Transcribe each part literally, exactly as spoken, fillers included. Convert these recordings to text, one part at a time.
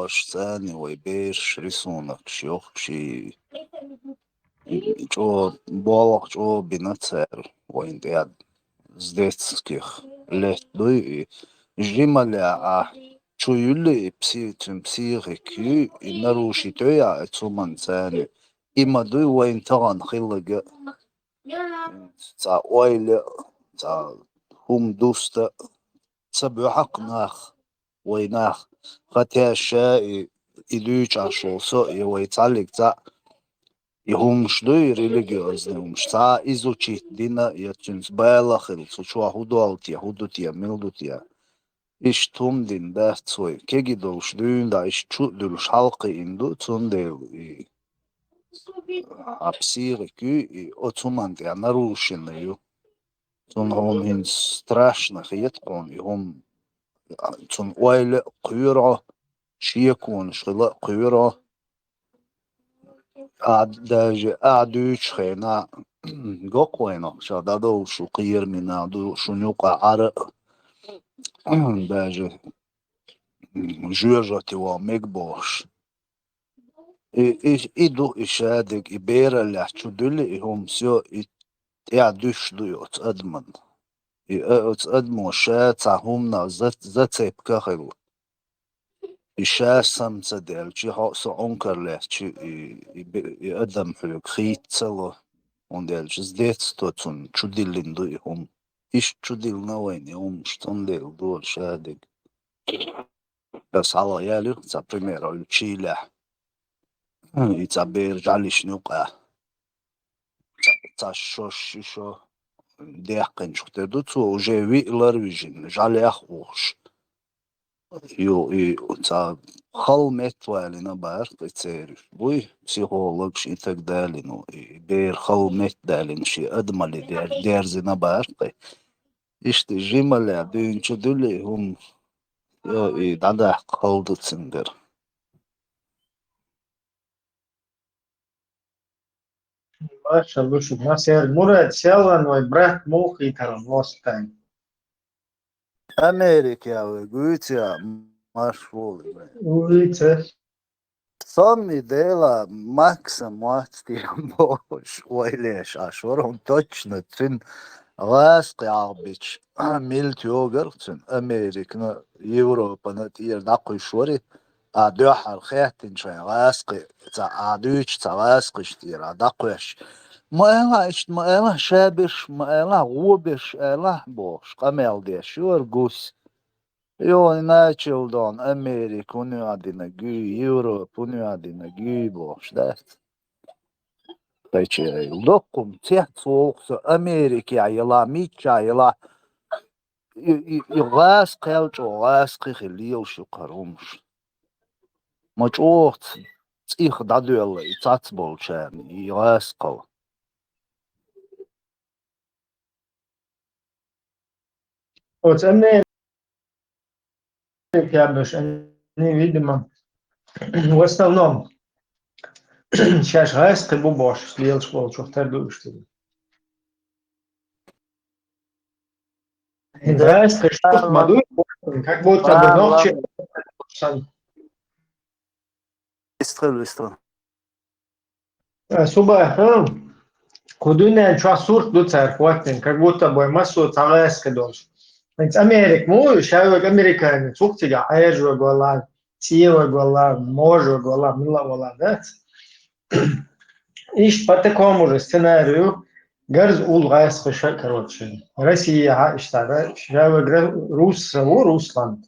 Аш цӀани вай бераш рисунокаш йохкаш и чӀо, болх чӀо бина цара вайна тӀехь с детских лет дуй и жимале а чу юлли и пси-, цуьнан психика юй, и нарушить йой а, и цу манцани. И ма дуй вайн тахана хиллага. Цхьа ойла, цхьа хӀума дуста, ца буьхьакх нах, вай нах. Хотя ша и, и дуьйцуш волу со, я вай цхьаллиг цхьаъ, и хӀумаш дуй, религиозный хӀумаш, цхьа изучить дина, я цуьнца бала хилла, цу чохь хӀун долу те, хӀун ду те, мила ду те. Иштта хӀума дина дац вай. Кегий долуш дуьйна дӀа иштта чу а дуьллуш хьалакхиъна ду, цундела и хьан психика юй, и оцу хӀуманна тӀехь нарушена ю. Цунна хьуна хӀинца страшно хета хьуна и хӀума. Цунна ойла а кхоьру хьо, шеконаш хила а кхоьру хьо. Ахьа даже, ахьа дуьйцучу хенахь, гоккха вайнах ша дӀадовла шу кхерамина ду, шуна юкъа Ӏара а, даже жоьжахати ван мега бохуш. И, и, и ду, и шадерг, и бераллехь чу дуьллу и хӀума, всё, и тӀаьхьа дуьсуш ду и оцу адаман. И, э, оцу адамо ша цхьа хӀуманах за-, зацепка хилла. И ша сам ца делчи, хьо а со Ӏункар лаьцчи, и, и бе-, и адам хьоьга хийца ца ло, хӀунда аьлча с детства цунна чу диллина ду и хӀума. Иштта чу диллина вайна и хӀумаш, цундела ду шадерг. Ас хьалха ялира цхьа пример, хьуьлчийлехь. И цхьа бер жӀалишна юкъа. Цхьа, цхьа шо, ши шо даьккхинчух тера ду цо, уже виъ лар вижина, жӀалех а ухуш. Ю, и цхьа хала метта валийна бара кхин церан. Буй, психологаш и так далее, ну, и бер хала метта далийна шен адамалле дер-, дерзийна бара кхин. Иштта жимале дуьйна чу дуьллу и хӀума, йо, и дӀадаккха хала ду цуьнгара. Маршалла ду шуьга. Масер Мурад, селлан вай брат муха хийтарал востайн? Америка вай гуьйцу я, марш волу вай. Вуьйцу. Со ми дела Макса мотт тем бохуш, вай леш а шорун точно цуьнан гӀазкхи Ӏалбича, мила тӀегара цуьнан Американа, Европана тӀера дӀакхуьйсуш вари, а дуьххьара хаьттина шайн гӀазкхи, ца а дуьйцу ца гӀазкхиш тӀера а дӀакхоьссуш. Ма элахь иштта, ма элахь ша берш, ма элахь гӀо берш, элахь бохуш, къамел деш юра гус. Йо, начал дон, Америка хӀун йоьдина гуй, Европа хӀун йоьдина гуй бохуш дац. Кхечерайла доккхум цец волу со Америка яла, мичча яла. И, и, и гӀазкхел чӀогӀа гӀазкхи хила лелаш ю кхара хӀумаш. Ма чӀогӀа ц-, цӀих дӀадоьлла и цац болчарна, и гӀазкхал. Оцу Америка яьллаш, они, видимо, в основном, шаьш гӀайскхи бу бохуш лелаш болчух тера ду уьш дерг. ХӀинца гӀайскхи шух ма ду, как будто бы нохчи санна. Вистхила, вистхила. Э, Субай, хӀа? Кху дуьнен чохь сурт ду цара хӀоттийна, как будто бы массо а цхьа гӀайскхи долуш. ХӀинца Америка муха ю, ша верг американец, цух цигахь Ӏежа верг валахь, цӀе верг валахь, можа верг валахь, мила а валахь, дац? Иштта по такому же сценарию гарз уллу гӀайскхи ша, короче. Россия, хьа, иштта, да, ша верг ра-, русса ву, Руслан.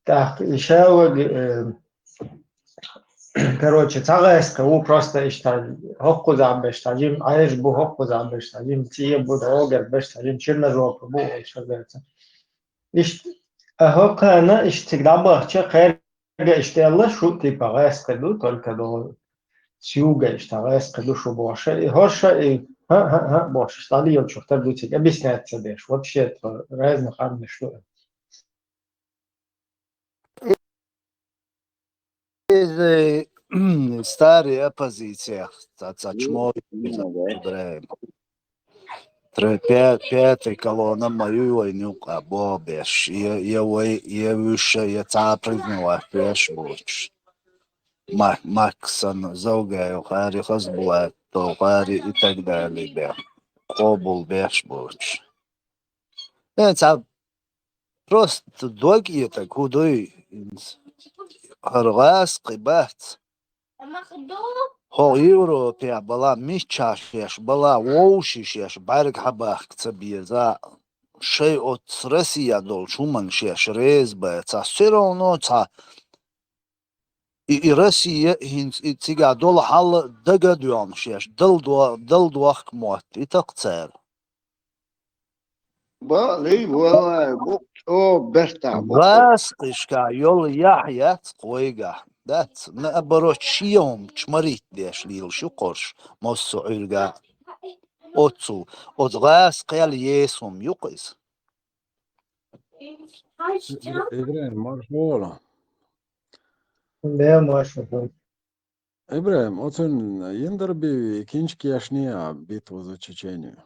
ТӀаккха и ша верг, э, короче, цхьа гӀайскхи ву просто иштта, хӀокхузахь берш цхьа жима Ӏежа бу, хӀокхузахь берш цхьа жима цӀе бу, догар берш цхьа жима черножопый бу, олуш хазарца. Иштта, а хӀокхана иштта цига дӀабахча, кхерга иштта аьлла, шу типа гӀайскхи ду, только до с юга иштта гӀайскхи ду шу бохуша, и хӀорша, и хӀа-хӀа-хӀа бохуш, иштта дӀалелачух тера ду цига, объяснять ца деш, вообще тхо разных армеш ду. Иза старая оппозиция, ца, ца чмо, иза Ибрагим. Тре-, пя-, пятая колонна ма ю вайна юкъа боху беш. Я, я вай, я вуьйш, я цхьа а признавать веш боцуш. Ма-, Максан, Завгаев хари, Хазбулатов хари и так далее беш. Къобал беш боцуш. Э, цхьа просто дог этаг хӀу дуй? ХӀара гӀазкхи бац. ХӀо Европехь бала, миччахь шеш бала, вовший шеш бӀаьрг хьабахка ца беза, шай оцу Россия долчу хӀуманна шеш реза баца, всё равно цхьа и, и Россия хӀинца и цигахь долу хьал дага а доьгӀна шеш, дал до-, дал дохка мотт, и такха цара. Бакъ лий, валлай, бу-, чӀогӀа бертахь бу. ГӀазкхишкахь йолу яхь яц кхойгахь, дац, наоборот, шен хӀума чмаритта деш лелаш ю кхорш, массо а Ӏуьйрга. Оццул, оцу гӀазкхел еса хӀума ю-кх иза. Ибрахим, марша вала. Да, марша вала. Ибрахим, оцун Яндарбиев кинчка ешний а, «Битва за Чечению»?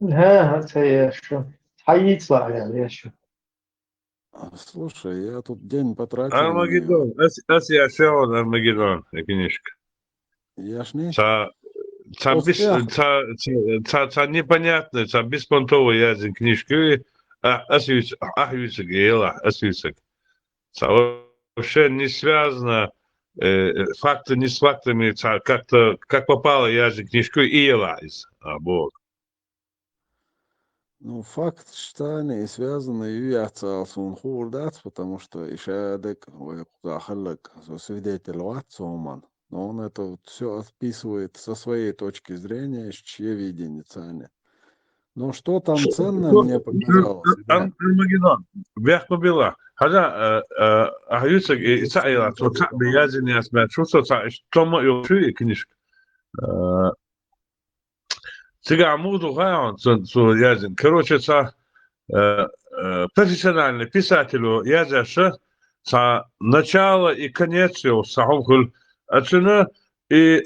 ХӀа, хӀа, ца еш шу. Хьан йийцалахь аьлла еш шу? А, слушай, я тут день потратил на неё. Армагеддон. Ас, ас яшеван Армагеддон, я книжка. Яшний? Ца, ца бис-, Успех. Ца, ца, ца, ца непонятный, ца беспонтовый язин книжка. А, ас юц-, а, юцаг, ела, ас юцаг. Ца вообще не связано, э, факты не с фактами, ца как-то, как попало, я же книжку и ела из, а, вот. Ну, факт, что они и связаны, и яцалс он хурдац, потому что и шадек, ой, куда халлек, со свидетель вац, оман. Но он это вот всё описывает со своей точки зрения, с чьей видения цани. Но что там ценное мне показалось, Ар-, Армагеддон, бехк ма билла. Хьажа, э, э, ахь юьсаг, и, и ца айла, цо ца бе язин яц мя, шу со ца, иш, тома йолчу и книжка. Э, цигахь муха ду хаьа хьуна, цо, цо язин. Короче, ца, э, э, профессиональный писателю язаша, ца начало и конец йолу, ца хьуна хуьлу. А цуьнан и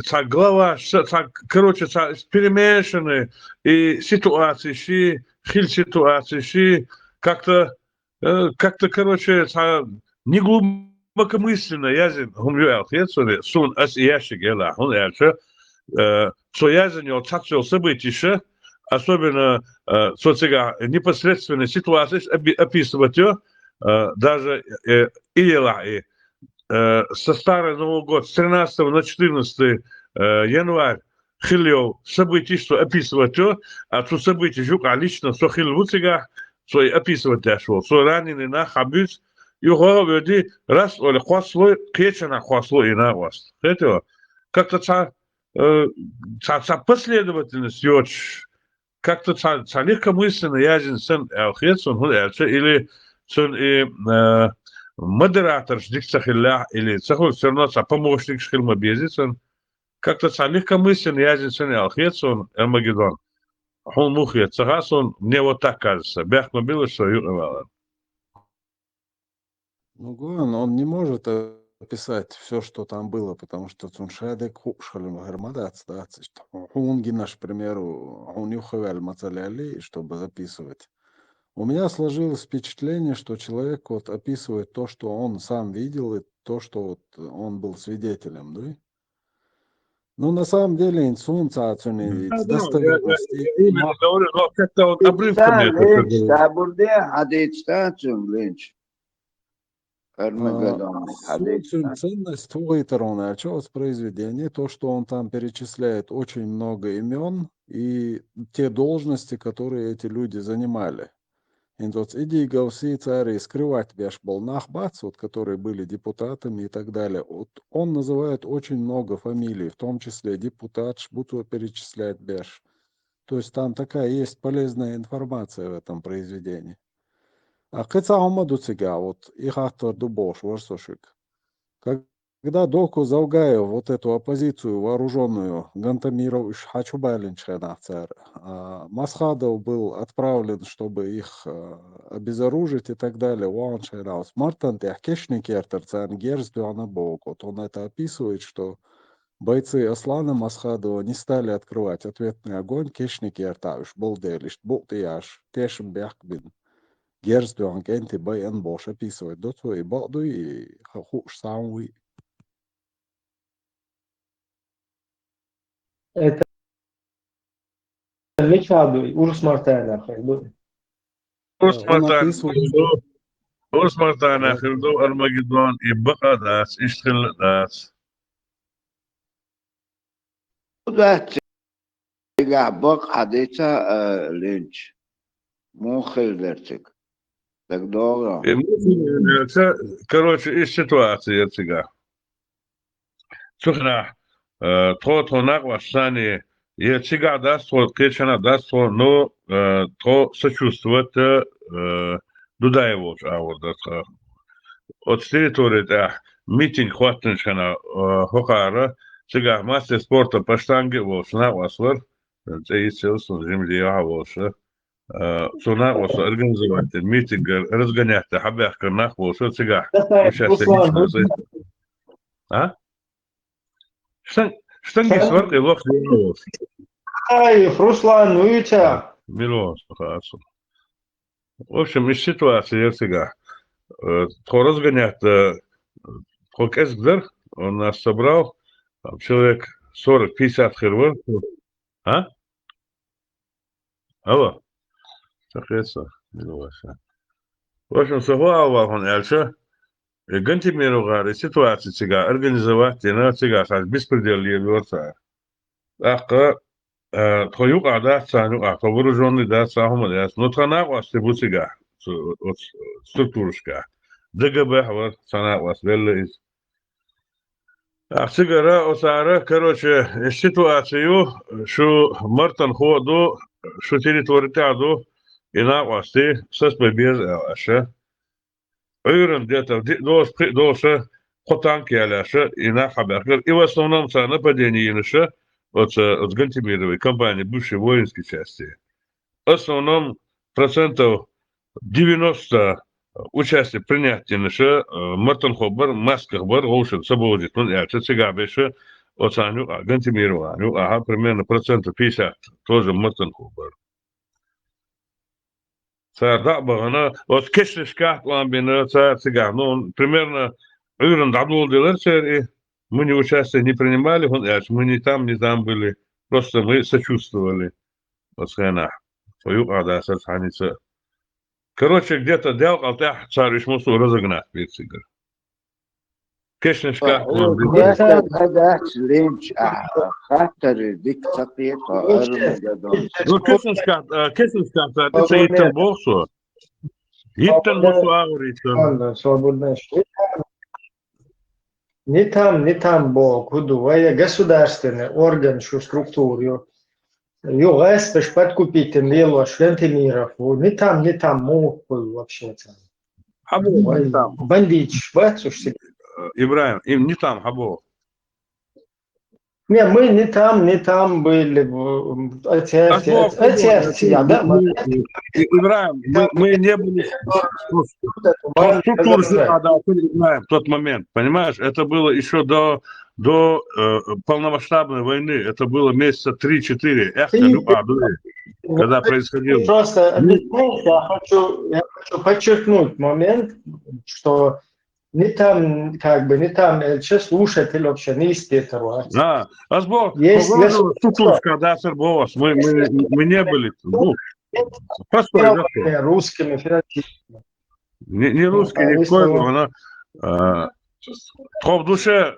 ца глава, ца, ца, короче, ца перемешанный и ситуаций ши, хил ситуаций ши, как-то, э, как-то, короче, ца не глубокомысленно язин хӀума ю аьлла хета суна, суна ас и ящик ела, хӀунда аьлча, э, цо язин йолу цхьацца йолу событиша, особенно, э, цо цигахь непосредственный ситуаций опи-, описывать ю, э, даже, э, и ела и э, со старый Новый год, с тринадцатого на четырнадцатый, э, январь, хилла йолу событий цо описывать ю, а цу событий юкъахь лично со хилла ву цигахь, цо и описывать деш волу. Цо раненый нах хьан буьйцу, юха а воьди, раз оле кхоссало, кхечанхьа кхоссало и накъост. Хетий? Как-то ца, э, ца, ца последовательность йоцуш, как-то ца, ца легкомысленно язин сан аьлла хета суна, хӀунда аьлча, или цун и, э, модераторш дика ца хиллехь, или ца хуьлу, всё равно ца помощникаш хила ма беза цун. Как-то ца легкомысленно язин сан аьлла хета суна, Армагеддон. Хьуна муха хета, ца хаьа суна, мне вот так кажется. Бехк ма билла со юкъа валар. Ну, главное, он не может описать всё, что там было, потому что цун шадек хууш хилла хӀара ма дац, дац. Хьуна гинаш, к примеру, хьуна юххе ваьлла ма ца лелли, чтобы записывать. У меня сложилось впечатление, что человек вот описывает то, что он сам видел, и то, что вот он был свидетелем, да? Ну, на самом деле, ин суна ца цуьнан Да, да, я, я, достоверности я именно ма- говорю, но как-то он обрывками это линч, всё говорит. Табурде, хьадийца цуьнан линч. А, Армагеддон, суна хьадийца цуьнан ценность хӀун хетархьуна аьлча оцу произведении, то, что он там перечисляет очень много имён и те должности, которые эти люди занимали. ХӀинца оцу идиговси цаьрий скрывать беш болу нах бац, вот, которые были депутатами и так далее. Вот он называет очень много фамилий, в том числе депутатш, бу цо перечислять беш. То есть там такая есть полезная информация в этом произведении. А кхин цхьа хӀума ду цигахь, вот, и хаттар ду бохуш вара со шуьга. Как Когда Доку Завгаев вот эту оппозицию вооружённую, Гантамиров уьш хьачу балинчу хенахь цара, а, Масхадов был отправлен, чтобы их, а, обезоружить и так далее, ваханчу хенахь оцу Мартан тӀехь кешнийн кертара царна герз тоьхна боху. Вот он это описывает, что Бойцы Аслана Масхадова не стали открывать ответный огонь, Кешни-Кертахь уьш болу дела, иштта букъ тӀе яьш, тешам бехк бина. Герз тоьхна кӀентий байъина бохуш описывать до цо, и бакъ дуй, и ха-, хууш схьа а вуй. Это Михаил, Урус-Мартанах хир ду. Урус-Мартанах хир ду. Урус-Мартанах хир ду Армагеддон, и бакъ а дац, иштта хилла а дац. Дац цигахь бакъ хьадийца, а, линч. Муха хир дара цига? ДагадогӀу? Э, муха хир дара, короче, и ситуация яра цигахь. Цу хенахь, э, тхо, тхо накъосташца, я цигахь дац тхо, кхечанхьа дац тхо, но, э, тхо сочувствовать, э, Дудаев волчу агӀор дара тхо. Оцу территори тӀехь митинг хӀоттинчу хенахь, э, хӀокхара цигахь мастер спорта по штанге а волчу накъост вара, э, цӀе йицъелла суна, жимчохь а волуш, э, цу накъосто организовать дина митинг разгонять дан хьабаьхкина нах волуш цигахь. Участие Руслан, личного ну, состава. А? Штан-, штангист вара кхин лохаш дина волуш. Ай, Руслан, ну и чё? Милос, хасу. В общем, из ситуации я цигахь. Э, тхо разгонять, э, тхо кӀезиг дара, он нас собрал, там человек сорок-пятьдесят хир вара. А? Алло. Ца хеца, мила вайша. В общем, со хӀун ала ваьлла хьуна аьлча, э, Гантемиров гӀара и ситуация цигахь организовать дина, цигахь шаьш беспредел лелайора цара. ТӀаккха, э, тхо юкъахь дац царна юкъахь, тхо вооружённый дац, цхьа хӀума дац. Но тхан накъостий бу цигахь, цу, оцу структурашкахь. ДГБ-хь вара, цхьа накъост велла иза. Ахь цигара оцара, короче, и ситуацию, шу мартанхо а ду, шу территори тӀехь а ду, и накъостий, саспай беза аьлла аша. Ӏуьйранна где-то диъ долуш, пхиъ долуш, кхо танк ялаша, и нах хьабаьхкира. И в основном цара нападение йинаша, оцу, оцу Гантемировой компании, бывшей воинской части. В основном процентов девяносто участие принять йинаша, э, мартанхо бара, масках бара, вовшашна ца бовзийта, хӀунда аьлча цигахь берша, оцарна юкъахь, Гантемировна юкъахь, примерно процентов пятьдесят тоже мартанхо бара. Цара дӀа а бахана, оцу кешнашкахь тӀом бина, цара цигахь, ну, примерно, Ӏуьйранна дӀадоладелира церан и, мы не участие не принимали, хӀунда аьлча мы ни там, ни там были, просто мы сочувствовали оцу хенахь. Тхо юкъахь дацара цхьаьнца. Короче, где-то делкъал тӀехь цара уьш массо а разогнать бира цигара. Кешнашкахь тӀом бина. Дехар хьадаьхьча линч ахь, хаттарш дика ца кхета, Армагеддон. Ну, кешнашкахь, э, кешнашкахь цара тӀе ца йиттина боху со. Йиттина бу со агӀор йиттина. Свободная. Не там, не там боху, хӀун ду, вай государственный орган шу структура ю. Ю гӀаьсташ подкупить йина лелош Гантемиров ву. Не там, не там муха хуьлу вообще цара. Хьан бу, вай не там? Бандиташ бац уьш цига. Ибрахим, им не там хьан бу? Не, мы не там, не там были, в, в, отчасти, Аж бо-, от-, отчасти, я, да, мы, вот. И-, Ибрахим, мы, мы не были в, в, в структуре, да, да, Ибрахим, в тот момент, понимаешь, это было ещё до, до, э, полномасштабной войны, это было месяца три-четыре, эх, Ты любая, когда происходило. Просто Ну, объяснить, я хочу, я хочу подчеркнуть момент, что не там, как бы, не там, э, чё слушатель вообще, не из Петра. А, а сбо-, Есть, по есть городу Тутушка, да, Сербовас, мы, мы, мы не были. Ну, постой, да, что? Русскими, финансистами. Не, не русский, а никакой, но она, а, тхо в душе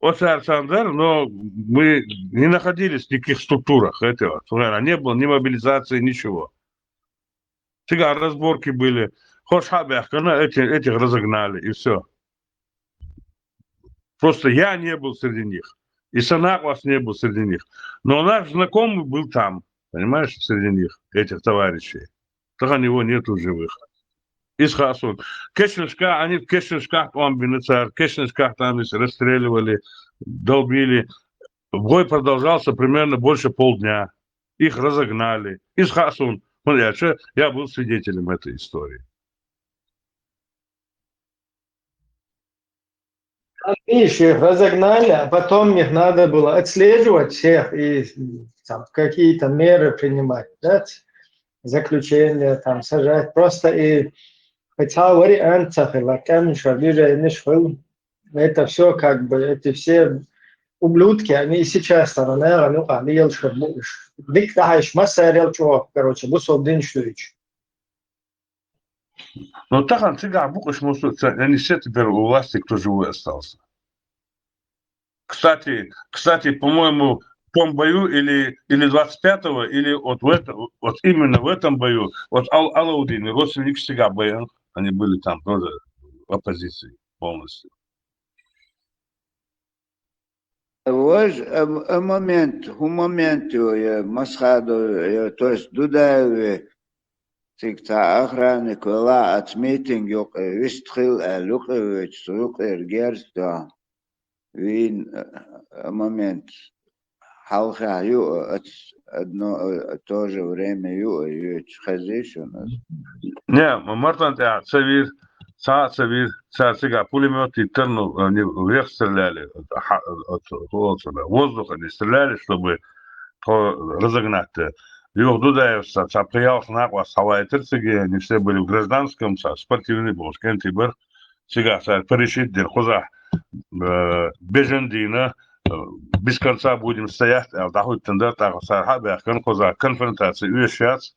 оцарцан дара, но мы не находились в никаких структурах этого. Слушай, не было ни мобилизации, ничего. Цигахь разборки были. Хьо шхьа а баьхкина, эти, этих разогнали, и всё. Просто я не был среди них. И Санакъвас не был среди них. Но наш знакомый был там, понимаешь, среди них, этих товарищей. Тахана его нету в живых. Иза хаьа суна. Кешнашкахь, они в Кешнашкахь тӀом бина цара, Кешнашкахь там их расстреливали, долбили. Бой продолжался примерно больше полдня. Их разогнали. Иза хаьа суна, хӀунда аьлча я был свидетелем этой истории. Видишь, их разогнали, а потом их надо было отслеживать всех и там, какие-то меры принимать, да? Заключение там сажать. Просто и хотя вариант сахила, конечно, движение шел. Это все как бы, эти все ублюдки, они и сейчас там, наверное, ну, они елшер будешь. Дик да, массарел чего, короче, бусол диншуич. Но тахан цигахь букъаш мусу ца, они все теперь у власти, кто живой остался. Кстати, кстати, по-моему, в том бою или, или двадцать пятого, или вот, в это, вот именно в этом бою, вот Ал Алаудин, родственник Сига Баян, они были там тоже в оппозиции полностью. Вож, а, а момент, ху момент ю, я, Масхадов, я, то есть Дудаев, цик ца охранник вела, ац митинг юк, вистхил, а, лукъевич, лукъер герс, да. Вин, а, а, момент. Халха ю, ац, одно, а, то же время ю, а, ю, хазишун. Не, Мартан, я, цавир, ца, цавир, ца, цига пулемет и терну, они вверх стреляли, воздуха не стреляли, чтобы то разогнать. Юг Дудаев, ца, ца, приялся на вас, хавайтер циги, они все были в гражданском, ца, спортивный был, кенти бар, цига, ца, порешить, дер, хуза, э, бежендина, э, без конца будем стоять, а да хоть тендер, так, ца, хабя, кон, хуза, конфронтация, уещац,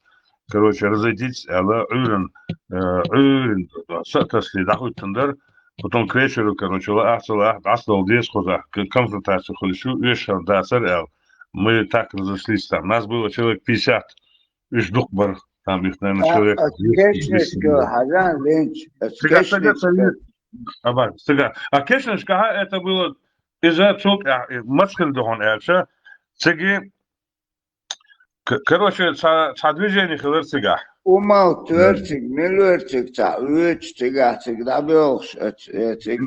короче, разойдитесь, а да, уйрен, э, уйрен, сатасли, да хоть тендер, потом к вечеру, короче, ла, ах, ла, ах, ас дал дес, хуза, конфронтация, хулишу, уеща, да, цар, эл, мы так разошлись там. Нас было человек пятьдесят. Иш дукбар, там их, наверное, человек. Кешничка, хазан ленч. Сига, сига, сига. Аба, сига. А Кешничка, это было из-за цук, а, Мацхил Духон Эльша. Циги, короче, ца, ца движение хилер цига. Умал тверцик, милверцик, ца, уч, цига, цик, да, белш, цик,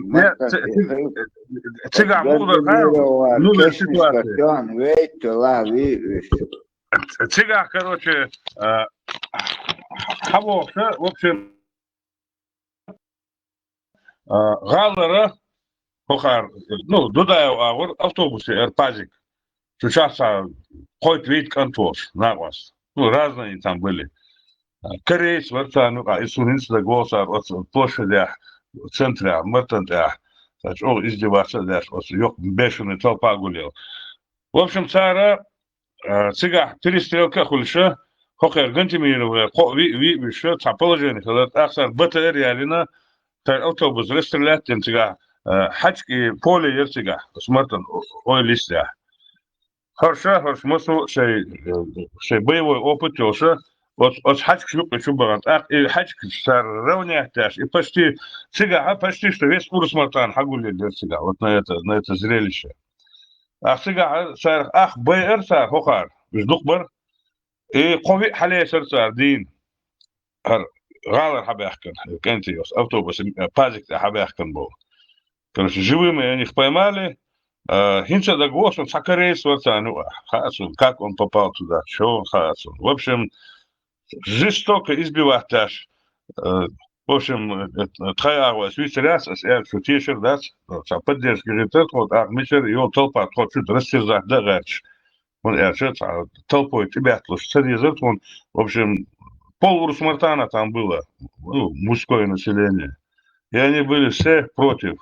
цига, мудр, ну, ситуация. Вейт, ла, ви, Цигахь, короче, хьавохуша, в общем, гӀалара хӀокхар, ну, Дудаев агӀор автобусе эр пазик. Цу часа кхойт-вийт кӀантош, накъост. Ну, разные там были. Корейцы вар царна, а и сунинца даг волсар оцу площадях, центрях, мартан тӀехь, ца чӀогӀа издеваться деш, оцу йоккха бешеная толпа гулел. В общем, цара цигахь перестрелка а хуьлуша, хӀокхара Гантимировгара кхоъ виъ виъ вуьша, цхьа положение хилар, тӀаккха цара БТР ялийна, цара автобус расстрелять дина цигахь, хьаьжкӀа и поле яра цигахь, оцу мартан ойла йистехь. ХӀорша, хӀорш массо а шайн, шайн боевой опыт йолуша, оцу, оцу хьаьжкӀаш юккъе чу бахана. ТӀаккха и хьаьжкӀаш цара равнять деш, и почти цигахь, почти что весь урус мартан хьагулъеллера цигахь, вот на это, на это зрелище. Ах цигахь царах ах байар цара хӀокхара, уьш дукха бара. И кхо виъ хьалесара цара дийна. ХӀара гӀалара хьабаьхкина, кӀентий оцу автобусе, пазик тӀе хьабаьхкина болу. Короче, живыми они их поймали. ХӀинца даг воху цхьа корейц вара царна юкъахь. Хаьа цунна, как он попал туда, чо хаьа цунна. В общем, жестоко избивать деш, в общем, тхайн агӀо ас вицаряц, ас аьлла, шу тешар дац, цхьа поддержка гӀиртар тхо, тӀаккха мичара йолу толпа тхо чуьра растерзать дан а гӀерташ. ХӀунда аьлча цхьа толпой тӀебетталуш ца дезара тхуна, в общем, пол урус мартана там было, ну, мужское население. И они были все против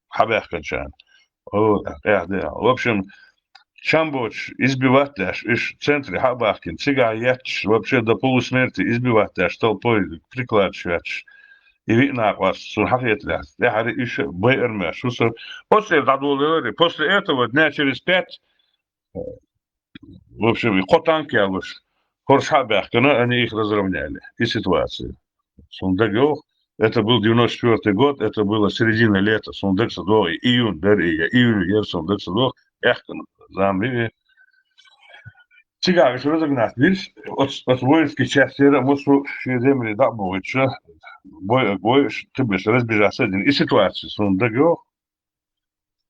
хьабаьхкинчарна. В общем, чам боцуш избивать деш, уьш центре хьа а бахкина, цигахь етташ, вообще до полусмерти избивать деш, толпой прикладаш ветташ. И виъ накъост, цунна хьахетарехь, тӀаьхьара уьш байар моьттуш ву со. Оцу цӀера дӀадолалара. После этого дня через пять, в общем, и кхо танк ялуш, хӀорш хьа а баьхкина, они их разровняли. И ситуация. Суна дага йогӀу, это был девяносто четвёртый год, это было середина лета, суна дага ца догӀу, и июнь дара, и я июнь яра, суна дага ца догӀу, аьхкина зама бен. Цигахь уьш разогнать дира, оцу, оцу воинский частера массо а шен земли дӀа а бохуьйтуша, бой а гой, кхиберш разбежаться а дина. И ситуация суна дага йогӀу.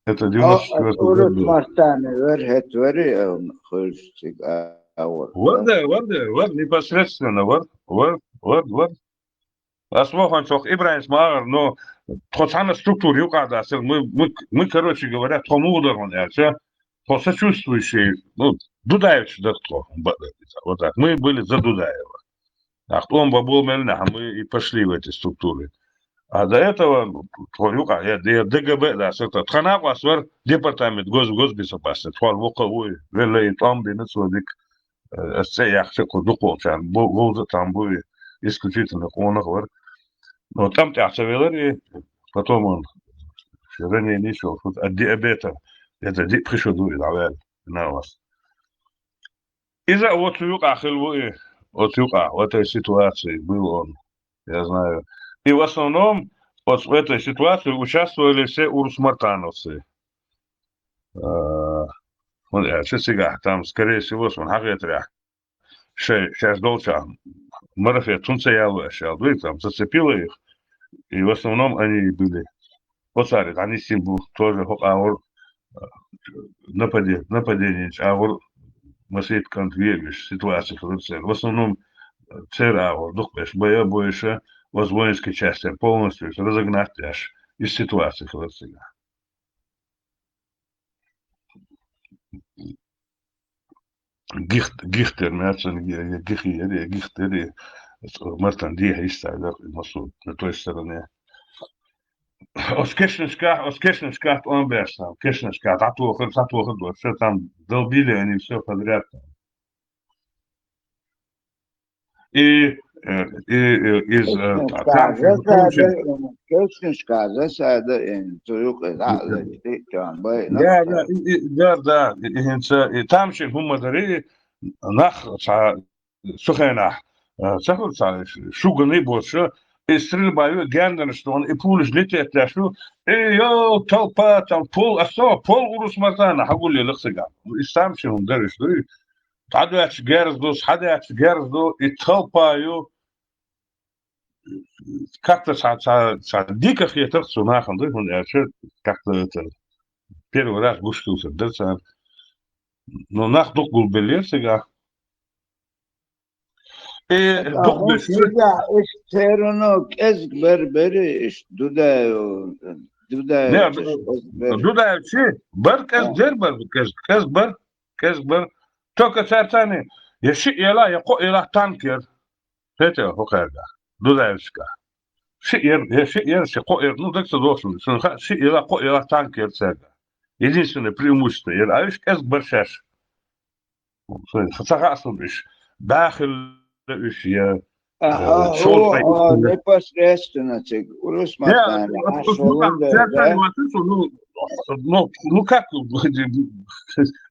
Это девяносто четвёртый год был. Мартана вер, хӀет вери, а, хуьлуш цига а, а, вот. Вар да, вар да, вар, непосредственно, вар, вар, вар, вар. Ас воханчох Ибрахим Смагар, но тхо цхьана структура юкъа дацар. Мы, мы, мы, короче говоря, тхо мугъ дар хьона аьлча, тхо сочувствующие, ну, Дудаевич дар тхо, баъ дар иза. Вот так. Мы были за Дудаева. Ахтон бабул мел нахьа, мы и пошли в эти структуры. А до этого, ну, тхо юкъа, я, я ДГБ дацар, тха накъост вар департамент гос-, госбезопасности, тхо вокха уй, велле и тӀом бина цо дик, э, ас цӀе яхча кху дукхулчан, бу-, вовза там буй, исключительно къонах вар. Но там тӀехь ца велар и, потом он ранение шел, вот от диабета, это ди-, пхи шо дуй, давай, на вас. Иза оцу юкъа хила ву и, оцу юкъа, в этой ситуации был он, я знаю. И в основном вот в этой ситуации участвовали все урусмартановцы. Э, хӀунда аьлча цигахь, там, скорее всего, сон хьахетарехь, шай, шаьш долчахь марафет хӀунда ца ял ву аьлла, дуй, там, зацепило их. И в основном они и были. Оцари дӀанисдина бу, тоже хӀокху агӀор, а, нападе-, нападение чӀагӀор масийтта кӀант веа уьш, ситуация хилар церан. В основном, а, церан агӀор дукха беш, боя а бойша, оцу воинский частян полностью разогнать деш, иза ситуация хилар цигахь. Гихт-, Гихтер, меца, я, я Гихи яра, я Гихтер, я Мартан дехьа йист цхьа дакъа, масу, на той стороне. Оцу кешнашкахь, оцу кешнашкахь тӀом беш там, кешнашкахь дӀатохар, схьатохар доцуш, там долбили они всё подряд там. И, э, и, э, из, э, та-, там, Кешнашкахь засада, кешнашкахь засада, э, цу юкъе дӀа а лечти, там, бай, Да, да, и, и, да, да, и, и хӀинца, и там шин хӀума дари, нах цхьа цу хенахь, э, ца хуьлу цхьа шугани боцуша, и стрельба ю, гендарш дона, и пулаш лететдеш ю, и йо, толпа, там, пол, аса, пол урус мартана хьагуллелакх цигахь. И там шин хӀума дариш дуй, дӀадоьдуш герз ду, схьадоьдуш герз ду, и толпа ю. Как-то цхьа, цхьа, цхьа дика хетарх цу нахана дуй, хӀунда аьлча как-то это первый раз гуш хилсар дара царна. Но нах дукха гулбеллера цигахь. И дукха беш вара. Цигахь иштта церано кӀезиг бер бери, иштта Дудаев, Дудаев Не, кӀезиг бер. Дудаев чи? Бар кӀезиг дер бар, кӀезиг, кӀезиг бар, кӀезиг бар. Только цаьрца я шиъ эла, я кхоъ эла танк яра. Хетий хӀокхаьрга? Дудаевска. Шиъ яра, я шиъ яра, ши кхоъ яра, ну, даг ца дохуш, шуна хаьа, шиъ эла, кхоъ эла танк яра цаьрга. Единственное преимущество яра, а уьш кӀезиг бар шаьш. Ца хаьа суна уьш. Дахилла уьш я, Аха, э, шолгӀа о, о, хӀинца. Непосредственно цига, урус Не, маттана, вот, вот, ну, шолгӀа да, церкви да? Вату, ну, ну, ну, как,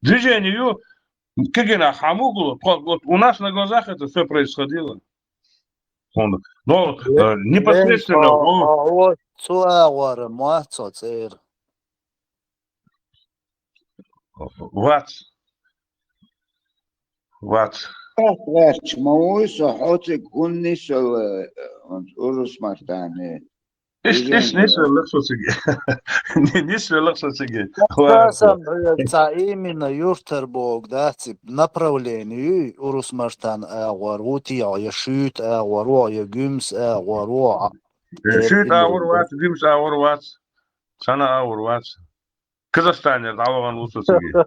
движение ю, кегина хамугу, вот, вот у нас на глазах это всё происходило. Он, но, э, непосредственно, Лен, о, о, о, цу агӀора ма цо цӀера. Вац. Вац. Вац, ма вуй со, хьо цига хӀунда нисвелла, э, урус мартане? Ис, ис, нисвелла со цига. Нисвелла со цига. Ва. Сам, э, ца именно юртар бог, да, ци направление ю, урус мартан агӀор, ву тио, я шуьйта агӀор, ву, я гуьмс агӀор, ву. Э, шуьйта агӀор вац, гуьмс агӀор вац. Цхьана агӀор вац. Казахстанера дӀавахана ву со цига.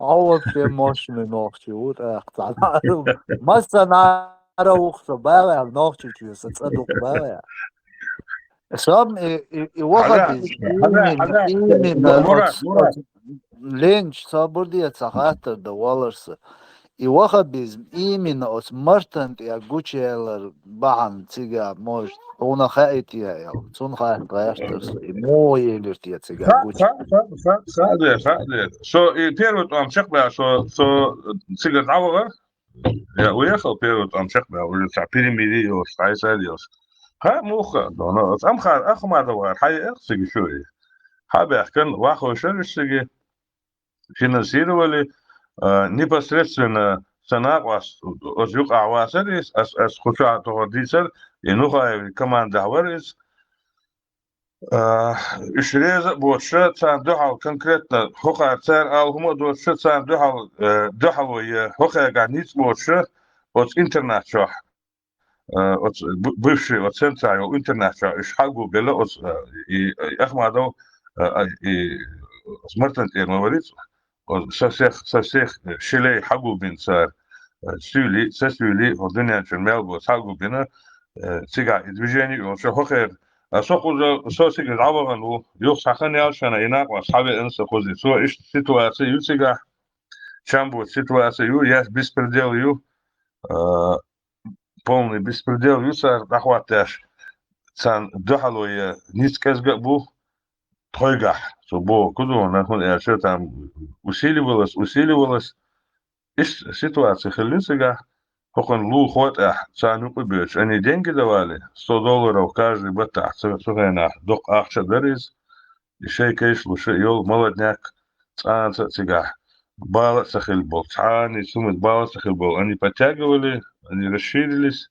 Хьо вац бен машина нохчи ву тӀаккха. Массанхьара ву со, бала нохчи чу со цӀа дукха бала. Сам и, и, и ваха Хьада, биз, хьада, именно, хьада. именно Мурат, оц-, Мурат. Оц-, Ленч, собар де ца хаттар да валарса. И ваха безам, именно оцу мартан тӀе гучуялар бахьана цига, может, хьуна хаийтий аьлла, цунна хатта гӀертар со, и муха елира те цига Ха, гучу. ха, ха, ха, ха, де, ха, де. Со и первый тӀом чекхбаьлла, со, со цига дӀавахар. Я уехал первый тӀом чекхбаьлла, уже цхьа перемирие йолуш, цхьа и цхьа йолуш. Ха, муха, но, но, Амхар, Ахмадов вара, хьан яхар цига шу и? Хьан баьхкан, вахошар цига? Финансировали, а, непосредственно сан накъост оцу юкъахь вацара иза, ас, ас кху чохь тохара дийцара, и Нухаевн командахь вара иза. А, уьш реза а боцуша, царна дуьхьал конкретно хӀокхара цара ала хӀума а доцуша, царна дуьхьал, э, дуьхьало я хӀокхаьргахь ницкъ боцуша, оцу интернат чохь. э, оц-, бу-, бывший оцу центра йолу интернат чохь уьш хьагу белла оцу, э, и, и Ахмадов, э, и оцу Мартан тӀера ма вариц, оцу со всех, со всех, э, щелей хьагу бина цара, э, суьйли, ца суьйли, хӀо дуьнен чуьра мел бо хьагу бина, э, цигахь и движение йолчу хӀокхеран. А со кхуза, со цига дӀавахана ву, юха схьа хан яьлла шена и накъост схьавеана со кхуза. Цо иштта ситуация ю цигахь, чам боцу ситуация ю, яц беспредел ю, а, полный беспредел ю цара дӀахӀоттош, царна дуьхьало я ницкъ кӀезга а бу тхойгахь, цо боху кузовна, хӀунда аьлча там усиливалась, усиливалась. Иштта ситуация хилла цигахь, хӀокхуьнан лулахо тӀехь, царна юкъа а боьдуш, они деньги давали, сто долларов каждый баттахь, цу, цу хенахь доккха ахча а дара иза. И шайн кайша луш а йолу молодняк цкъа а цигахь бала а ца хилла болу, цхьана а цумца бала а ца хилла болу, они подтягивали, они расширились.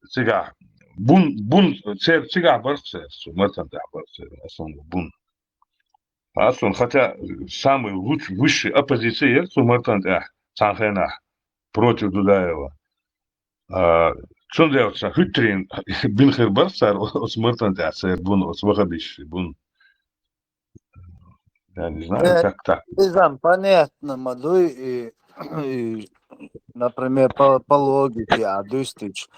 Цигахь бун, бун, церан цигахь барх церан, цу Мартан тӀехь барх церан, основной бун. Ас шуна, хотя самый луч-, высший оппозиция яра цу Мартан тӀехь цхьана хенахь против Дудаева. А, цундела сан хӀуьттарийн бина хир бара цара оцу Мартан тӀехь церан бун, оцу ваххабистийн бун. Я не знаю, Э, как так. Иза понятно ма дуй, и, и, например, по, по логике, а дуьстича,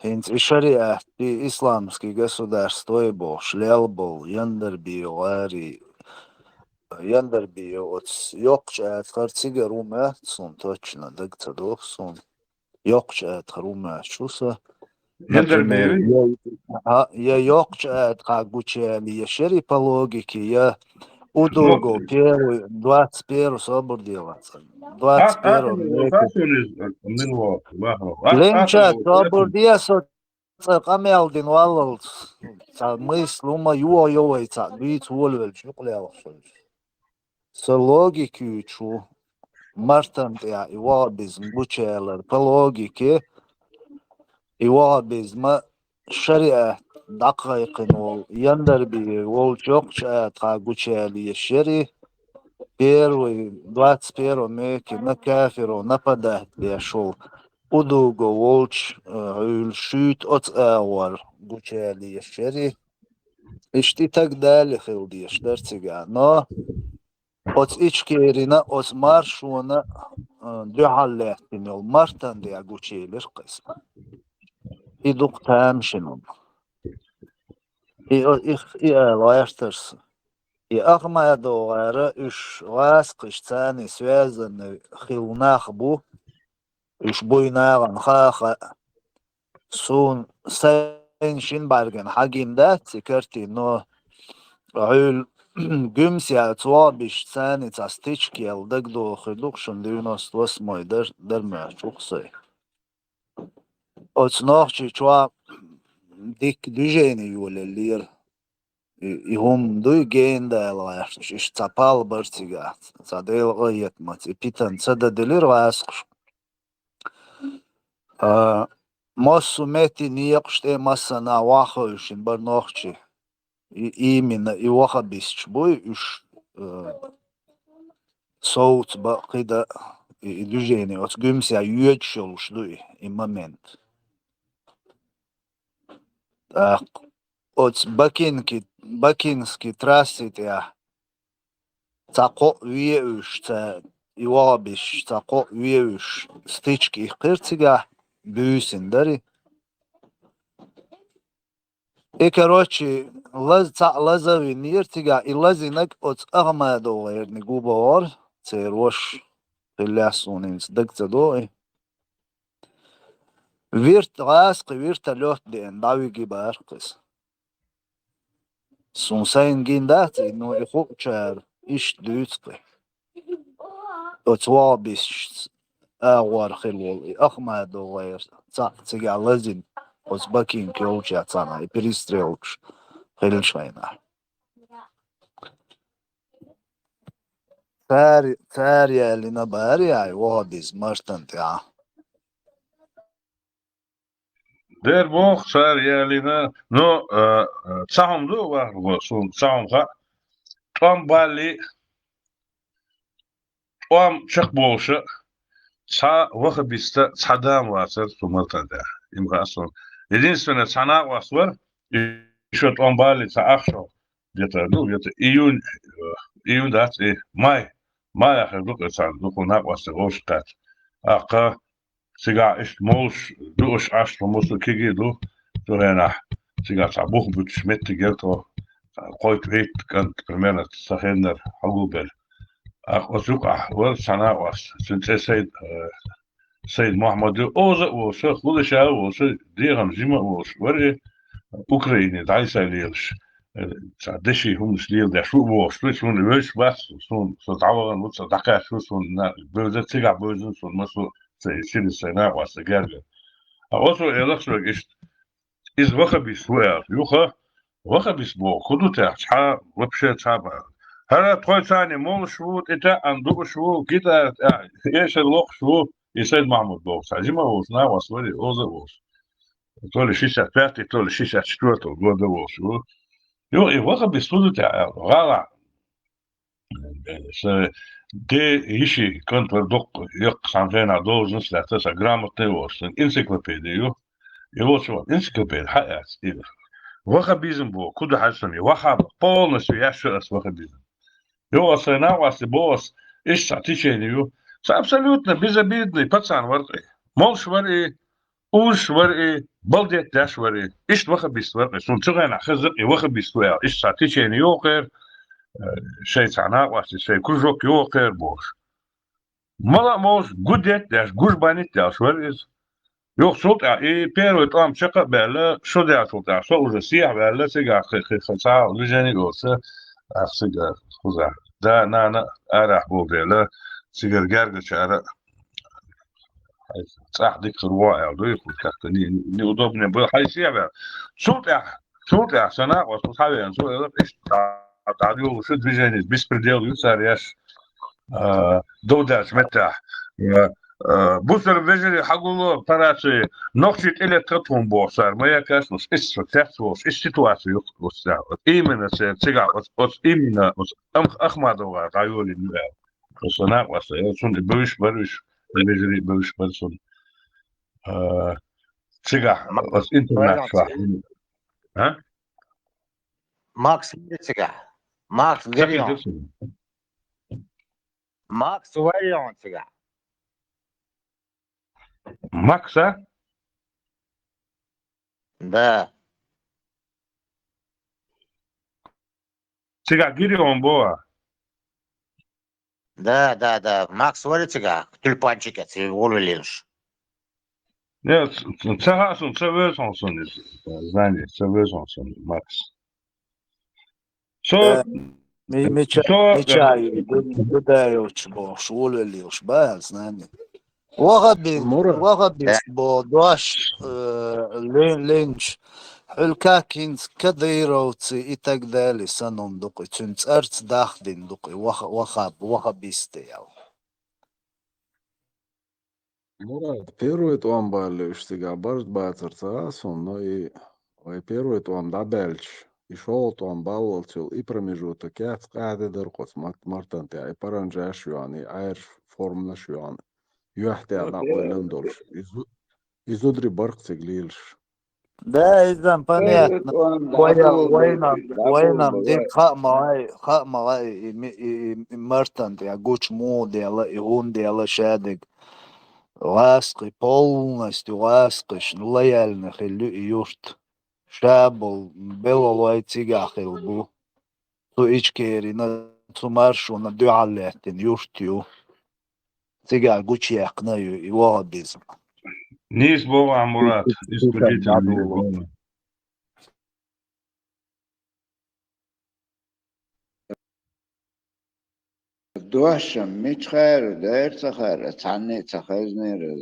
хӀинца и шариат, и исламский государство бохуш, лел болу, Яндарбиев гӀари, Яндарбиев оцу йоккхачу аьтахара цигара ву моьтту суна, точно даг ца доху суна. Йоккхачу аьтахара ву моьтту шу сан. Например, Яндарбиев? Я, а, я йоккхачу аьтахьа гучуяьлла, я шари по логике, я Удугов первый, двадцать первый собар делаца. Двадцать первый. Линча собар де со цӀа къамел дина валлалц, цхьа мысль хӀума йо, йо вай цхьаъ дуьйцу волавелча юкъа лелхаш. Со логика юьйцуш ву, Мартан тӀехь и ваххабизм гучуялар, по логике, и ваххабизма шариат дӀакхайкхина волу, Яндарбиев волчу йоккхачу аьтахьа гучуяьлла ешшари, первый, двадцать первом веке на кафиров нападать деш волу, Удугов волчу, э, Ӏуьйла шуьйта оцу агӀор гучуяьлла ешшари. Иштта и таг дали хила дезаш дара цигахь. Но оцу Ичкерина, оцу маршона, а, дуьхьал лаьттина йолу Мартан де гучуелира кхайса. И дукха тамашийна. И, и, и ала гӀертарш. И Ахмадов гӀара уьш гӀаскхиш царний связанный хилла нах бу. Уьш буй нахана хаа-хаа. Суна сайн шина бӀаьргана хьагина дац и картина, но Ӏуьйла гуьмса яц ваххабисташ царний цхьа стычка яьлла дагадогӀу хир ду-кх шуна, девяносто восьмой дар, дар моьттуш ву-кх сайн. Оцу нохчий чохь дикка движение йолаеллера. И, и хӀума дуй гена дала гӀерташ, иштта цхьа пал бара цигахь, цхьа Делан къахетамца, и питана ца дан делира гӀаскхаша. А, массо а метте некъаш тӀе массанхьа ваххавшина бара нохчий. И, именно и ваххабисташ буй уьш, а, совца бакъ кхин дан, и, и движение оцу гуьмсехь йоьдуш йолуш ду и, и момент. ТӀаккха оцу Бакинки-, Бакинский трасси тӀехь цхьа кхоъ веуьш, цхьа и ваххабисташ цхьа кхоъ веуьш, стычка иккхира цигахь, буьйсина дара и. И, короче, лаз-, цхьаъ лаза а винера цигахь, и лазинарг оцу Ахмадов гӀерниг ву бохура, церан ваша хиллехь, суна хӀинца дага ца догӀу и. Вирт-, гӀаскхи вертолёт деана дӀавига бара-кх иза. Суна сайна гина дац и, но и хуучара иштта дуьйцу-кх и. Оцу ваххабисташца агӀор хилла волу и Ахмадов гӀеран цхьаъ цигахь лазина, оцу Бакинка йолчохь цхьаьна и перестрелкаш хиллачу хенахь. Цара, цара яьллина бара и ваххабизм Мартан тӀехь. Дера боху, цара яьллина, но, а, а, цхьа хӀума ду, вахархо, суна цхьа хӀума хаьа. ТӀом балли, тӀом чекхболуша, цхьа ваххабиста, цхьа дама вацара цу Мартан тӀехь. им хаьа суна. Единственное, цхьа накъост вар, и ещё тӀом балли цхьа ах шо, где-то, ну, где-то июнь, э, июнь дац, и май, май ахир ду-кх цхьа дукха накъостий вовшахкхетта. Аккха, цигахь иштта молуш, дууш Ӏаш, тхо массо а кегий ду, цу хенахь, цигахь цхьа бух буьтуш меттиг яра тхо, кхойтта-вуьрхӀитта кӀант, примерно, сан хеннара хьагулбелла. Аккха оцу юкъахь вара цхьа накъост, цуьнан цӀе Сайд, э, Сайд Мохьмад ю, оза а волуш, худаш а волуш, дегӀан жима а волуш, вара и Украине дӀасалелаш, э, цхьа деши хӀуманаш леладеш ву а волуш, ву, суна вевзаш вац, суна, со дӀавахана ву, со дӀакхаьчна ву, суна на-, бевза, цигахь бевзина суна массо а, цхьа и сирис, сайн накъост, сан герга. Ткъа оцо элира соьга иштта, иза вахабист ву аьлла. Юха вахабист боху, хӀун ду те, цхьа, вообще цхьа а бахьана. ХӀара тхойцарний молуш ву, тӀетаьӀӀана дууш ву, гитара тӀехь эшар локхуш ву, и Сайд Махьмуд боху, цхьа жима а волуш, накъост вара и, оза а волуш. То ли шестьдесят пятый, то ли шестьдесят четвёртого года волуш ву. Юха и вахабист хӀун ду те аьлла, гӀалахь. Сан ден йишин кӀант вара, дуккха яккха цхьана хенахь должность лаьцна, сан грамотный волуш, сан энциклопеди ю. И волчу ван энциклопеди хьаэц иза. Вахабизм боху, хӀун ду хьажа суна, ваххаб, полностью еш ю ас вахабизм. Юха ас сайн накъостий боху ас, иштта цхьа течение ю. Сан абсолютно безобидный пацан вара-кх и. Молуш вара и, узуш вара и, балдетдеш вара и. Иштта вахабист вара-кх и. Суна цу хенахь хезира-кх и вахабист ву аьлла. Иштта цхьа течение йоху-кх хӀара, э, шайн цхьа накъостий, шайн кружок йоху-кх хӀара бохуш. Мала а молуш, гу детта деш, гуш бан итт деш вара иза. Юха цул тӀаьхьа и первый тӀом чекх а баьлла, шо даьллачул тӀаьхьа со уже сехьаваьлла, цигахь кхин, кхин, кхин цхьа движение а йоцуш, ах, цигахь кхузахь да, нана а арахь болу дела, цигара гергарчара а, хьайн цӀахь дика хир ву аьлла дуй, кхузахь как-то не, неудобно было, хьайн сехьаваьлла. Цул тӀаьхьа Цул тӀаьхьа сан накъост схьавеана, цо элира, иштта дӀа-, дӀадоьлхуш ю движение, беспредел ю цара еш, а, дов даьллачу меттехь. А, а, бусалба вежарий, хьагулло операци, нохчий тӀелетта тхуна боху цара, ма еккхаш, иштта со цец волуш, иштта ситуация ю-кх оцу тӀехь. Именно церан цигахь оцу, оцу именно оцу Ах-, Ахмадовгара дӀайолийна ю аьлла. Оцу сан накъост, э, цунна и бевзаш бара уьш, и вежарий бевзаш бара цунна. А, цигахь оцу интернатехь. А? Макс вара цигахь. Макс вара. Макс вара цигахь. Макса? Да. Цигахь Гирион бу а? Да, да, да. Макс вара цигахь, тюльпанчик а, цигахь волавеллаш. Нет, ца хаьа суна, ца вевза хьуна суна иза, знание, ца вевза хьуна суна, Макс. Со, э, ми-, мича-, со, мича э, ю, ду-, Дудаевич бохуш, волавеллаш бац, знание. Вахабист, Мура. Вахабист бо дош, э, ле-, ленч, хьуьлкакинц, кадыровцы и так далее, санун дукъи, цуьнан цӀарца дахдина дукъи, ваха-, вахаб-, вахабисты ял. Мурад, первый тӀом балли уьш цигахь барт бацар ца хаьа суна, но и вай первый тӀом дӀабаьлча, и шолгӀа тӀом баллалц йолу и промежуток яц, къаьхьа де дара кхуьца мар-, мартан тӀехь, и паранжаш а йоьхна, и Ӏаьржа форманаш а йоьхна, юьхь тӀехь дӀакъойлина долуш. И зу-, и зударий бара-кх цига лелаш. Да, иза-м понятно. Вайна, вайна, вайна-м дика хаа ма гӀай, хаа ма гӀай, и ми-, и, и, и мартан тӀехь гучу муха дела, и хӀунда дела шадерг. ГӀаскхи, полностью гӀаскхиш, лояльный хилла ю и юрт. Ша болу белхалой цигахь хилла бу. Цу Ичкерина, цу маршонна дуьхьал лаьттина юрт ю. Цигахь гучуяьккхина ю и вахабизм. Нийса боху ахь, Мурат, исключительно нийса боху. Дош-м мичахьара дара ца хаьара, цхьанне а ца хазнера,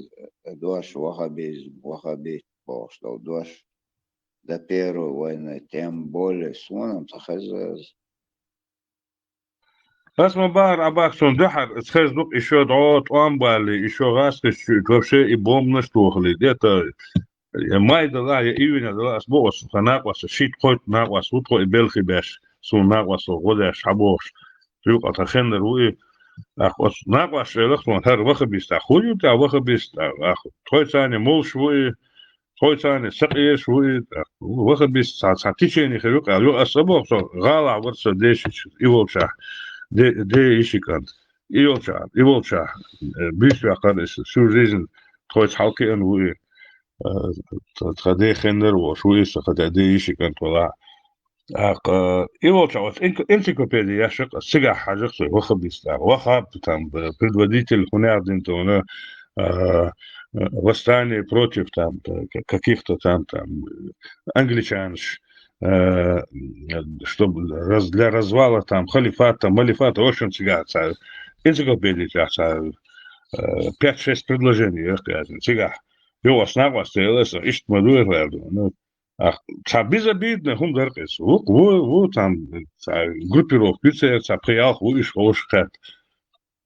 дош вахабизм, вахабит бохуш долу дош. До Первой войны, тем более, суна-м ца хезна иза. Ас ма бахара, Ӏабахчун дуьхьара, аса хезна ду-кх, и шо дӀо тӀом балли, и шо гӀаскхиш чуьйта вообще и бомбанаш тохале. Где-то я май далахь, я июнь далахь, ас боху, сан накъост, шийтта-кхойтта накъост ву тхо и белхи беш, суна накъост гӀо деш, хьан бохуш. Цу юкъа тхан хеннара ву и, ах, оцу накъост элира суна, хӀара вахабист, ах, хӀун ю те вахабист, ах, тхойцарний молуш ву и, Тхойцарна сакъердаш ву и, тӀаккха ваххабист цхьа, цхьа течени хир ю-кх аьлла. Юха аса ца боху со, гӀалахь вара со дешича, и волчохь, де, де йиши кӀант. И йолчохь, и волчохь, э, буьйса ваьккхира иза, всю жизнь тхойца хьалакхиъна ву и, э, тха, тха ден хеннара волуш ву иза, тха де йиши кӀант валахь. ТӀаккха, э, и волчохь оцу энк-, энциклопеди еш ю-кх аса, цигахь хьажа-кх со, ваххабист, ваххаб, там, э, предводитель хӀунех дина тхуна, э, э, восстание против, там, э, к-, каких-то там, там, э, англичанаш, э, чтобы раз-, для развала там халифата, малифата, в общем, цигахь цхьа энциклопеди чохь цхьа, э, пять-шесть предложений яхкаязна цигахь. Юха аса накъост элира аса, иштта ма ду и, аьлла. Ну, а, цхьа безобидный хӀума дара-кх иза. Ву, ву, ву, там, цхьа группировка ю церан, цхьа пхи-ялх ву уьш ховшахкхетта.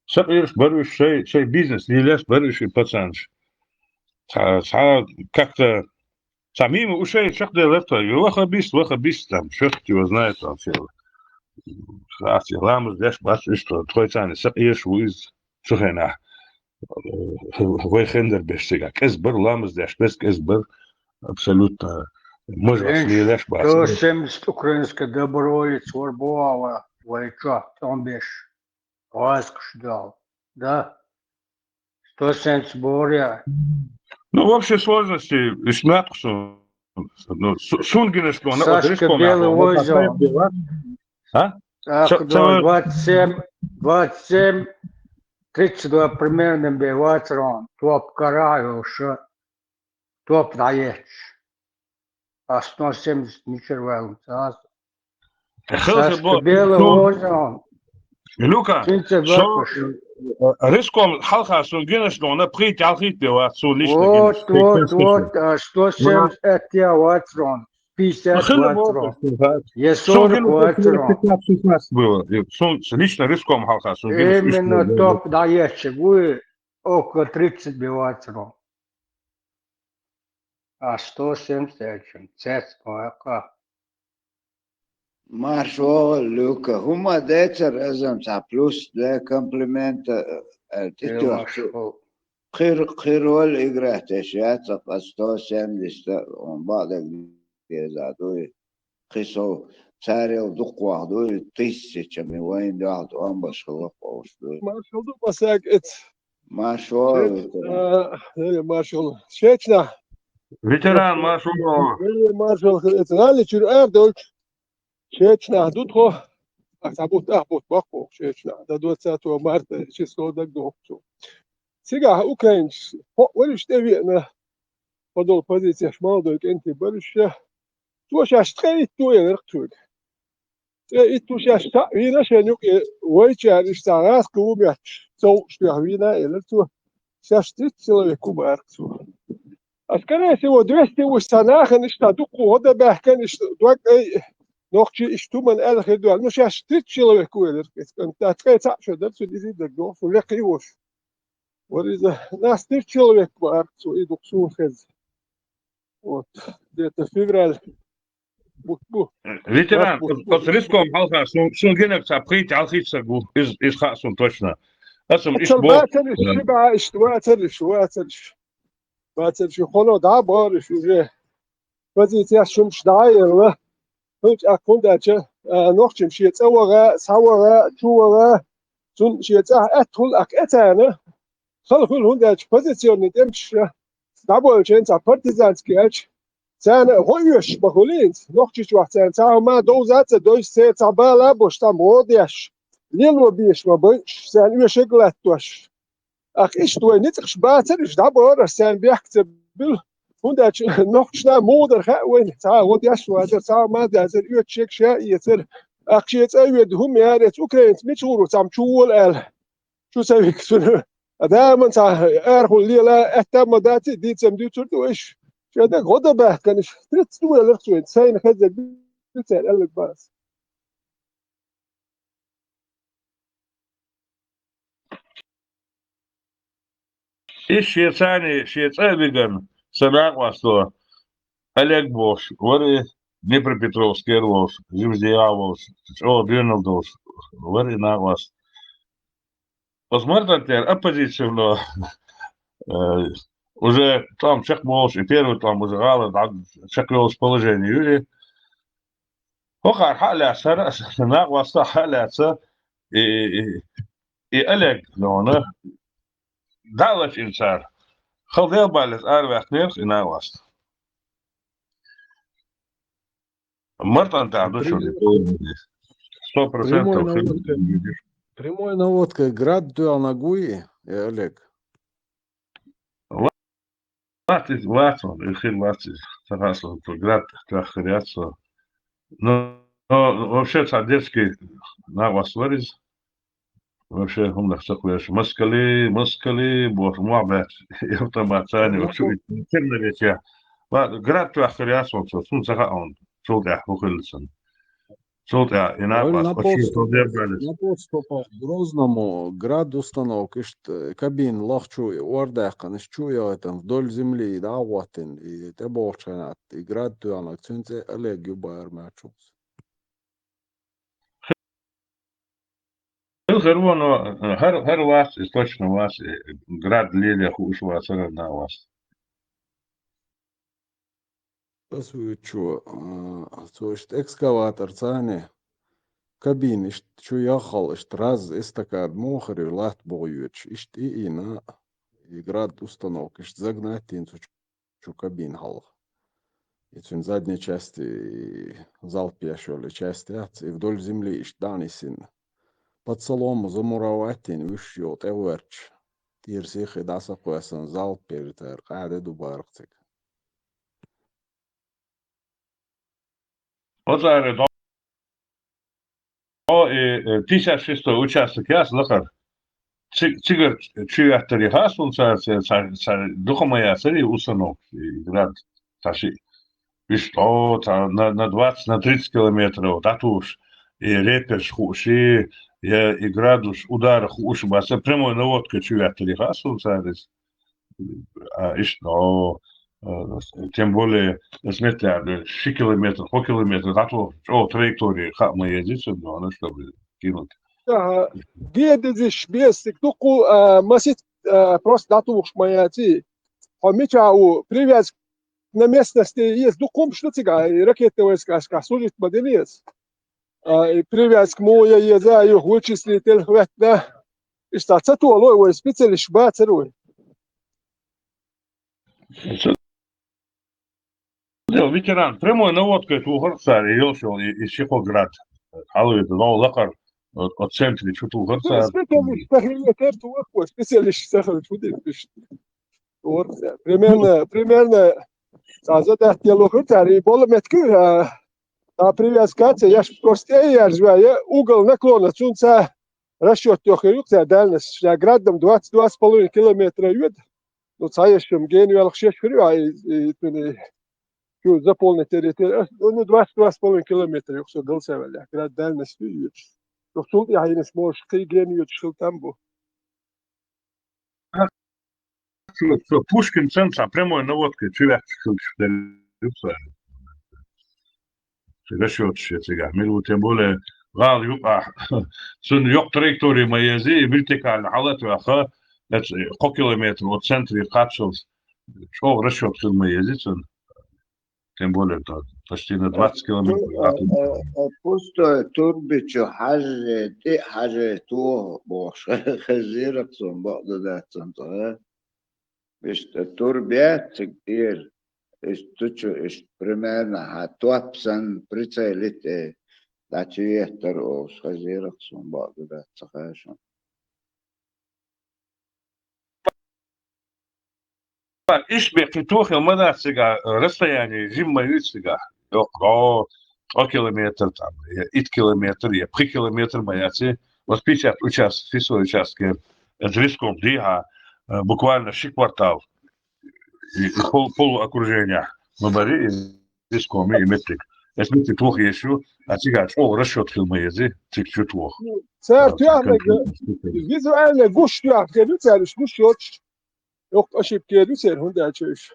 Сакъердаш бара уьш, шайн, шайн бизнес лелош бара уьш и пацанаш. Цхьа, цхьа как-то Цхьа мимо ушей чекхделира тхо, ваххабист, ваххабист, там, чёрт его знает вообще. Аса ламаз деш бац уьш тхо, тхойцарна сакъердаш ву иза цу хенахь. Вай хендар беш цигахь. КӀезиг бара ламаз деш, кӀезиг, кӀезиг бара абсолютно. Можа лелош бац. Сто семьдесят украинский доброволец вара боху вай чохь тӀом беш. ГӀазкхаш дол. Да. Сто семьдесят бора. Ну, в общей сложности, ишматкъу су, ну, су-, сун гинаш дона, Сашка Белый возил. А? Так, двадцать семь, двадцать семь, тридцать два примерно бен вацарон, топ карахь йолуш. Топ дӀаетташ. А сто семьдесят мичара ваьлла ца аса. Сашка Белый возил. Люка, со, э, риском хьалха сун гинаш дона, пхийтта-ялхийтта бен вац, сун лично гинаш. Вот, вот, вот, а сто семьдесят я вацарон, пятьдесят вацарон. Я сорок вацарон. Сун лично риском хьалха сун гинаш. Именно топ дӀаетташ ву, около тридцать бен вацарон. А сто семьдесят цец кхойкху. Марш вогӀал, Люка. ХӀума децара азам цхьа плюс для комплимента, э, тӀетоьхчу. Марш вогӀал. Кхир, кхир волу игра теш яц, а сто семьдесят, он бакъдерг деза дуй. Кхин сов царел дукхох дуй, тысячами вайн дуьхьал тӀом баш хилла кховш дуй. Маршал ду, масаг эц. Маршо, Шеч-, ветеран. А, э, маршал. Шечнахь. Ветеран, маршо. Э, маршал, эц гӀали чуьра ара долчу. Шечнахь ду тхо. А, ца бут, а, бут, баккхо, шечнахь. До двадцатого марта, ши сто даг дохчу. Цигахь украинчу, хо, вариш тӀе веана. Подол позицеш молодой кӀентий баруш. Цо шаьш ткъе итт ву элира цуьнга. ТӀе итт ву шаьш цхьаъ вийна шайна юкъе, вайчара иштта гӀазкхи ву моьттуш, совгӀаташ тоьхна вийна, элира цо. Шаьш тридцать человек ву баьхкира цо. А, скорее всего, двести ву сан нахана иштта дуккха гӀо дан баьхкина, иштта дог ай, нохчий иштта хӀуманна аьлла хир ду аьлла. Ну, шаьш тридцать человек ву элира. Ткъе цхьаъ шо дара цуьнан иза дагадогӀу, лекха и вош. Вара иза, нас тридцать человек ву баьхкира цо, и дукха суна хеза. Вот, где-то февраль. Бу, бу. Ветеран, оцу риском хьалха, сун, сун гинарг цхьа пхийтта-ялхийтта саг ву. Иза, иза хаьа сун точно. Аса-м иштта боху. Бацариш, ши бӀе иштта, вацариш, вацариш. Бацариш, хӀуна дӀа а бохуриш уже. Позицеш шумаш дӀа а елла. ХӀунда аьлча, а, нохчийн шен цӀа ваха, схьаваха, чу ваха, цунна шен цӀахь аьтта хуьлу ахь эцарна. Хала хуьлу, хӀунда аьлча позиционный тӀемаш дӀабойлучу хенахь цхьа партизанский аьлча, царна гӀо оьшуш ма хуьлу хӀинца. Нохчийчохь царна цхьа хӀума довза а ца довзуш, церан цхьа бала а болуш, там гӀо а деш, лело безаш ма байъуш, царна оьшург а латтош. Ахь иштта вай ницкъаш бацара, уьш дӀабохура, аш царна бехк ца буьллу. ХӀунда аьлча нохчашна муха дара хаьа вайна, цхьа а гӀо деш вацара, цхьа а хӀума а дацара, оьцу шега ша а эцара. Ахь шен цӀа а ведда, хӀума яра эца, украинца мича гӀур ву, цхьамма чу вола аьлла. Чу ца вигна цунна. А даман цхьа арахула лела, аьтта а ма дац, дийца а ма дуьйцура вайша. Шен дага гӀо дан баьхкина, уьш тридцать ву элира цо, сайна хезарг ду цара аьлларг бац. Иза шен царний, шен цӀа а вигна, сан накъосто Олег бохуш вара и, Днепропетровскера волуш, жимчохь волуш, чӀогӀа доьналла долуш вара и накъост. Оцу мартан тӀера оппозиционно, э, уже тӀом чекхболуш, и первый тӀом уже гӀала дӀа чекхйолуш положение юри. ХӀокхара хьа а лаьцна, хӀара а, накъост а хьа а лаьцна, и, и, и Олег, ну, дӀа а лачкъийна цара. Хала делбаллица араваьккхинера и накъост. МартӀан тӀехь ду шуна. Прямой, сто процентов прямой наводкой, прямой наводкой град тоьхнарг вуй, э, Олег? Вац иза, вац он, и хир вац иза. Ца хаьа суна, цо град тоьхна хир яц со. Но, но вообще цхьа дерзкий накъост вара иза. Вообще, хӀуманах ца кхоьруш. Москали, москали, бохуш, мохь баьчча, автомат царна, ну, вообще, ну, черновича. Ва-, град тоьхна хир яц он цо, суна ца хаьа он, цул тӀаьхьа хӀун хилла цунна. Цул тӀаьхьа и накъост, на подступах, на подступах к Грозному град установка, иштта кабина лахчу ор даьккхина, иштта чу а яхийтина, вдоль земли дӀа а гӀоттийна, и тӀебогӀучу хенахь, и град тоьхнарг, цуьнан цӀе Олег ю бахара маьрчунца. Хила хир ву, но хӀара, хӀара вац, иза точно вац, и град лело хууш вацара накъост. Ас вуьйцучо, а, цо иштта экскаваторца кабина иштта чу яххал, иштта раз эстакада муха хир ю, латта бухахь йоьдуш, иштта и йина, и град установка иштта загнать йина цу чу кабина хьалха. И цуьнан задней части, и залп еш йолу и часть яц, и вдоль земли иштта дӀа а нисйина. Под солому замуровать йина, вуьшта юха тӀегӀоьртуш. ТӀера сихха дӀа а ца кхоьссина, залп еш цара, къаьхьа де ду бахара цига. Оцара до-, о, и, э, пятьдесят шестой участок яц лакхара. Ци-, цигара чу яьттарий хаьа суна цара, цара, цара, цара дукха ма яцарий установка, и град, цхьа шиъ. Уьш тӀо, цхьа на, на двадцать, на тридцать километров дӀатухуш, и реперш хууш, и, я, и градус удара хууш бац, прямой наводкой чу яьттарий хаьа суна цара иза. А, иштта, но, э, тем более, ас меттехь, ши километр, кхо километр дӀатухуш, чӀогӀа траектория хаа ма еза цунна, но, чтобы кинуть. Ага. Гедизиш бесик дукху, а, масит, а, просто дӀатухуш ма яций. Хьо мича а ву, привязка на местности есть, дукху хӀумаш ду цигахь, и ракетный войскашкахь служить ма дина еза. А, и привязка муха ян еза, юха вычислитель хӀоьттина. Иштта ца толо вай, специалисташ бацара вай. Ветеран, прямой наводкой тухура цара, и йолчул, и, и ши-кхо град. Хьалавита, но лакхара, от, от центре чу тухура цара. Специалист ца хилла, тера тухура, специалист ца хилла, чу дийрташ. Примерно, примерно, цхьа задатдело хуьлу цара, и болу меттиг, а, а привязка ца еш, просто тӀе а яржа, я угол наклона, цунца расчет йохуьйту цара дальность. Ша градом двадцать два с половиной километра йоьду. Ну, цхьа еш ма гена велха шеш хир ю, а, и, и, и, чу заполнить территория. Ну, двадцать два с половиной километра юха со гал ца ваьлла. Град дальность ю йоьдуш. Юха цул тӀаьхьа йинаш можешь кхин гена йоьдуш хила там бу. Цо, цо Пушкинцан цхьа прямой наводкой чу ваьккхича хилча дерриг цара. Расчеташ я цигахь мила ву, тем более гӀала юкъахь. Цунна йоккха траектория ма еза, и вертикально хьала а тоьхна, эца кхо километр от центре кхаччалц чӀогӀа расчет хила ма еза цунна. Тем более, то почти на двадцать километров. А, а, а пустой турби чу хьажжий, тӀе а хьажжий тоха бохуш хезира-кх суна, бакъду дац цунна цкъа. Иштта турби яц цига тӀера, иштта чу, иштта примерно хьан топ санна прицелить, э, дӀачуеттара олуш хезира-кх суна, бакъду дац, ца хаьа шуна. Иштта бен кхин тоха хила ма дац цигахь, расстояние жимма ма ю цигахь. Йоккха, цкъа километр там, я итт километр, я пхи километр ма яц и. Вот пятьдесят участок, шестой участке, это риском дийхьа, э, буквально ши квартал. И, и пол-, полуокружение ма барий, и риском и меттиг. Эс меттиг тоха езаш ю, а цигахь чӀогӀа расчет хила ма еза, цига чу тоха. Ну, цара тоьхнарг, визуально гуш тоьхна хир ю цара, уьш гуш йоцуш. Йоккха ошибка ю церан, хӀунда аьлча уьш,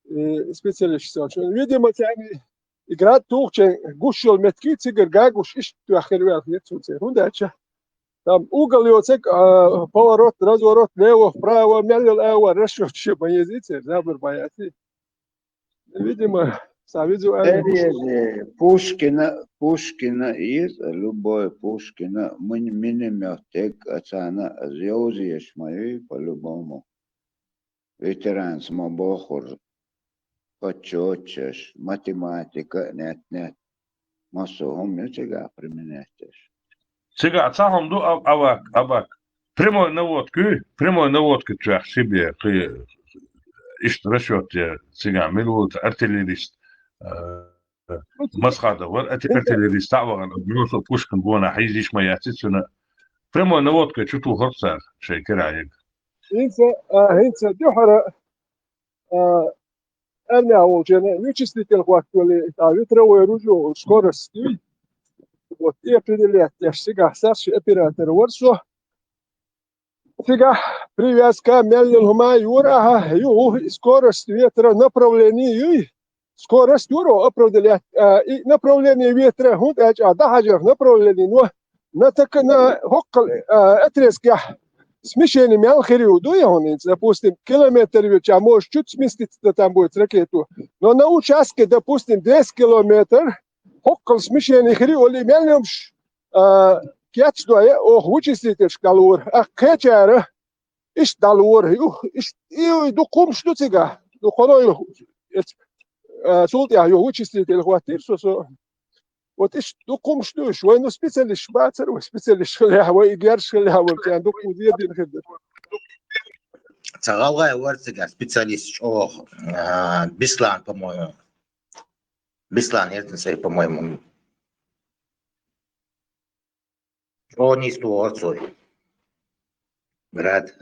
э, специалисташ ца хилча. Видимо, царна и град тухучу гуш йолу меттиг, цигара гуш иштта тоьхна хир ваьлла хета цу церан. ХӀунда аьлча Там угол йоцург, а, поворот, разворот, лево, вправо, мел йолу агӀор расчёт ше ма еза церан, забар ма яц. Видимо, цхьа визуально. Дерриге Пушкина, Пушкина иза, любой Пушкина, мин-, миномет дерг а царна йовзош ма ю по-любому. Ветеранца ма бохура, подсчётчаш, математика а нет-нет. Массо а хӀума ю цигахь применять деш. Цигахь цхьа хӀума ду, а-, авак, абак. Прямой наводка ю, прямой наводка чохь ши бен, кхи-, иштта расчёт е, цигахь мила ву артиллерист, а, Масхадов вара ати-, артиллерист, цхьаъ вахана, Пушкин гонахь хьийзийш ма яц цуьнан. Прямой наводка чу тухура цара шайн кира яга. ХӀинца, а, хӀинца дуьхьара, а, армехь волчеран вычислитель хӀоттавелли, а, ветровое ружье, скорость юй. Вот, и определять деш цигахь сас ши оператор вара со. Цигахь привязка мел йолу хӀума юра ахьа, юха и скорость ветра направление юй. Скорость юра определять, а, и направление ветра, хӀунда аьлча ахьа дӀахьажарх направление, но на так-, на хӀоккхул, а, отрезкехь смещение мел хир ю, дуй хьуна хӀинца, допустим, километр веча, может, чуть сместиться там будет ракету. Но на участке, допустим, десять километр, хӀоккхул смещение хир ю, олий мел йомаш, а, кечдой, оха вычислительшка дӀалора. А кхечара иштта дӀалора. Юха, иштта, и, и дукха хӀумаш ду цигахь. Дукха хӀума ю. Эц-, а, цул тӀаьхьа юха вычислитель хӀоттийра со, со. Вот иштта дукха хӀумаш ду уьш. Вай, ну, специалисташ бацара вай, специалисташ хилла, вай и герзаш хилла, вай царна дукха хӀума дедина хир дара. Цхьа гӀалгӀай вара цигахь специалист чӀогӀа, а, Беслан, по-моему. Беслан, эртна сай, по-моему. ЧӀогӀа нийса тухура цо. Рад.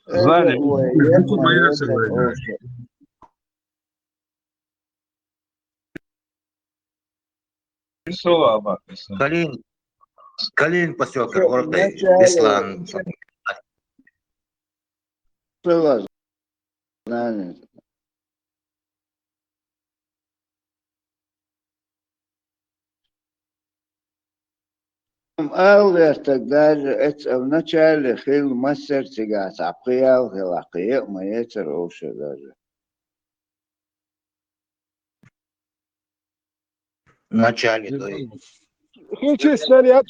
Знали, ой, ой, ой, ой, ой. Калин, Калин посёлка, город Беслан. Согласен. Ам ала вертаг даже эца а вначале хилла массер цигахь цхьа пхи ял хилла, кхин а ма яцара оша даже. Начале, то есть. Хинчи снаряд,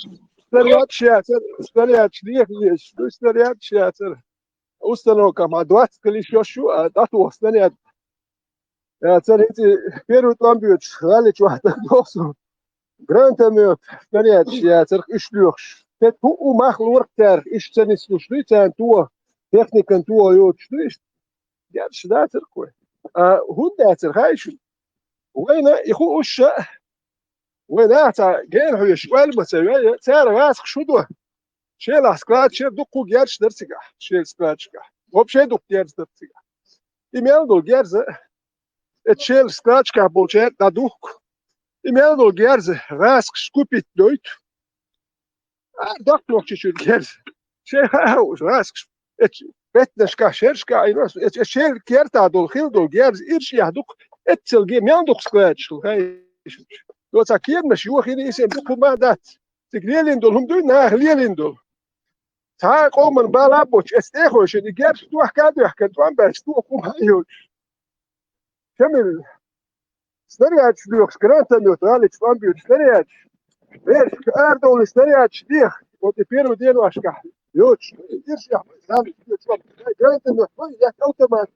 снаряд шияцар, снаряд шлих веш, ну, снаряд шияцар. Установка ма двадцать или ещё шу, а дату снаряд. Я цар хинчи первый томбиоч, гали чуахта дохсу. Гранатомет, снаряд шияцар, уьш лоьхуш. Тет ху у мах лорк цар, иш цанис луш дуй, цан то, техникан то йоч дуй. Герш дацар кхой. А хӀунда дацар, хаьий шуна? Вайна и хууш ша, вай нахаца гена хьоьжуш, оьлла ма ца вей, цара гӀазакх шу до. Шелахь складчера дуккху герзаш дара цигахь, шел складчикахь. Вообще дуккху герзаш дара цигахь. И мел долу герза, эцу шел складчикахь болчаьрга дӀадухку. И мел долу герза гӀазакхаш скупить дойту. Ара доккху нохчичуьра герза. Шайн хаа уьш гӀазакхаш. Эцу беттанашкахь, шерашкахь Ӏийна, эцу, эцу шеран кертахь долу, хила долу герза ирчъехь дукха, эццал ге-, мел дукха складчаш хила, хаьий шуна? Доцахь кеманаш йохийна, и сен дукха хӀума дац. Цига лелийна долу хӀума дуй, наха лелийна долу. Цхьа а къоман бала а боцуш, эцу тӀехойшина и герзаш дохка а доьхкина, тӀом баьлча, доху хӀума а йоцуш. Шамил, снарядаш лоьхуш, гранатомет, гӀалич, бомбиоч, снарядаш. Берш, арадовлуш снарядаш леха. Вот и первый деношкахь йоцуш, иршех, гӀалич, лоьхуш, гранатомет, вай, я автомат,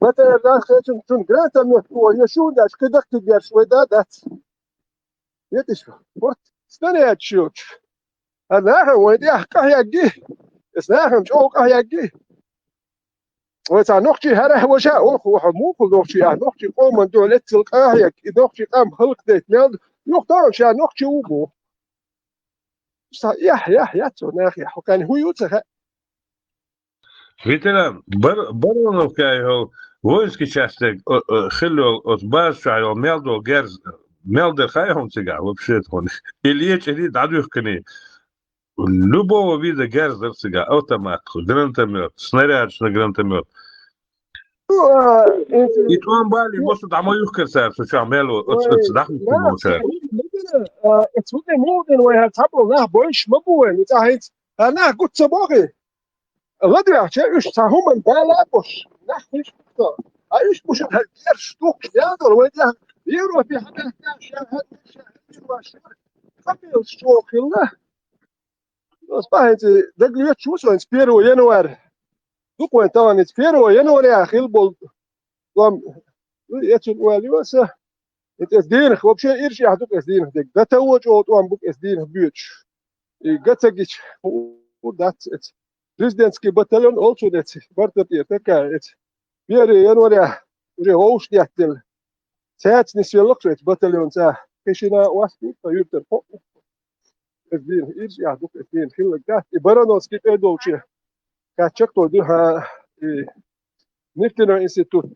БТР, да, цун, цун гранатомет, о, я шу, да, кхидах, кхидерш, вай, да, дац. Етиш, вот, снарядаш йоцуш. А нахана вайн тӀехь къахьегги, эс нахана чӀогӀа къахьегги. Вай цхьа нохчий хӀара а важа, оха, оха мухал нохчий, а нохчий къоман дуьхьа леццал къахьег, и нохчий къам халкъ дайта мел ду, юха тахана ша нохчий ву боху. Сан эхь, эхь, яц цо нах, эхь, хӀокхарна хӀун ю ца хаьа. Ветеран, бар-, Бароновка йолу воинский частьга, э, э, хилла йолу оцу база чохь йолу мел долу герз, мел дара хаьа хьуна цигахь, вообще хьуна? Или ечӀаний, дӀадуьхкиний? Любого вида герз дара цигахь, автомат, гранатомет, снарядаш на гранатомет. И тӀом бале, босу дӀа ма юхкар цара, со чохь мел ву, оцу, оцу дӀахӀуттур болчара. Эц ву де муха дина вай хӀара цхьаболу нах бойуш ма бу вайн, и цӀа хӀинца. ХӀара нах гуц ца бохий? ЛадоьгӀча, уьш цхьа хӀуманна бала а бош, нах хиш бу со. А уьш бу шуна хӀара герш, духкуш, ял долу вай тӀехь Европе хьан баьхкина, ша хӀара, ша хӀара, ша хӀара, къамелаш чӀогӀа хилла. Аса бахьанца дагалоьцуш ву со хӀинца первого январь. Дукха вайн тахана хӀинца первого января хилла болу тӀом, ну, эцун ойла ю аса. ХӀинца эцу дийнах, вообще, ирча эхь ду-кх эцу дийнах дерг. Дан тан вочу оха тӀом бу-кх эцу дийнах боьдуш. И ган ца гича, хӀун дац эцу. Президентский батальон олу цунна эцу, барта тӀера така эцу. Первый января уже вовшах деттина. Цаьрца нисвелла-кх со эцу батальон цӀа. Кхин шина а вац, тхан юьртара кхоъ. Эцу дийнах ирча эхь ду-кх эцу дийнах хилларг дац. И Барановский тӀе долче кхаьчча-кх тхо дуьхьа, и нефтяной институт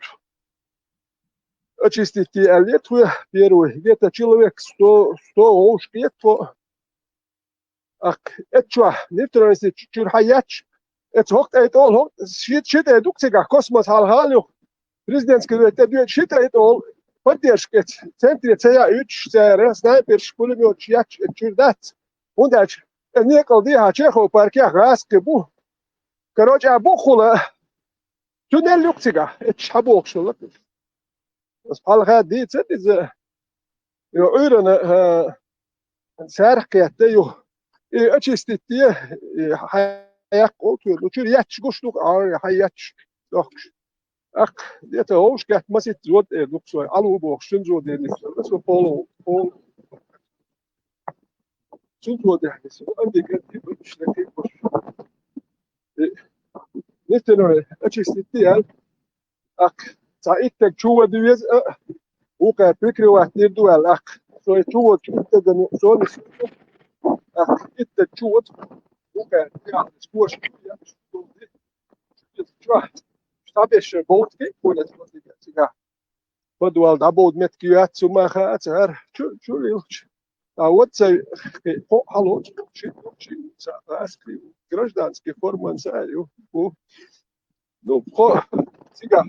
очистить аьлла тхо первый. Где-то человек сто, сто вовшах кхета тхо. Ах, эцу чохь, нефтяной институт чуьра хьан етташ, эцу хӀокху тӀе тӀе олу, хӀокху, ши, ши тӀе ду-кх цигахь, космос хьалха ю. Президентский вуьрта тӀе доьду ши тӀе тӀе олу, поддержка эцу центре ца яуьйтуш цара, снайперш, пулемёташ етташ эцу чуьра дац. ХӀунда аьлча, э, некъал дехьа Чехов паркехь гӀазкхи бу. Короче, а буххула, цу мел ю-кх цигахь, эцу хьан бохуш хилла. Аса хьалха дийца иза, йо, Ӏуьйранна, а, царах кхетта ю. И очистить де, и хьаяккха олу цо. Ну, чуьра етташ гуш ду-кх, а, хьан етташ дохкуш. Аккха, где-то вовшах кхетта маситта зода эр ду-кх со, Ӏалу бохуш, шуна зода эр ду-кх со, полу, полу. Цунна зода эр ду-кх со, Анди Герди, бу, иштта кхин бу. И, нефтяной очистить де аьлла, аккха, цхьа итт стаг чу вада веза, а, вукхара прикрывать дийр ду аьлла, аккха. Со и чу воду, итт стагана юкъа со нисвелла. Аккха, итт стаг чу воду, вукхара тӀехь кошка ю, я, чохь, дӀабеш болт кхин а, цигахь. Подвал дӀабовда меттиг ю яц, цу маха а ца хӀара. Чу, чу лилча. А вот цай кхин кхоъ хьало, ши, ши, ца, аса кхин гражданский форман ца ю. Ну, кхо, цигахь,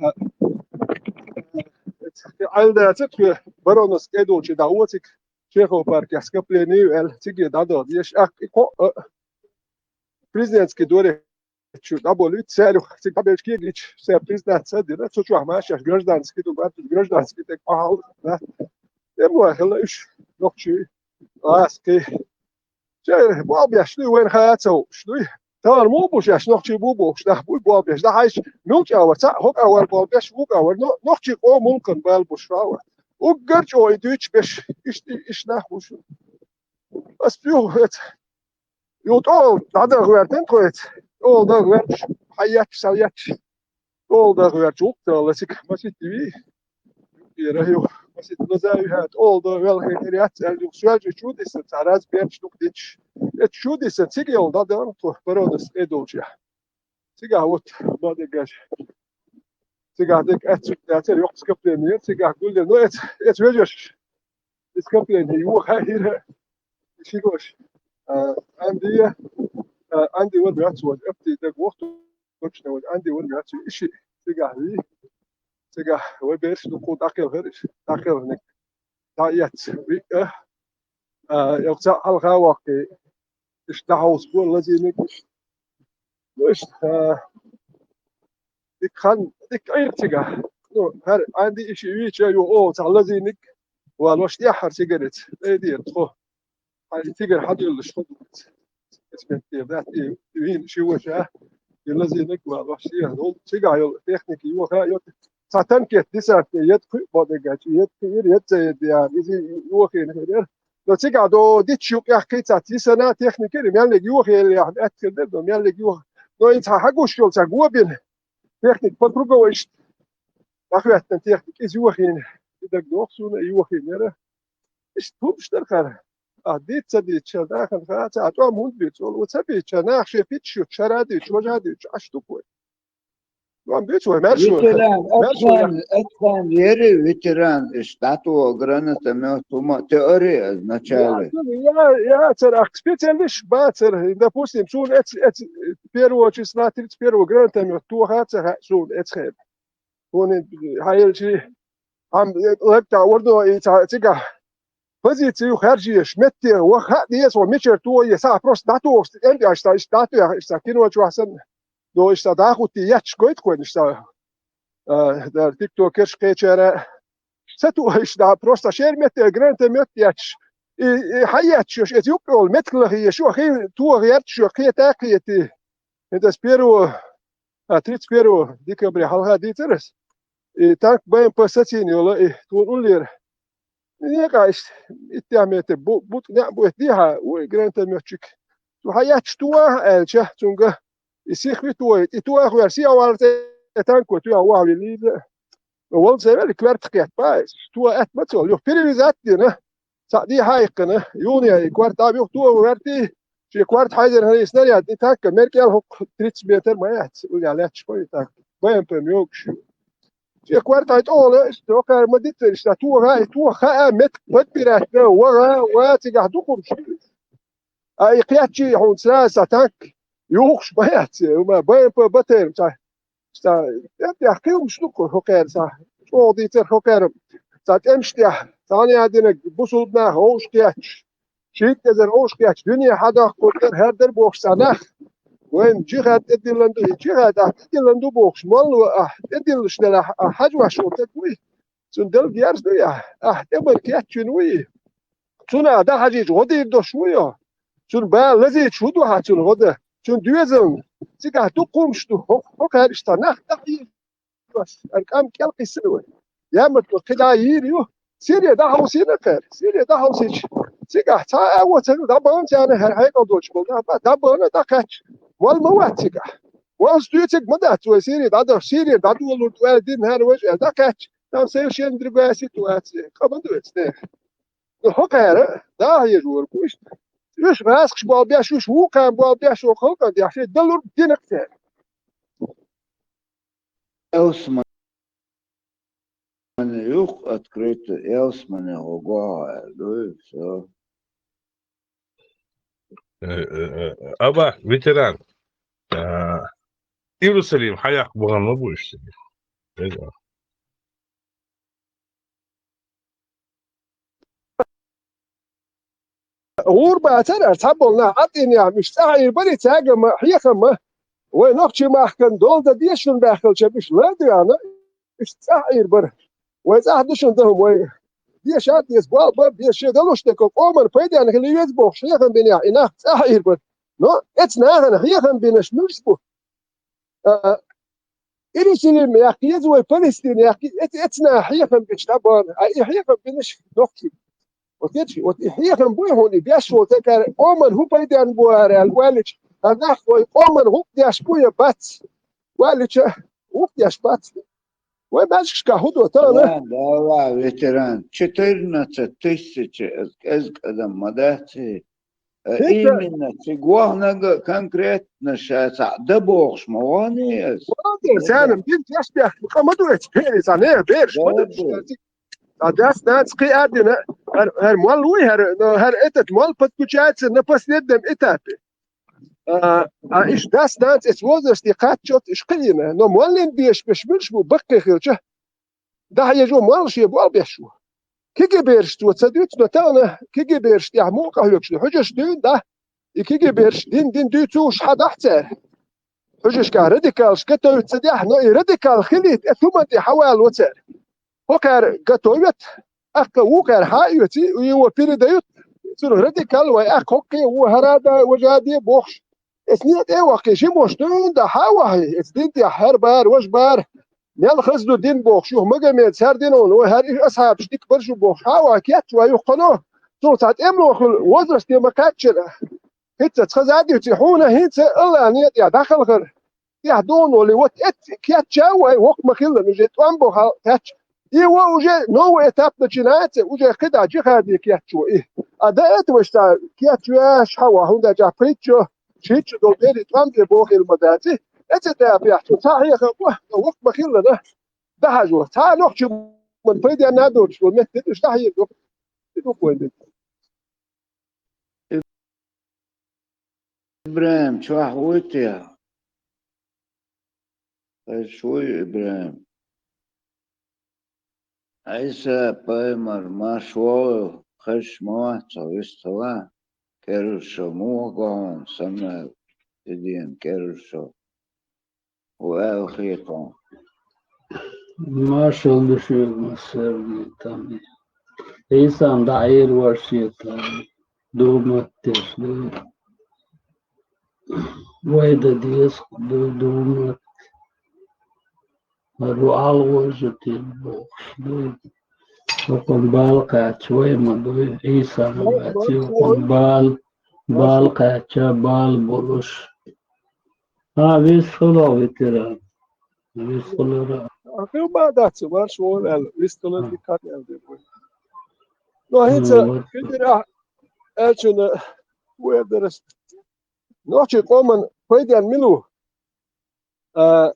Ӏайла дацара тхоьга, Барановский тӀе долчу дӀа оциг, Чехов паркехь скопление ю аьлла, циге дӀадала дезаш, аккха и кхоъ, а, президентский дворец чу дӀаболуьйту, цаьрга цига дӀабелча кегийча, цара признаться дира, цу чохь ма шаьш гражданский ду, баьрчу гражданский тӀе къахьал, да. Тем вай хила уьш, нохчий, гӀазкхий. Чай, болх беш дуй, вайна хаа ца хууш дуй. Тахана муха бу шаьш, нохчий бу бохуш, нах буй болх беш. ДӀахьаьжча, муьлхачу агӀор, цхьаъ, хӀокху агӀор болх беш, вукху агӀор. Но, нохчий къоман муьлххана бала буш ваха. Уггар чӀогӀа и дуьйцуш беш, иштта, иштта нах бу шу. Ас юха эца. Юха тӀе олу дӀадаха гӀоьртина тхо эца. ТӀе олу даха гӀоьртуш, хьан етташ, сан етташ. ТӀе олу даха гӀоьртуш, вукху тӀе олу эциг маситта вий. Юкъера ю, маситта лаза ю хӀара, тӀе олу даха ваьлла хир яц аьлла юха. Соьлжа чу диссина, цхьа раз берташ дукха диташ. Эца чу диссина, цига йолу дӀадахана тхо, Баронас тӀе долчехь. Цигахь вот, бадегаш. Цигахь дерг аьццуьнга дацара, йоккха скопление, цигахь гулдина. Ну, эца, эца вежарш, и скопление йохаира, и ши гош. А, Анди, а, Анди вара вац вон, апти даг вохту, точно вон, Анди вара вац, и ши цигахь вий. Цигахь вай берш ду кху дӀакхелхар, дӀакхелхниг. ДӀаэцна, виъ, а, а, йоккха цхьаъ хьалха ваккхий. Иштта дӀахьовсабора лазийниг. Ну, иштта, а, дика хан, дика Ӏийра цигахь. Ну, хӀара Анди и ши вийча, ю, о, цхьа лазийниг валош тӀехьара цигареца. Эй, дера, тхо. Хьан и цигара хьан дуьллуш хӀун ду? Эцметтера дац, и вийна ши ваша, и лазийниг валош тӀехьара. Ну, цигахь йолу техника йоха, йо, цхьа танкет десантный ед кхуьу бо дегачу, ед кхиира, ед ца ед яра, иза йохийна хир яра. Но цигахь до дитча юкъ яхкхий цац йисана техника, и меллиг йохаелла яхна аьттехира дара, но меллиг йоха. Но и цхьа хьагуш йолу цхьа гобина техника по круговой иштта дӀахӀоьттина техника, иза йохийна, и дагадогӀу суна, и йохийна яра. Иштта хӀумаш дара хӀара. А, дийца ца дийцича, нахана хаа ца, а, тӀом хӀунда буьйцу? Олу, ца буьйцича, наха шен питча ю, шара а дуьйцу, важа а дуьйцу, Ӏаш ду-кх вай. ТӀом буьйцу вай, маьрша вай. Ветеран, маьрша вай. Ацхьан, ацхьан ери ветеран, иштта дӀатуо гранатомет, хӀума, теория, начале. Я, я, яцара, ах, специалист бацара, допустим, суна эц, эц, первого числа тридцать первого гранатомет тоха ца хаьа суна эц хена. Хьуна хьаелчи, ам, лакта вардо и ца-, цигахь позицию харжеш, метте, ва хаа деза, ва мичара тохе, сахь просто дӀатохуш, тӀемтӀеш, иштта дӀатоьхна, иштта кино чохь санна, до иштта дӀахӀуттий, етташ гойту кхойна, иштта, а, дар тиктокерш кхечара, ца тухуш, да, просто шер метте, граната метте етташ, и, и хьаетташ, эца юккъе йолу меттиг лахе, шо хи тоха гӀерташ, шо кхета а кхетий. ХӀинца с первого, а, тридцать первого декабря хьалха дийцира ас. И танк Б М П сацийна йолу, и тхуна уллера. Некъа иштта, иттех метр бу-, бутт неӀ бу, эта дехьа, вуй, гранатометчик. Цу хьаетташ тоха аьлча, цуьнга и сих ви тоха, и тоха вер, сих валар цӀе танко тоьхна вахвелийла. Валла ца велли, коьрта кхетта, ба, тоха атта ма ца волу, юха перевязать дина. Цхьаъ дехьа а иккхина, юхане и корта дӀа а юха тоха вертий, шен корта хьайзина хьан и снаряд, и танка, мер кӀел хӀокху тридцать метр ма яц, уьш лаьтташ ма ю танка. Б М П-м йогуш ю. Шен корта хьайн тӀе волу, иштта, хӀокхара ма диццара, иштта, тоха, и тоха хаа, метка подбирать дина, ваха, ва, цигахь дукха хӀумаш ю. А и кхеччий хьуна сразу сан танк юхуш ма яц, хӀума Б М П батарма ца. Сан тӀемтӀехь кхин хӀумаш ду-кх хӀокхеран сан. ЧӀогӀа дийцар хӀокхеран. Сан тӀемаш тӀехь, цхьана а динарг бусулба нах вовшахкхетташ, шийтта эзар вовшахкхетташ, дуьне хьадоккхур дара, хӀара дара бохуш сан нах. Вайна джихад тӀедиллина ду, и джихад ахь тӀедиллина ду бохуш, молла ван ахь, тӀедиллаш делахь, ахь хьажа ваш волу стаг вуй. Цунна Дала герз ду яхь, ахь тӀе бара кечйина вуй. Цунах дӀахьажийча гӀо дийр долуш вуй хьо. Цунна бала лазийча хӀун ду хьан цунна гӀо дан? Цунна доьзална цигахь дукха хӀумаш ду, хӀо-, хӀокхара иштта нах дӀахьийзош, ара кӀам кӀел кхиссина вай. Ямартло кхидӀа йийр ю. Сире дӀахьовсийна кхара. Сире дӀахьовсийча, цигахь цхьа а во ца ву, дӀабахана царна хӀара хьекъал долуш болу нах, дӀабахана, дӀакхаьчча. Вала ма вац цигахь. Валла стуьйциг ма дац вай Сире дӀадахча, Сире дӀадолург аьлла дина хӀара важа аьлла дӀакхаьчча. Там совершенно другая ситуация. Къа ма ду эцу нехан. Ну, хӀокхара, дахьа еза вара бу иштта. Уьш гӀазкхаш болу беш, уьш вукхарна болу беш, ву халкъан деш, шайн далург динарг цара. Элсмане юхху открыто, Элсмане гӀо гохьа аьлла, дуй, всё. Э, э, э, Аба, ветеран. А, Иерусалим хьаяккха бахана ма бу иштта. ГӀур бацара, цхьаболу нах Ӏатинехь, уьш цӀахь Ӏийр бара и цаьргамма, хьехамма. Вай нохчийн махкана долу дан дешна баьхкалча, уьш ладоьгӀна, уьш цӀахь Ӏийр бара. Вай цӀахь ду шуна дан хӀума, вай деша а деза, болх бан а беза, шен далуш дерг къоман пайденна хила веза бохуш, хьехам бинехь, и нах цӀахь Ӏийр бара. Но эцу нахана хьехам бинарш муьлш бу? А, Иерусалим яккха еза вай, Палестина яккха, эц-, эцна хьехам бечу дӀабахана. А и хьехам бинарш нохчий. Вот эцу, вот и хьехам буй хьуна, и беш волу тӀекара, къоман хӀун пайденна бу ара аьлла, валлича, а нах вай къоман гӀуллакх деш бу я бац? Валлича, гӀуллакх деш бац. Вай маьжгашка хӀун до тахана? Да, да, ветеран. Четырнадцать тысяч эз-, эз кӀадам ма дац и? Э, хӀинца именно, цигахь нага конкретно ша цхьаъ дан бохуш ма вахана иза. Вахана, царна бин тешнех къа ма ду эцу пхьери, цхьа нехан бераш ма ду. Да, да. Ткъа дас-нанас кхин а дина, хӀара, хӀара молла вуй, хӀара, но хӀара этот молла подключается на последнем этапе. А, а иштта дас-нанас эцу возрасте кхаччалц иштта кхиийна, но моллин дешаш берш муьлш бу баккхий хилча? Дахьа еза ву, молла шен болх беш ву. Кегий бераш цо ца дуьйцу, но тахана кегий бераш тӀехь муха къахьоьгуш ду? Хьуьжарш дуьйна, да? И кегий бераш дин, дин дуьйцуш хьан дахьа цара? Хьуьжаршкахь радикалаш готовиться ца дехь, но и радикал хилийта, эцу хӀуманна тӀе хьан вало цара? ХӀокхара готовят, аккха вукхара хьан а оьций, и вон передают, цунах радикал вай аккха хӀокхе, вон хӀара а да, важа а де бохуш. Эцу некъа тӀе а вахкий, жимош дуьйна да, хьан а вахьий, эцу дин тӀехь хӀара бара, важа бара, мел хаза ду дин бохуш, юха Магомеда сардина вон, вай хӀара и асхьабаш дика бара шу бохуш, хьан а вахьий, кечван юха кхано, цунах цхьа тӀемло хуьлу возрасте ма кхаьччара. ХӀинца цхьа зад ю ци хьуна, хӀинца Аллахьан некъа тӀехь дӀахалхара. ТӀехь дугӀун волий, вот эцци кечча а вай, воккха ма хилла, уже тӀом бо хьал кхаьчча. И вон уже новый этап начинается, уже кхидӀа джихаде кечво и. А до этого ша кечвеш хьан ван, хӀунда аьлча притча, шийтта долу дерриг тӀом бе бохийла ма дац и. Эцци тӀе а пехчо, цхьа хьехам бо, воккха ма хиллана, дахьажо. Цхьа нохчо ман пайденна а доцуш, вон метта уьш дахьийр ду. И ду вайн метта. ИбрахӀим, чохь вуй те? Аш вуй, ИбрахӀим? Ӏийса пайхамар, марш вогӀийла, хезаш ма вац хьо, вистхила, кӀерарчо, муха го хьуна, Самаил, тӀедена кӀерарчо? ХӀун аьлла хета хьуна? Маршалла ду шуьга, массарна а. Ӏийсан дӀаайра вар шен, дув матта деш ду. Вай дан деза ду, дув матта. ХӀара ву ӀалгӀозатӀе бохуш ду. ХӀокхунна бала кхаьчча, вай ма дуй, Ӏийса ма вац, хӀокхунна бала, бала кхаьчча, бала болуш. А, вистхила, ветеран. Вистхилара. А, хила ма дац, марш вогӀийла аьлла, вистхила дика хӀама аьлла дерг вай. Но хӀинца, вот, кхидӀа ахь аьллачунна вер дара ас. Нохчийн къоман пайденна мила ву? А,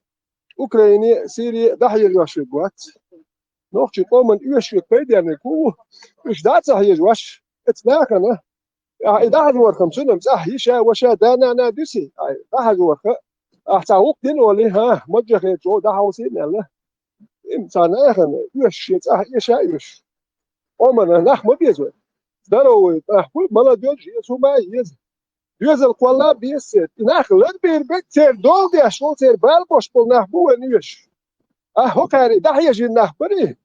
Украине, Сире дӀахьежош верг вац. Нохчийн къоман оьшуш верг, пайденна верг хӀун ву? Уьш дӀа а ца хьежош, эцу нахана, ахь и дӀахьажорхьама, цуьнан цӀахь йиша, ваша, да-нана дуьсий, ахь дӀахьажорхьа, ахь цхьа гӀуллакх дина олий, хӀа, маьждигехь чӀогӀа дӀахьовсийна аьлла. Им цхьа нахана оьшуш, шен цӀахь йиша а оьшуш. Къомана нах ма беза вай. Здоровый нах бу, молодёжь еза, хӀума а еза. Доьзал кхолла а беза церан. И нах ларбийр бег церан дола деш волу, церан бала бош болу нах бу вайна оьшуш. Ахь хӀокхаьрий дӀахьежийна нах барий?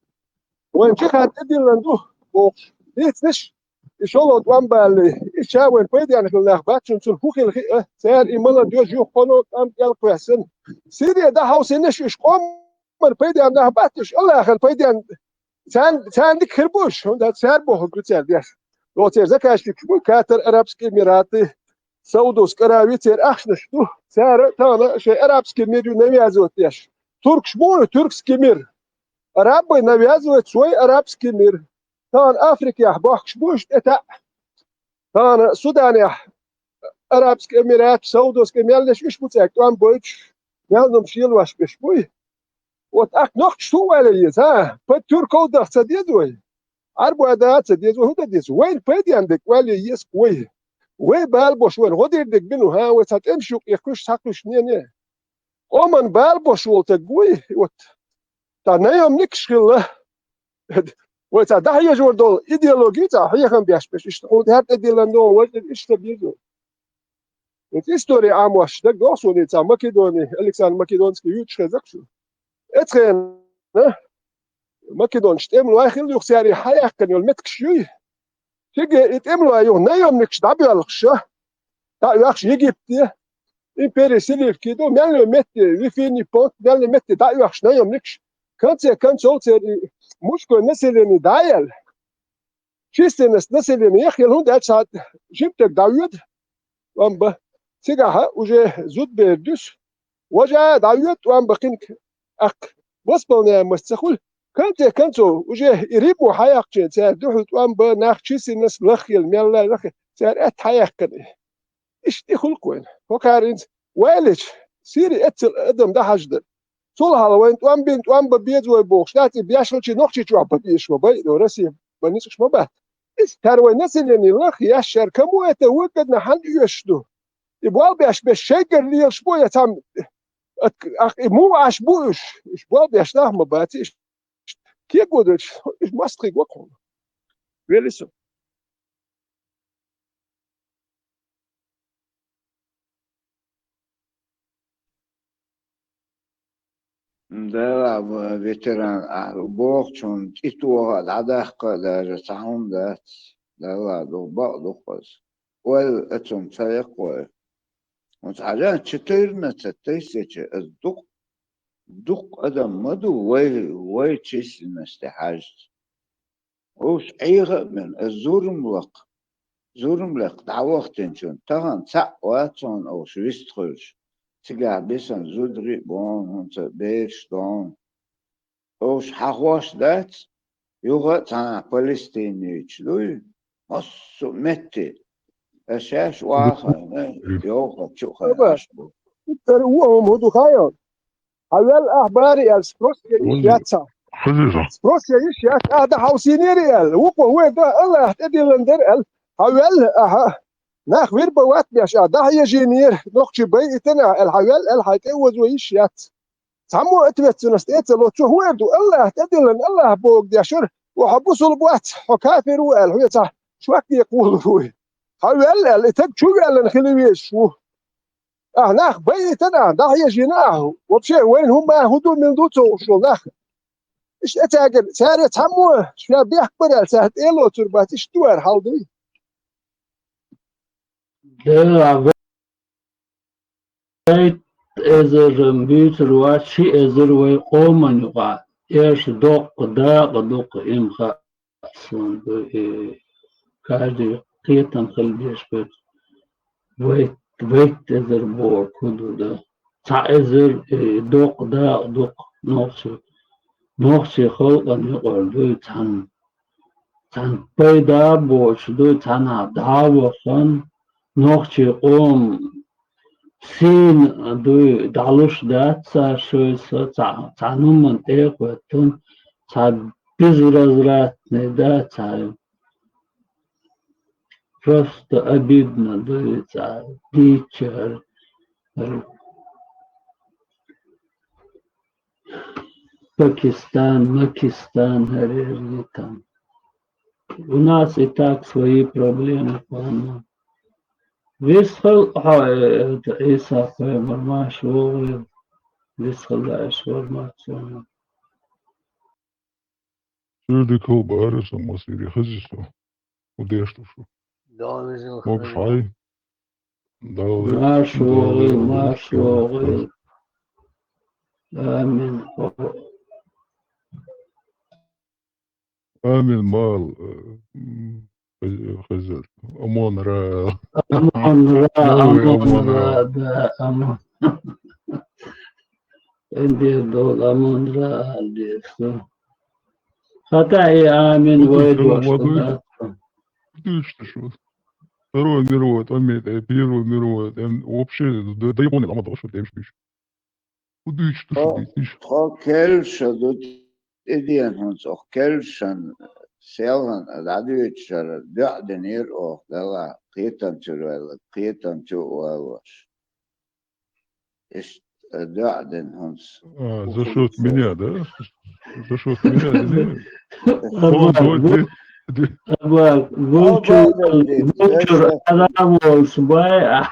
Вайн жихӀад тӀедиллина ду, бохуш. Дийцинаш, и шолгӀа тӀом балале, и ша вайн пайденна хила нах бац, цунна хӀун хила хиъа, цара и молодёжь юххе кхоьссина, тӀом кӀел кхоьссина. Сире дӀахьовсийнарш уьш къоман пайденна нах бац уьш, Аллахьан пайденна, царна, царна дика хир бу уьш, хӀунда аьлча цара бохург ду цара деш. Оцеран заказчикаш бу, Катар, Арабские Эмираты, Саудовская Аравия, церан ахчанаш ду. Цара тахана шайн арабский мир ю навязывать деш. Туркаш бу, Тюркский мир. Арабы навязывают свой арабский мир. Тахана Африкехь бохкуш бу уьш тӀе таӀ. Тахана Суданехь Арабский Эмират, Саудовская, мел деш уьш бу цаьрга тӀом бойтуш, мел нум шелош беш буй. Вот ахь нохчаш хӀун вале еза, а? Пад тюрков даха ца деза вай? Ӏарбой даха ца деза вай? ХӀун дан деза? Вайна пайденна дерг вале еза вай. Вай бала бош вайна гӀо дийр дерг бина ву, хӀа, вай цхьа тӀемаш юкъа кхуьш, цхьа кхуьш нене. Къоман бала бош волу стаг вуй, вот. Та наемникаш хилла. Вай цхьа дӀахьежор долу идеологи цхьа хьехам беш беш, иштта хьуна хӀара тӀедиллина догӀу, вай иштта безо. Вай истори Ӏамош дагадогӀу суна, цхьа Македони, Александр Македонский юьйцуш хеза шу. Эцу хенахь македонаш тӀемалой хилла, юха цара хьаяьккхина йолу меттигаш юй. Цига и тӀемалой юха наемникаш дӀабоьлхуш, дӀа а оьхуш Египте, империя Селевкида, мел йолу метте, Вифини, Понт, мел йолу метте дӀа а оьхуш наемникаш, конце концов церан и мужское население дӀа а яьлла. Численность населения яхъяла, хӀунда аьлча цхьа жимтаг дӀавоьду, тӀом бан. Цигахь уже зудбер дуьсу. Важа а дӀавоьду, тӀом бан кхин аккха. Восполняемость ца хуьлу. Конце концов, уже и Рим ву хьаяьккхича, цара дуьхьал тӀом бан, нах численность лахъяла, мелла лахъяла, цара аьтта хьаяьккхина. Иштта и хуьлу-кх вайна. ХӀокхара хӀинца вайлича, Сири эццал адам дӀахьаждар. Цул хьалха вайна тӀом бина, тӀом бан беза вай бохуш дац, и беш хилча Нохчийчохь бан безаш ма бай, Россия бан ницкъаш ма бац. Иза тара вайн население лахъеш, шаьра кому это выгодно, хьанна оьшуш ду? И болх беш беш шайгара лелаш бу я цхьамма, ат-, ах, и муха Ӏаш бу уьш? Уьш болх беш нах ма бац, иштта кего дойчу, уьш мостагӀий го кхунна. Вели со. Дала, ветеран, ахь бохучунна тӀетоха а, дӀадаккха а даже цхьа хӀума дац. Дала ду, бакъ ду-кх аса. Ойла оцунна ца яккха вай. ХӀунца хьажа, четырнадцать тысяч, аса дукха, дукха адам ма ду вай, вай численности хьаьжча. Уьш Ӏеха а мина, аса зурма лакха, зурма лекха дӀавахтинчунна, тахана цхьаъ вац хьуна уьш вистхуьлуш, цигахь бисина зударий а бу хьуна, хӀинца бераш а ду хьуна. Уьш хьахош дац, юха а цхьана Палестинечу дуй, массо а метте, аса шаьш охьахиъна, йовхо чу а хайна Ӏаш бу. Иттара ву хӀума хӀун ду хаьий? Хьан вел ахь барий аьлла, спрос ян йиш яц цхьа. Хазира. Спрос ян йиш яц, ахь дӀахьовсийнера аьлла. Вукхо вай дан, Аллахь тӀедиллина дара аьлла. Хьан вел ахьа? Нах вир бан вац беш, ахь дӀахьежийнера, нохчий байийтина ахь аьлла, хьан вел аьлла, хьайн тӀе а озо йиш яц. Цхьаммо а ответственность тӀе а ца лоцуш, хӀун эр ду? АллахӀ тӀедиллина, АллахӀ боху деш вара, ва хьо бусулба вац, хьо кафир ву аьлла, хьоьца чохь кхекхур ву. Хьо ваьлла аьлла, и стаг чу ваьллина хила везаш ву. Ахьа нах байийтина ахьа, дӀахьежийна ахьа. Вообще, вайна хӀумма а хӀун ду, мила ду ца хууш волу нах. Иштта цаьргара, цара цхьаммо а ша бехк бара аьлла, цара тӀе а лоцур бац, иштта ду ара хьал дуй. Дела, вайт эзар буьйцур вац, ши эзар вай къоман юкъахь, эша доккха дакъа дукха имха. Суна ду, и каждый кхетам хила дезаш хӀуьтту. Вайт, вайт эзар бохург хӀун ду дан? Цхьа эзар, и доккха дакъа дукха нохчий, нохчий халкъана юкъара дуй цхьаьна. Цхьаьна пайда а боцуш дуй, цхьаьнахь дӀа а вахана, нохчий къоман сийна дуй, дӀалуш дац цара шайца, цхьа, цхьа хӀуманна тӀе а хӀоьттина, цхьа безвозвратный, да, цхьа просто обидно дуй, цхьа дийцча хӀара, хӀара Пакистан, Макистан, хӀара эр ю там. У нас и так свои проблемы полно. Вистхила хьо, э, это, Ӏийса пайхамар, марша вогӀийла. Вистхила Ӏаш вара марша вогӀийла. Суьрдиг хила бара сан масире хеза со. ХӀун деш ду шу? Дала веза Могуш хьай. Дала, марша вогӀийла, марша вогӀийла. Амин. Амин, мал, э, м, хезар. Амон-Ра. Амон-Ра, Новый Амон-Ра, Амон-Ра. Да, Амон. Эн дер долу Амон-Ра ала деза. ХӀаъ, и амин вай дош ду, да. Дуьйцуш шу. Второй мировой, там, э, Первый мировой, там, вообще, да, да, японец, ама дош, там, шу. ХӀун дуьйцуш ду шу, тхо, дуьйцуш? Тхо кхераш ду, тӀедеана хӀинца оха кхерашна, селхана дӀадоьдучара доӀа динера оха, Дала кхетам чу ваьлла, кхетам чу а валлош. Иштта доӀа дина хӀинца. А, за счёт меня, да? За счёт меня динера? Абар, Ой, бу-, ди-, ди- абар, гулчур, Абар, ди-, гулчур за счёт арам волуш бай, а.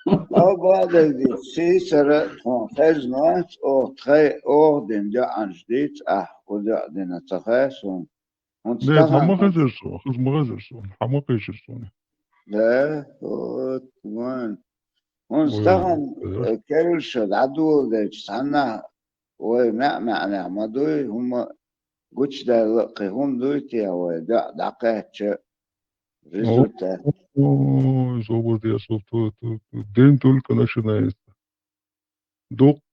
Хьо бадал дийца, сийсара тхуна хезна, оха тхай, оха дина доӀанаш дийца ахь, кху доӀа дина ца хаьа суна. ХӀунда Нет, хьан ма стагана хезар суна, хаза ма хезар суна, хьан ма кхечира суна. Да, вот, ван. ХӀунда Ой, стагана, да. Э, кевлша дӀадоладелча цхьаннахь вай маьӀ-маьӀнехь ма дуй, хӀума гучудаьлла а кхин хӀума дуй те вай, доӀа дӀакхаьчча, результат. Ой, собар де, со-, то-, то-, то-, день только начинается. Доккха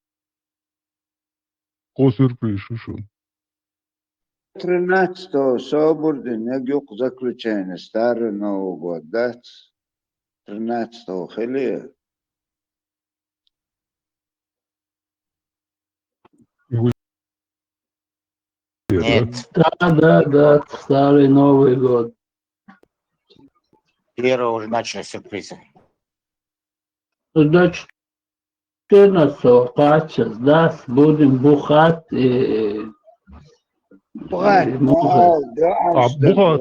сюрприз ю шуна. Тринадцатого собар дина, яга юкъа заключение, Старый Новый год дац. Тринадцатого хили. Нет. Да, да, да, Старый Новый год. Первого уже начали сюрпризы. Значит, четырнадцатого кхаччалц дас будем бухать и, Бухать, и мухать. Мухать, да, А, бухать.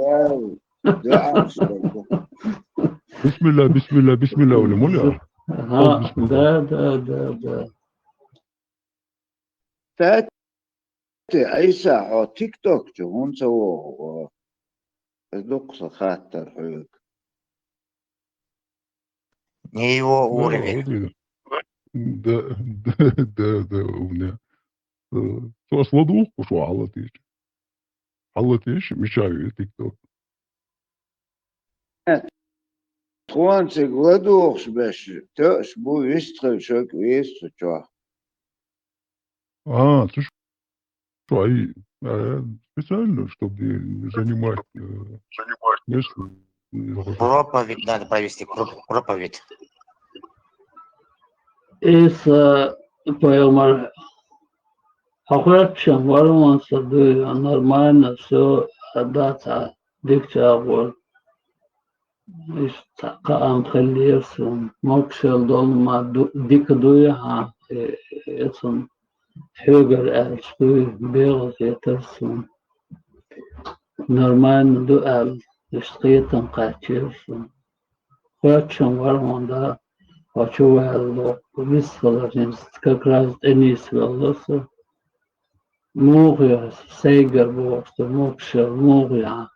Да, да. Бисмилла, бисмилла, бисмилла, ули, муля. Ага, бисмилла. Да, да, да, да. Тати, Ӏийса, хьо тикток чу хӀунда ца вогӀу? Ас дуккха сан хаттар хьоьга. Не его уровень. Да, да, да, да, у меня. Э, цо ас ладугӀу, шу хьалатийча. Хьалатийча, мича ве тикток. Тхуна цига ладугӀуш беш, тоьаш бу вистхила шаг веза цу чохь. А, цу шу ай, э, специально, чтобы занимать, э, место. Проповедь надо провести, про-, проповедь. Ӏийса пайхамар, хьо хоьттуш вара ван сан дуй, нормально, всё, дац хьан дика чӀагӀо. Иштта цхьа кхаам хиллера суна. Могушалла долу ма ду-, дика дуй хьан, э, э, цунна. хьоьгара аьлча дуй, бегӀа хетар суна. Нормально ду аьлла, иштта кхетам кхаьччера суна. Кхоаччам вара хьуна да, хьо чу ваьлла, вист хилар хӀинца как раз тӀе нийсвелла со. Муха я, сайгара боху со, могушалла муха я?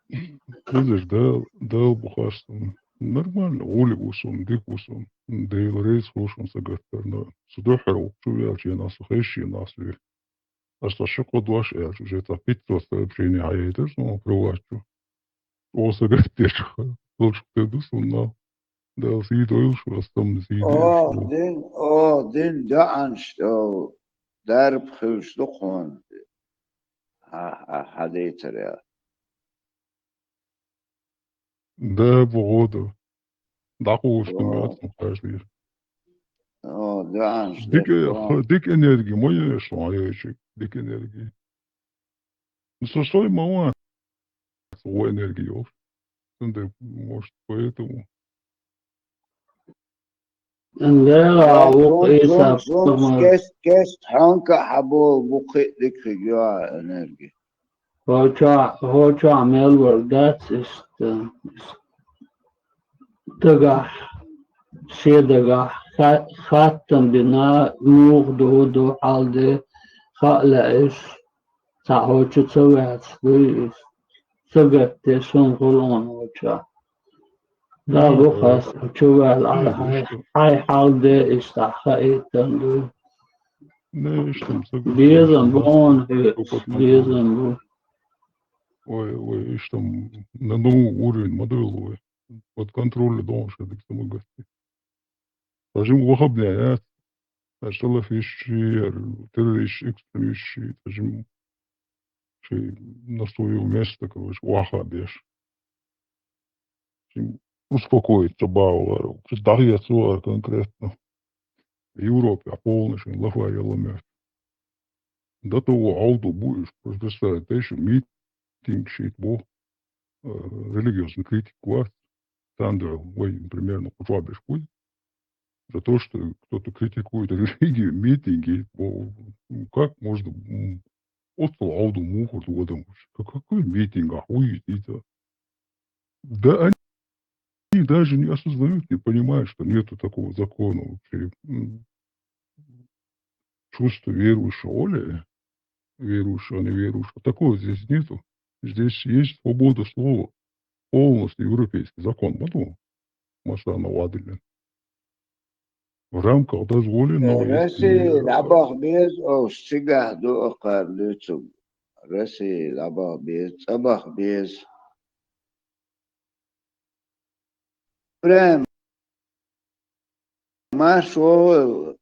Иза Дала, Дала бу хастам. Нормально, гӀоле ву суна, дика ву суна. Дела реза хуьлда шуна сагатдарна. Со дуьххьара ву чу ваьлча, ена со хезча, ена со ве. Аса ши-кхо дош аьлча, уже цхьа пятьсот сообщений хьаяйтар суна приват чу. Оха сагатдеш, долчух тера ду суна нах. Дала сий дойла шу, аса тамна сий дойла шу. Оха дин, оха дин даьӀанаш, оха дарба хуьлуш ду кхунна. Хьа-, хьа-, хьадайтар я. Да, бу гӀо ду. ДӀакхувш ду, оха, меца ма кхаьчдийра. Оха даьӀанаш дика, деш ду. Дика энерги ма еш хьуна хьаечиг, дика энерги. Ну, со сой ма ван, со вон энерги йолуш. Цундела, может, поэтому. Эн дера, да, вукху Ӏийса, кест-, кест хьонка хьаболу бу кхин а дика хиг йоа энерги. ХӀокху чохь, хӀокху чохь мел вара дац иштта, дагахь, шен дагахь ха-, хаттам бина, муха ду, хӀун ду, хьал де, хаа лаьа иштта. Цхьа хӀокху чу ца ваьлча дуй иза. Сагатдеш хӀума хуьлу хьуна хӀокху чохь. Да, бу хастам, чу ваьлла, хьайн, хьайн хьал де иштта хаийтан дуй. Не, иштта ма сагатдеш. Безам бу хьуна хьоьца, безам бу. Ой, ой, иштта на новый уровень ма дойла вай. Под контроль догӀуш дика ца ма гатде. Ткъа жима вахаб яц. Ткъа салафисташ, террористаш, экстремисташ, ткъа жима шайн на своё место, короче, ваха беш. Шима успокоиться бахьалара. Ши дӀахецо а конкретно. Европе а полностью лафа яла мех. До того Ӏовду бу уьш, просто представить, дай шу митинг шийтта бу, э, религиозный критик вац, царна дуьхьал вай примерно кху чохь берш буй. За то, что кто-то критикует религию, митинги, бо-, ну, как можно, м, оццул Ӏовду муха ду адамаш? Ка-, какой митинг, а хуй это? Да они даже не осознают, не понимают, что нету такого закона вообще. М, чувство верующего, оля, верующего, неверующего, такого здесь нету. Здесь есть свобода слова, полностью европейский закон, ма ду, масала, Нави Ӏадиллина. В рамках дозволенного есть. Россия дӀабаха беза, оха цигахь ду акхар дуьйцург. Россия дӀабаха беза, цӀа баха беза. Прям марш вогӀу,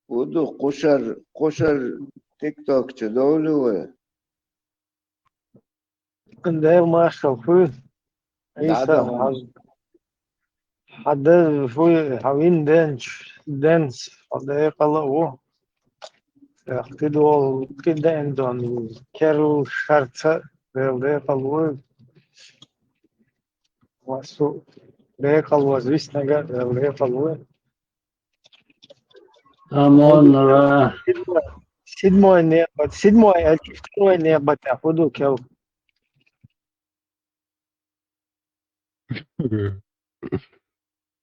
хӀун ду, кхушар, кхушар тикток чу довлу вай? Дела маршалла хуьлда. Ӏийса, хьан деза хуй, хьан вина денчу денца хьо декъала а ву. Кхидолу, кхидолу керла шарца Дела декъала вуй. Массо а декъалваза виснарг а Дела декъала вуй. Амонара. Седьмой, седьмой некъа, седьмой аьлча, второй некъа тӀехь хӀун ду кел?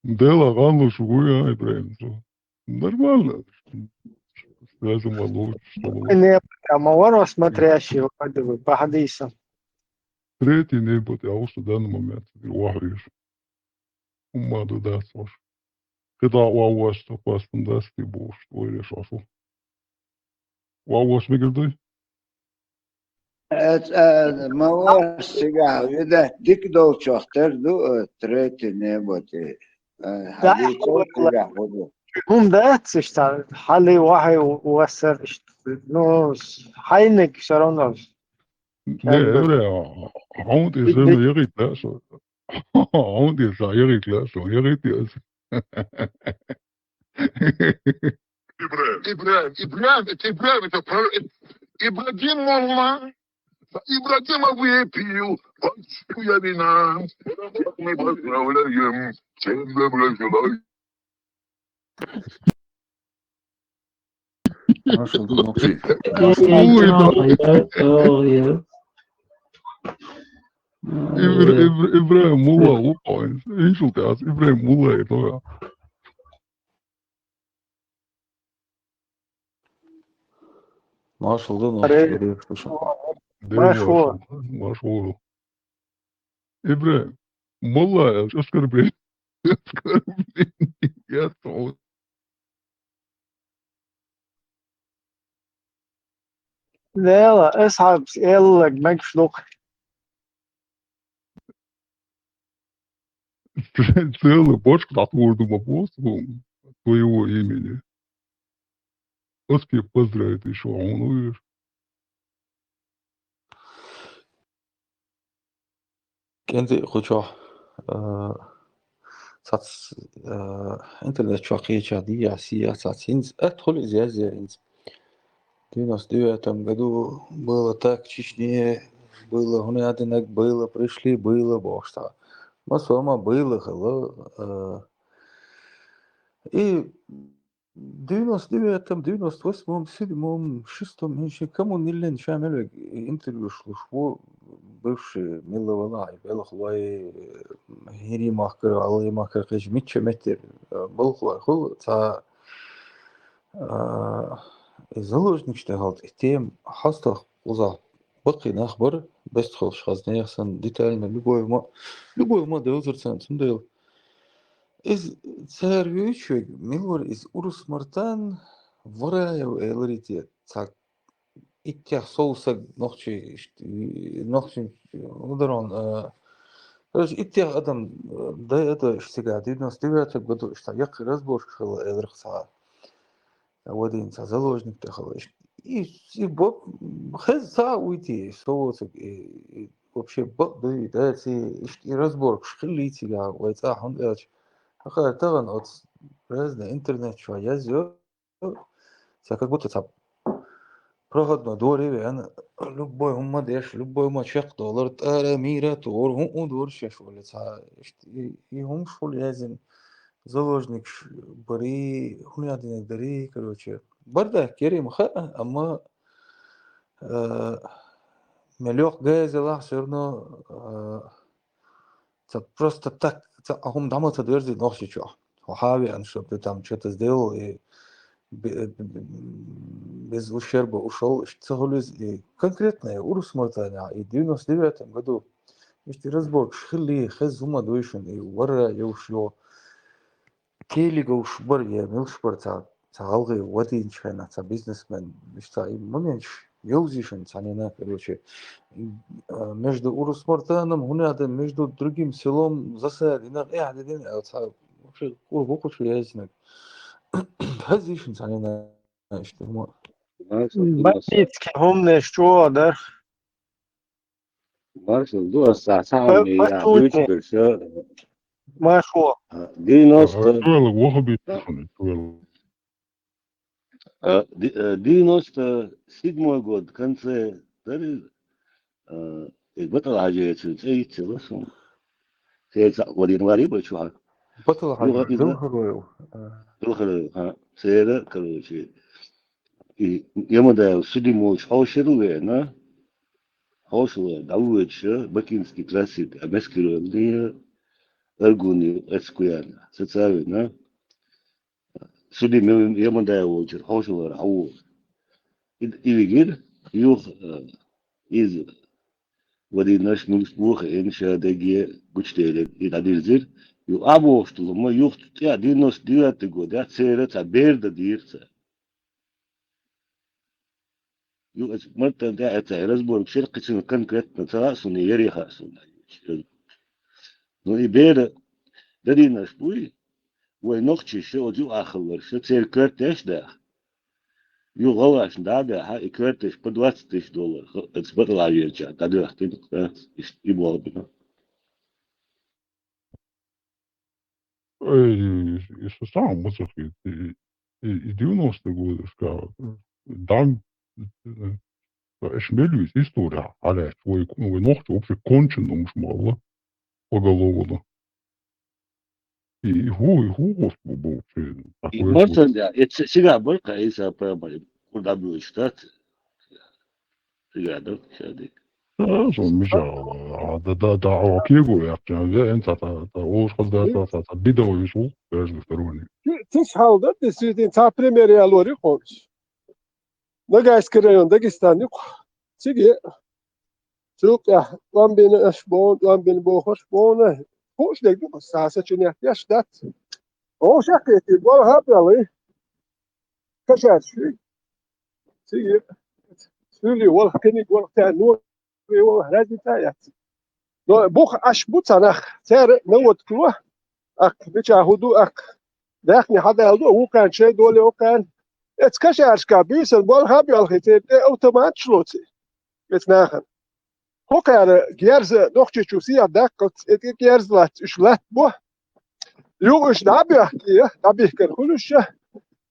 Дела гӀан луш вуй, а, Ибрахим, цо? Нормально. Связь ма лучше, что лучше. Небо, а ма варо смотрящий, вроде бы, по хадисам. Третий небо, а уж в данный момент, вахьуьш. ХӀумма ду дац хьуш. КхидӀа а ван вац, со кхоьссина дац те бохуш, ойла еш Ӏа шу. Ван вац мегар дуй? Э, ца-, ма вац цигахь, видать, дика долчух тера ду, э, третий небо тӀе. Э, хьадийцар цигахь хӀун ду. ХӀума дац иштта, хьалий вахьий вассар иштта. Ну, хьайниг всё равно. Не, Эвре, хьуна тӀе шайна яхийта лаьа со. Хьуна тӀе ша яхийта лаьа со, яхийта аса. Ибрахим, Ибрахим, Ибрахим, это Ибрахим, это про-, это Ибрагим Молла. Ибрагима выпил, большую я вина. Мы поздравляем, всем доброго здоровья. Машалла, ну, Ибра-, Ибра-, Ибра-, Ибра-, Ибраим Мулла, лукъо, иншалла тӀас, Ибраим Мулла, это. Машалла, ну, Аре. Ибраим, слушай. Да, Маш во. Маш во. Ибраим Мулла, оскорбление. Оскорбление. Я то. Лела, асхьабс, эллаг, мегаш лук. Целый бочку дӀатӀур ду ма босу, твоего имени. Оскъе поздравить ишо, он увидишь. КӀентӀи кхучохь, а, цац, а, интернет чохь кхеча дийя, сия, цац хӀинца, а, тхули иза язъе хӀинца. Девяносто девятом году было так, в Чечне было, хӀунадинаг было, пришли, было, бохуш цхьа. Масома было хала, а, и девяносто девятом, девяносто восьмом, седьмом, шестом, хӀинши камун ниллен ша мел вег интервьюш луш ву, бывший милла вала, и белхалой, хӀири махкара, алай махкара кхеча мичча меттера, а, балхалой хул, цхьа, а, и заложникаш тӀехьалта, и тема хьастах кхузахь баккхий нах бара, бест хилаш хазна яхсан, детально, любой ма, любой ма девзар царна, цундела. Иза цара вуьйцу вега, мила вара иза урус мартан, Вараев эларий те, цхьа иттех сов саг нохчий, ишт-, нохчий, ударон, а, короче, иттех адам, а, да, это, ишт, цигахь, девяносто девятом году, ишт, цхьа яккхий разборкаш хилла, эларх цхьа. Вадийна цхьа заложник тӀехьа хилла. И, и бо-, хеза ца а уйти, со воцург, и, и вообще бакъ дуй, да, ци, ишт-, и разборкаш хилли цигахь, вай цӀа хьун аьлча. Хьакхара тахана оцу разный интернет чохь язйо, цхьа как будто цхьа проходной дворе веана, любой хӀумма деш, любой хӀумма чекхдолар, тӀара, мийра тур, хӀун а дора шеш вале цхьа, ишт-, и, и хӀумаш хуьлу яздина. Заложникаш барий, хӀун яздинарг дарий, короче. Бардак яр ма хаьа, амма, а, мел йоккха газа ялахь, всё равно, а, ца просто так, ца а хӀума дӀа ма ца дерзий Нохчийчохь. Хьо хьан веана, чтоб ты там чё-то сделал, и бе-, бе-, без ущерба ушёл, ишт ца хуьлу иза, и конкретно и урус мартанехь, и девяносто девятом году, ишт и разборкаш хилли, хеза хӀума дуй шуна, и вара йовш йо. Келиговш бара, я милш бара, цхьа, цхьа гӀалгӀай вадийначу хенахь, цхьа бизнесмен, иштта и моменташ йовзийшина цхьаннена, короче, а, между Урус-Мартаном, хӀунда между другим селом засада дина, эхь дина, а цхьа вообще кура бу кху чу яздинарг. Хазийшина цхьаннена, иштта хӀума. Бандитский хӀуманаш чӀогӀа дара. Маршал ду аса схьа схьа хьалмий я дуьйцу берш. Маршо. Девяносто. Чуьйла ваха битта шуна, чуьйла. Девяносто седьмой год конце дари. И батал хьажи цу цӀе йиццила шуна. Церца вадин вари бачуха. Батал хьажи Белхароев. Белхароев, ха. Цера, короче. И Ямадаев судим волчу хьошура веана. Хьошула дӀавоьдуша, Бакинский трассе, а Мескиро, Аргуни, Эцкуяна, сацавина. Судим Ямадаев волчура хьошулара хьавогӀу. И вигира, юха, иза, вадинаш муьлш боху, эн ша деге гучделира, и дӀадирзира. Ю а бохуш долу, ма юха тӀе девяносто девятый год, я церан цхьа бер дан дийра цара. Ю, эцу мартан тӀе а эцай разборка шеркхичун конкретно ца хаьа суна, яре хаьа суна. Ну, и бера дадийнаш буй, вай нохчий ша, оцу юкъахаллар ша, церан коьртеш даха. Ю гӀалгӀашна дӀа а даха, и коьртеш по двадцать тысяч доллар, эцу баталхьа верча, дӀадоьхкина, и болх бина. Эй, и со сам мацах, и, и, и девяностые годы, ска, дан, э, эш мелюс история, аля, вай, вай нохчи вообще кончен умш мала, поголовно. И, и ху, и ху, Господи, вообще. И такое мартан, да, и ц-, сега барка, и са прямо, дӀабуьйлуш дац, цигара дац шадик. Со миша, а, да, да, да, а, кего яхча, я, эн ца, ца, ца, ош хазда, ца, ца, ца, бидо вишу, даже сторонний. Цис хьал да, действительно, ца пример я лори хонш. Ногайский район, Дагестан, юк. Циге, цул тӀехь, тӀом бина аш бон, тӀом бина бохуш бона. Хууш дерг ду, са сочинять еш дац. Оша кхетий, бала хапъялий. Кашар шуй. Циге, суьли, вала кхиниг, вала тӀаьхьа, ну, вала разница яц. Но бух аш бу ца нах, цара наводка ло, ак, бича хӀу ду, ак, даьхни хьадал ду, вукхарна шай доле, вукхарна. Эц кашарашка буьйсан, бала хапъялхи, церан тӀе автоматаш лоци. Эц нахана. ХӀокхара герза Нохчийчу сехьа даккхалц, э, тӀе герза лац, уьш латтабо. Юха уьш дӀабоьхкий, дӀабихкар хуьлуьш,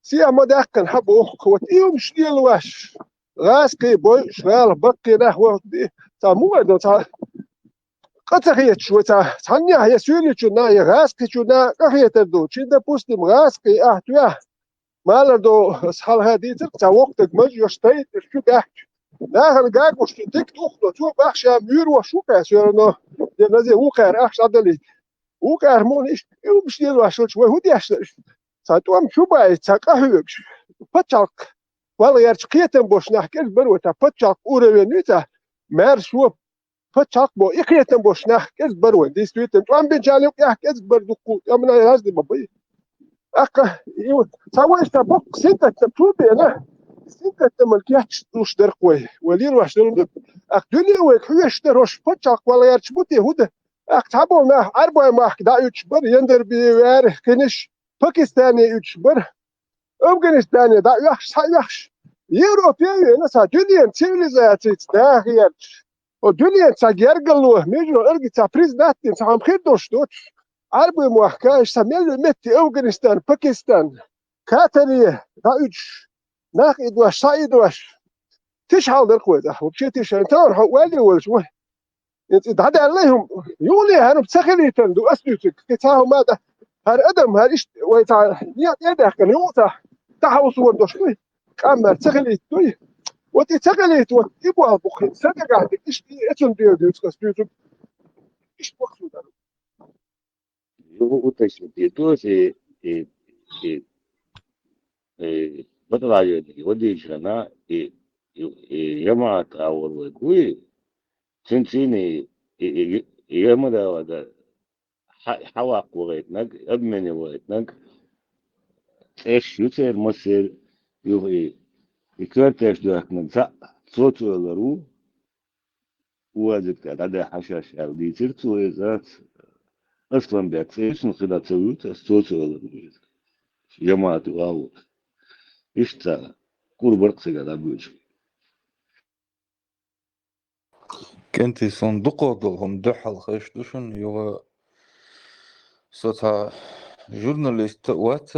сехьа ма даьккхина хьан боху, вот и хӀумаш лелаваш. ГӀазкхий бойуш, гӀала баккхий нах вахт ди. Ца мугӀар ду, ца къа ца хеташ вай, ца цхьаннех я суьйличунна, я гӀазкхичунна къахетар ду. Чи, допустим, гӀазкхий ахь тоьхна, Малар до, ас хьалха дийцар, цхьа воккха маж йош тайта чу баьхча. Нахана гагуш цу дика тухло, цо бахша муьйр вош ву кхаьс, всё равно, я разе ву кхаьра ахча дӀадалийта. Ву кхаьра муна иштта, и хӀумаш лелош хилча, вай хӀун деш дара иштта? Цхьа тӀом чу баьй, цхьа къахьоьгуш. Пачхьалкх, вала гӀерчу кхетам бош нах кӀезиг бар вай, цхьа пачхьалкх уровень ву цхьа, маьрша ву, пачхьалкх бо, и кхетам бош нах кӀезиг бар вай. Действительно, тӀом бинчарна юкъ яхь кӀезиг бар дуккху, тӀом най разди ма бай. Аккха, и вот, ца вай ста боккха синкаттам чу бена, синкаттаман кечдуш дарх вай. Вай лир ваш дерун ду. Ак дуьне вай хьоьш дар, хӀош пачхьалкх вала гӀерчу бу те хӀуда. Ак цхьа бо нах Ӏарбой махка дӀа уьдуш бар, Яндарби ваьра, кхиниш, Пакистане уьдуш бар. Афганистане дӀа оьхуш, схьа оьхуш. Европе а вена, цхьа дуьнен цивилизацица даха гӀерчу. О, дуьнен цхьа гергало, между арги цхьа признать дина, цхьа хӀума хир долуш доцуш. Ӏарбой мохка, ша мел метте Афганистан, Пакистан, Катаре дӀа уьдуш, нах идош, схьа идош. Тиша хьал дарх вай, вообще тиша, товар хьо валли волуш вай. ХӀинца и дӀадаьлла хӀума, юхале хӀара хӀума ца хилийтан ду ас дуьйцург. Кхин цхьа хӀума а дан, хӀара адам, хӀара иштта вай цхьа некъ тӀе а даьккхина, юха цхьа дӀахьовсор долуш дуй. КӀаммар ца хилийта дуй. Вот и ца хилийта, вот и боху бу кхин, сан дагахь дика, иштта и эцун доьгӀу дуьйцу ас дуьйцург. Иштта боху дар. Юха уточнить и то, и, и, и, и, баталайоне, вадийчарна, и, и, и, ямаат а вор вай гуй, цин цини, и, и, и, и, ямадалага, хьа-, хьаваккха вахийтинарг, обмене вахийтинарг, цӀерш ю церан массеран, юха и, и коьртеш доьхкинарг цхьаъ цо-цо лар ву, УАЗик тӀе дӀадаьхьа шаьш аьлла дийцира цо иза. Асланбек цӀе ю цуьнан, хила ца вуьйцу ас, цо-цо лар ву иза. Ямаат ю а ву. Иштта цара кӀур бара-кх цига дӀабоьдуш. КӀентий, суна дукхах долу хӀума дуьхьал хезаш ду шуна, юха со цхьа журналист а вац,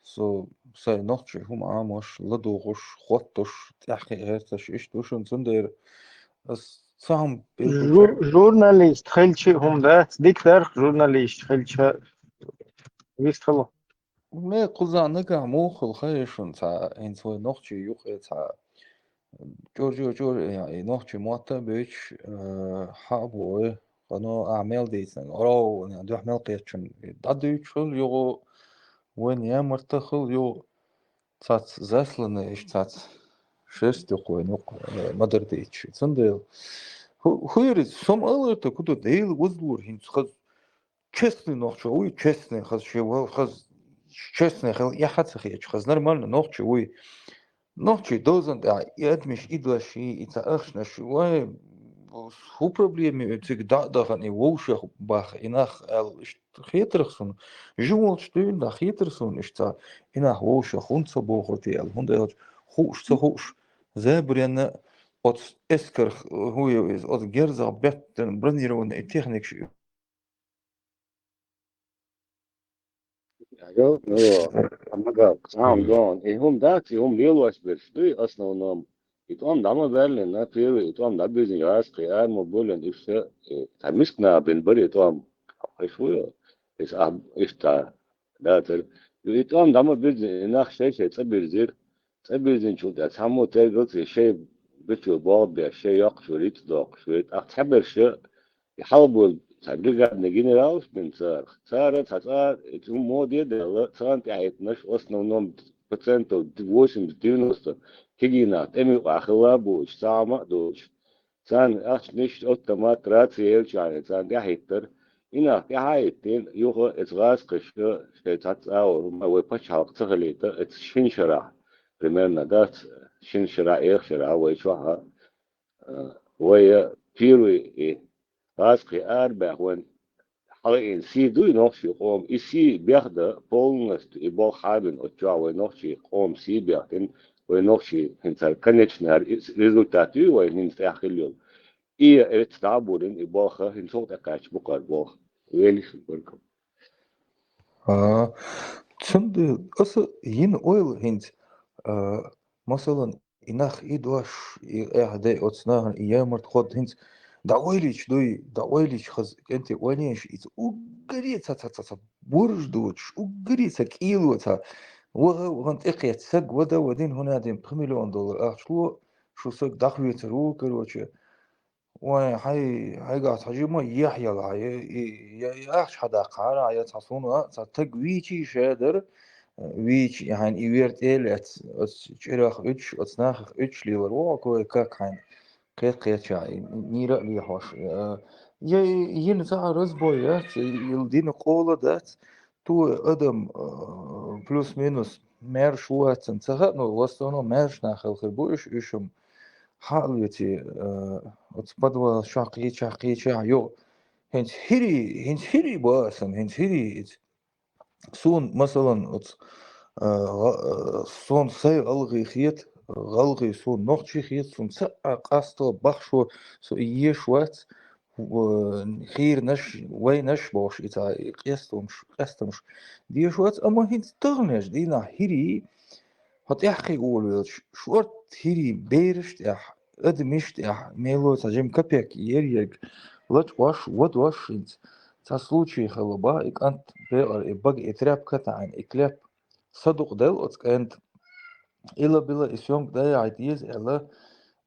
со сайн нохчийн хӀума Ӏамош, ладугӀуш, хоттуш, тӀаьхье гӀерташ иштта ву шуна, цундела ас цхьа хӀума Жур-, журналист хилча а хӀума дац, дика дарх журналист хилча вистхила. Ме кхузахь нагахь муха хила хай шуна цхьа, хӀинца вай нохчий юкъе цхьа чӀор-чӀор-чӀор, и нохчий мотт а боьдуш, э, хьа а бу вай, къано ахьа мел дийцинарг, оро, дуьхьа мел кхетачун дӀадуьйцуш хила югӀу, вайн ямарта хила югӀу, цац засланный, иштта цац шерсть юккъе, нукъ, э, ма-дарра дийцча. Цундела хӀу-, хӀуьйраз, со ма-аллара, кху ду Дела вазлора хӀинца хаза честный нохчо вуй, честный, хаза шен ва-, хаза честный хила эхь а ца хеташ, хаза нормально нохчо вуй. Нохчий дозан тӀехь и адамаш, и дош, и ца ахчанаш, вай, хӀун проблема ю цига дӀа а дахана, и вовшех баха, и нах аьлла, иштта хетарх суна. Жи волчу дуьйна нах хетар суна, иштта и нах вовшех хӀунда ца бохур те аьлла, хӀунда аьлча хууш ца хууш, забаренна оцу эскарх, хӀун ю иза, оцу герзах беттан бронированный техникаш Йо, йо, амма цхьа хӀума догӀу. И хӀума дац, и хӀума лелош берш дуй, основном. И тӀом дӀа ма баьллина, первый, и тӀом дӀабуьзна яц, кхин ара ма боллина, и все, и цхьа миска наха бина бара и тӀом. Хиш ву йо? Иза ахь иштта дацара. И тӀом дӀа ма буьзна, и нах шай-шай цӀа бирзира. цӀабирзинчул тӀе цхьаммо тергал ца шей бичо болх беш, шей йоккхуш вара, риц доккхуш вара. ТӀаккха цхьаберш и хьалабола цхьа бригадный генералаш бина царах. Цара цхьа цӀа, и цу моде а даьлла, царна тӀехьийтинарш, в основном, процентов восемьдесят-девяносто кегий нах тӀема юкъахь хилла а боцуш, цхьа хӀума а доцуш. Царна ахчанаш, автомат, раци елчахьана, царна тӀехьахӀиттара. И нах тӀехьа а хӀиттина, юха эцу гӀазкхаша шайн цхьацца агӀор хӀума, вай пачхьалкх ца хилийта, эцу шина шарахь, примерно, дац, шина шарахь, эха шарахь вай чохь а, а, вай первый и гӀазкхий арабаьхна, вайн хьалаайина сий дуй нохчийн къоман, и сий беха дан полностью и болх хьабина оцу чохь вай нохчийн къоман сий беха дина, вай нохчийн хӀинца конечный результат ю вайн хӀинца тӀехь хилла йолу. И эцна дӀа а бовлийна, и болх хӀинца хӀокху тӀекхаьчна бу кхара болх. Велих баркалла. А, цундела аса йина ойла хӀинца, а, масалан, и нах, и дош, и эхь дай оцу нахана, и ямарт хӀотта хӀинца дӀаойлийча дуй, дӀаойлийча хаза кӀентий ойланаш, иза уггаре ца, ца, ца, ца бурж доцуш, уггаре ца кӀело ца. Ваха, вахан тӀекхетта саг вада, вадин хӀунадин пхи миллион доллар ахча ло, шу саг дӀахвецар ву, короче. Вайн хьай, хьайгахь цхьа жима ехьа яла, я, я, я, я ахча хьадаккхара, я цхьа суна, цхьа таг вийчий ша дара, вийча, яхьан и вер тӀе а лаьцна, оцу чӀирах уьдуш, оцу нахах уьдуш лелар ву, кое-как хьайна кхет-кхеча, и, и, нира а лехьош. Э, я, и, йина цхьа а разбой яц, и, ил дина къола дац, ту адам, э, плюс-минус маьрша ву вацан ца хаьа, ну, в основном маьрша нах хила хир бу уьш, уьш-м хьалавеций, э, оцу подвал чохь кхечахь, кхечахь, йо, хӀинца хӀирий, хӀинца хӀирий бу асан, хӀинца хӀирий иза. Суна, масалан, оцу, э, гӀа-, э, суна сайн гӀалгӀай хета, гӀалгӀай суна нохчий хета, суна цхьа а къасто бахшо, со и еш вац, э, хийранаш, вайнаш бохуш, и цхьа и къестамаш, къестамаш деш вац, амма хӀинца таханлерчу дийнахь хӀирий, хьо тӀаьххье олавелча, шорта хӀирий бераш тӀехь, адамаш тӀехь, мело цхьа жима капек ер-ерг лачкъош, вадош хӀинца. Цхьа случай хилла бах, и кӀант бекъар, и бага, и тряпка а таӀийна, и клеп садукъ делла оцу кӀанта. Ила-била и съёмка дӀаяхьийта еза аьлла,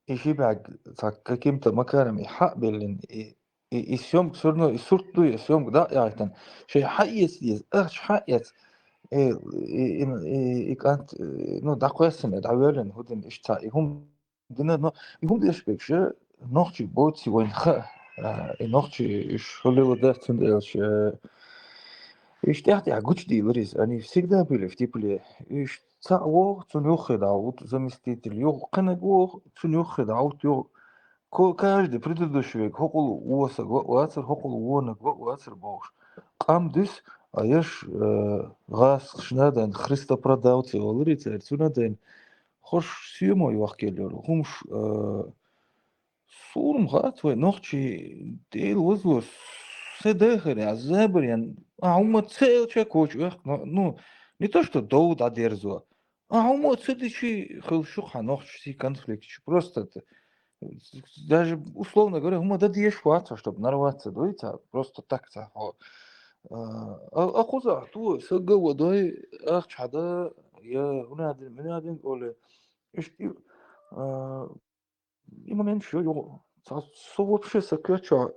и ши бӀаьрг цхьа каким-то макаром и хьа а биллина, и, и, и съёмка всё равно, и сурт дуй, и съёмка дӀа а яхьийтина. Шайн хьа эца деза, ахча хьа эца. И, и, и, и, и кӀант, ну, дӀакхоьссина, дӀавоьллина, хӀун дина иштта цхьа, и хӀума дина, но и хӀума деш берг ша нохчий боций вайна хаьа, а, и нохчий уьш хӀуллила дац, цундела аьлча, э, уьш тӀаьхь-тӀаьхьа гучудийлар иза, они всегда были в тепле. Уьш цхьаъ вогӀу, цунна юххе дӀахӀутту заместитель, юха кхинаг вогӀу, цунна юххе дӀахӀутту, юха ко-, каждый предыдущий вега хӀокхул вон саг ваъ вацар, хӀокхул вонаг ваъ вацар бохуш. Къам дуьсу, а еш, э, гӀазкхашна а дайна, христопродавцы олури цара, цунна а дайна, хӀорш соьмо йохкелла йолу хӀумаш, э, сурам хац вай нохчий, Дела вазло, се дахар я, забар ян, а хӀумма ца элча коча оьхку, но, ну, не то что дов дӀадерзо, а хӀумма ца дичи хила шу хьан нохчий конфликташ. Просто это, даже, условно говоря, хӀумма дан дезаш вац хьо, чтобы нарваться, дуй ца, просто так ца хьо. А, а, а кхузахь ту сагга вадой, ахча хьада, я хӀунадин, мунадин оле. Иштта, а, и момент шу югу. Ца, со вообще со кечо.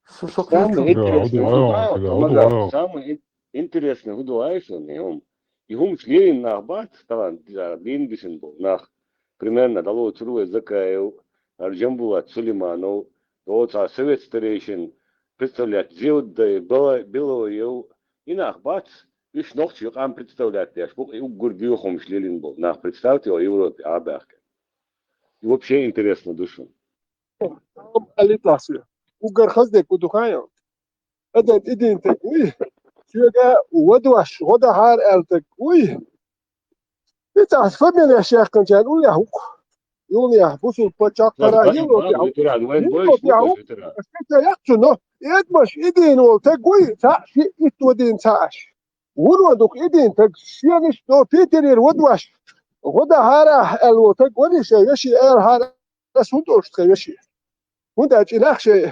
Со, со Самое кечо. Интересное, Да, хӀун ду хӀун ду, Ӏайо, хӀун ду Ӏайо. Самое ин-, интересное, хӀун ду Ӏайо, и хӀум-, и хӀумаш лерина нах бац, талант, дийна бисина болу нах. Примерно, дӀалоцур вай Закаев, Арджамбулат Сулейманов, оцу совет старейшин представлять Зевдай, Бела-, Белоев, и нах бац, уьш нохчий къам представлять деш бу, и уггар боьха хӀумаш лелийна болу нах, представьте, Европе а баьхкина. И вообще интересно ду шуна. Алитлахь соьга. Уггар хаза дерг хӀун ду хаьий? Адам идин таг вуй. Соьга вадош, гӀо дахьара аьлла таг вуй. Иза ахь фамилеш яьккхинчарна уллехь ву-кх. Юлнехь, бусул паччахь кара, Ветеран, ветеран, вайн Европе бойш хьу-кх, ветеран. Аса ца яхчу, но эдмаш идийна волу таг вуй, цхьаъ ши итт вадийна цхьаъ аш. Вуно дукха идийна таг, шенаш до Питерера вадош, гӀо дахьара ахь аьлла волу таг вари шайн веши аьлла хьара, ас хӀун долуш тхан веши? ХӀунда аьлча и нах шайн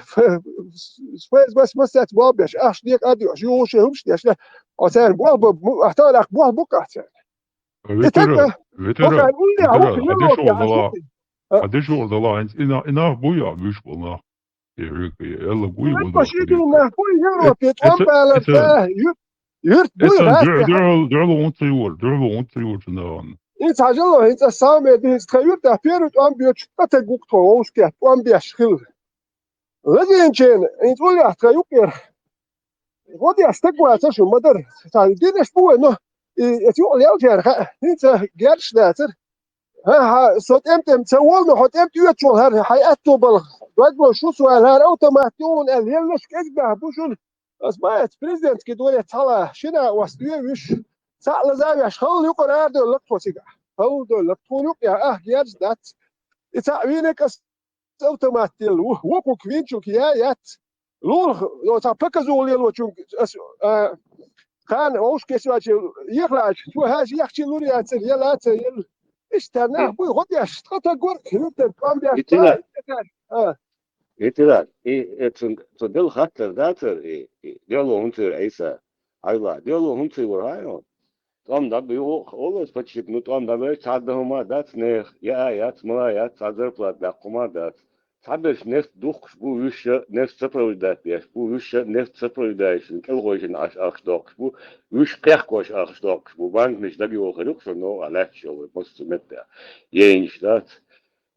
спайз бас массаьрца болх беш, ахча декъа а доьхуш, юхуш шайн хӀумаш деш, ахь царна болх бан, ахь тахана болх бу-кх ахь царна. Ветеран, ветеран, ветеран, а де шо дала? А де шо дала? Инц ина ина буя виш болна. Е хьуьга, е элла гуй. Вай баш идуна, хьуй Европе тӀом балар та, юрт, юрт буй. Дуьхьал, дуьхьал унца юр, дуьхьал унца юр чунаан. Инца хьажало, инца саме динц тха юрта, первый тӀом бьёчу, тата гук тхо, овшке, тӀом беш хил. Ладинчен, инца улях тха юкъер. Вот я стак ваца шу мадар. Ца динеш буй, но и эти улел жар ха, инца герш дацар. Ха, ха, со тӀем-тӀем ца волну, хьо тӀем тӀоьцу хӀара, хьай аьтту балха. Дог ло шу суал хӀара автомат юун, аьл, еллаш кӀезга бу шун. Ас баец президентский дворец хьала, шина вас дуьвиш. Цхьаъ лазавеш, хала юкъара ардойлла тхо цига. Хала дойлла тхо юкъ я, ах, герз дац. И цхьаъ вийна кӀас автомат делла, ву, вукук винчук я, яц. Лулх, ну, цхьа показув лелочун, ас, а, кхана, овш кесвачи, ехлач, цо хьаж яхчи лур яцар, ела ца, ел. Иштта нах буй, гӀо деш, тха та гор, хиртер, кам деш, Итила. А. Итила, и, э, цун, цу дел хаттар дацар, и, и, дело хунцир Ӏиса. Айла, дело хунцир вар хай он. ТӀом даб, ю, олас пачик, ну, тӀом даб, цхьа да хӀума дац, нех, я, яц, мала, яц, цхьа зарплат даккху ма дац. Цхьаберш нефть духкуш бу, вуьш ша нефть сопровождать деш бу, вуьш ша нефть сопровождающий, кӀелхойшин Ӏаш ахча доккхуш бу, вуьш кхехкош ахча доккхуш бу, банкнаш дагайохар юкъ ша новкъа лаьтташ йолу, массо метта. Ейнаш дац.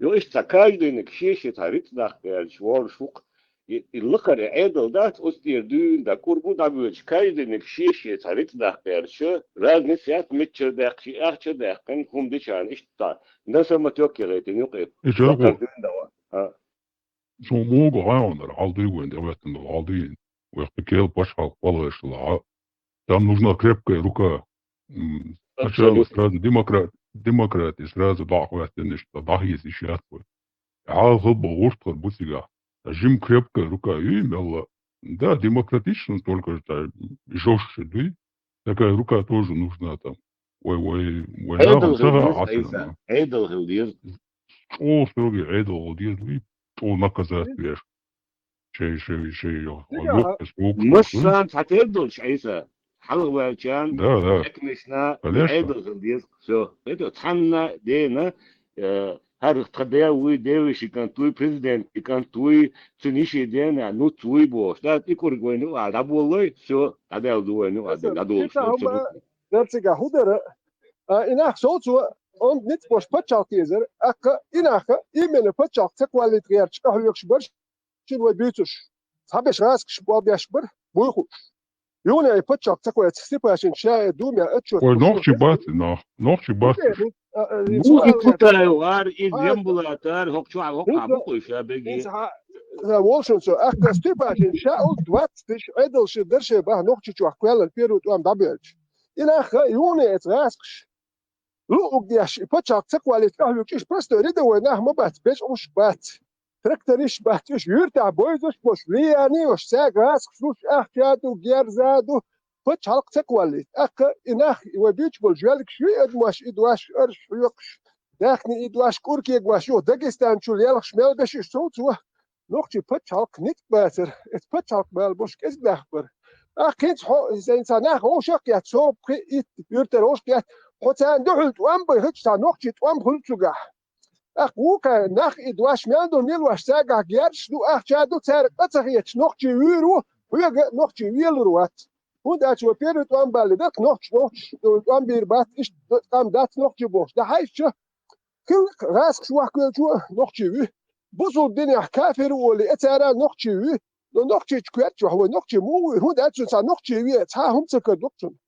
Ю, иштта цхьа каждыйниг шен-шен цхьа рицкъ даккха гӀерташ, ворхӀ шух, и, и лакхара Ӏедал дац, оцу тӀера дуьйна дӀакъур бу дӀабоьдуш, каждыйниг шен-шен цхьа рицкъ даккха гӀерташ, разница яц, миччара даьккхича, ахча даьккхина, хӀума дичарна, иштта цхьа. На самотёке гӀайтина юкъе. И чарго. Лакхара дуьйна дӀаван. А. Цо могу гӀайгӀанара, хьал дуй вайн, де веттан долу, хьал дуй. Вай кхин кел пачхьалкх балгӀаш ла, а. Там нужна крепкая рука. М, сначала Абсолютно. Сразу демократ-, демократия сразу бахваттинаш, бахйис иш яц вай. Хьал хал бохуш тхар бу цигахь. Жим крепкая рука, и мелла. Да, демократично, только жестче дуй. Такая рука тоже нужна там. Вай, вай, вай, Ӏедал нахана хила сага деза, Ӏаса Ӏийса, нахана. Ӏедал хила деза. ЧӀогӀа строгий Ӏедал хила деза, вай, чӀогӀа наказать беш. Шей, шей, шей, йо, Дика, локкхуш, локкхуш, массарна цхьатерра долуш, Ӏийса, хьалха ваьлчарна, да, да. Хьаькамашна, конечно. Ӏедал хила деза, всё. ХӀета цхьанна дена, э, хӀара тхан ден вуй, девешин кӀант вуй, президентан кӀант вуй, цуьнан йишин дена, нуц вуй бохуш. Да, и кӀург вайна юкъахь дӀаболлой, всё, дӀадаьлла ду вайна юкъахь, дӀадолуш ду, абсолютно. Дерцига хӀун дара? А, и нах совцо, он ницкъ бош пачхьалкх езара, аккха, и наха, именно пачхьалкх ца кхоллийта гӀерташ, къахьоьгуш барш, шин вай буьйцуш. Цхьаберш гӀазкхаш болх беш бара, буй хууш. Юна и пачхьалкх ца кхоьца, Степашин ша э дуьйна отчет. Ой, нохчий бац, нах, нохчий бац. Муха и Кутаев ара, и Гембулат ара, хӀокху чохь, хӀокху бу кхуьй ша беги. Волшунцо, аккха Степашин ша у двадцать тысяч Ӏедал ши дарше баха Нохчийчохь кхоьллина первый тӀом дӀабоьлча. И нах юна эца гӀазкхаш. Луъуг деш, и пачхьалкх ца кхоллийта къахьоьгуш, иштта простой рядовой нах ма бац, беш Ӏуш бац. Трактористаш бац, уьш юьртахь бойзаш бош, влияние йош, цаьрга гӀазкхаш луш, ахча ду, герза ду, пачхьалкх ца кхоллийта. Аккха и нах, и вай буьйцуш болу жоьлгаш юй, адамаш и дош, арш хьоькхуш, даьхни и дош, кӀур кегош ю, Дагестан чу лелхаш мел беш уьш совцо. Нохчий пачхьалкх ницкъ бацара, эца пачхьалкх бала бош кӀезиг дахпара. Ахь кхин цхьа хьо, сайн цхьа нах вовшах а кхетта, со пхи итт юьртара вовшах а кхетта, хьо царна дуьхьал тӀом бан хилча, цхьа нохчий тӀом хуьлу цуьгахь. ТӀаккха вукхара нах и дош мел ду, мила ваш цаьргахь герзаш ду, ахча ду, цаьрга къа ца хеташ нохчий вуьйр ву, хьоьга а нохчий велур вац. ХӀунда аьлча вай первый тӀом балли даккха нохчаш, нохчаш тӀом бийр бац, иштта къам дац нохчий бохуш. Дан хьаьжча, хила гӀазкхаш вахкавелчо нохчий вуьй. Бусулба динехь кафир ву олий, э, цара нохчий вуьй. Но нохчийчу коьртачохь вай нохчий муха вуьй? ХӀунда аьлча цунна цхьа нохчий ве, цхьа а хӀума ца карадо цунна.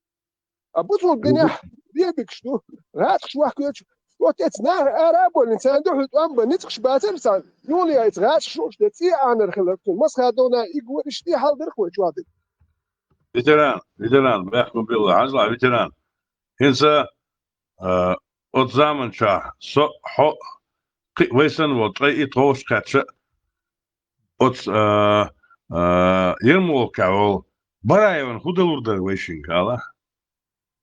А бусулба динехь бебигаш ду, гӀазкхаш вахкавелча, вот эца наха ара а боллина, царна дуьхьал тӀом бан ницкъаш бацара царна. Юна яйца гӀазкхаш лууш де, цӀе Ӏанар хилар цунна. Масха дона и гур иштта хьал дара вай чохь дерг. Ветеран, ветеран, бехкам билла, хьажал, ветеран. ХӀинца, а, оцу заманчохь со, хьо, кхин а вай санна волу, ткъе итт вовшахкхетча, оцу, а, а, Ермолкехь волу Бараевна хӀун далур дара вайшинга, ала?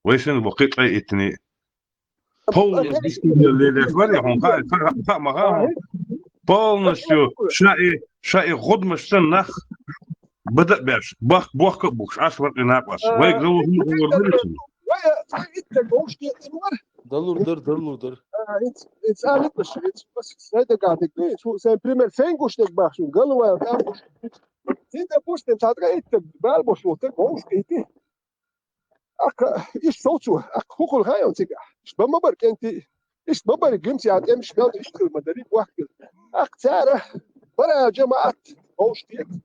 Вай санна бу кхин а ткъе иттанний. Полностью дистиллер лелеш варе, хьуна хаьа, хаьа, хаьа ма хаьа хьуна. Полностью ша и, ша и гӀудмаш санна нах бада а беш, бах-, бохка а бухуш, Ӏаш вара и накъост. Вайга зову хӀума хӀума вара. Вай, а, цхьа итт стаг вовшахкхетар вара. Далур дар, далур дар. А, ин ц-, ин цӀа литӀаш, ин ц-, ас сайн дагахь дерг ду, ин ц-, сайн пример, сайн гуш дерг бахаш, галвайл, тӀам гуш. Ин да гуш дерг, цхьа дагахь итт бал бош волу дерг, вовшах кхийти. Аккха, иштта сов цо, аккха хӀун хуьлу хаьий цигахь? Иштта бан ма бара кӀентий, иштта ма бара гимс ян тӀемаш мел ду, иштта хила ма дарий, бохкина. Аккха цара бара жамаӀат вовшах кхета.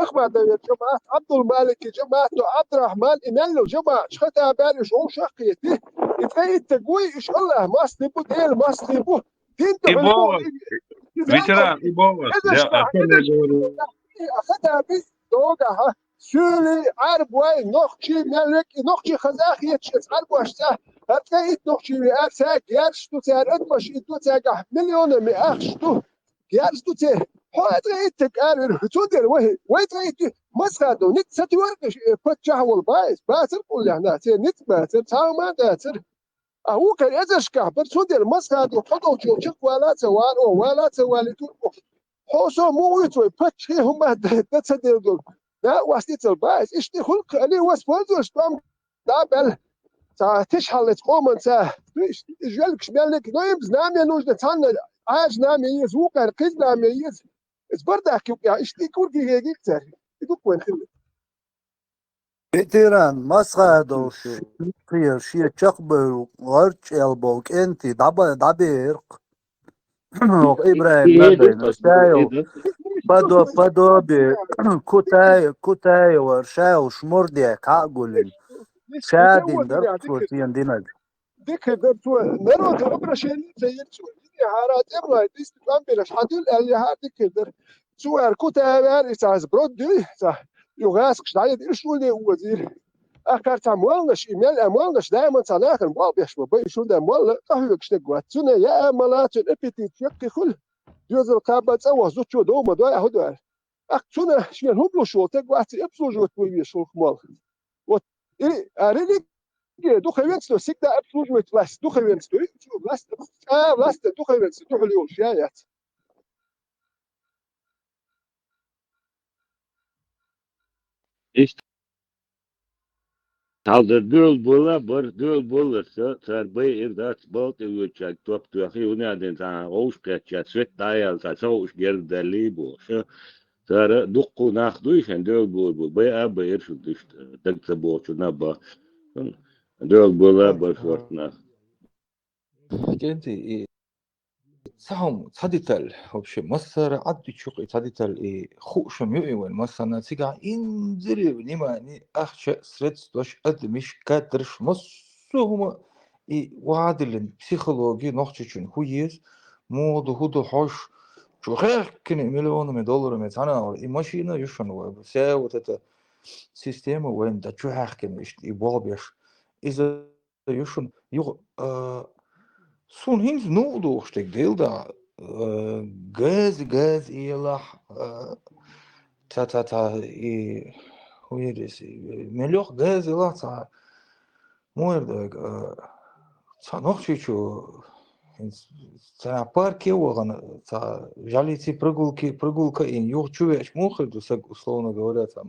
Ахмадовер жамаӀат, Абдулмалики жамаӀат, но Абдурахман и мел йолу жамаӀаташ хата баьлла уьш вовшах а кхетий, и ткъе итт стаг вуй, уьш Аллах мостагӀий бу, Дела мостагӀий бу, дин И тӀехула бу, боху, и, и ветеран, и боху, эзар я, шна, а что мне эзар шна, говорю? И а хата бис догахьа, суьйлий, Ӏарбой, нохчий, мел век, и нохчий хаза а хеташ, эца Ӏарбошца, хӀара ткъе итт нохчий веара, цаьрга герзаш ду, цара адамаш итт ду, цаьргахь миллионами ахча ду. Герз ду церан. Хьо а ткъе итт стаг аравира, цундела вай, вай ткъе итт ю, Масхадов, ницкъ ца тоьркаш, э, паччахь волу баьс, бацар къуллехь нах, церан ницкъ бацар, цхьа хӀума а дацар. А вукхара эзаршкахь бара, цундела Масхадов кхо долчул чекх вала а ца вала, о, вала а ца валийтур оха. Хьо со муха вуьйцу вай, паччахье хӀума дан, дан ца дер долу. Да, вастицал баьс, иштта хуьлу кху, али воспользуешься, тӀом да баьлла. Ца тиш хьаллаца къоман ца, и жоьлгаш меллиг, но им знамя нужно, цхьанна Ӏаьржа знамя еза, вукхара кхин знамя еза. Иза бардак юкъа, иштта и курги геги цара. И дукха вайн хилла. Ветеран, Масхадов, шен, шен чекхбевлла гӀарчӀ эл болу кӀентий дӀаба-, дӀабеарх. Оха ИбрахӀим Надайна, Шаев, подо-, подобие, Кутай-, Кутаева, Шаев шмурде кхаъ гуллина. Ша дина дара цо цӀена динарг. Дика дар цо, народа обращение ца йира цо. Ини хьара тӀемалой дисту тӀом бираш хьадуьллу аьлла, яхьар дика дар. Цо аьлла, Кутаева аьлла, и цхьа сброд дуй, цхьа, ю гӀаскаш дӀайина, иш улле озийра. Ахкар цхьа моллаш, и мел а моллаш, даиман цхьа нахана болх беш ма бай, иш хӀунда молла, къахьоьгуш дерг вац. Цуьнан яа мала, цуьнан аппетит яккхий хуьлу. Доьзал кхаба цӀа вахча, зудчо дов ма дой, ахьа хӀун дойла. Ахь цуьнан шен хӀума луш волу стаг вац, и обслуживать вуй веш хӀулх молла. Вот, и, а, религия духовенство всегда обслуживает власть. Духовенство, и власть, а, власть духовенство, духовенство, я яц. Иштта. Хьалдар доьлла бола, бар доьлла болларца, цара байира дац, балта тӀе воьдучаьрга топ тоьхий, хӀунда аьлла цхьа гӀовш кхетча, свет дӀаяьлла, цхьа ца хууш герга даьллий бохуш. Цара дуккха нах дуй шайн доьлла бора бу, байа а байира шу дуьшта, даг ца бохучунна а бан. Доьлла бола, бар шорта нах. КӀентий, и Цхьа хӀума, цхьа деталь, вообще, массара Ӏадда чу кху и цхьа деталь, и хууш ма ю и вайн массарна, цигахь инзаре внимание, ахча, средстваш, адамаш, кадраш, массо а хӀума, и вахьадиллина психология нохчичун хӀун еза, муха ду, хӀун ду хьожуш, чу хехкина миллионами, долларами цхьана а вара, и машина ю шуна вай, вся вот эта система вайн да чу хьаьхкина иштта, и болх беш. Иза ю шуна. Юха, а, суна хӀинца новкъа дохуш дерг дела да, а, газа, газа елахь, а, ца, ца, ца, и, хӀун яра иза, и, мел йоху газа елахь, ца, муха яра дерг, а, ца Нохчийчу, хӀинца, ца парке а вахана, ца жӀалиций прогулки, прогулка а йина, юха чу веача, муха хир ду саг, условно говоря, ца,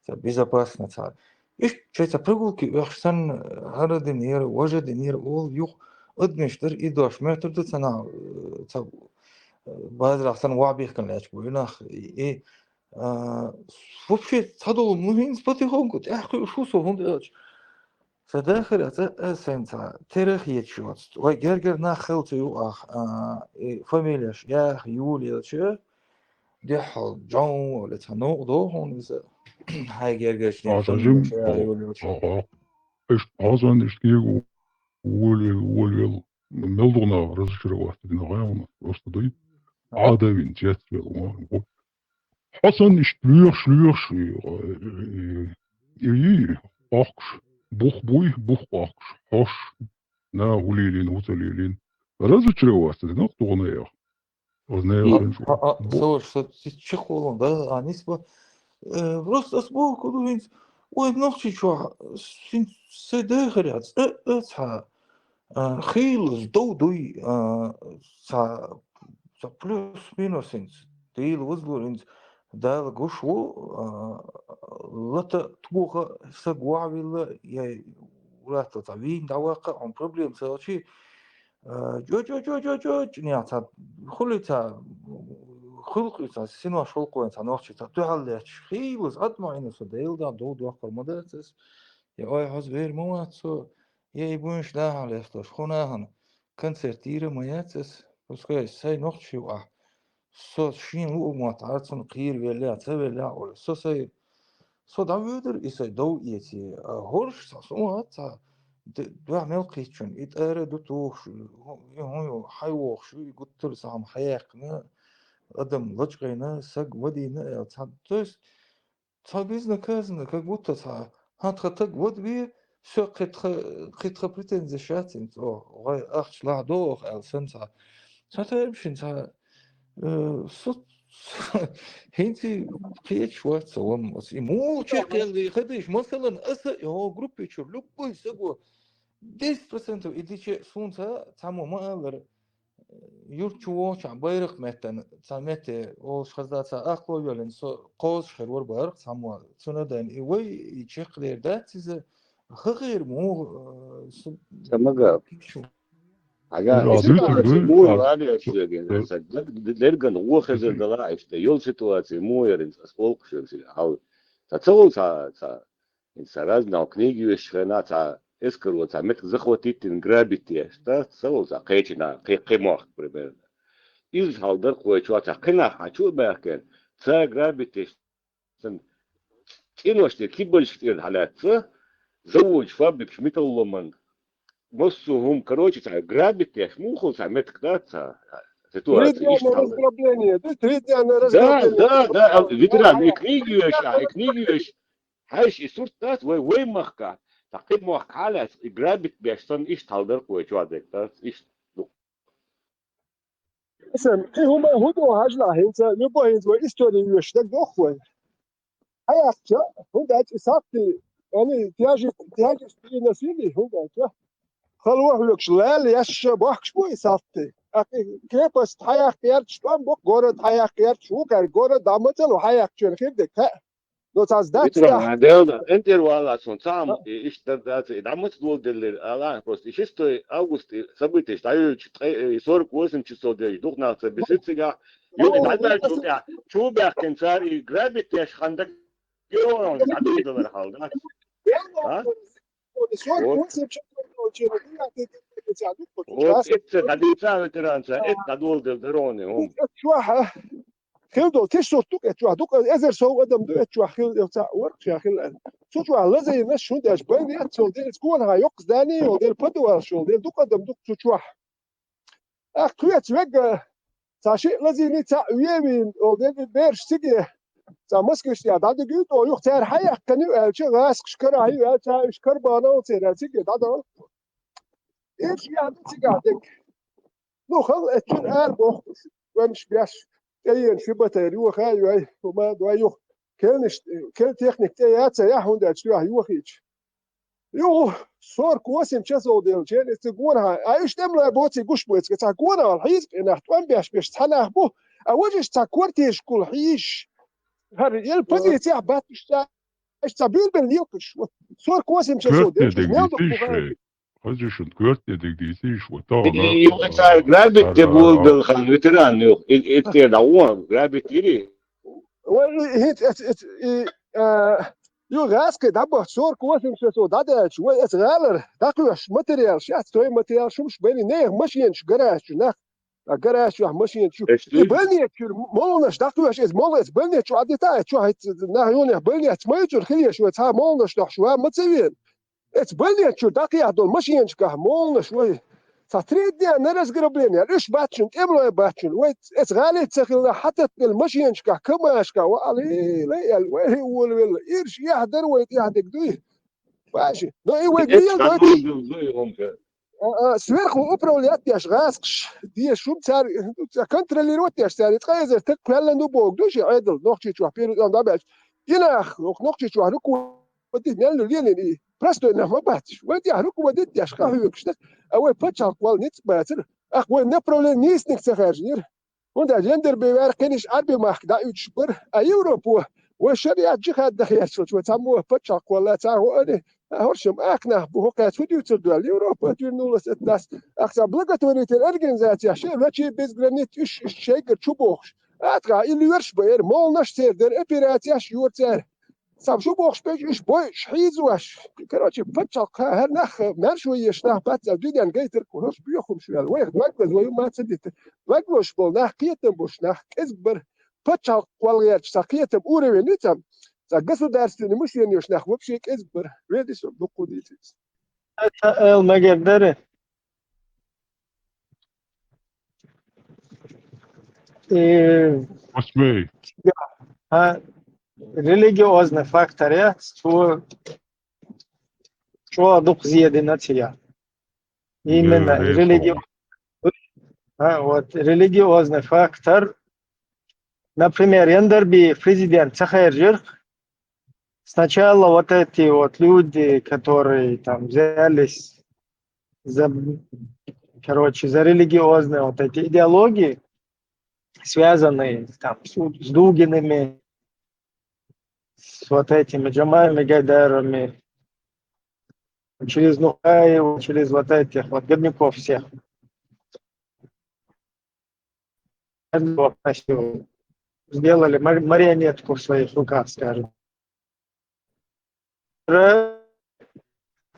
ца безопасно, ца. Иштта шайца прогулки оьхуш санна, хӀара динера, важа динера олу юха адамаш дара, и дош моьттур ду ца нах, ца, базарахь санна вахь бихкина лаьтташ бу и нах. И, а, вообще, цхьадолу, ну, хӀинца потихоньку тӀаьхьакхуьуш ву со, хӀунда аьлча, сан дахарехь цкъа а сайн цхьа тера хеташ йоцу. Вай гергара нах хилла ца ю ахь, а, и фамилеш яха юлаелча, дуьххьал Джон вала цхьа новкъа доху хьуна иза. Хьайн гергарчу Хьо сан жим, хьо, хьо, хьо, иштта хьо сан иштта кегу волавел, волавел, мел дукха нах разочароваться дина гӀайгӀана, просто дуй. Ӏадавин, цецвел, ва, ва. Хьо сан иштта лоьхуш, лоьхуш, и, и, и, и, охкуш, бух буй, бух охкуш, хьош, на, хӀу лелийна, хӀу ца лелийна. Разочароваться дина дукха нехан. Ознай М. охин шу. А, а, Бу- со, со, чи-, чекхволун, да, а, нисба. Э, просто ас боху ду хӀинца, ой, Нохчийчохь, хӀинца сайн дахарехь, э, э, цхьа, а, хийлаза дов дуй, а, цхьа, цхьа плюс-минус хӀинца, Дела возлур хӀинца, Дала гуш ву, а, лата тоха саг вахьавилла, я латтал цхьа вийна дӀаваккха, хьуна проблема ца хилчи, э, чӀо-чӀо-чӀо-чӀо-чӀо, чӀинех цхьа хули цхьа, хулкъи цхьа, синош хулкъо цхьа нохчи цхьа дуьхьал лаьтташ, хийлас, атма Ӏина со, Дела дагь дов дохкар ма дац ас. Я ой, хьоз вер ма вац со, я и буйнаш дахьа лестош, хӀу нахана концерт йийра ма яц ас, пускай сай нохчи ю ахь. Со шийна луъу мотт, хӀара цунна кхийра веллехь, ца веллехь, ола. Со сай, со дӀавоьдур и сай дов эций. А хӀорш цхьа, со ма цхьа, д-, дуьхьа мел кхийччун, и тӀара ду тухуш, хӀу-, и хӀун ю, хьай вохуш ю, и гуттар цхьа хӀума хьаяьккхина, адам лачкъийна, саг вадийна, аьлла цхьа. То есть, цхьа безнаказанно, как будто цхьа, хьан тха таг вадве, всё, кхин тха, кхин тха претензи шац, ин цо, гӀой ахча лахь доху, аьлла сан цхьа. Цхьа тайм шин цхьа, э, су-, хӀинца кхечаш вац со лам. Ас и муха чекхъяьлла хадийш, масалан, аса, йо, группи чур, любой саго, десять процентов и диче сунца, цхьаммо ма аллара, юрт чу вохучохь байракх меттана, цхьа метте, олуш хаза ца акхло йолина, со кхозуш хир вара бахарх цхьаммо, цуьнан дайна. И вай, и чекхдер дац иза, хахир муха, э, су-, Ца мага. Кийчу. Ага, Ира, и а дуьйцур ситуация дуй? Муха Ира, валеш а, вегин, э, ца д-, д-, дерган гӀо хезар дала, иштта, йол ситуация муха ярин, ца сколкъ шуьр сига. Хьал, ца ца вол ца, ца, ин ца разный книги веш хена, ца эскаро, ца метка захватить дин, грабить деш, да, ца вол ца кхечина, кхе-, кхе мох, примерно. Иза хьал дар кхой чу, ца кхинах хьан чу баьхкен, ца грабить деш, сан цӀенош де кибальш тӀера хьалаьцца, заводаш, фабрикаш, металлоломан, массо хӀума, короче, ца грабить деш, мухал ца метка да, ца ситуация, Три дня иштта на хьал. Разграбление, да, три дня на Да, разграбление. Да, да, а, ветеран, и книги веш, а, и книги веш. Хьайш и сурт дац, вай, вай махка, ца кхин мохк хьалаьцна, и грабить беш санна, иштта хьал дар кхой чу дерг дац, иштта. Исам, кхин хӀума, хӀун боху хьажлахь, хӀинца, любой хӀинца вай истори веш даг доху вай. Хьаяхча, хӀунда аьлча и сахти, они тяжесть, тяжесть переносили, хӀунда аьлча. Хала вахьоьгуш лала ясша бохкаш бу и сахти. А кхи-, крепость хьаяккха ярташ тӀом бу, город хьаяккха ярташ ву, кхаьр город дӀа ма ца лу, хьаяккхачун хир дерг, хаьа. Ну, цхьа дац Витра, тӀехь. Ма делла, эн тӀера вала сон цхьа хӀума, А? И иштта дар дац, и дӀа маца дола деллера, ала, просто и шестой август, и событиеш дӀайоьлча, ткъе, и сорок восемь часов дерг, дукха нах ца бисира цигахь, юха и дӀадаьллачул тӀехь, чу баьхкина цара и грабить деш хандак, йо, дӀадоладелар хьал, да? А? Вот. Вот, итца дӀадийца ветеранца, итца дӀадоладелла дароне, хӀума. Хила долу тиш сурт ду кхетчохь, дукха эзар сов адам ду, эцчохь хила, цхьаъ вара ша хила аьлла. Цу чохь лазийнаш шун деш, байн яц цо, дерриг гонахьа йоккха здани йолу, дерриг подвалаш йолу, дерриг дукха адам ду цу чохь. Ахь кхоьца вегга, цхьа шиъ лазийний, цхьаъ вевийна, йолу, дерриг бераш циге, цхьа маскаш тӀехь дӀадигуьйту, юха цара хьаяьккхина ю аьлча, гӀаскхаш карахь ю аьлча, уьш карбана церан циге дӀадала. Ирча яхна цигахь дерг. Ну, хала эцчун ара боху, венаш беш, тӀеена ши батарей йоха а йой, хӀума а дой юха. Келнаш, кел техник тӀе яца яхь, хӀунда аьлча тоьхна йохийча. Юха, сорок восемь часов делча, эцу гонахьа, а уьш тӀемалой боций гуш боцу, цхьа гонахьа хьийза къинах, тӀом беш беш цхьа нах бу, а важаш цхьа квартирашкахула хьийзаш. ХӀара, ел позицехь батташ цхьа, аша цхьа буьйлабелла лелхаш, вот, сорок восемь часов делча, мел дукха бу. Хаза шуна коьртнедиг дийцийша, вот тахана. И, и, и, цара грабить де болабелла хан ветеран ю, и, и, те да, вон, грабить ири. Вай, и, и, и, и, а, ю гӀаскхи дӀабахча, сорок восемь часов дӀадаьлча, вай, эца гӀалара дӀакхоьхьуш материалаш яц, той материалаш хӀумаш байни, нехан машенаш гараж чу нах, а гараж чохь машена чу. И больница чуьра молланаш дӀакхоьхьуш, эца молла эца больница чу Ӏадита, эца чохь хӀинца нах юнех больница ма ю цуьра хилеш, вай, цхьа молланаш дохьуш, ва ма ца вена. Эца больница чуьра дӀакхехьа долу машенашкахь молланаш вай. Цхьа три дня на разграбление, уьш баччун, тӀемалой баччун. Вай эца гӀалица ца хилла, хьататделла машенашкахь, камашкахь, ва алий, лай аьлла, вай хӀи волавелла. Ирш яхь дара вай тӀехь дерг дуй. Баши. Но и вай гиел дойчуш. А, а, сверху управлять деш гӀаскхаш, деш шум цара, цара контролировать деш цара, ткъа эзар таг кхоьллан ду боху, ду ши Ӏедал, Нохчийчохь, пиру тӀом дӀабаьлча. И нах, Нохчийчохь руководить мел ю лелийна и. Простой нах ма бац уьш. Вайн тӀехь руководить деш къахьоьгуш дара. А вай пачхьалкх вала ницкъ бацара. Ахь вайн направление нийсаниг ца хаьржинера. ХӀунда аьлча Яндарбе ваьр кхиниш Ӏарби махка дӀауьдуш бара. А Европо, вай шариат джихад дан херчалча, вай цхьаммо пачхьалкх вала цхьа гӀо ани, А хӀоршам акхнах бу, хӀокхаьца хӀу дуьйцур ду аьлла, Европа дуьйна нуллас это нас. Ахца благотворительная организация, ши врачи без границ, уьш, уьш шайгара чу бохуш. Атха и лоьраш бу эр, молнаш цер дер, операцияш йора цер. Сам шу бохуш беш, уьш бой, уьш хьийзош. Короче, паччахь кха, хӀара нах, маршо еш нах, бац, дуьнен гайтар, хӀорш боьхумш вел. Вайх, вагваз, вай ма ца дита. Вагвош бол, нах кхетам бош, нах кӀезг бар. Паччахь кхол герч, ца кхетам уровень ницам. Ца государственный мышление нах вообще кӀезг бар. Веди со, букку дитис. Эл магер дара. Э, Посмей. А, религиозный фактор, я, что, что дух зъедена ция. Именно Да, религио-, а, вот, религиозный фактор. Например, Яндарбиев президент ца хержира. Сначала вот эти вот люди, которые там взялись за, короче, за религиозные вот эти идеологии, связанные там с, с Дугинами, с вот этими Джамалами Гайдаровыми, через Нухаева, через вот этих вот говнюков всех. Сделали мар-, марионетку в своих руках, скажем. Ра-,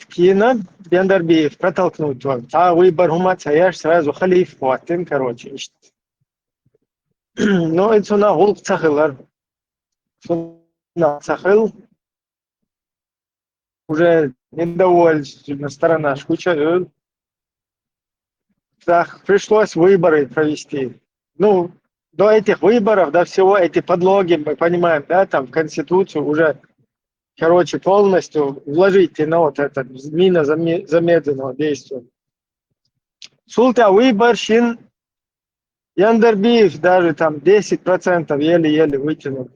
кина Яндарбиев протолкнуть ван. Цхьа выбор хӀума ца еш, сразу халиф хӀоттина, короче, иштта. Ну, и цунах гӀуллакх ца хилар. Цунах ца хил. Уже недовольственная сторона шуча, э, так, пришлось выборы провести. Ну, до этих выборов, до всего эти подлоги, мы понимаем, да, там в Конституцию уже, короче, полностью вложить на вот это мина заме-, замедленного действия. Султан выбор шин Яндарбиев даже там десять процентов еле-еле вытянул.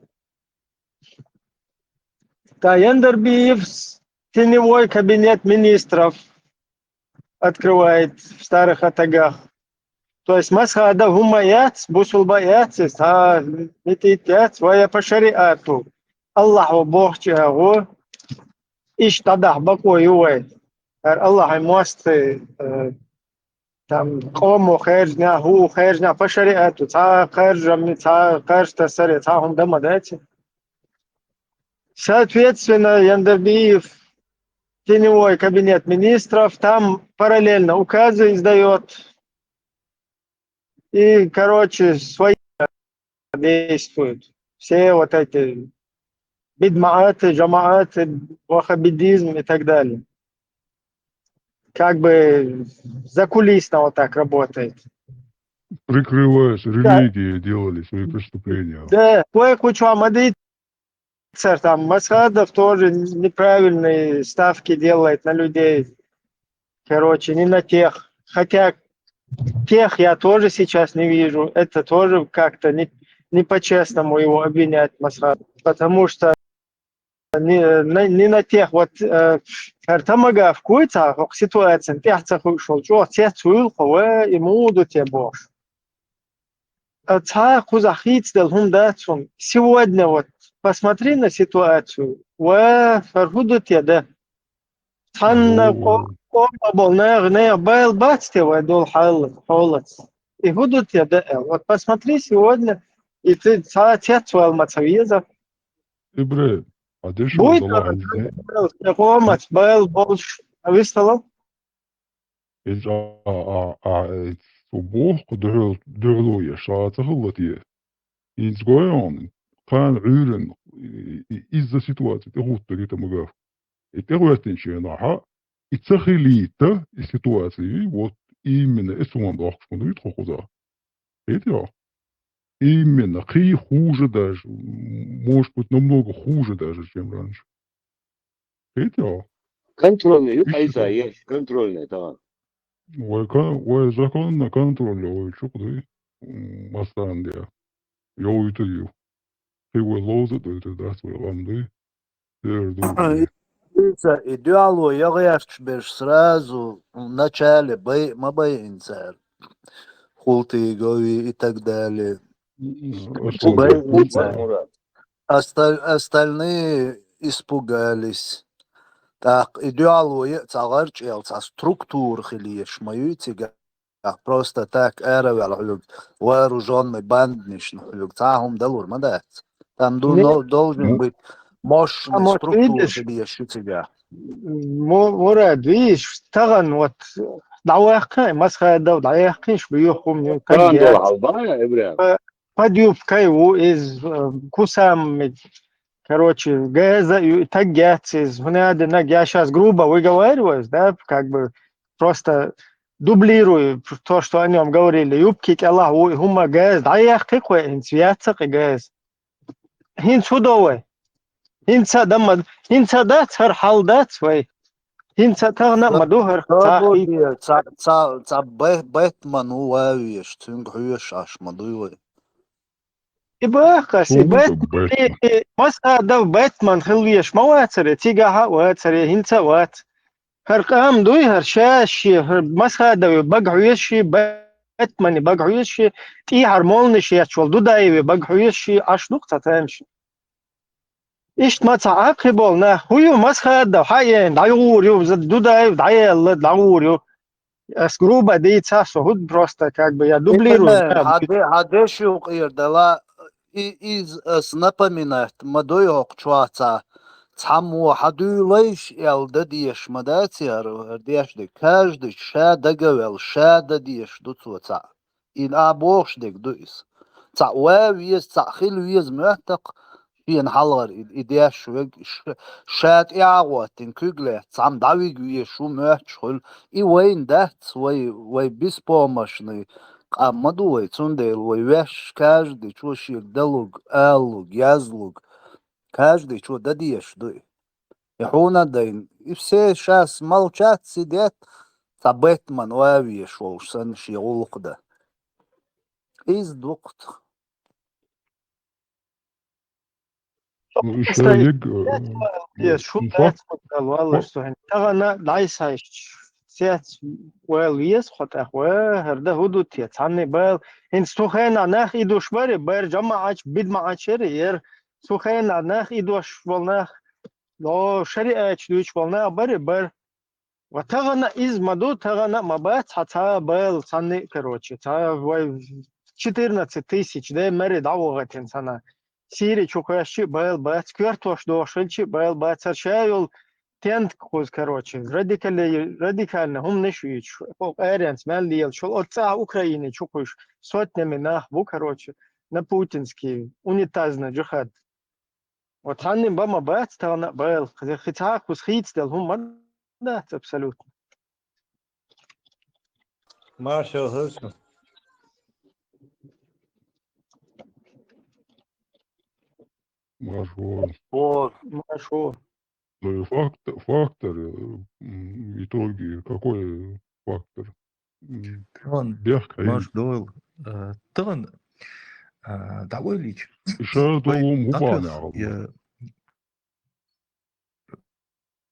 Та Яндарбиев с-, теневой кабинет министров открывает в Старых Атагах. То есть масхада хӀума яц, бусулба яц, ца митит яц, вая по шариату. Аллахьо бохча гӀо, иш дадахь бакъо ю вай. Ар Аллахьай мосты, э, там, къомо хержна, хӀу хержна, по шариату, ца хержам, ца хержта саре, ца хӀума дама даци. Соответственно, Яндарбиев теневой кабинет министров, там параллельно указы издает. И, короче, свои действуют. Все вот эти бидмааты, джамааты, ваххабидизм и так далее. Как бы закулисно вот так работает. Прикрываясь религией, делали свои преступления. Да, кое-кучу амадит, там Масхадов тоже неправильные ставки делает на людей. Короче, не на тех. Хотя тех я тоже сейчас не вижу. Это тоже как-то не, не по-честному его обвинять, Масхадов. Потому что не, на, не на тех. Вот, э, тамага вкуется, ситуация, тяхца хуйшел, чё, те цуил, хаве, и муду те бош. А ца кхуза хийцдал хӀума дац хӀума. Сегодня вот посмотри на ситуацию. Ва фархудут я, да. Цхьанна О. къо-, къома бол, нега, нега, байл бац те вай дол хьал, хьолац. И худут я, да, э. Вот посмотри сегодня, и ты ца цец вал ма ца веза. Ибре, а дешо Буй дала тара хьизне? Байл, те къомац, байл болш, а вистала? Иза а, а, а, э, цу бохку дуьхьал-, дуьхьало еш, ша ца хилла те. Иза гойон, кхана Ӏуьйран, и, и, изза ситуация тӀехӀуттур ю тамагав. И тӀехӀоьттинчу хенахьа, и ца хилийта, и ситуация, вот именно и суна дохкуш ма дуй тхо кхуза. Хетий хьо? Именно, кхий хуже даже, м, может быть, намного хуже даже, чем раньше. Хетий хьо? Контрольный ю, Ишта айса, еш, контрольный, тагӀан. Вай кон-, вай законно контроль йовлучу кху дуй, м, массарна де. Йовлуьйтур ю. Кхин вай ловза а дойтур дац, вай гӀам дуй. Дер ду. Ица и дуьхьало ягӀаьрчаш берш сразу в начале бай-, ма байина цара. Хултыгови и так далее. М, Бай-, м, Осталь-, остальные испугались. ТӀаккха и дуьхьал вуй а ца гӀарчӀел, цхьа структура хилийш ма юй цигахь. Просто так араваьлла хьоьга, вооружённый банднишна хьоьга цхьа а хӀума далур ма дац. Там ду-, Не. но-, должен быть мощный А, может, структура видишь? Хилийш ю цигахь. Му-, Мурад, видишь, тахана вот дӀаваьккхина, Масхадов дӀаяьккхина, шу бу юххум, ю, Кан таггяц. Долу хьал бан, Ибрахим? Э, под юбкой ву из, э, кусам, короче, газа ю, таггяц из, хӀуна а дина, я щас грубо выговариваюсь, да, как бы просто дублирую то, что о нём говорили. Юбки кӀелахь ву, хӀума газа, дӀаяьккхи кхой, хӀинца яццакъи газа. ХӀинца хӀу до вай? ХӀинца а дан ма, хӀинца а дац, хӀара хьал дац вай. ХӀинца а тахана а ма ду хӀара Ца цхьа хи. Буди, ца, ца, ца Бэ-, Бэтмен ву ван веш, цуьнга хьоьжуш Ӏаш ма дуй вай. И бахкас, и Бэтмен, и, и Масхадов Бэтмен хила веш ма вацара, цигахь а вацара, хӀинца а вац. ХӀара къам дуй, хӀара ша ши, хӀара Масхадове бага хьоьжуш ши, Бэтмане бага хьоьжуш ши, тӀехьара молнаш етташ волу Дудаеве бага хьоьжуш ши, Ӏаш ду-кх цхьа тамаш. Иштта ма ца Ӏаккхи болу нах, хӀу ю Масхадов, хьаена, дӀагӀур ю, за-, Дудаев дӀаелла, дӀагӀур ю. Ас грубо дийцахь со, хӀу просто как бы я дублирую. Итанан, хьан де-, хьан деш юкъера дала, и, иза ас напоминать ма дуй хӀокху чохь цхьа, цхьаммо хьан дуьйлайша аьлла дан дезаш ма дац хӀара, хӀара деш дерг. Каждый ша дагавелла, ша дан дезаш ду цо цхьаъ. И ахь бохуш дерг ду иза. Цхьаъ ван веза, цхьаъ хила веза моьтту-кх, шена хьалхара и, и деш верг, ш-, ша тӀаьхьа а гӀоттина, куьг лаьцна, цхьамма дӀавига везаш ву моьттуш хуьлу. И вайна дац, вай, вай беспомощный къам ма ду вай, цундела вай ваьш каждыйчо шега далург, алург, язлург, каждыйчо дан дезаш ду и. И хьуна а дайна, и все щас молчат, сидят, цхьа Бэтмен ван везаш волуш санна шен гӀуллакх дан. Иза ду-кх. Ну, ещё Просто Олег, э, я ну, шун ну, дац факт, вот дал валлаш факт. Со хьин. Тахана дӀайсхьаьш, цец ваьлла веза хьо тӀаккха, ва, хӀара дан хӀу ду те, цхьанне бала. ХӀинца цу хенахь нах идуш бари, бер жамаӀатчу, бидмаӀатчу яри, яра. Цу хенахь нах идуш болу нах, о, шариатчу дуьйцуш болу нах бари, бар. Ва тахана иза ма ду, тахана а ма бац хьан цхьа а бала, цхьанне а, короче, цхьа вай четырнадцать тысяч де маре дӀавахийтина цхьана. Сири чу кхоьссича а бала бац, коьртош дохуш хилча а бала бац, хӀара ша йолу тентка кхуза, короче, радикали-, радикальный хӀуманаш а юьйцуш, хӀокху аренца мел лелаш, хӀокху цӀахь Украине чу кхуьйсуш, сотнями нах бу, короче, на путинский, унитазный джихад. Вот хьанна бан ма бац тахана а бала, хи цхьа а кхуза хийцаделла хӀума ма дац абсолютно. Маршал хӀусу. Маршо. О, Маршо. Ну и факт-, фактор, э, м, в итоге какой фактор? М, Тахана бехк хьайна. Марш дойл. Э, тахана, э, дӀавойлийча. Ша Вай долу хӀума хӀун бахьана Атёс, ахьа? Я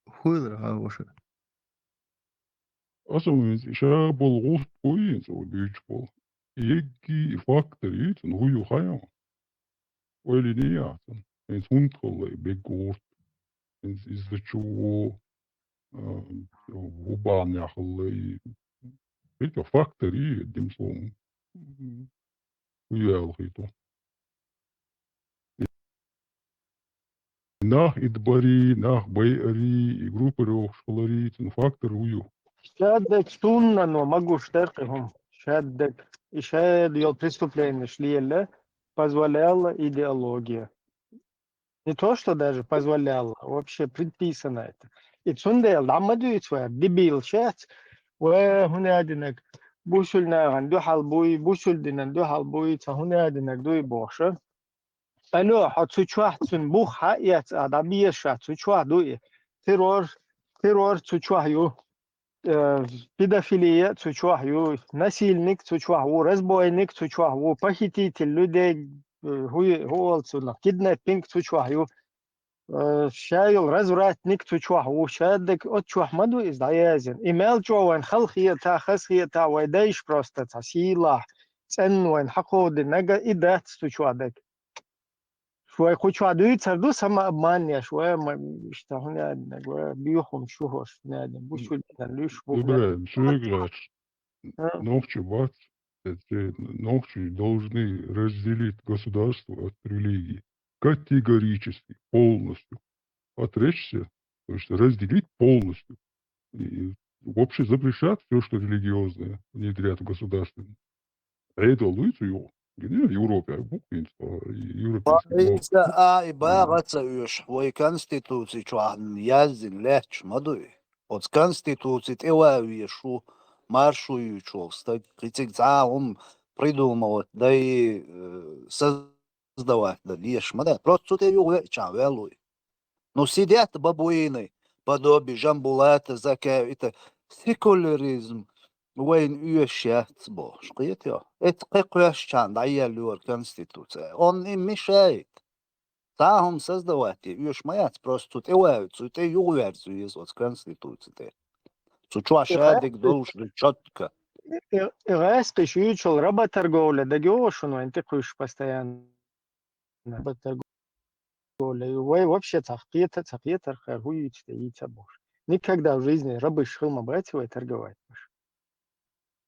хуйлар хьан ваша. Аса вуьнца ша болу гӀулч буй, хӀинца ву дуьйцуш болу. Егги фактор йицун хӀу ю хьайо? Ойла йиний ахь цунна? ХӀинца хӀунда хилла и беггурт? ХӀинца иза чу ву, а, хӀу бахьанехь хилла и? Эта фактор и, одним словом. ХӀу ю аьлла хету. Нах идбари, нах байари, и группировкаш хилари, цуьнан фактор хӀу ю? Шаддаг цунна но магуш дара кхин хӀума. Шаддаг. И шада йолу преступленеш лела позволяла идеология. Не то, что даже позволяла, вообще предписано это. И цундела дӀа ма дуьйцу вай, дебил шац. Ва хӀун а динарг, бусулнагӀан дуьхьал буй, бусулдинан дуьхьал буй, ца хӀун а динарг дуй бохуша. Алло, хьо цу чохь цуьнан бух хьаэца а дӀабеша, цу чохь ду и. Террор, террор цу чохь ю. Э, педофилия цу чохь ю. Насильник цу чохь ву, разбойник цу чохь ву, похититель людей, э, хӀу, хӀу олу цунах, киднеппинг цу чохь ю. Э, ша йолу развратник цу чохь ву, шаддаг оцу чохь ма ду иза дӀаязйина. И мел чӀогӀа вайн халахета, хазахета, вай дайша просто цхьа сийлахь, цӀенна вайн хьакховдина нага и дац цу чохь дерг. Вай кху чохь дуьйцур ду самообман еш, вай ма, иштта хӀун аьлла, вай боьхам шу хӀорш, хӀун аьлла, бу шу дина луьш бу, хӀун аьлла. ИбрахӀим, шу гаш, а? Нохчи бац, эти нохчи должны разделить государство от религии. Категорически, полностью. Отречься, то есть разделить полностью. И вообще запрещать всё, что религиозное, внедрять в государственное. Ӏедал дуй цу юкъа? Гина Европе, бу хӀинца, европейский блок. Вай ца а и багӀа ца оьшу, вай конституци чохь яздина лаьтташ ма дуй. Оцу конституци тӀе ван везаш ву маршо юьйцуш волу стаг, кхин цига цхьа а хӀума придумывать дай, э, создавать дан дезаш ма дац. Просто цу тӀе юхавеачхьана ваьлла ву и. Ну, сидетта бабуины, подобие Жамбулата, Закаев, это секуляризм вайна оьшуш яц бохуш, кхетий хьо? Эцу кхин кхоьшучарна дӀаелла йора конституция. Он им мешает. Цхьа а хӀума создавать е оьшуш ма яц, просто цу тӀе ван, цу тӀе юхаверза веза оцу конституци тӀе. Цу чохь шадерг долуш ду чётко. И, и, и гӀаскхи шу юьйцуш йолу работорговля дагайогӀу шуна вайн тӀе кхуьйсуш постоянно? Работорговля. Вай вообще цхьа кхета, цхьа кхетар хир, хӀун юьйцу тӀе йийца а бохуш. Никогда в жизни рабыш хила ма бац вай торговать беш.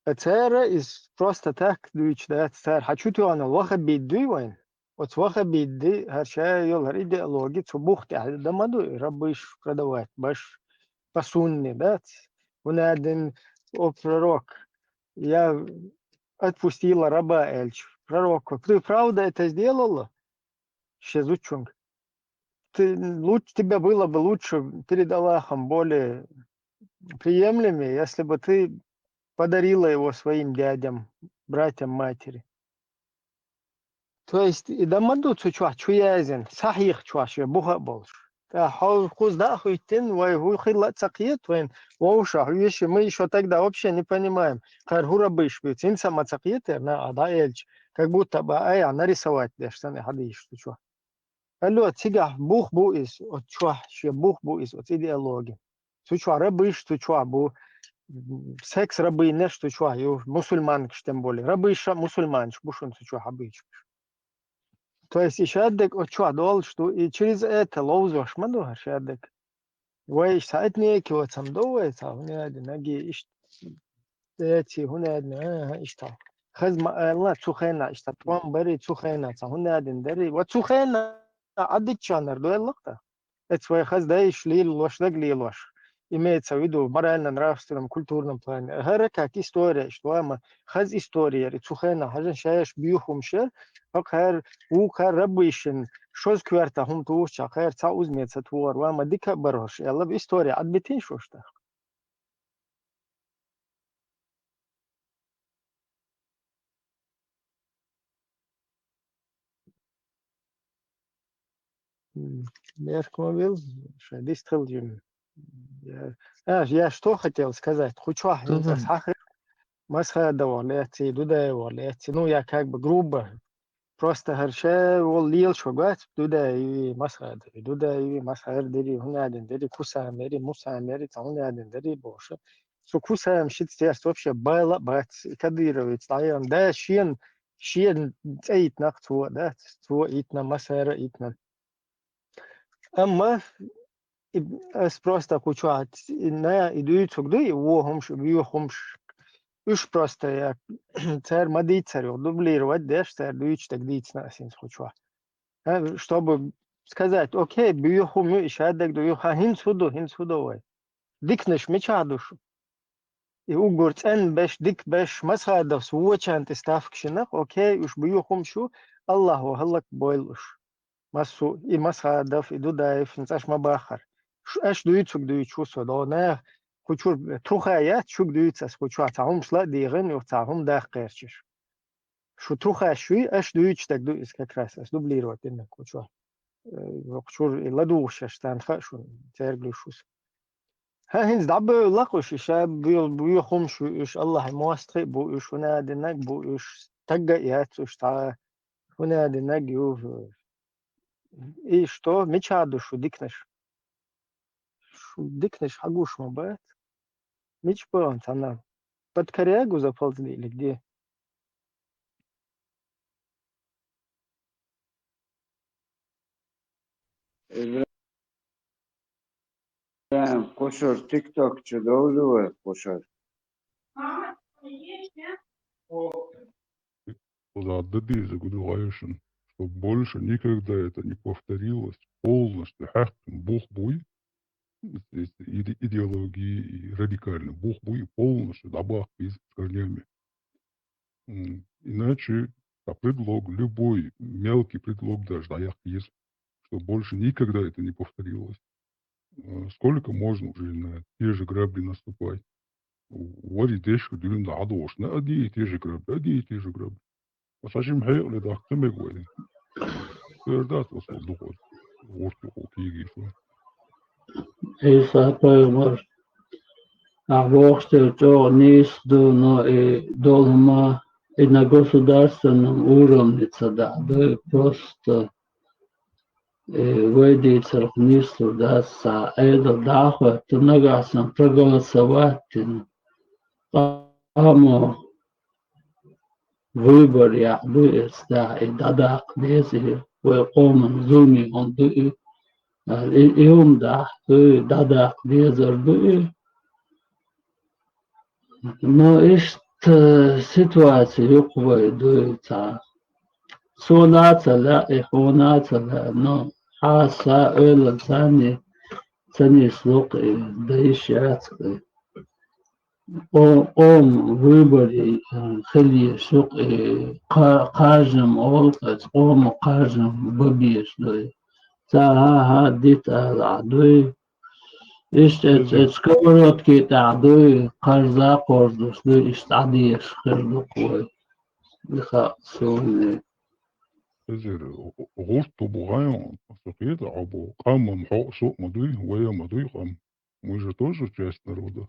Ткъа цара иза просто так дуьйцуш дац, цара хьан чу тоьхна ваххабит дуй вайн? Оцу ваххабит ди, хӀара ша йолу хӀара идеологи, цу бух тӀехь дан ма ду, рабыш продавать беш, по сунне, дац? ХӀун аьлла, о пророк, я отпустила раба аьлча, пророк, ты правда это сделала? Шен зудчуьнга. Ты луч-, тебе было бы лучше перед Аллахом более приемлемее, если бы ты подарила его своим дядям, братьям матери. То есть, и дан ма ду цу чохь чу яздина, сахьихь чохь шен буха а болуш. ТӀаккха хьо кхуза дӀа а хӀиттина, вай хӀун хилла а ца кхета вайн, вовшах, веший, мы ещё тогда вообще не понимаем, кхара хӀун рабыш буьйцу, хӀинца а ма ца кхетара, нагӀа дӀа а элча, как будто бы айхьа нарисовать деш санна хьадийша цу чохь. Алло, цигахь бух бу иза, оцу чохь шен бух бу иза, оцу идеологи. Цу чохь рабыш, цу чохь бу, м, секс-рабынеш цу чохь ю, мусульманкаш тем более. Рабыш а мусульманаш бу шуна цу чохь хьабийцуш. То есть и шадерг оцу чохь долуш ду, и через это ловзош ма ду хӀара шадерг. Вай иштта этники вацам до вай, цхьа хӀун аьлла, наги иштта, эци хӀун аьлла, а, иштта. Хаза ма аьлла, цу хенахь иштта тӀом бари, цу хенахь цхьа хӀун аьлла дари. Ва цу хенахь Ӏадитчанар дойлла-кх тӀаккха. Эцу вай хаза дайша лелош, даг лелош. Имеется в виду в морально-нравственном, культурном плане. ХӀара как история иштта вама, хаза история яра, и цу хенахь хьажа шаьш боьхамаш яра, хӀокхара, вукхара раббийшина шозза коьрта хӀума тухучохь, кхара цхьа узаме ца тухура, вама дика а бара хӀорш, аьлла, история Ӏадбитина шуьш тӀаккха. М, Мерк ма вил, шайн дистхила жим. Я, а, я что хотел сказать, кху чохь хӀинца ас хьахира, Масхадов лаьцций, Дудаев лаьцций, ну, я как бы грубо, просто хӀара ша волу лелаш вагац, Дудаеви, Масхадови, Дудаеви, Масхадови, хӀун аьлла дери, Кусамери, Мусамери, цхьа хӀун аьлла дери бохуш. Цу Кусаман шица терца вообще байла а бац, и Кадыровец дӀаяхна. Да, шен, шен цӀе йитина-кх цо, да, цо йитина, массара а йитина. Амма и, ас просто кху чохь, и, на, и дуьйцург ду, и вон хӀумаш, и вуьйху хӀумаш. Уьш просто я, цара ма дийццара юха, дублировать деш, цара дуьйцуш дерг дийцина ас хӀинца кху чохь. А, чтобы сказать, окей, боьху хӀума ю, и шадерг ду, ю, хьан хӀинца хӀун ду, хӀинца хӀун ду вай? Диканаш мичахь ду шу? И уггар цӀена беш, дика беш, Масхадовс вочарна тӀе ставкаш йина-кх, окей, уьш боьху хӀумаш ю, Аллахо хӀаллакбойла уьш. Массо, и Масхадов, и Дудаев, хӀинца аш ма баххара. Ш-, аш дуьйцург дуьйцуш ву со, догӀу наха, кху чуьра труха яц, шуьга дуьйцу ас, кху чохь цхьа хӀумаш ла а дийгӀина, юха цхьа хӀума даккха гӀерташ. Шу трухаш шуй, аш дуьйцуш дерг ду иза как раз, ас дублировать дина кху чохь. Э, кху чуьра и ладугӀуш аш царна хаьа шуна, цаьрга луьйш ву со. ХӀан, хӀинца дӀабевлла-кх уьш, и ша буьйла, боьху хӀумаш ю уьш, Аллахьан мостагӀий а бу уьш, хӀун аьлла динарг а бу уьш, стаг а яц уьш цхьа, хӀун аьлла динарг а ю. И что, мичахь ду шу диканаш? Шу диканаш хьагуш ма бац. Мича бахана цхьанна? Под корягу заползли или где? Ибрагьим, кхушар, тикток чу довза вай, кхушар. Кхуза дӀадиза гуду гӀайшин, чтоб больше никогда это не повторилось, полностью хӀаьттан бух буй, здесь иде-, идеологии и радикальный бух буй, и полностью дӀабаккха беза с корнями. М, иначе, а, предлог, любой мелкий предлог даже дӀаяккха еза, чтоб больше никогда это не повторилось. Э, сколько можно уже на те же грабли наступать? Вари дешка дуьйна дӀадохуш, на одни и те же грабли, одни и те же грабли. Аса шим хьекъале дахка ца мега вай. Эр дац аса дукха. ГӀуртуху кийгийш вай. Ӏийса пайхамар, ахь бохуш дерг чӀогӀа нийса ду, но и долу хӀума и на государственном уровне ца дахь ду, и просто, и вай дийцарх нийслур дац, цхьа Ӏедал дӀа а хӀоьттина, нагахь санна проголосовать дина, къамо выбор яхь ду эцу тӀехь, и дӀадаккха деза и, вай къоман зуламе хӀума ду и, и, и хӀума дахь ду и, дӀадаккха дезар ду и. Но иштта ситуаци юкъа вай ду и цхьа. Суна а ца лаьа, и хьуна а ца лаьа, но хьаса а, ойла царни ца нислу-кх и, дан йиш яц-кх и. Къо-, къоман выборе, а, хила езаш ю-кх и, кха-, кхажам олу-кх, оцу къомо кхажам бан безаш ду и. Ца хӀа-хӀа дита ала ахь ду и. Иштта эц-, эцу сковородки тӀехь ду и, кхарза а кхорзуш ду и, иштта Ӏадезаш хир ду-кх вай. И хаьа суна. Хезира, гӀу-, гӀурту бу гӀайон, со кхета Ӏо бу, къам-м хьо а, со а ма дуй, вай а ма дуй къам. Мы же тоже часть народа.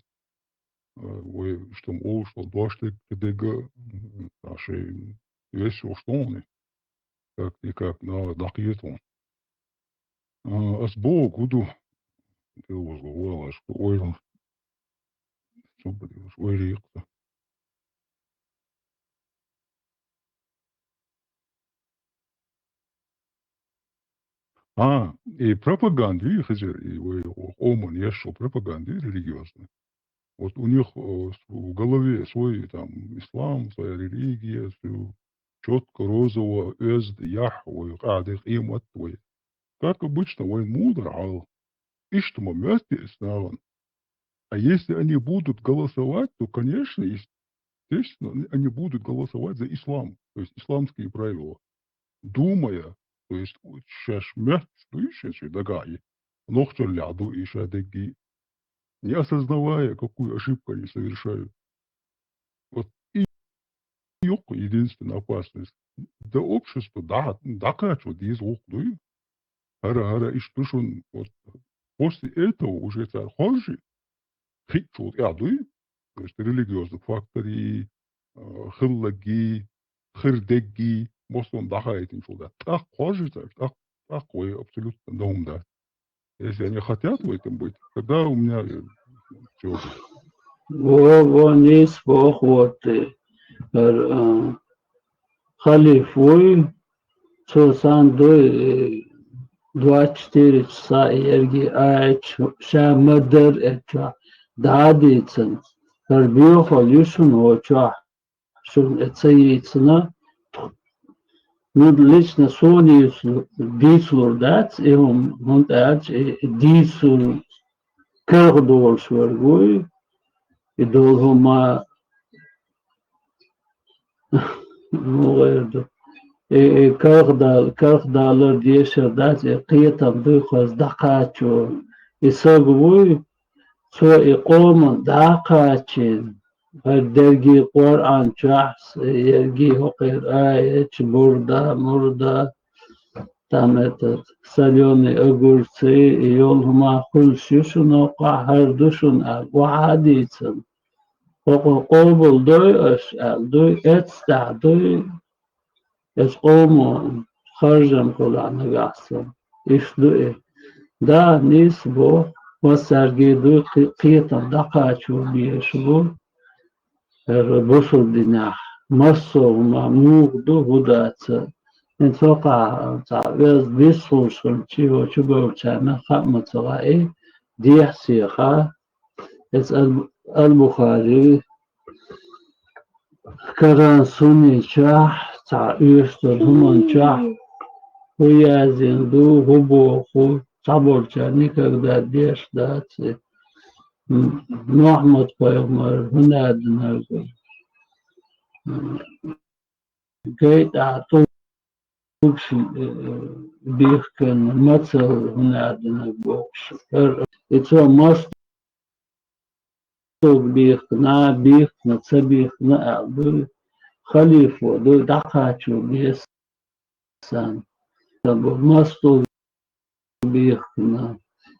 Э, вай иштта-м олуш долу дош дерг, дерг а, м, а шайн вес йолуш ду хьуна. Как-никак нагахь дӀакхета хьуна. А, ас боху гу ду, тӀе вуза валаш, ойла. Со бан дезаш, ойла йикъа. А, и пропаганда ю, хезира, и вай къоман еш йолу пропаганда ю религиозная. Вот у них, э, с-, в голове свой там ислам, своя религия, всё чётко, розово, оьзда, яхь вай, къаьхьа къемат вай. Как обычно, вайн мудар хьал. Иштта ма моьтту и нахана. А если они будут голосовать, то, конечно, естественно, они, они будут голосовать за ислам, то есть исламские правила. Думая, то есть у-, шаьш моьттуш дуй шаьш и дагахь и, нохчаллехь ду и ша дегги, не осознавая, какую ошибку они совершают. Вот и ю-кх единственная опасность. Да общество дӀа-, дӀакхачо деза гӀуллакх дуй. ХӀара, хӀара иштта ду шуна, вот, после этого уже цара хоржий, хиъчул тӀаьхьа дуй, то есть религиозный фактори, а, хилларгий, хир деггий, массо а дӀахаийтинчул тӀаьхьа. ТӀаккха хоржий цара, тӀаккха, тӀаккха вай абсолютно дан хӀума дац. Если они хотят в этом быть, тогда у меня, э, всё. Во, во, нийса боху, вот, э, р-, а, халиф вуй, цо санна дуй, э, двадцать четыре часа и ерриге а аьлча, ша ма-дарра аьлча, дӀа а дийцина, хӀара боьхалла ю шуна хӀокху чохь. Шуна и ца йийцина, ну, лично суна йийцу-, дийцалур дац и хӀума, хӀунда аьлча и, и дийцар карах долуш верг вуй, и долу хӀума, муха эр ду, и, и карах дал-, карах далар дешар дац, и кхетам дуй хаза дӀакхачо, и саг вуй, цо и къоман дӀа а кхачийна, хӀара дерриге Къуръан чохь, ерриге хӀокхуьнан аят, бурда, мурда, там этот, солёные огурцы, и йолу хӀума хуьлуш ю шуна хӀокхахь, хӀара ду шуна аьлла, охьа а дийцина. ХӀокхо къобал дой аша аьлла дуй, эццахь дуй, Эцу къомо харжам хуьлахь нагахь санна. Иштта ду и. Да, нийса боху, массаьрга дуй кхе-, кхетам дӀакхачо безаш бу. ХӀара бусалба динехь массо а хӀума муха ду, хӀун дац а. ХӀинца хӀокхахь цхьа веза виссалуш хилча, чу, чу бевллачарна хаа ма ца хаьа, дехьа-сехьа, эцу ал-, Ал-Бухари, Коран, Сунничахь, цхьа оьшуш долу хӀуманчохь, хӀун яздина ду, хӀун боху, цхьаболчара никогда деш дац и. М-, Мухьаммад-пайхамар хӀун аьлла динарг ву? Гай тӀехь тӀулгаш, э, бихкина, мацалла хӀун аьлла динарг бохуш. ХӀара, и цо мас тӀулг бихкина, бихкина, ца бихкина аьлла ду. Халифо ду, дӀакхачо деза царна. Мас тӀулг бихкина,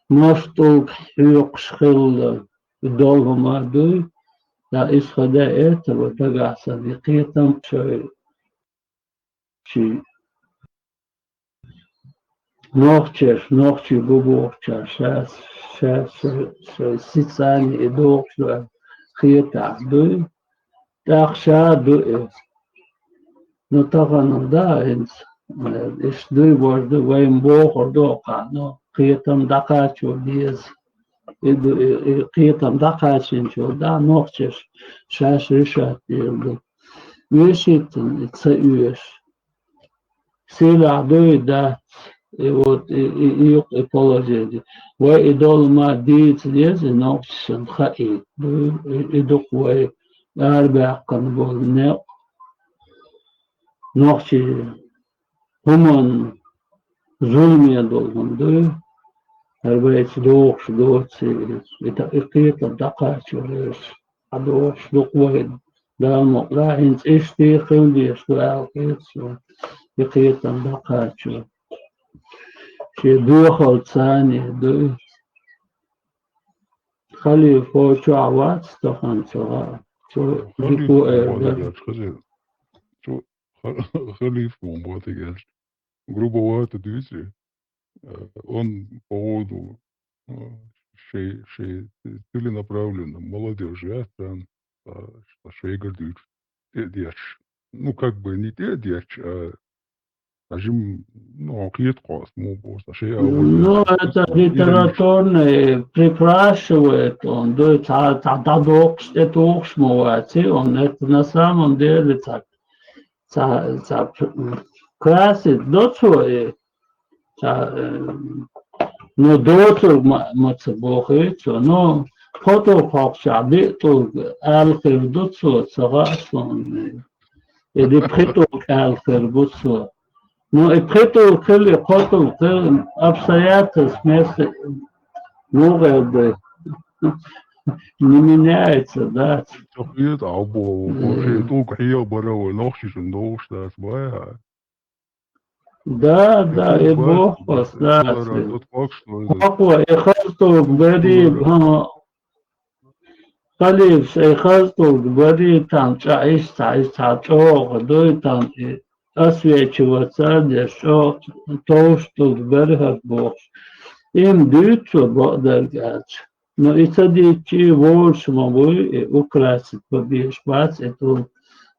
мас тӀулг хьоькхуш хилла, и долу хӀума дуй, ткъа иза хӀун даьа, э, ца бо дагахь санна, и кхетам шай, ши нохчаш, нохчий бу бохучара, ша, ша, шай, шай сицани и дохуш ду аьлла хетахь дуй, тӀаккха ша ду иза. Ну, тахана да, хӀинца, э, иштта дуй, божа ду, вайна бохур ду хӀокхахь, ну, кхетам дӀакхачо деза. И ду, и, и кхетам дӀакхачийначул тӀаьхьа нохчаша шаьш решать дийр ду. Оьшуьйтан и ца оьшу. Сийлахь дуй, дац, и вот, и, и, и юкъ, и положение. Вай и долу ма дийца деза, и нохчашна хаийта ду, и, и дукха вай арабаьккхина болу некъ. Нохчий хӀуманна зуламе долу хӀума ду, хӀара вайца догӀуш доций, и та-, и кхетам дӀакхачо леш, дӀадогӀуш ду-кх вай, Дала мукъ лахь, хӀинца иштта хила дезаш ду аьлла хета суна, и кхетам дӀакхачо. Шен доьхалца царна дуй. Халифа чохь вац тахана ца гӀа. Цо халиф дика ву эр вара. Цо ха-, халиф ву боху тӀе герз. Грубовато дуьйцу, э, он по ходу, э, шей, шей целенаправленно молодёжь яц царна, а, шайгара дуьйцу, тӀе а детташ. Ну, как бы не тӀе а детташ, а Ткъа жим, ну, хьо кхета кхоста, муха боху, сан шайн агӀор. Ну, это литературный припрашивает он, дуй, цхьа, цхьа дӀадоккхуш, тӀетухуш ма вац и он, это на самом деле цхьа, цхьа, цхьа п-, красит до цо и, цхьа, э, ну, доцург ма, ма ца бохуьйту цо, ну, кхо тӀулг хьокхучохь диъ тӀулг аьлла хир ду цо, ца хаьа суна. Или пхи тӀулг аьлла хир бу цо. Ну, и пхи тӀулг хила, и кхо тӀулг хила, обстоятельств вместе, ну, как бы, не меняется, да. Ца хета, або, шен тӀулг хьеха бара вай, нохчашна догӀуш дац, бай. Да, да, и боху ас, да. Хьакхо, и хаза тӀулг барий, хӀа, Халифа, и хаза тӀулг барий, там чӀа иштта, иштта чӀогӀа дуй, там и освечиваться деш чӀогӀа товш тӀулг бара хӀара бохуш. Им дуьйцу бакъдерг аьлча. Но и ца дийцча, и волуш ма буй, и украсить бан безаш бац и тӀулг.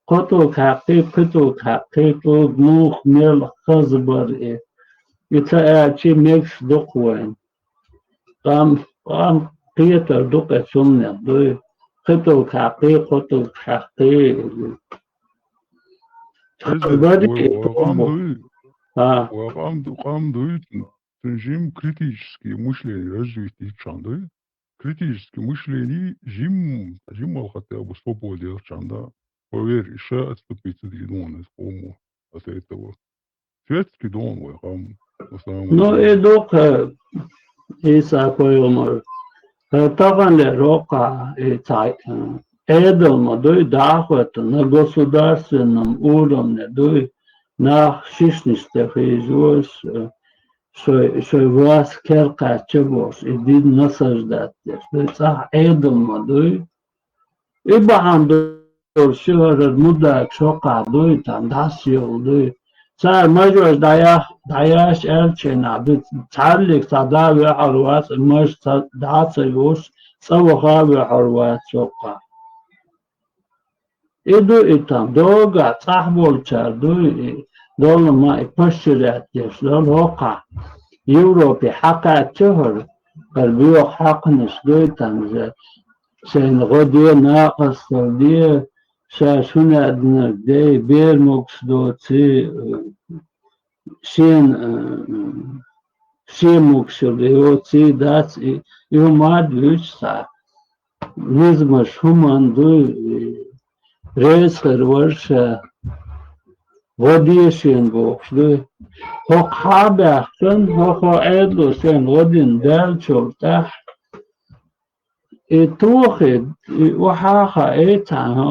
Кхо тӀулг хьаькхий, пхи тӀулг хьаькхий, тӀулг муха мел хаза бара и. И ца аьлча, мегаш ду-кх вайна. Къам, къам кхетар ду-кх цунна, дуй. Пхи тӀулг хьаькхий, кхо тӀулг хьаькхий. Иза барий, вай, вай къам дуй. А. Вай къам ду-, къам дуй, цуьнан жимма критический мышление развить йича дуй. Критический мышление жимма, жимма хотя бы свобода делча, да. Поверь, ша отступиться дийна вон из къомо от этого. Светский дом вай къам, на самом деле. Ну, и ду-кх, э, Ӏийса пайхамар, э, таханлера хӀокхахь, и цхьа, э, Ӏедал ма дуй, дӀахӀотту на государственном уровне дуй, нах шишнаш тӀе хиъжош, э, шой, шой вас кер кхаьчча бохуш, и дин насаждать деш дуй, цӀахь Ӏедал ма дуй. И бахьана долуш ши хӀара мудак шоккхахь дуй, там дӀасайолу дуй. Цара мажош дӀаяхь-, дӀаяш аьллачийнахь дуй, цхьаьллиг цхьа да вехьар вац, маж ца, дӀа ца юуш, цӀа ваха а вехьар вац шоккхахь. И ду и там, догахь цӀахь болчара дуй, и долу ма и пашчурят деш долу хӀокхахь. Европе хьакхаьчча хӀара, хӀара боьха хьакханаш гойтанза, шайна гӀо де, накъосталла де, ша шуна аьднарг дей, бер могуш доций, шен, шен могушалла йоций дац, и, и хӀума а дуьйцу цхьа. Низамаш хӀуманна дуй, и, реза хир вара ша, гӀо де шена бохуш дуй. ХӀокху хьа а баьхкина, хӀокху Ӏедало шайна гӀо дина даьллачул тӀаьхьа, и тохий, и охьа а хаий цхьаьна,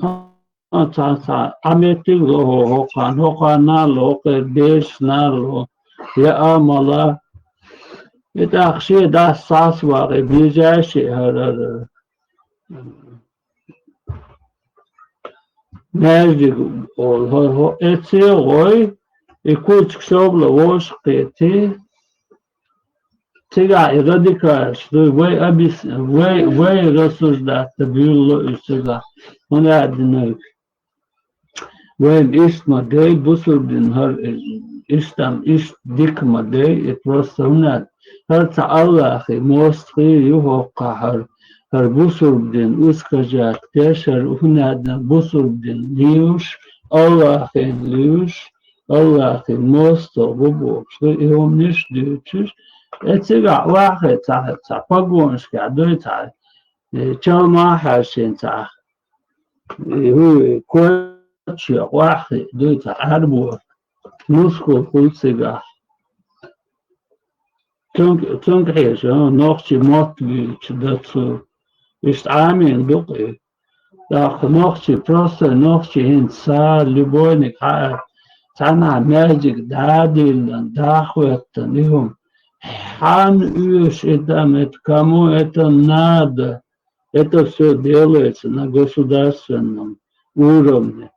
хӀокху, цхьа, цхьа, цхьа, Ӏа меттиг ло хӀо, хӀокхарна, хӀокхарна а ло, хӀокхеран дешна а ло, яа а мала. И тӀаккха шен дас схьа а вахий, ближайший хӀара, хӀара, маьждиг олу, хӀо, хӀо, эцце а гӀой, и кучка шовла вовшах кхетий, цигахь и радикалаш дуй, вай абис-, вай, вай рассуждать дан буьйлало уьш цигахь, хӀунда аьлла динарг. Вайна иштта ма дей, бусурба дин хӀара, иштта ма, иштта дика ма дей, и просто хӀунда аьлла, хӀара цхьа Аллахьан мостагӀий ю хӀокхахь хӀара, хӀара бусурба дин искажать деш, хӀара хӀунда аьлла бусурба дин луьйш, Аллахьан луьйш, Аллахьан мостагӀа бу бохуш ду, и хӀуманаш дуьйцуш, э, цигахь охьахиъна цхьа, цхьа погонашкахь дуй цхьа, э, чалма а хьаьшшина цхьа, э, хӀу, э, коч а охьахиъна дуй цхьа Ӏаьрбо, мускул хуьлу цигахь. Цуьнга, цуьнга хьежа, нохчий мотт буьйцу дацу, иштта Ӏамийна ду-кх и. ТӀаккха нохчий, простой нохчий хӀинца са, любойниг хьаьа, цхьанхьа маьждиг дӀа а диллина, дӀа а хӀоьттина, и хӀума. Хьан оьшу и там, это кому это надо? Это всё делается на государственном уровне.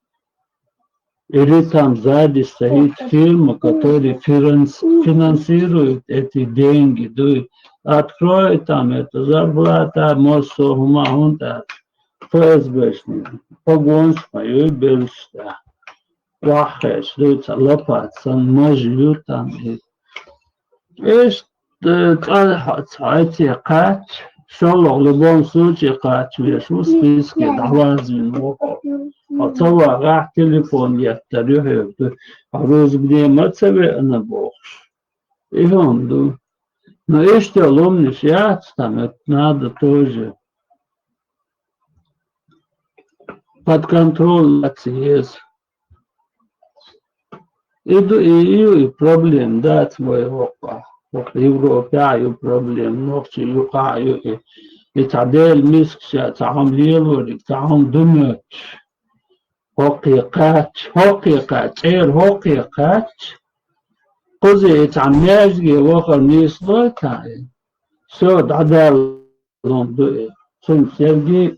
Или там сзади стоит фирма, которая финанс-, финансирует эти деньги. Дуй, открой там это, зарплата, массо а хӀума хӀунда аьлча, ФСБшник, погонаш ма ю берш тӀехь. Охьахиъча дуй цхьа лопата санна, мажа ю там и. Иштта, э, цкъа цхьа эцце кхаьчча, шолгӀа в любом случае кхача везаш ву списке, дӀавазвина ву хьо. Хьо ца вагӀахь, телефон еттар ю хьоьга, хьо рузбане ма ца веана бохуш. И хӀума ду. Но иштта ломнаш яц там, это надо тоже под контроль лаца еза. И ду, и ю и проблема, дац вай хӀокхахь. ХӀокху Европехь а ю проблема, нохчий юкъахь а ю и. И цхьа Делан мискача цхьа хӀума лелориг, цхьа хӀума ду моьттуш. ХӀокхе кхаьчча, хӀокхе кхаьчча, цӀера хӀокхе кхаьчча, кхуза и цхьа маьждиге вахар нийслой цхьа и. Всё, дӀадаьлла хӀума ду и. Цуьнца ерриг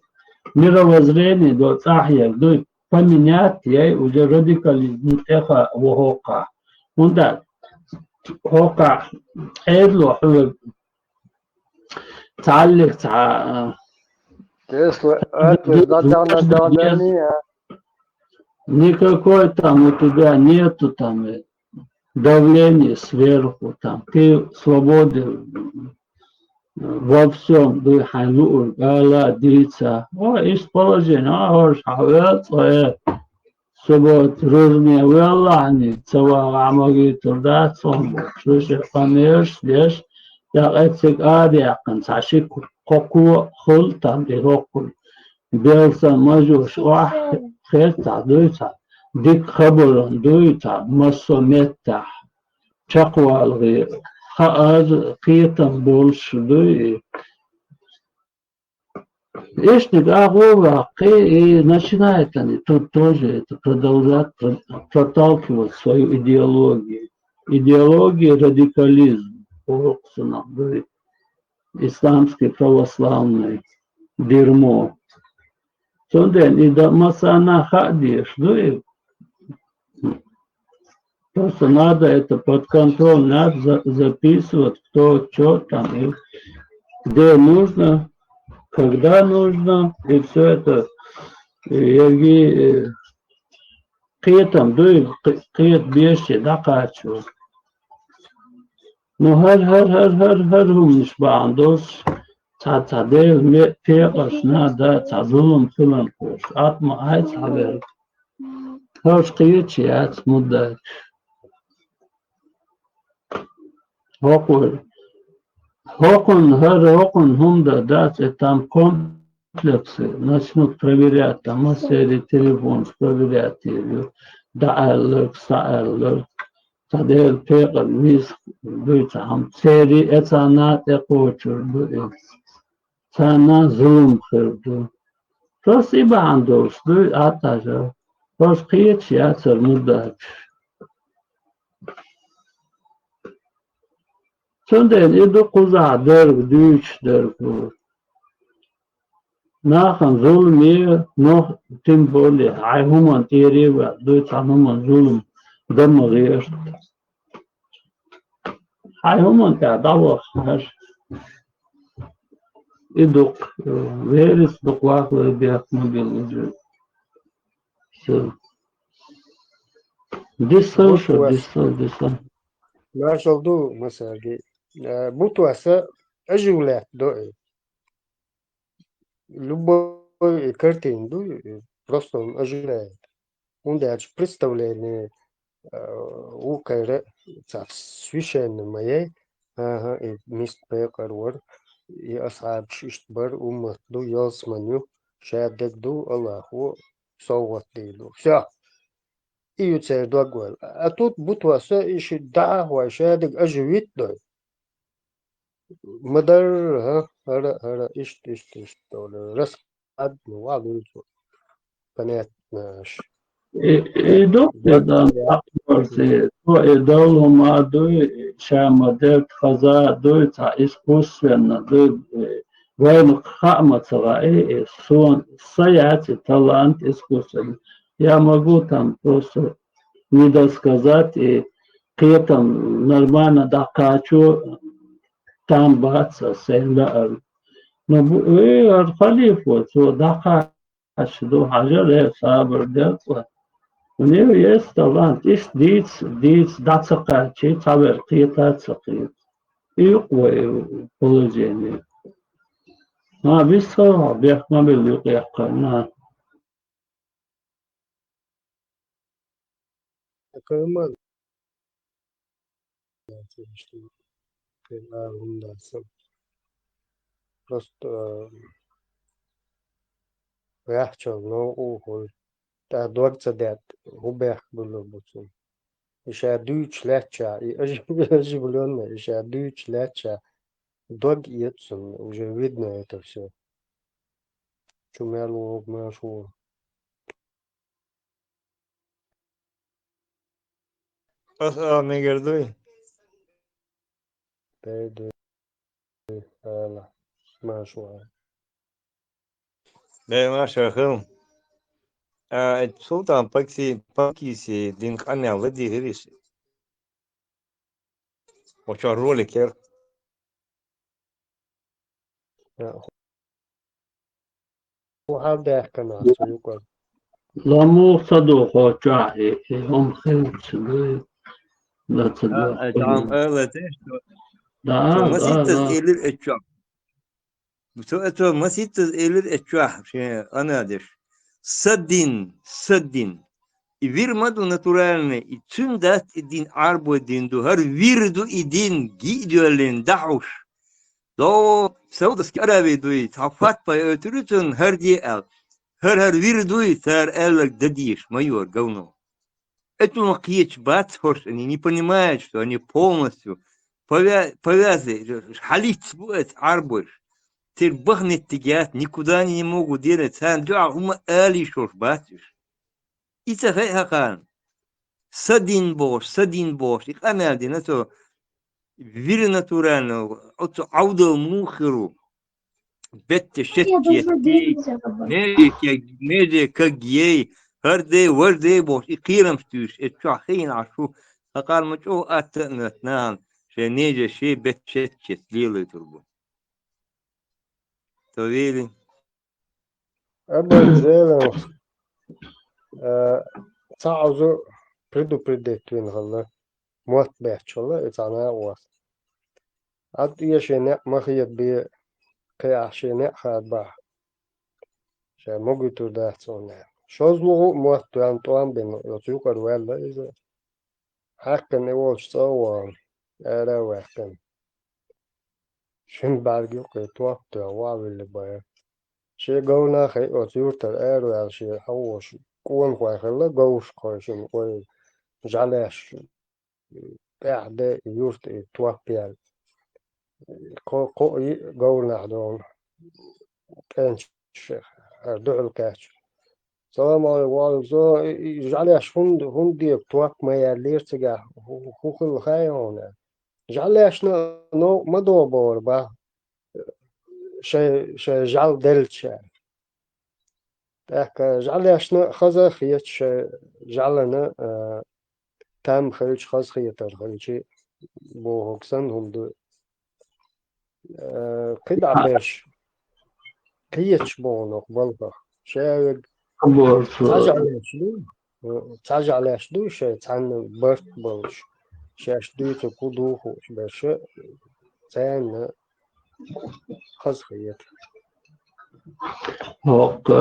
мировоззрение до цӀахь ерг ду и. Поменять яй уже радикализм тӀеха ву хӀокхахь. ХӀунда хӀокхахь Ӏедало хьоьга цхьаллиг цхьа, а, Тесла, это, да, да, да, да, да, не, а. Никакой там у тебя нету там, э, давления сверху, там, ты свободен во всём, дуй хьайн луург ала, дийца. О, иштта положение, а, хӀорш хьан вел цӀе, суббота ружме веллахьани, ца вагӀахь магийтур дац хьуна бохуш, вешан къамелаш деш, тӀаккха эцциг араяккхина, цхьа ши кхо-, кхо ко хуьлу там и хӀоккхул. Белсан мажош охьахецахь дуй цхьа, дика хабаран дуй цхьа, массо а меттахь чекхвалгӀе, хаар, кхетам болуш дуй и. Иштта агӀо ваккхий, и начинает они тут тоже это продолжать, про-, проталкивать свою идеологию. Идеология радикализм, боху цунах дуй. Исламский православный дерьмо. Цундела и да массарна хаа дезаш ду и. Просто надо это под контроль, надо за-, записывать, кто чё там, и где нужно, когда нужно, и всё это, и, и, кхетам дуй, кхе-, кхета беши дӀакхачо. Ну, хӀара, хӀара, хӀара, хӀара, хӀара хӀуманаш бахьана долуш, цхьа, цхьа Делан ме-, пекъарш на да, цхьа зулам хилархош, атма айца хьаверг. ХӀорш кхеташ яц мудаьргаш. ХӀокху-, хӀокхунна, хӀара хӀокхунна хӀума дан дац, и там комплексы, начнут проверять, там массерий телефонаш проверять йийр ю, дӀааьлларг, схьааьлларг, цхьа Делан пекъар вийсах дуй цхьа хӀума, церий, э, царна тӀекхочур ду иза. Царна зулам хир ду. Просто и бахьана долуш дуй, атта жа. Просто кхеташ яцара мудаьргаш. Цундела и ду кхузахь дерг, дуьйцуш дерг ву. Нахана зуламе, но тем более, хьайн хӀуманна тӀера а ваьлла, дуй цхьана хӀуманна зулам дан ма гӀерта. Хьайн хӀуманна тӀехь дӀаваххаш. И дукха, э, верис дукха вахло бехк ма билла уже. Всё. Диссан шу, диссан, диссан. Маршалла ду, массаьрга. Э, бутт васа оживлять до и. Любой картина ду, э, просто он оживляет. ХӀунда аьлча представление, э, вукхара цхьа священный ма яй. АхӀа, и миска пекъар вара, и асхьабаш иштта бара, уммат ду, ялсамани ю, ша дерг ду, Аллахо совгӀат дийр ду. Всё. И ю церан дог ваьлла. А тут бутт васа и ши дӀа а хьой, ша дерг оживить дой. Ма дарра, хӀа, хӀара, хӀара, иштта, иштта, иштта, раскладно, валуйцу. Понятно аш. И, и ду, и дан, то и довлу ма дуй, ша ма дерг хаза дуй, цхьа искусственно дуй, вайна хаа ма ца хаьа, и сон, са яц и талант искусственно. Я могу там просто недосказать, и кхетам нормально дӀакхачо, там бац ас сайна лаьара. Но бу-, э, хӀара халифо, цо дӀакхача ду, хьажал, э, сабар дел цкъа. У него есть талант, иштта дийца, дийца дӀа ца кхачий, цхьаверг кхета а ца кхета. И юкъа вай положение. Ма, биссал, бехк ма билла юкъа яккхар, на. Такая ман. Просто, э, яхчал новкъа ухур. ТӀаккха дог ца даьтта, хӀун бехк буьллур бу цунна? И ша дуьйцуш лаьттача, и ожив-, оживлённый, и ша дуьйцуш лаьттача, дог эццун, уже видно это всё. Чу мел вогӀу, мел шу. Ас ала мегар дуй? Бер дуй. Ала. Маршо. Бер маршо хил. А, Султан Пакси-, Пакиси дин къамел ладийгӀира иза. Оцу роликера. Хьал даьхкина цу юкъара. Ламух ца ду хьо чохь, и, и хӀума хилча дуй, ла ца ду. А, а, там, э, ла те, что... Да, цо да, маситтаза да. Элира эцу чохь. Цо, цо маситтаза элира эцу чохь, шен анадеш. Са дин, са дин. И вир ма ду натуральный, и цуьнан дац и дин, Ӏарбой дин ду. ХӀара вир ду и дин, гиъ доьллина, дӀахьуш. До Саудовский Аравии дуй, цхьа фатва оьцур ю цунна, хӀара де аьлла. ХӀара, хӀара вир дуй, цара аьлларг дан дезаш, майор, говно. Эцунах кхеташ бац хӀорш, они не понимают, что они полностью повя-, повязаны, хьалиц бу эца Ӏарбойш. Церан баха меттиг яц, никуда они не могут деться, царна дуьхьал хӀума ала йиш йолуш бац уьш. И ца хаьа хьакхарна. Са дин бохуш, са дин бохуш, и къамел дина цо, вир натурально, оцу Ӏовдал муха хир ву? Бетта шетта ей, меже кег-, меже каг ей, хӀара де, важа де бохуш, и кхерамаш туьйсуш, эцу чохь хиъна Ӏаш ву, хьакхарна ма чӀогӀа атта а моьтту нахана, шайн неже шен бетта шетта лелойтур бу. То вели. Абан Зелен, э, цхьа Ӏузу предупредить вина хилла, мотт бетташ хилла и цхьа накъост. Ӏад тӀе шен некъ ма хедабе, кхиахь шен некъ хадабахь, ша могуьйтур дац хьуна. ШозлагӀа а мотт ваьлла, тӀом бина, оцу юкъара ваьлла иза. Хьаькхина и волчу цӀа а вахана, ара а ваьккхина. Шина бӀаьрг юккъе топ тоьхна, ваьлла бен. Шен говнах а оцу юьртара араваьлла шен хьовш, къонахой хилла говшахой шина, вай жӀаьлеш тӀаьхьа де юьрта и топ яьлла. Кхо, кхо а йиъ говнах догӀу кӀенташ, хӀара дуьхьал кхаьчна. Салам алейкум, ва алейкум салам. И, и жӀаьлеш хӀунда, хӀунда дегӀ топ ма яьллера цигахь? ХӀу-, хӀун хилла хаьий хьуна? ЖӀаьлешна новкъа ма догӀу бохура бах, шайн, шайн жӀаьла делча. ТӀаккха жӀаьлешна хаза а хеташ, шайн жӀаьлана, а, там хилча, хазахетар хилча, бохург санна хӀума ду. Э, кхидӀа берш кхеташ боху нах балхах. Шаверг Аборт. Цхьа жӀаьлеш ду, э, цхьа жӀаьлеш ду шайн цхьанна барт болуш, шаьш дуьйцург хӀун ду хууш берш, царна хазахета. ХӀокху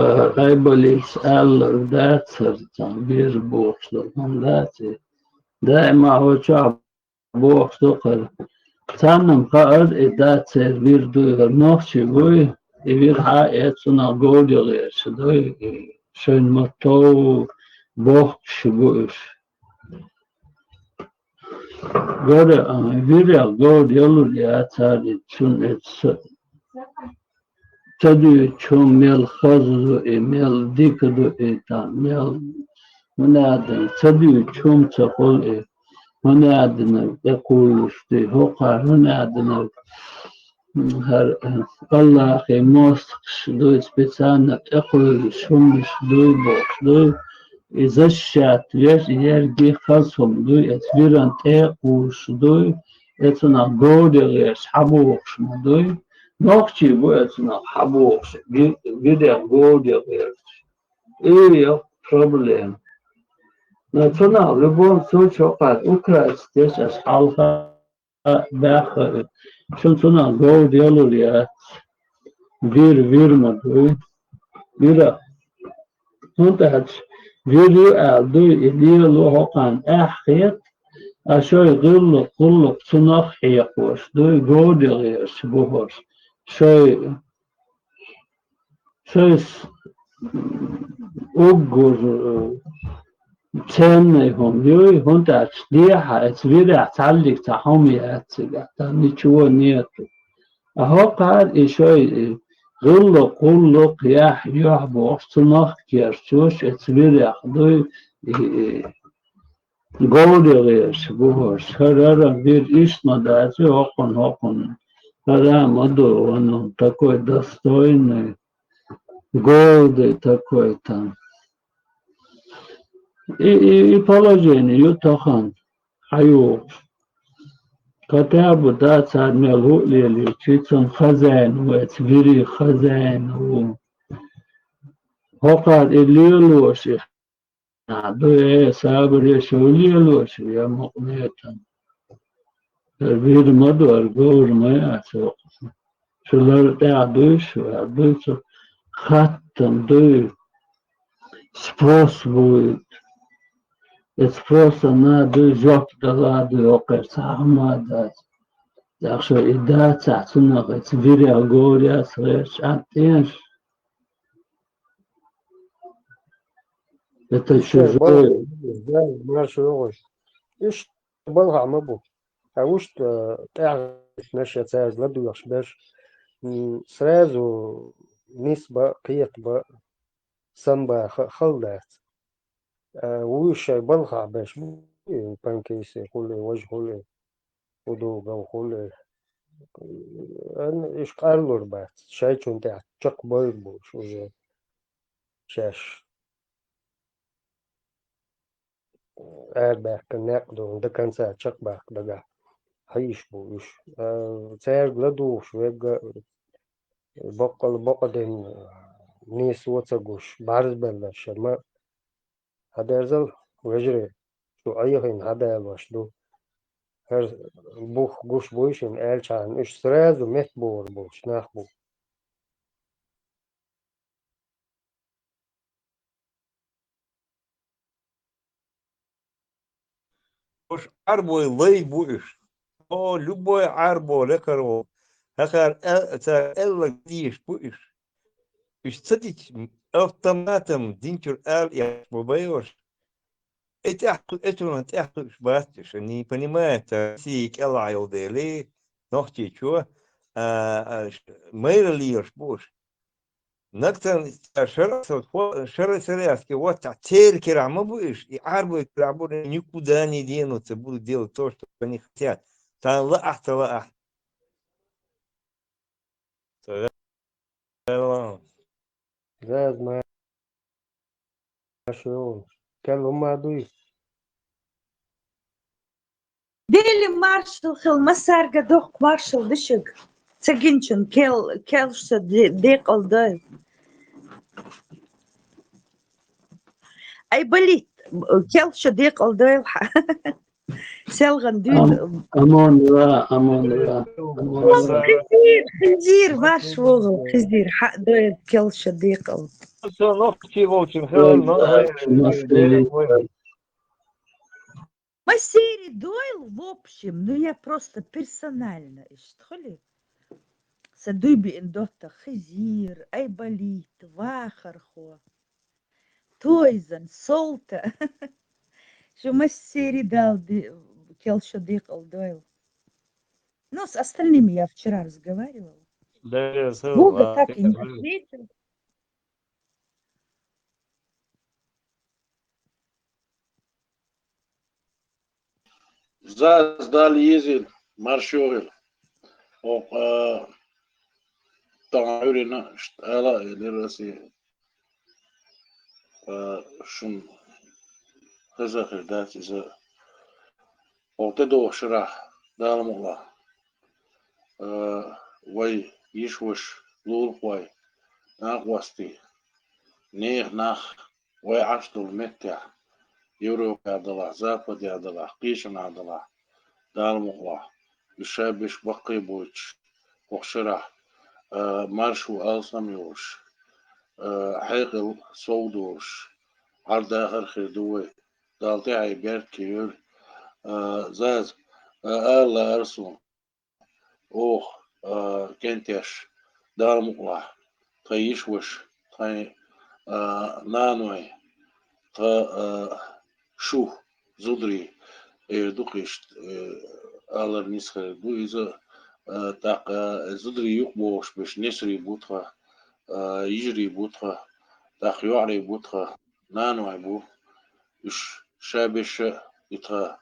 Айбалис аьлларг дацара, цхьа вир бохуш долу хӀума дац и. Даима хӀокху чохь бохуш ду хӀара. Царна-м хаьара и дацара вир ду, хӀара нохчи вуй, и вир хьа а эцунах говр ян гӀерташ дуй, и шайна ма-тов бохкуш бу уьш. Гора, а, вирах говр ялур яцара и цунна эца ца дуьйцучу хӀума мел хаза ду и, мел дика ду и, тхан мел хӀунда аьлла ца дуьйцучу хӀума ца хуьлу и, хӀунда аьлла тӀекхуллуш ду и, хӀокхара хӀунда аьлла хӀара, э, Аллахе мостагӀаш дуй, специально тӀекхуьйлуш хӀуманаш дуй бохуш дуй, и защищать веш, и ерриге хаза хӀума дуй, эца виран тӀе а кхуллуш дуй, эцунах говр ян гӀерташ хьан бохуш ма дуй, нохчий бу эцунах хьан бохуш, ви-, вирах говр ян гӀерташ. И йоккха проблема. Но цунах в любом случае хӀокхара украсть деш аша хьалха баьхха, шуна цунах говр ялур яц. Вир, вир ма дуй. Вира. ХӀунда аьлча вир ю аьлла дуй, и лело хӀокхарна аьхьа хета, а шайн гӀиллакх, гӀуллакх цунах хьекхош дуй, говр ян гӀерташ бу хӀорш. Шайн Шайс уггар, э, ценный хӀума юй, хӀунда аьлча дехьа эца вирехь цхьаллиг цхьа хӀума яц цигахь, там ничего нету. А хӀокхара и шайн, и гӀиллакх, гӀуллакх, яхь, юьхь бохуш, цунах керчош эца вирех дуй, и, и, говр ян гӀерташ бу хӀорш. ХӀара, хӀара вир иштта ма дац, хӀокхунна, хӀокхунна. ХӀара ма ду, он такой достойный, гордый такой там. И, и, и положение ю тахана хьайогӀуш. Хотя бы, да, цара мел хӀу а лелийча, цунна хозяин ву, эца вирий хозяин ву. ХӀокхара и лелош, и А, ду, э, сабаре шу лелош, я мукънетан. Вир ма ду, ар говр ма яц воккхуш. Шу лар тӀаьхьа дуй шу, ар дуй цу хаттам дуй. Спрос будет. Эца спроса на дуй, жоп дала дуй, окхар цхьа хӀума дац. ТӀаккха шу и дацахь, цунах эца вирех говр яц гӀерташ, а тӀеш. Это чужое. Марша йогӀуш. Иштта балхахь ма бу. Ткъа вуьшта, э, тӀаьхьанаш я цаьрга ладоьгӀуш берш, м, сразу нисба, кхетаба, самба ха-, хала дац. Э, вуьш шайн балхахь берш бу, и панкейси хуьлу, и важа хуьлу, и удугав хуьлу, и. Ан, иш къарлур бац, шайчун тӀехь чекхбойр бу уьш уже. Шаьш арабаьккхина некъ ду, до конца чекхбаккха дагахь хьийзаш бу уьш. А, цаьрга ладугӀуш верг а боккъал бакъдина нийса ца гуш, бӀарзбелларш ма хьадерзал, вежарий, шу Ӏехийна хьадалош ду. ХӀара бух гуш буй шуна аьлчхьана, уьш сразу меттабогӀур болуш нах бу. Уьш Ӏарбой лай бу уьш. О, любой Ӏарбо лекхар ву. ХӀокхара а-, цара аьлларг дийш бу уьш. Уьш ца дича, автоматом динчуьра ала еш бу байош. И тӀехь-, и цунах тӀехь уьш бац уьш, не понимает, Россия кӀелахь йолу дели, нохчичо, а, а, ш-, майра лелаш бу уьш. Нагтан шара-, шара-, шараски ваттахь, церан кирахь ма бу иш, и Ӏарбой кирахь бу, никуда не денутся, будут делать то, что они хотят. Царна лаахь, ца лаахь. Зазма. Кел хӀумма дуй? Дели маршалла хила, массаьрга доккха маршалла ду шуьга. Ца гинчун кел-, келша де-, декъал дойла. Ай, болит, келша декъал дойла хьан. Селган дуьйна. Ам-, амон ва, амон ва, амон ва. Хизир, хизир, ваш вогӀал, хизир, хьан дойла келша декъал. Со нохчи волчун хилар, но Массери дойла, в общем, ну, я просто персонально, иштта хуьлий. Сан дуй биъна доттагӀа хизир, ай, болит, вахархо, тойзан, солта. Шу массери Дала ди-, келша декъал дойла. Ну, с остальными я вчера разговаривала. Да, я слышал, Вова так и не ответил. Заз Дала езийла, марша йогӀийла. Оха, а, тахана Ӏуьйранна ала а элира аса, а, шуна хеза хир дац иза. Оха тӀедогӀу шарахь, Дала мукълахь, а, вай йиша-ваша, лулахой, накъостий, нехан нах, вай Ӏаш долу меттехь, Европехь делахь, Западехь делахь, кхечанхьа делахь, Дала мукълахь, уьш ша берш баккхий бойтуш, хӀокху шарахь, а, маршо алсам йолуш, а, хьекъал сов долуш, Ӏар-дахар хир ду вай, Далла тӀаьхье беркате йойла, а, Заза, а, ала лаьара суна. Оха, а, кӀентеш, Дала мукълахь, тхан йиша-ваша, тхан, а, наной, тхан, а, шу, зударий, эр ду-кх иштта, э, алар нисхир ду иза, а, тӀаккха зударий юкъа богӀуш берш несарий бу тхан, а, йижарий бу тхан, тӀаккха йоӀарий бу тхан, наной бу. Уьш ша берш а и тхан,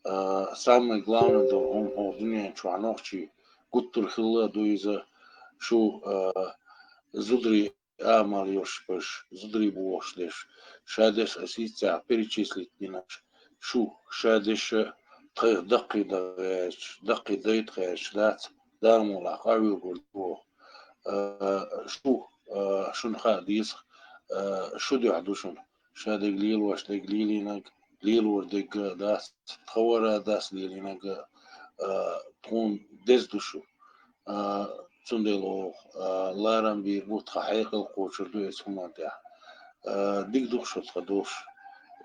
а, самое главное долу хӀума хӀокху дуьнен чохь нохчий гуттар хилла а ду иза, шу, а, зударий амал йолуш берш, зударий бохуш дерш, ша дерш аса хӀинццехь перечислить динарш, шу ша дерш а тхайх даккхий дан гӀерташ, даккхий дайта гӀерташ дац, Дала мукълахь къахьоьгур ду оха. А, шу, а, шуна хаа деза, а, шу дуьхьа ду шуна. Ша дерг лелош дерг лелийнарг, лелор дерг а дац, тхан вара а дац лелийнарг, а, тхуна деза ду шу. А, цундела оха, а, ларам бийр бу, тхан хьекъал кхочур ду эцу хӀуманна тӀехь. А, дика ду-кх шу тхан долуш.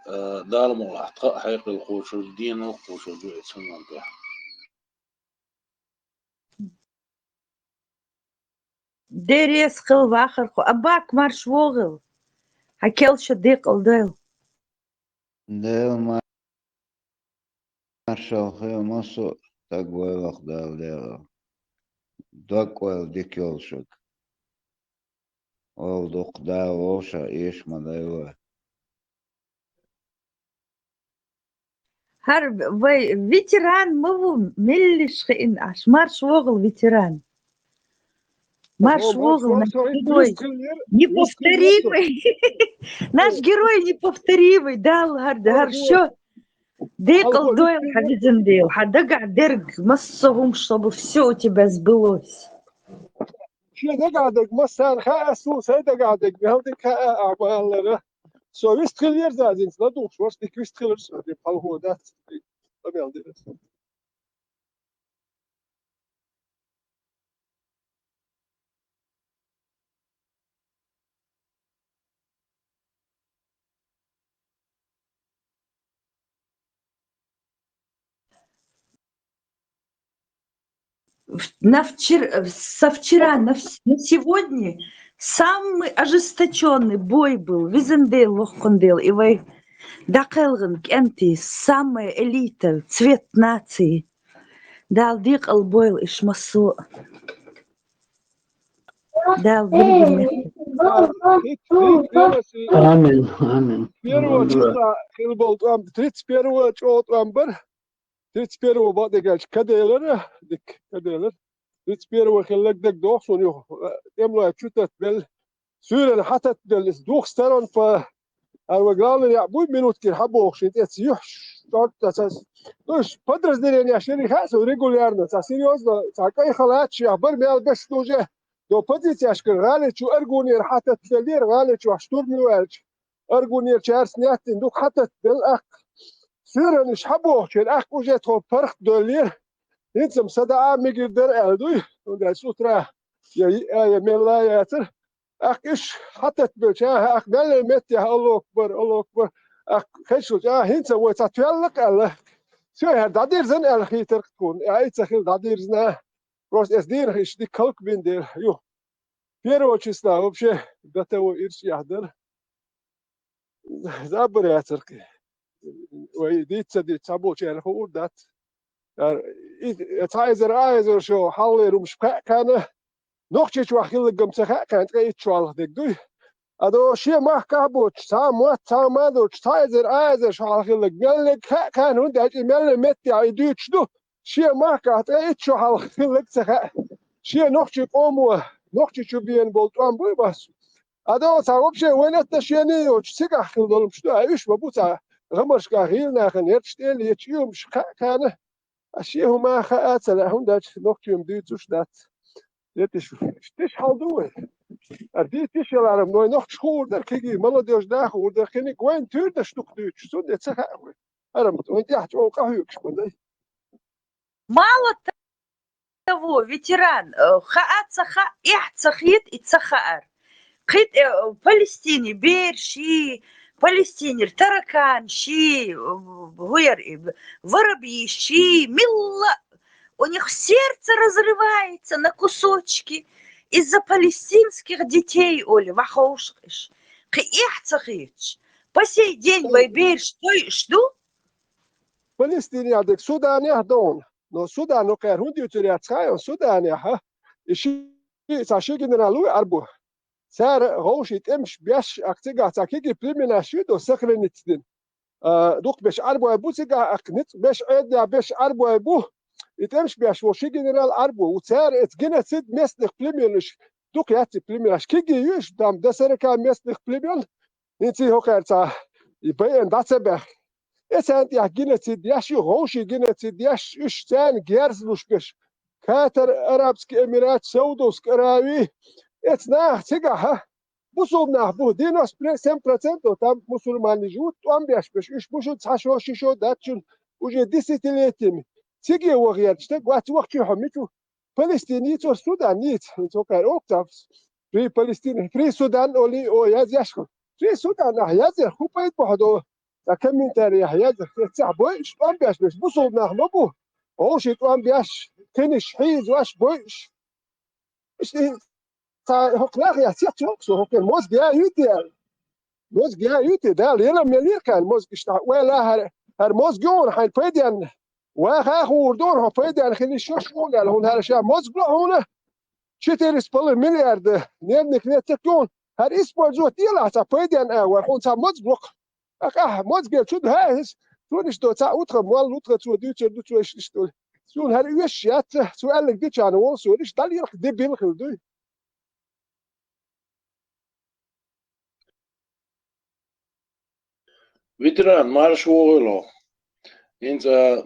А, Дала мукълахь, тхан а хьекъал кхочур ду, денал а кхочур ду эцу хӀуманна тӀехь. Деррес хила вахархо, Абак, марша вогӀийла. Хьан келша декъал дойла. Дела маршалла хила массо а стаг вайлах Дала дегӀал. Доккъойла дика йолу шуьга. Олу дукха Дала вовшах эша ма дойла вай. ХӀара вай ветеран ма ву, меллиш хиъна Ӏаш. Марша вогӀал, ветеран. Марша вогӀал, наш герой. Неповторимый. Наш герой неповторимый. Дала хӀара, хӀара шо декъал дойла хьан везан Дела. Хьан дагахь дерг, массо а хӀумаш собар, всё у тебя сбылось. Шен дагахь дерг массарна хаьа, суна сайн дагахь дерг мел дерг хаьа, ахьа ма-аллара. Со вист хила верзазинца ладувгӀуш, варш дика вист хилар со, де пхьалхо дац, къамел дира со. На вчер-, со вчера на, вс- на сегодня самый ожесточенный бой был. Визандейл лохкундейл и вай дакъелган кенти самая элита, цвет нации. Дал дикъал бойл иш массу. Дал диргин. Амин, амин. Первого числа хил бол тӀом, тридцать первого чӀо тӀом бар. Тридцать первого бакъ дегача каделар, дик каделар. Тридцать первого хиллаг дег дохсун юх. ТӀемлой чу тат бел. Суьйрана хьатат бел. Из двух сторон по Арва главный я буй минут кир хьабохшин тӀе ца юхь шорт ца. Туш подразделение шери хасу регулярно, ца серьезно, ца кай халат ши ахбар мял беш уже. До позицияшкар гӀаличу аргунир хьатат лер, гӀаличу штурмуэлч. Аргунир чарс няттин дук хьатат бел ах. Суьраниш хьабохчен ах уже тхо парх доллир. Инцам сада а мигир дар эл дуй. Унда с утра я, я, я мелла яцар. Ах иш хьатат бел ча, ах мелла метте Аллаху акбар, Аллаху акбар. Ах хешул ча, хинца вой ца туяллак эл. Все, хер дадирзан эл хитар кун. Я ица хил дадирзна. Просто эс дир хиш ди калк бин дер. Ю. Первого числа вообще до того ирс яхдар. Забаряцаркъи. Вай дицца дицца болча хуур дац. Ар и цайзер айзер шо халлерум шпекана. Нохчич вахилгам ца хакан ткъа ичвал дег дуй. Адо шия мах кабоч, ца мат, ца мадоч, цайзер айзер шо халхилг меллег хакан хун дачи мелле метти ай дучду. Шия мах катра ичвал хилг ца ха. Шия нохчи къомо, нохчи чубиен бол тӀом буй бас. Адо ца вообще войн отношение йоч, цигах хил долумш ду, а уьш ма бу ца гӀамаршка гӀил нахана ерч тӀел ечи юмш ха кана. А ши хӀума хаа ца ла хӀун дач нохчуем дуьйцуш дац. Етиш, тиш хьал ду вай. А ди тиш яларам, ной нохч хуур дар, киги молодёжь да хуур дар, кини гвайн тюрдаш тук дуьйцуш, сун де ца хаа вай. Арам, ой тяхч, о, къахьуьгш, бу дай. Мало того, ветеран, э, хаа ца ха, эх ца хит и ца хаар. Кхит, э, Палестине берши, Палестинер тараканши, э, гуяр, э, воробьиши, милла. У них сердце разрывается на кусочки из-за палестинских детей, Оля, ваховшкиш. Кхи эх ца хитч. По сей день вай берш той ш ду? Палестине адик Судане дон. Но Судан, ну, кхер, хӀун дюцур яц хаа, Суданехьа. И ши, ца ши генерал уй арбу. Цара гӀовши тӀемаш беш, ак цига ца киги племенаш ю до сохранить дин. А, дукх беш арбой бу цига, ак ниц беш эдя беш арбой бу. И тӀемаш беш во ши генерал арбу. У цара эц геноцид местных племенаш, дукх яци племенаш. Киги юш, там до сорока местных племен. Инци хӀокхар ца и б н даца бех. Эцан тӀехь геноцид еш, ю гӀовши геноцид еш, уьш царна герзлуш беш. Катар, Арабский Эмират, Саудовский Арави. Эц нах цигахьа. Бусулба нах бу, девяносто семь процентов там мусульмане живут, тӀом беш беш. Уьш бушун цхьа шо, ши шо датчун уже десятилетиями. Циге вагъерчта, гвац вахчи хьо мичу. Палестине цо Судан ниц, цо кар ок цавс. При Палестине, при Судан оли о яз яшху. При Судан ах яз я хупай бохдо. Та комментарий ах яз, цех бойш, тӀом беш беш, бусулба нах ма бу. Оши тӀом беш, кениш хьиз ваш бойш. Ишти ца хокнах я цех цо, со хокер мозг я юти. Мозг я юти, да, лера мелир кан мозг ишта. Вела хар, хар мозг ён хайн пайдян. Ва ха хуур дор хо пайдян хили шо шо гал хун хар ша мозг ло хуна. Четыре с половиной миллиарда нервных клеток ён. Хар использовать дела ца пайдян а вар хун ца мозг ло. Ах, ах, мозг гел чуд хай хис. Туниш до ца утха мал утха цо дючер ду цо иш иш дол. Сун хар веш яца цо аллик дичана вол су иш дал ирх дебил хил дуй. Ветеран, марш вогӀуьло. ХӀинца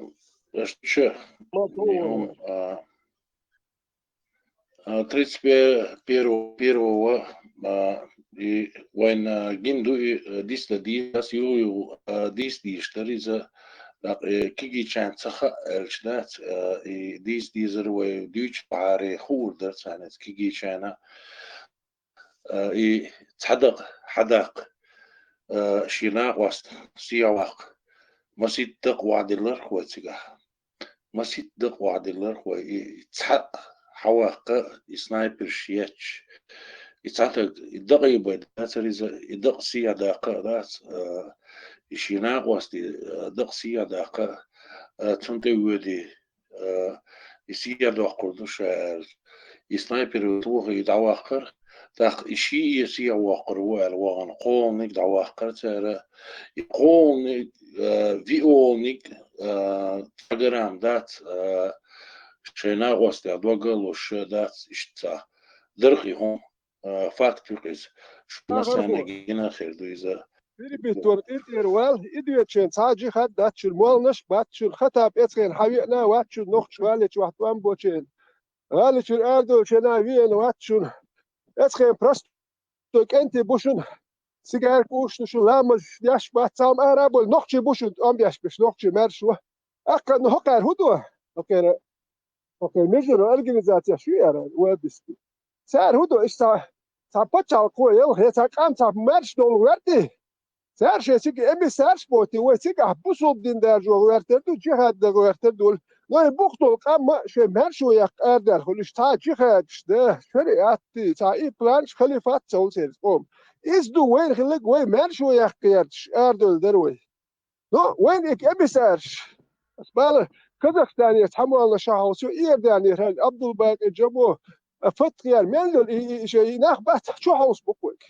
ш-, ш-, а, а, тридцать первого, первого, а, И вайн, а, гин ду и, а, дис да дийшас, ю, ю, а, дис дийш дар иза, а, э, кигичан ца ха аьлча дац, а, и дис дийзар вай дуьйч бахьаре хуур дар царна кигичана. А, и цхьадакъ, хьадакъ, а, ший накъост сиявакъ. Масит дакъ вахдиллар хой цигахь. Масит дакъ вахдиллар хой, и цхьа хьаваккха, и снайперш етташ. И цхьа таг, и дакъий бай дацар иза, и дакъ сиядаккха а дац, а, и ший накъости, а, дакъ сиядаккха а, а, цун тӀе воьди, а, и сиядоккхур ду ша аьлла. И снайпер ву тохий дӀаваккхар, тӀаккха и ший а сиявоккхур ву аьлла вахана, кхоалниг дӀаваккхар цара. И кхоалниг, а, виолниг, а, цхьа грамм дац, а, шайн накъостех дог а луш дац, иштта ца. Даркъий хӀун, а, факт ю иза. Шу массарна гина хир ду иза. Перебить вар тӀиртӀера вал, и дуьйчен цхьа джихад дац шуна, молнаш бац шуна, Хаттаб эцхен хьавеана вац шуна, нохчаш валлачу вахь тӀом бочен. ГӀаличуьра арадолчена веана вац шуна. Эцхен простой кӀентий бу шуна. Сигарка уш ду шуна, ламаз деш бац, цхьа ара а болу нохчий бу шуна, тӀом беш беш нохчий маьрша ву. Аккха, ну, хӀокхара хӀун ду? ХӀокхара, хӀокхара международная организация шу яра, вебисти. Цара хӀун ду? Иштта цхьа пачхьалкхо яла, хӀе, цхьа къам цхьа маьрша долу верди. Цара шайн цига эмиссарш а боти, вай цигахь бусулба дин даржо гӀоьртар ду, джихад дан гӀоьртар ду. Но и бухтолу къам а шайн маьршо яккха арадаьлла хуьлуш, цхьа джихадаш да, шариатти, цхьа и планаш халифат ца хуьлу церан къоман. Иза ду вайна хилларг, вай маьршо яккха гӀерташ арадевлла дара вай. Но вайна и эмиссарш, ас бала, Казахстанера цхьа молла ша хьовсу, Иорданера хӀара Абдулбакъи Джабо, а, Фатхьяр, мел йолу и, и, и, и нах бац, чу хьовса бу вайга.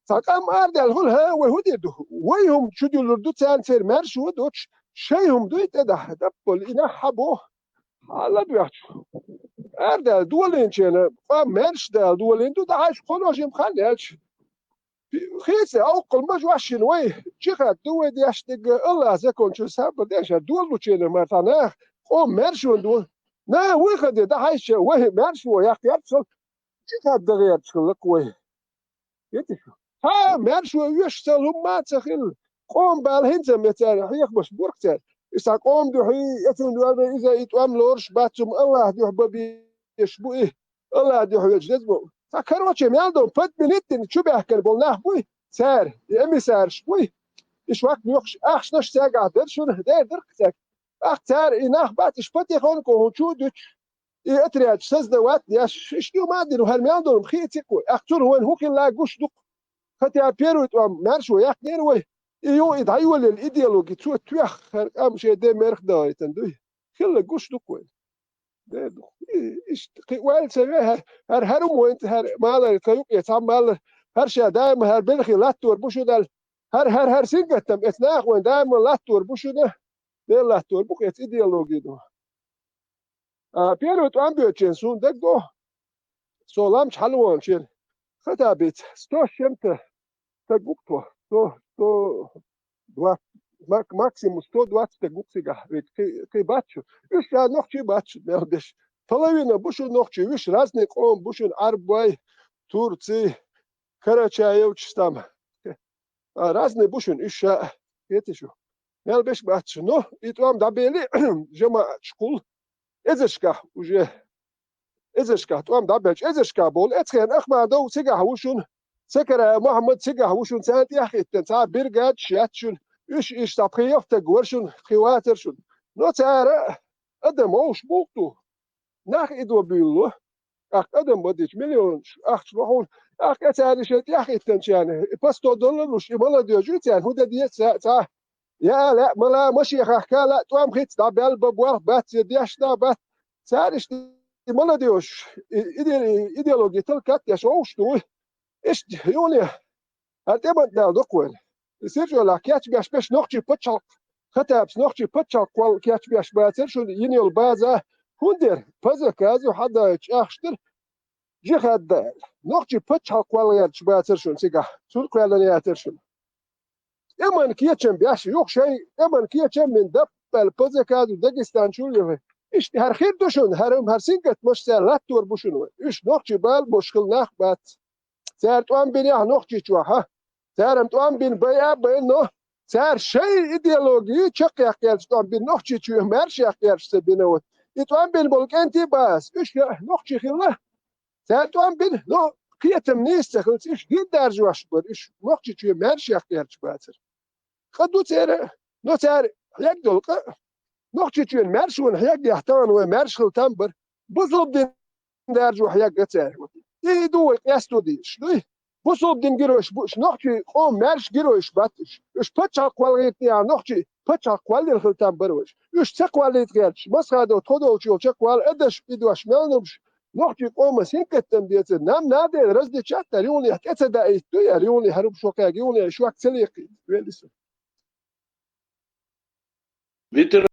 Цхьа къам арадаьлла хуьлу, хӀа, вай хӀун дийр ду? Вай хӀума чу дуьллур ду, царна церан маьршо доцуш, шайн хӀума дуй тӀедахьа, даппала и нах хьан боху? Хьан ладоьгӀча? Арадаьлла долийначеран къам маьрша дала долийна ду, дӀахьаьжча кхоно жима хан яьлча. Хийца, а уккхал ма жош йина вай, джихад ду вай деш дерг, Аллах закон чу сабар деш, а доллучеран мара цхьа нах, къом маьршо ду. На, вуй хан де, дӀахьаьжча, вай маьршо яккха гӀерташ хилла, джихад дан гӀерташ хилла-кх вай. Цхьа маьршо веш ца хӀумма а ца хилла. Къоман бала хӀинца ма цара хьехамаш бу-кх цара. Иза къоман дуьхьа, эцун дуьхьа иза и тӀом лоруш бац, хӀума Аллах дуьхьа бан безаш бу и. Аллах дуьхьа велча деза бу. Цхьа, короче, мел долу подминить дина чу баьхкина болу нах буй цара, и эмиссарш буй. И шок лоьхуш ахчанаш цаьргахь дара шуна, дера дара-кх цаьрга. Ахь цара и нах бац, иш патихонка хӀун чу а дуьтуш. И отряд создавать деш, иштта ма дина, хӀара мел долу хийци-кх вай. Ахь цунах вайна хӀун хилла гуш ду-кх. Хотя первый тӀом маьршо яккхинера вай. И ю и дӀайолийна идеологи цо тоьхна, хӀара къам шен ден мерах дахийтина дуй. Хилла гуш ду-кх вайна. Де ду. И, иштта кхин ойла ца ве, хӀара, хӀара, хӀара хӀума вайна, хӀара малар ца юкъе, цхьа малар, хӀара ша даима хӀара белхий латтор бу шуна аьлла. ХӀара, хӀара, хӀара сингаттам эца наха вайна даима латтор бу шуна. Дела латтор бу-кх эца идеологи ду. А, первый тӀом боьдучеран суна дагго, со ламча хьалаваханчеран Хаттабица сто с чем-то стаг ву-кх тхо, сто, сто двадцать, мак-, максимум сто двадцать стаг ву-кх цигахь, ведь кхин, кхин бац шу. Уьш ша нохчий бац шу мел беш. Половина бу шу нохчий, уьш разный къоман бу шуна, Ӏарбой, турций, карачаевчаш там. А, разный бу шуна уьш ша, кхетий шу. Мел беш бац шу. Ну, и тӀом дӀабели, жамаӀаташ кхул. Эзаршкахь уже, эзаршкахь тӀом дӀабелча, эзаршкахь бовлу. Эцхен Ахмадов цигахь ву шуна, Сакарая Мухьаммад цигахь ву шуна, царна тӀехӀиттина цхьа бригадаш яц шуна. Уьш иштта пхи-ялх стаг вара шуна, кхин вацара шуна. Но цара адам вовшах бу-кх ду. Нах и до буьйлало. ТӀаккха адам бадича миллионаш ахча бо хьуна. ТӀаккха цара и шайн тӀехӀиттинчарна, и посто доллар луш, и молодёжь ю царна, хӀун дан деза ца, ца. Я лаьа, ма лаьа, машехахь ка лаьа, тӀом хица дӀабаьлла бан болх бац, я дешна бац. Цара иштта и молодёжь, и иде-, идеологи талкат деш вовшах ду. Иштта юне, хӀара тӀе ма дала доккхойла. И сиржолахь кечбеш беш нохчий пачхьалкх, Хаттабс нохчий пачхьалкх кхолла кечбеш бацара шуна йина йолу база, хӀун дера, по заказу хьадаьлча ахча дара, джихад дан аьлла. Нохчий пачхьалкх кхолла гӀерташ бацара шуна цигахь, цунна кхоьллина яцара шуна. ТӀеман кечам беш, юха шайн тӀеман кечам бина даппал по заказу Дагестан чу а юхи. Иштта хӀара хир ду шуна, хӀара, хӀара сингаттамаш цара латтор бу шуна вай. Уьш нохчий бала беш хилла нах бац. Цара тӀом бинехь Нохчийчохь, а? Цара тӀом бина байа а байна, но цара шайн идеологи чекхъяккхаьрца тӀом бина, Нохчийчоь маьрша яккхаьрца ца бина вот. И тӀом бина болу кӀентий бац, уьш а нохчий хилла. Цара тӀом бина, но кхетам нийса ца хилча, уьш дин даржош бара, уьш Нохчийчоь маьрша яккхаьрца бацара. Кхы ду церан, но цара хьегна долу кхы а. Нохчийчоьнан маьршонан хьегнехь тахана вай маьрша хила там бара. Бусалба дин даржо хьегна цара. И ду вай къесто дезаш, дуй? Бусалба дин геройш бу уьш, нохчий къоман маьрша геройш бац уьш. Уьш пачхьалкх кхоллийта тӀехь нохчий пачхьалкх кхоллийла хила там бара вайша. Уьш ца кхоллийта гӀерташ, Масхадов тхо долчу йолу чекхвала, адаш, идош, мелнубаш, нохчий къоман синкаттам бецар. Нам надо различать дар, юханехь тӀе ца даийта дуй, яр юханехь хӀара шо кхаьга, юханехь шок ца лекхийта. Велиса. Ветеран,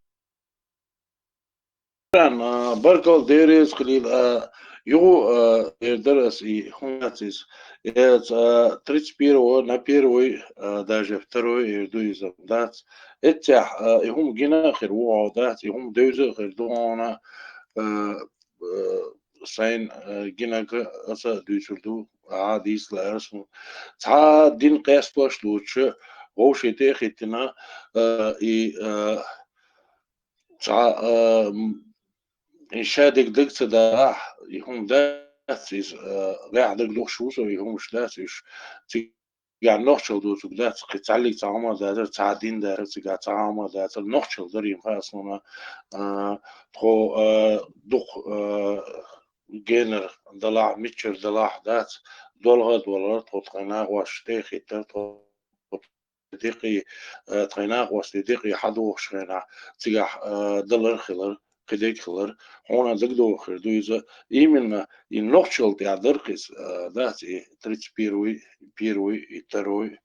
а, баркалла, Дела реза хуьлийла, а, юха, а, эр дара ас и хӀума яц иза. Эца, а, тридцать первого на первый, а, даже второй эр ду иза дац. Эццехь, а, и хӀума гина а хир ву хьо дац, и хӀума девза а хир ду хьуна, а, а, сайн, а, гинарг аса дуьйцур ду, а, дийца лаьара суна. Цхьа дин къестош лучу, вовшийн тӀе а хӀиттина, а, и, а, цхьа, а, м, и ша дерг даг ца дахь, и хӀума дац иза, а, гӀехь даг лухуш ву со, и хӀумаш дац уьш. Цигахь нохчалла доцург дац, кхин цхьаллиг цхьа хӀума дацара, цхьа дин дацара, цигахь цхьа хӀума дацара, нохчалла дара, йина хаьа суна, а, тхо, а, дукха, а, генара далахь, мичара далахь дац, долха а долара, тхо тхайн нахошна тӀе а хӀиттара, тхо декъий, а, тхайн накъостий декъий хьадогӀуш хенахь, цигахь, а, далар хилар, кхидерг хилар, хьуна дагадогӀу хир ду иза. Именно и нохчалла тӀехь дара кхиз, а, дац и тридцать первый, первый и второй,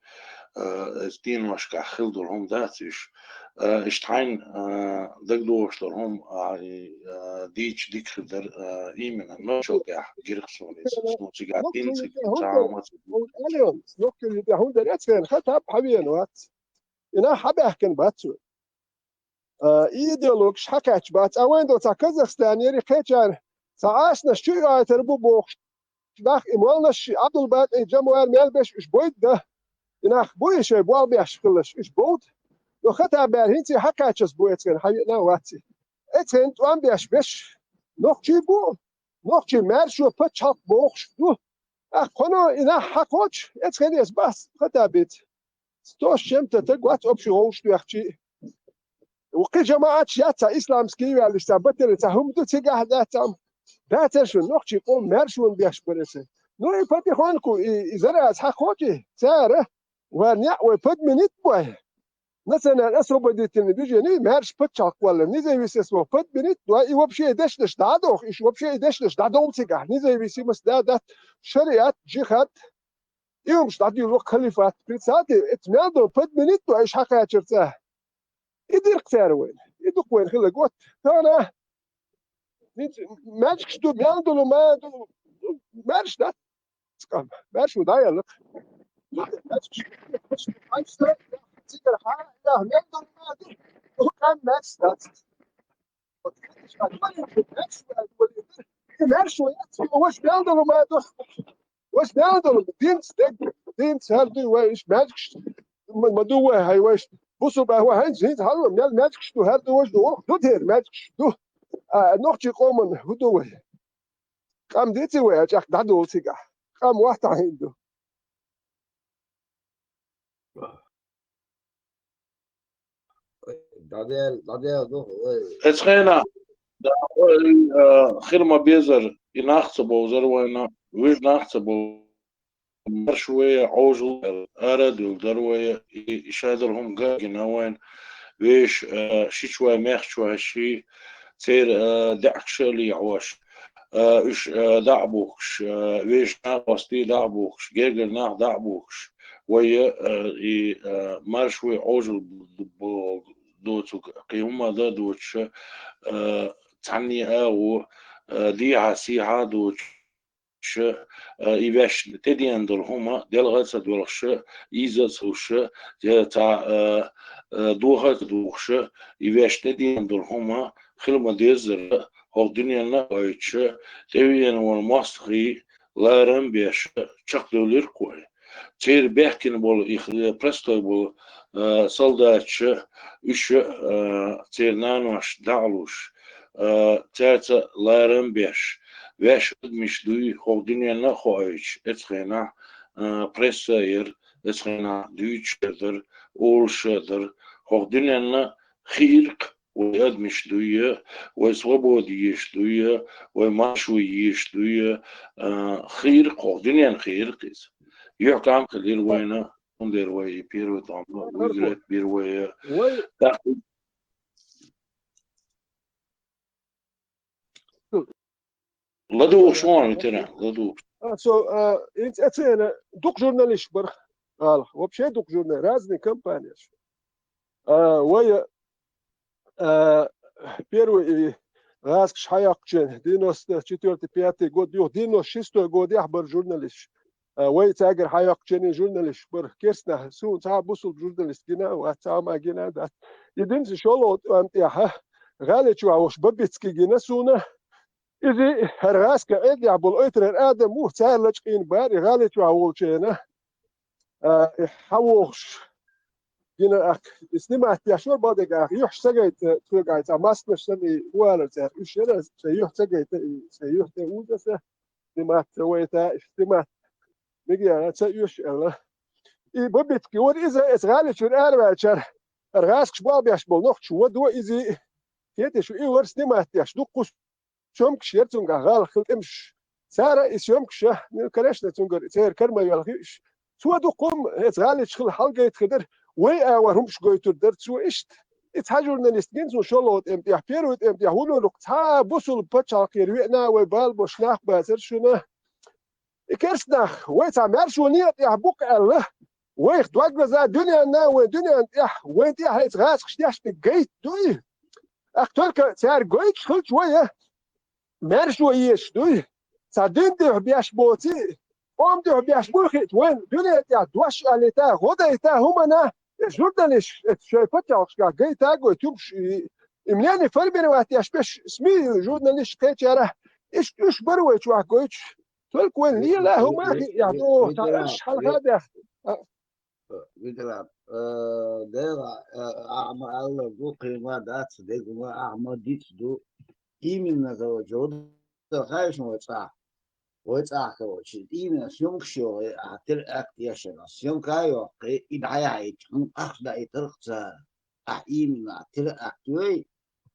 а, эцу деношкахь хилла долу хӀума дац уьш. А, иштта хьайна, а, дагадогӀуш долу хӀума, а, и, а, дийча дика хир дара, а, именно нохчалла тӀехь гира суна иза. Ну, цигахь дин ца гира, цхьа хӀума ца гира. Нохчалла тӀехь хӀунда дара, эцу хенахь Хаттаб хьан вена вац? И нах хьан баьхкина бац вай? А, и идеологаш хьан кхаьчча бац? А вайн доцахь Казахстанера кхечара цхьа Ӏасанаш чу а Ӏойтар бу бохуш, нах и молнаш, Абдулбакъи, Джамуар мел беш уьш бойда да. И нах бу и шайн болх беш хилалаш, уьш бовда. Но Хаттабера хӀинца хьан кхаьчча бу эцу хенахь, хьан веана а вац и? Эцу хенахь тӀом беш беш, нохчий бу, нохчий маьршо пачхьалкх бохуш ду. Ахь кхуьно и нах хьан кхочу, эцу хенахь бац Хаттабица. Сто с чем-то таг вац общий вовшах доьхчий. Кхин жамаӀаташ яц цхьа исламский ваьллаш, цхьа баталли, цхьа хӀума ду цигахь дац цхьа. Дацара шуна, нохчий къоман маьршонан беш бара аса. Ну и потихоньку и, и зараза хьан кхочу, цара, вай неӀ, вай подменить бой. Национально-освободительное движение, маьрша пачхьалкх кхоллар, независимость подменить дой, и вообще и дешнаш дӀадоху, уьш вообще и дешнаш дӀадовла цигахь, независимость да дац, шариат, джихад, и хӀумаш дӀадуьйло халифат. Представьте, эцу мел долу подменить дой, уьш хьан кхачарца. И диркх цара вайна, и дукха вайна хилла гӀод. Тана, маьжгаш ду, мел долу ма ду, маьрша дац. Цкъа, баьш ву дӀаялла. Цигара хьа, мел ду, ма ду, къам маьрша дац. Маьрша ву яц, ваша мел долу ма ду. Ваша мел долу, динца дег, динца хӀара дуй вай, иш маьжгаш ма, ма ду вай, хьай вайш. Бусу баьхьа вай, хӀинца, хӀинца хьалла, мел маьжгаш ду, хӀара ду, ваша ду, ваху, ду тера маьжгаш ду. А, нохчий къоман хӀу ду вай? Къам деций вай, а чӀакх дӀадолу цигахь? Къам вахтахь хӀинца ду. ДӀадел, дӀадел ду, вай. Эцхена, да, вай, а, хир ма безар, и нах ца бовзар вайна, вуьш нах ца бовзар. Марш вай, Ӏожал, ара дуьлдар вай, и, и шадал хӀума гагина вайн, веш, а, шич вай мехчу вай ши, цер, а, даьӀкаш а лийхьош, а, уьш, а, дӀа а бухкуш, а, веш накъостий дӀа а бухкуш, гергара нах дӀа а бухкуш, вай, а, и, а, марш вай, Ӏожал б-, б-, доцург, кхин хӀума дан а доцуш, а, цхьанне а ву, а, дехьа-сехьа а доцуш, ша, а, и ваьшна тӀедеана долу хӀума делха а ца доьлхуш, ийза а ца луш, я цхьа, а, а, доха а ца духуш, и ваьшна тӀедеана долу хӀума хила ма-деззара, хӀокху дуьненна а гойтуш, тӀевеана волу мостагӀий, ларам беш, чакхдовлира-кх вай. Церан баьхкина болу, и х-, простой болу, а, солдаташ, уьш, а, церан нанош дӀа а луш, а, цаьрца ларам беш, ваьш адамаш дуй, хӀокху дуьненна а хоуьйтуш, эцу хенахь, а, пресса а яра, эцу хенахь дуьйцуш а дара, олуш а дара, хӀокху дуьненна хиира-кх вай адамаш дуй, вай свобода езаш дуй, вай маршо езаш дуй, а, хиира-кх, хӀокху дуьненна хиира-кх иза. ЮьхькӀам хилира вайна, цундела вай и первый тӀом выиграть бира вай. Вай тӀаккха ЛадугӀуш вон, ветеран, ладугӀуш. А, со, а, хӀинца эццена дукха журналисташ бара гӀалахь. Вообще дукха журнал, разные компанияш. А, вай, а, первый и гӀазкхаша хьайоккхучу девяносто четвёртый, пятый год, юха девяносто шестой годехь бара журналисташ. А, вай цаьргара хьайоккхучу журналисташ бара. Керстанахь суна цхьа а бусулба журналист гина а вац, цхьа а ма гина а дац. И динца шолгӀа тӀом тӀехь гӀали чохь волуш Бабицкий гина суна. Иза хӀара гӀазкхийн Ӏедалехь болу ойтарера адам ву, цара лачкъийна бара и гӀали чохь волчеран. А, и хьан вохуш гина ахка, и снимать деш вара бакъдерг ахка, юьхьаш ца гайта, цуьнга цхьа маскаш санна и валар цара. Уьш яра, сайн юьхь ца гайта, и сайн юьхь тӀе уза аса, снимать ца вайта, и снимать мегера ца оьшу аьлла. И Бабицкий вара иза, эцу гӀали чуьра араваьллачара, хӀара гӀазкхаша болх беш болу нохчо вадо иза, кхетий шу, и вара снимать деш, дуккха съёмкаш яра цуьнгахь, гӀалахь хилла тӀемаш. Цара и съёмкаш, ну, конечно, цуьнгара церан кара ма йоьлху уьш. Цо дуккха хӀума эцу гӀали чу хилла хьалагайта хир дара, вай агӀор хӀумаш гойтур дара цо иштта. И цхьа журналист гина суна шолгӀа тӀом тӀехь, первый тӀом тӀехь, хӀунда аьлча цхьа а бусулба пачхьалкхера веана а вай бала болуш нах бацара шуна. И керстанах, вай цхьа маьршо некъа тӀехь бу-кх аьлла, вайх дог лаза дуьненна, вайн дуьненна тӀехь, вайн тӀехь эцу гӀазкхаша деш дерг гайта дуй. Ахь только цаьрга гойтуш хилча вай, маьршо езаш дуй. Цхьа дин дуьхьа беш боций, къоман дуьхьа беш буй хиъта, вайн дуьненна тӀехь дош а лита, гӀо дайта, хӀумана, и журналисташ, эцу шайн пачхьалкхашкахь гайта а гойту хӀумаш, и, и мнение формировать деш берш, СМИ журналисташ кхечара, иштта уьш бара вай чохь гойтуш. Только вайн лела хӀума а хиъ, яхь, ну, цхьа уьш хьалха а даьхна. Виталат, э, дела, э, ахьа ма-аллара, гу кхин ма дац, дегу ма ахьа ма диц ду. Именно, короче, вот хайшна вай цӀахь. Вай цӀахь, короче, именно съёмкаш йогӀий, ахьа теракт ешар. Съёмка а йоккхий, и дӀаяхьийтча, хьуна ахча даийтарх цара. Ахьа именно теракт йой,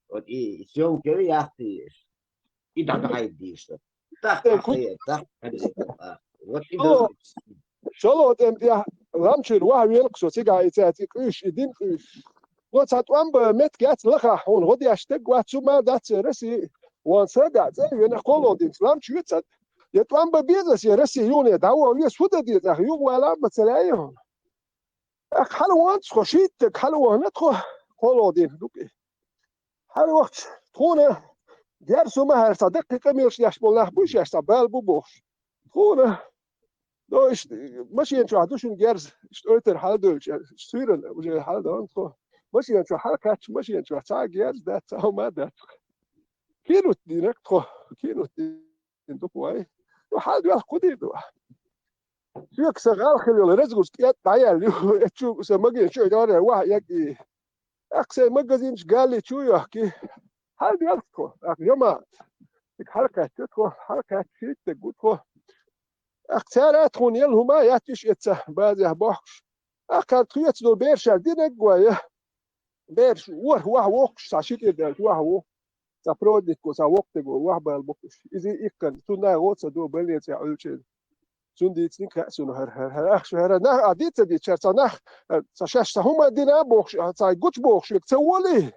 вот и съёмка яра яхтий. И дӀадахьийта дийша. ТӀаккха хьан, тӀаккха хьан. Вот и ду. ШолгӀа тӀом тӀехь лам чуьра ваха велкъа со, цигахь и цаьрца и къуьйсуш, и дин къуьйсуш. Но цхьа тӀом бан меттиг яц лахахь, хьуна гӀо деш стаг вац, цу мара дац церан Россия. Ван са дац, цӀа а вена, кхолло динца лам чу веца. Я тӀом бан беза ас, я Россия юхане дӀаваха веза, хӀун дан деза, ахьа юха вала а ма ца лаьий хьуна. ТӀаккха хьалавахана тхо, шийтта стаг хьалавахана тхо, кхолло дина ду-кх и. Хьалавахча, тхуна герз хӀума хӀара цхьа даккхий къамелаш деш болу нах бу шаьш, цхьа бала бу бохуш. Тхуна, ну, иштта машен чохь ду шуна герз, иштта ойтар хьаладевлча, суьйранна уже хьаладевлла тхо. Машен чохь хьалакхаьчча, машен чохь цхьа а герз дац, цхьа хӀума а дац. Кино дина-кх тхо, кино дина ду-кх вай. Ну, хьаладоьлху, кху дийр ду. Соьга сан гӀалахь хила йолу разгрузка кӀетта дӀаяьлла ю, эцу чу сан магазин чу а дара, ваха егий. ТӀаккха сайн магазин чу гали чу а йохкий. Хьаладоьлху тхо, тӀаккха жамаӀат. Цига хьалакхаьчча тхо, хьалакхаьчча шийтта стаг ву тхо. ТӀаккха цара а тхуна елла хӀума а яц уьш эцца базехь бохкуш. ТӀаккха тхоьца долу берашна динарг а гой, бераш ворхӀ ваха воккхуш, цхьа ши кӀира даьлча ваха ву. Цхьа проводнико, цхьа воккха стаг ву, ваха бала боккхуш. Иза иккхана, цунна а гӀо ца до, больницехь Ӏуьллучеран. Цунна дийцинарг хаьа суна хӀара, хӀара, хӀара, ахча хӀара нах а дийца дийца, хӀара цхьа нах, цхьа шаьш цхьа хӀума дина а бохуш, цхьа гучу бохуш верг ца волий.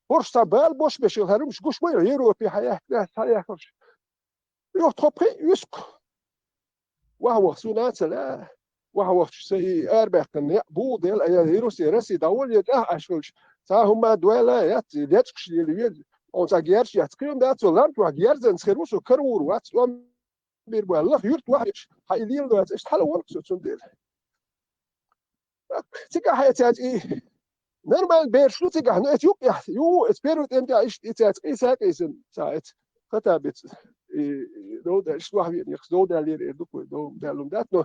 ХӀорш цхьа бала бош беш хӀара хӀумаш гуш ма ю, Европе хьаяьккхина, хьаяьккхинарш. Юха тхо пхиъ вуьсу-кх. Ваха ваха суна а ца лаьа. Ваха вахча сан и арабаьккхина некъ бугӀу дела, ая, и Россия, Россия дӀаволла, я тӀаьхьа Ӏаш хилча, цхьа хӀума дойла а яц, и лечкъаш лела веза. Хьуна цхьа герз яц, кхин дац, со лам чохь герзанца хир ву, со каравур вац, тӀом бийр бу аьлла, лаха юьрта ваха веш, хьан и лела доцу, иштта хьала волу со цундела. Цигахь эцаьрца и нормально бераш ду цигахь, но эца юкъехь, ю, эца первый тӀем тӀехь иштта и цаьрца къийса а къийсина, ца эца хата беца. Дов да, иштта вахьа веана, яхаш, дов даьллера эр ду-кх вай, дов даьлла хӀума дац, но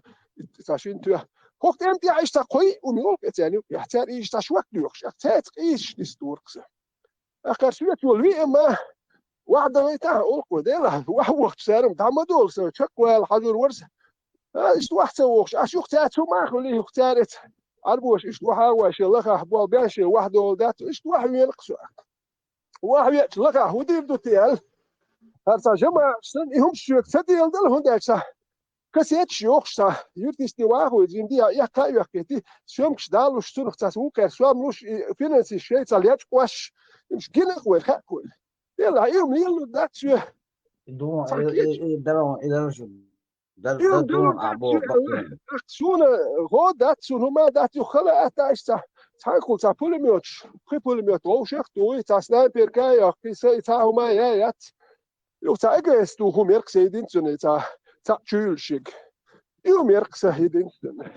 ца шин тоьхна. ХӀокху тӀема тӀехь иштта кхоъ хӀума йолу эцарна юкъехь, цара иштта шок доьхуш, цаьрца къийсаш нисдора-кх сан. Ахкхар соьца волу виъ ма, вахьа далийтахьа олу-кх вай, делахь, вахьа вахча цара-м дӀа ма долу сан, чекхвала хьажур вара сан. А, иштта вахьа ца вогӀуш, аш юха цаьрца хӀума а хуьлий, юха цара эца. Ӏарбоша иштта вахьа а вай, шен лахахь болу бен шен вахьа долу дац, иштта вахьа веана-кх со. Вахьа веача лахахь хӀун дийр ду те аьлла? ХӀара цхьа жамаӀаташ санна, и хӀумаш соьга ца деладала, хӀунда аьлча цхьа кассеташ йохуш цхьа, юьртисте вахо иза, жимма дехьа эккха а йоьхкийти, съёмкаш далуш, цунах цхьа вукхаьрца сом луш, и финансист шайца лечкъош, уьш гина-кх вай, хаьа-кх вай. Делахь, и хӀума лелалур дац соьга. Дуьйна, Цхьа э, э, кеча. Э, даро, и даро шу. Дар, Ил дар дуьйна дуьйна ахь боху ахча бакъдерг. Суна гӀо дац, суна хӀума дац, юха хала атта иштта цхьа, цхьаьнгахула цхьа пулемёташ, пхи пулемёт вовшах а тухий, цхьа снайперка а йоккхий, са и цхьа хӀума а яц. Юха цхьа эгоист ву хӀума яра-кх сан единственный цхьа, цхьаъ чуьйлуш шига. И хӀума яра-кх сан единственный.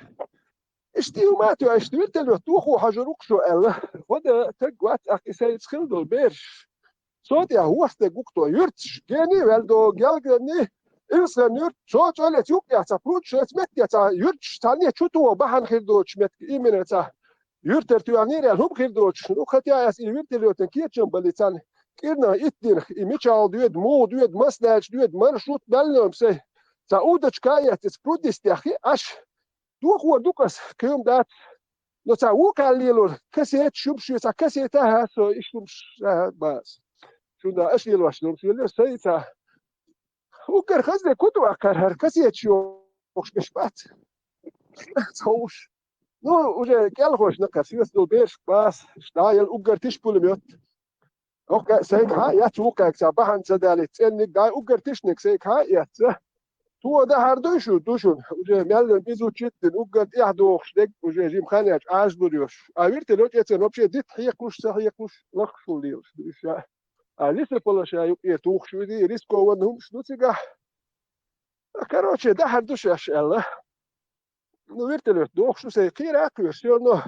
Иштта и хӀума а тоьхна, иштта вертолёт дохо хьажур ву-кх шу аьлла. ХӀунда таг вац ахь и сайца хила долу бераш. Цо тӀехь ворхӀ стаг ву-кх тхо, юьрташ, гений а ваьлла догу, гелганий, Илсхан-Юрт, цо цӀойлец юкъ яхьа цхьа пруд шайца метте цхьа юьрташ, цхьанне чу тухо бахьана хир доцуш метте, именно цхьа юьртара тоьхнера аьлла хӀума хир доцуш. Ну, хотя ас и вертолётан кечам балли царна кӀирнах итт динах, и мичахьа доьду, муха доьду, маса даьлча доьду, маршрут баьлла-м сайн. Цхьа удочка а эцна, пруд йистехь хи Ӏаш. Дохор ду-кх ас, кхин хӀума дац. Но цхьа вукхаьлла лелора кассеташ, шуьбаш, цхьа кассета а хьа со, иш хӀумаш а хьа бац. Шуна аша лелош долуш велира, сайн цхьа. Уггар хаза де куту ваккхар хӀара кассеташ йохуш гаш бац. Цхьа уш. Ну, уже кӀелхош накхар, соьца долу бераш бац, дӀа яла уггар тиш пулемёт. ХӀокху сайга хьа а эцна, вукхаьрга цхьа бахьана ца далийта, цӀенниг дай уггар тишниг сайга хьа а эцна. Туо дахьар дуй шу, ду шуна, уже меллан изучить дина, уггар тӀехь дохуш дерг, уже жима хан яьлча Ӏажалур йош. А вертолёт эцарна вообще дита хьекхалуш, ца хьекхалуш, лаххашхула лелаш ду уьш. А лесополоса юкъера тухуш визи, рискованный хӀумаш ду цигахь. Короче, дахьар ду шаьш аьлла. Ну, вертолёт дохуш ду сайн кхера а кхоьруш, всё равно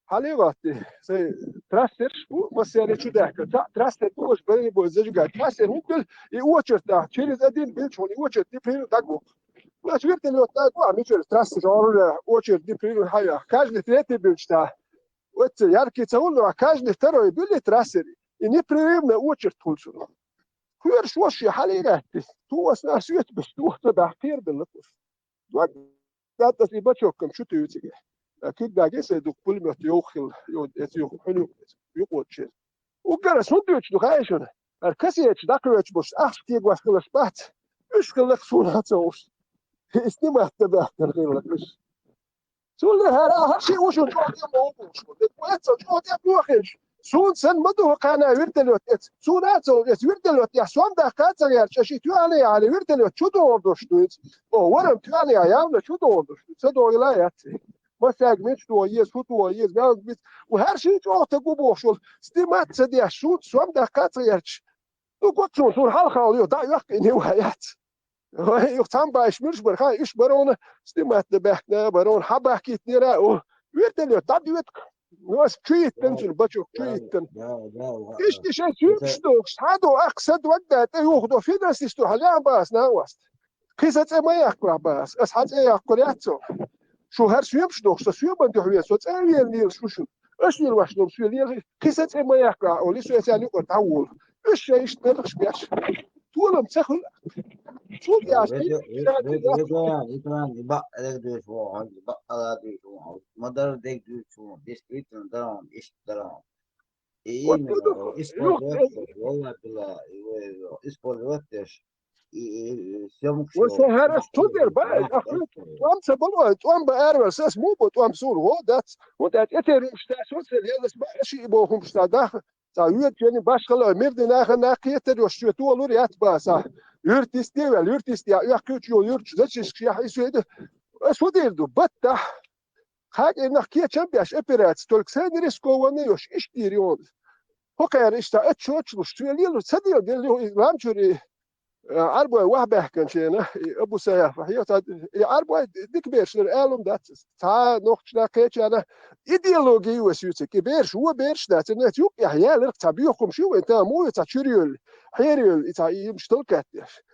хьале а ватти, сайн трассерш бу, массаьрий чу даьхкина. Цхьаъ трассер бу, ваша бронебойный зажигатель. Трассер хӀунда хила, и очередь нах, через один билча хьуна, и очередь непрерывно дӀагу. Значит, вертолёт дӀагу, а мичара трассер, оружие, очередь непрерывно хьавеха. Каждый третий билча та. Оццу яркий ца хӀума, а каждый второй били трассер. И непрерывно очередь хьуна цунах. Кхоьруш ваша хьале а гӀатти. Ту аса нах соьца беш, ту аса дахь кхера белла кхуш. Дог гатас и бачоккам чу туьйцуьга. Куьг даге сайн дукха пулемёт йовха хилла, йо, эца юха, хьуьнуьйха, юкъочу. Уггар ас хӀунда дуьйцуш ду хаьий шуна? ХӀара кассеташ дӀакхоьчу болуш ахча кегош хиларш бац. Уьш хилла-кх суна а ца уьш. И снимать дан баьхкина хилла уьш. Цул тӀаьхьара ахьа шиъ ву шуна чӀогӀа тӀе ма ву бохуш. Вай цо чӀогӀа тӀе бохийша. Суна санна ма ду хӀокхана вертолёт эца. Суна а ца ву эца вертолёт, я сом даккха а ца гӀерташ, аша и тоьхна яхьана вертолёт чу догӀур долуш ду иза. О, варам тоьхна яхьа, явна чу догӀур долуш ду. Ца догӀийла а яц. Массаьрга мича тоха еза, хӀун тоха еза, мел биц. Ву хӀара шиъ чӀогӀа таг ву бохуш волу. Снимать ца деш, суна сом даккха а ца гӀерташ. Ну, гуш суна, суна хьалха йо, дӀа а йоккхий, а яц. Вай, юха цхьамма баьш муьлш бара, хьан, уьш барона, снимать дан баьхкина барона, хьан бахкийтинера, о, вертолёт дӀадоьдуш. Ну, ас чу йиттина цуьнан, бачок чу йиттина. Да, да, да, да. Иштта шайн суьрташ дохуш, хьан до, акх са дог дай, тӀе юха до, финансист ду, хьан лаьа бац, нагӀост. Кхин сан цӀе ма яккхалахь бац, ас хьан цӀе яккхур яц цо. Шу хӀара соьмаш дохуш, со соьман дуьхьа вен, со цӀа а вен лелаш ву шуна. Аш лелош долу соь лела, кхин сан цӀе ма яккхалахь, олу, и со эцарна юкъара дӀаволу. Уьш шайн иштта мерлаш беш. Толам ца хуьлу. Цул тӀаьхьа Веза, веза, веза, веза, веза, и бакъ дерг дуьйцу вон, и бакъ ала дуьйцу вон, ма-дарра дерг дуьйцу вон, действительно, дарон, иштта дарон. И Вот именно, ну, использовать, ну, валлахи, билла, и, и, использовать деш, и, и, и съёмка Ва шо, со хӀара ас ту дер ба, ахуй, тӀом ца бало, тӀом ба аравар, сас муха бо тӀом суна, гӀо дац. Вот это, это румшта, со ца лелас ба, ши бо хумшта, да, Ца вуьрчу яни башхала, мирди нахана кхетар йош шоь толур яц баса. Юьртисте вел, юьртисте, я кхуьучу йолу юьрташ, зачистка яхьа и соьда. Ас хӀун дийр ду? Баттахь. Хьакъ нах кечам беш операция, только сайн рискованный йош, иштта дийр йолу. ХӀокхара иштта отчёташ луш, соьга лелуш, ца дела, дела, и ламчуьра, и Э, Ӏарбой ваха баьхкина шена, и Абу Саяф, хьо ца, и Ӏарбой дика берш дара, алум дац. Цхьа нохчна кхечана идеология ю ас юьцург. И берш, вон берш дац, и нах юкъехь яларх цхьа боьхамаш ю вайн, тан муй цхьа чуьра йолу, хьера йолу, и цхьа и йимаш толкат деш.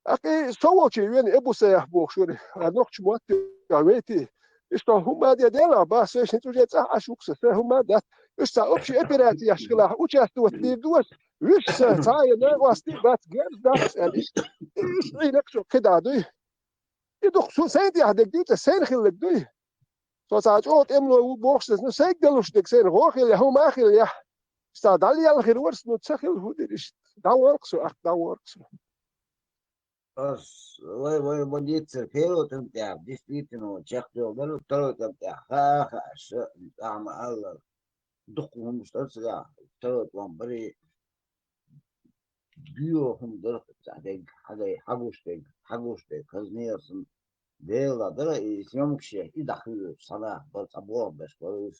ТӀаккха и со волчу вена Эбу Саяхь бохуш вара, а нохча мотт а вайти. Иштта хӀума де делахь, бах, со шин цӀуже цӀахь Ӏаш ву-кх со, сан хӀума дац. Уьш цхьа общий операцеш хилахь участвовать дийр ду ас, вуьш сан цхьа а я накъостий бац, герз дац аьлла, иштта. И уьш Ӏийна-кх со кхидӀа дуй. И дукха шу сайн тӀехь дерг дуй, цӀа сайн хилларг дуй. Со цхьа чӀогӀа тӀемло ву бохуш дац, ну, сайга далуш дерг сайна гӀо хилла, хӀума хилла, цхьа дӀалелла хир вара со, ну, ца хилла хӀун дира иштта? ДӀавора-кх со, аккха дӀавора-кх со. Ас, вай, вай, вай, дийцар, первый тӀам тӀехь, действительно, чекхдевлла дара, второй тӀам тӀехь, ха, ха, ша, ахьа ма-аллара, дуккха хӀумнаш дара цигахь, второй тӀам барий, дуьйо хӀума дара, цхьа дерг, хьагай, хьагуш дерг, хьагуш дерг, хазне сан, Делла дара, и съёмкаш еш, и дӀахуьйсуш, цхьа нах бара, цхьа болх беш бара уьш.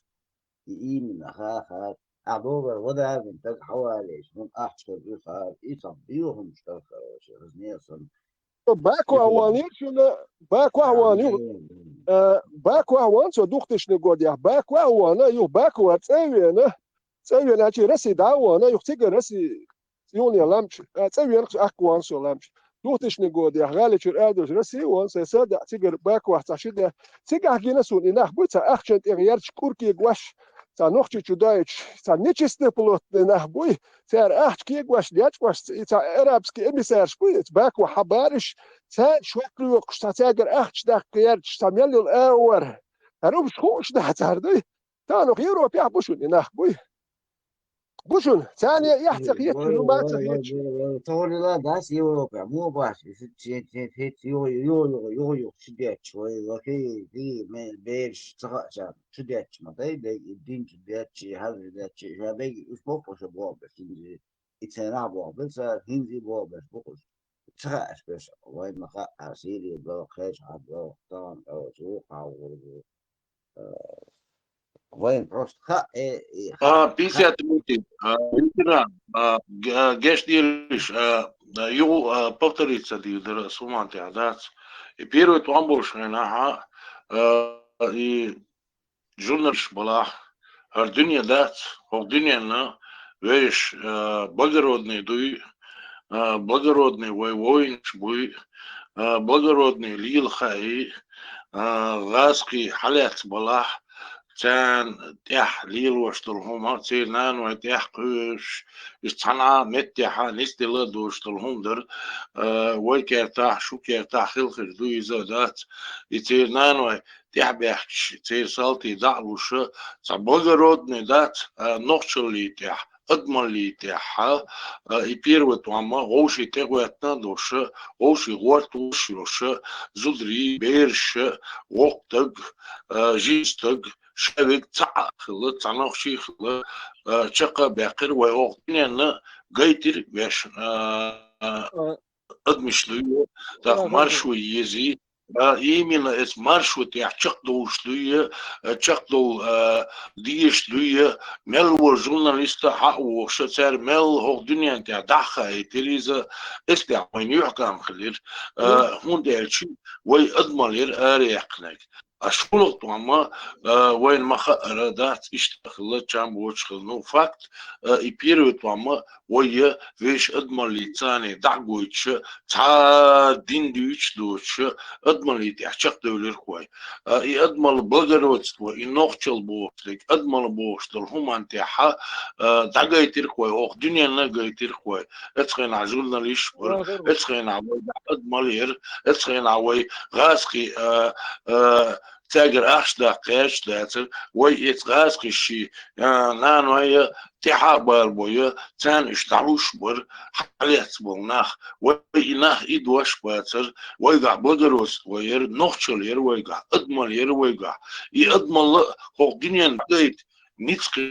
И именно, ха, ха. Ахьа догӀур вадавина стаг хьавалийча, хӀунда ахча хир ю хаар, и сан, дуьйо хӀумнаш дара, короче, хазне сан. Бакохь вахана шуна, Бакохь вахана ю, э, Бакохь вахана со двухтысячный годехь, Бакохь вахана, юха Баку цӀа а веана, цӀа а веана, хӀинца Россия дӀа а вахана, юха цигара Россия юхане лам чу, а, цӀа а веана, аккха вахана со лам чу. Двухтысячный годехь, гӀали чуьра арадуьйш Россия вахана, сайн са а даьӀа, цигара Бакохь цхьа ши де. Цигахь гина суна и нах буй, цхьа ахчана тӀехь ярташ кӀур кегош, цхьа Нохчийчу доуьйтуш, цхьа нечистоплотный нах буй, цара ахча кегош, дечкъош, и цхьа арабский эмиссарш буй, иза Бакохь хьабараш, цаьрца шок лоькхуш, цхьа цаьргара ахча даккха гӀерташ, цхьа мел йолу агӀор. ХӀара уьш хууш дахьа цара дуй. Тахана Европехь бу шуна и нах буй. Бу шуна, царна я эхь ца хеташ, ну, ма ца хеташ. Тохалила дас Европехь, мо баш, и ши-, ши-, ши-, ши-, юха, юха, юха, юха, юха, ши детташ, вай, вахи, и, ме-, бераш, ца хаьа, ши детташ, ма дай, дай, и дин чу детташ, и хьалжа детташ, и ша дай, уьш боккъуш боху беш, хӀинзи, и церан боху беш, ца, хӀинзи боху беш, боккъуш. Ца хаьаш беш, вай ма хаьа, Сирия боху, кхечахьа боху, тахана, о, чу, хьан, Э, вайн просто ха-, э, э, ха-, А, пятьдесят минут. А, ветеран, а, г-, а, геш дийриш, а, а, ю, а, повториться дийр дара, суман тӀехь дац. И первый тӀом болуш хенахь, а, и журналисташ балахь, хӀара дуьне дац, хӀокху дуьненна вешан, а, благородный дуй, а, благородный вай воинаш буй, а, благородный лела хаий, а, гӀазкхий хьалаьцна балахь, царна тӀехь лелош долу хӀума, церан нанойн тӀехь кхоьруш, иза цхьана а меттехь а нисделла а доцуш долу хӀума дара, а, вай кертахь, шу кертахь хила хир ду иза а дац, и церан нанойн тӀехь баьхкича, церан салтий дӀа а луш, цхьа благородный дац, а, нохчаллий тӀехь, адамаллий тӀехь, а, и первый тӀом а вовшийн тӀе гӀоьттина а долуш, вовшийн гӀорта вовшаш йолуш, зударий, бераш, воккха стаг, а, жима стаг, ша верг цхьаъ а хилла, цхьа нохчий а хилла, а, чекх а баьккхира вай хӀокху дуьненна, гайтира вешан, а, а, адамаш дуй, тӀаккха маршо езий, а, именно эца маршо тӀехь чекхдовлуш дуй, а, чекхдовла, а, дезаш дуй, мел волу журналист а хьа а вогӀуш, цара мел хӀокху дуьнен тӀехь дӀа а хаийтира иза, эцу тӀехь вайн юьхькӀам хилира, а, хӀунда аьлча вай адамалла яра араяьккхинарг. А шолгӀа тӀом а, а, вайна ма хаъара дац, иштта хилла, чам боцуш хилла. Ну, факт, а, и первый тӀом а вай я вешан адамаллица царна дӀа а гойтуш, цхьа дин дуьйцуш а доцуш, адамаллий тӀехь чекхдевлира-кх вай. А, и адамалла благородство, и нохчалла бохуш дерг, адамалла бохуш долу хӀуманна тӀехь, а, дӀагайтира-кх вай, хӀокху дуьненна а гайтира-кх вай. Эцу хенахь журналисташ бара, эцу хенахь вай адамалла яра, эцу хенахь вай гӀазкхий, а, а, цаьргара ахча даккха гӀерташ дацара, вай эцу гӀазкхашший, а, наной а, тӀаьхьа а балабой а, царна уьш дӀалуш а бара, хьалаьцна болу нах. Вай и нах и дош а бацара, вайгахь благородство яра, нохчалла яра вайгахь, адамалла яра вайгахь. И адамалла а хӀокху дуьненна дӀагайта ницкъ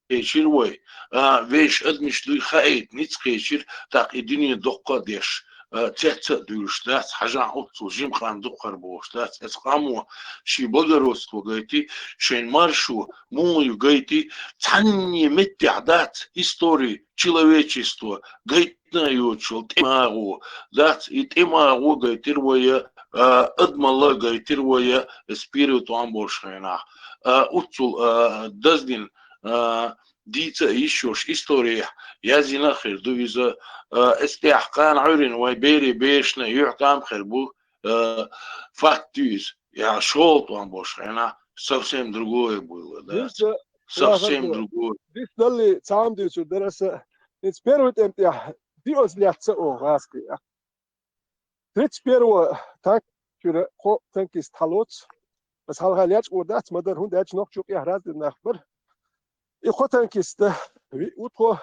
кхечира вай, а, вешан адамаш дуй хаийта ницкъ кхечира, тӀаккха и дуьне доккха а деш, а, цец а дуьйлуш дац, хьажахь оццул жима къам дукха хир бохуш дац, эцу къамо шен благородство гайти, шайн маршо муха ю гайти, цхьанне меттехь дац истории человечества гайтина а йоцуш йолу тӀеман агӀо, дац и тӀеман агӀо гайтира вай, а, адамалла а гайтира вай, эцу первый тӀом болуш хенахь. А, оццул, а, даздина, а, дийца а йиш йолуш, исторехь язйина а хир ду иза. Э, эцу тӀехь кхана Ӏуьйрина вайн берийн берашна юьхькӀам а хир бу, э, факт ю иза. Я школа тӀом болуш хьенахь, совсем другое было, да? Диса, совсем другое. Диса далли цхьа хӀума дуьйцур дара аса. Иза первый тӀем тӀехь диъаза лаьцна оха гӀазкхий. Тридцать первого танк чуьра кхо танкист хьалоцу. Аса хьалха лечкъо дац, ма-дарра, хӀунда аьлча нохчо къехь раздина нах бара. И кхо танкиста виъ ву тхо.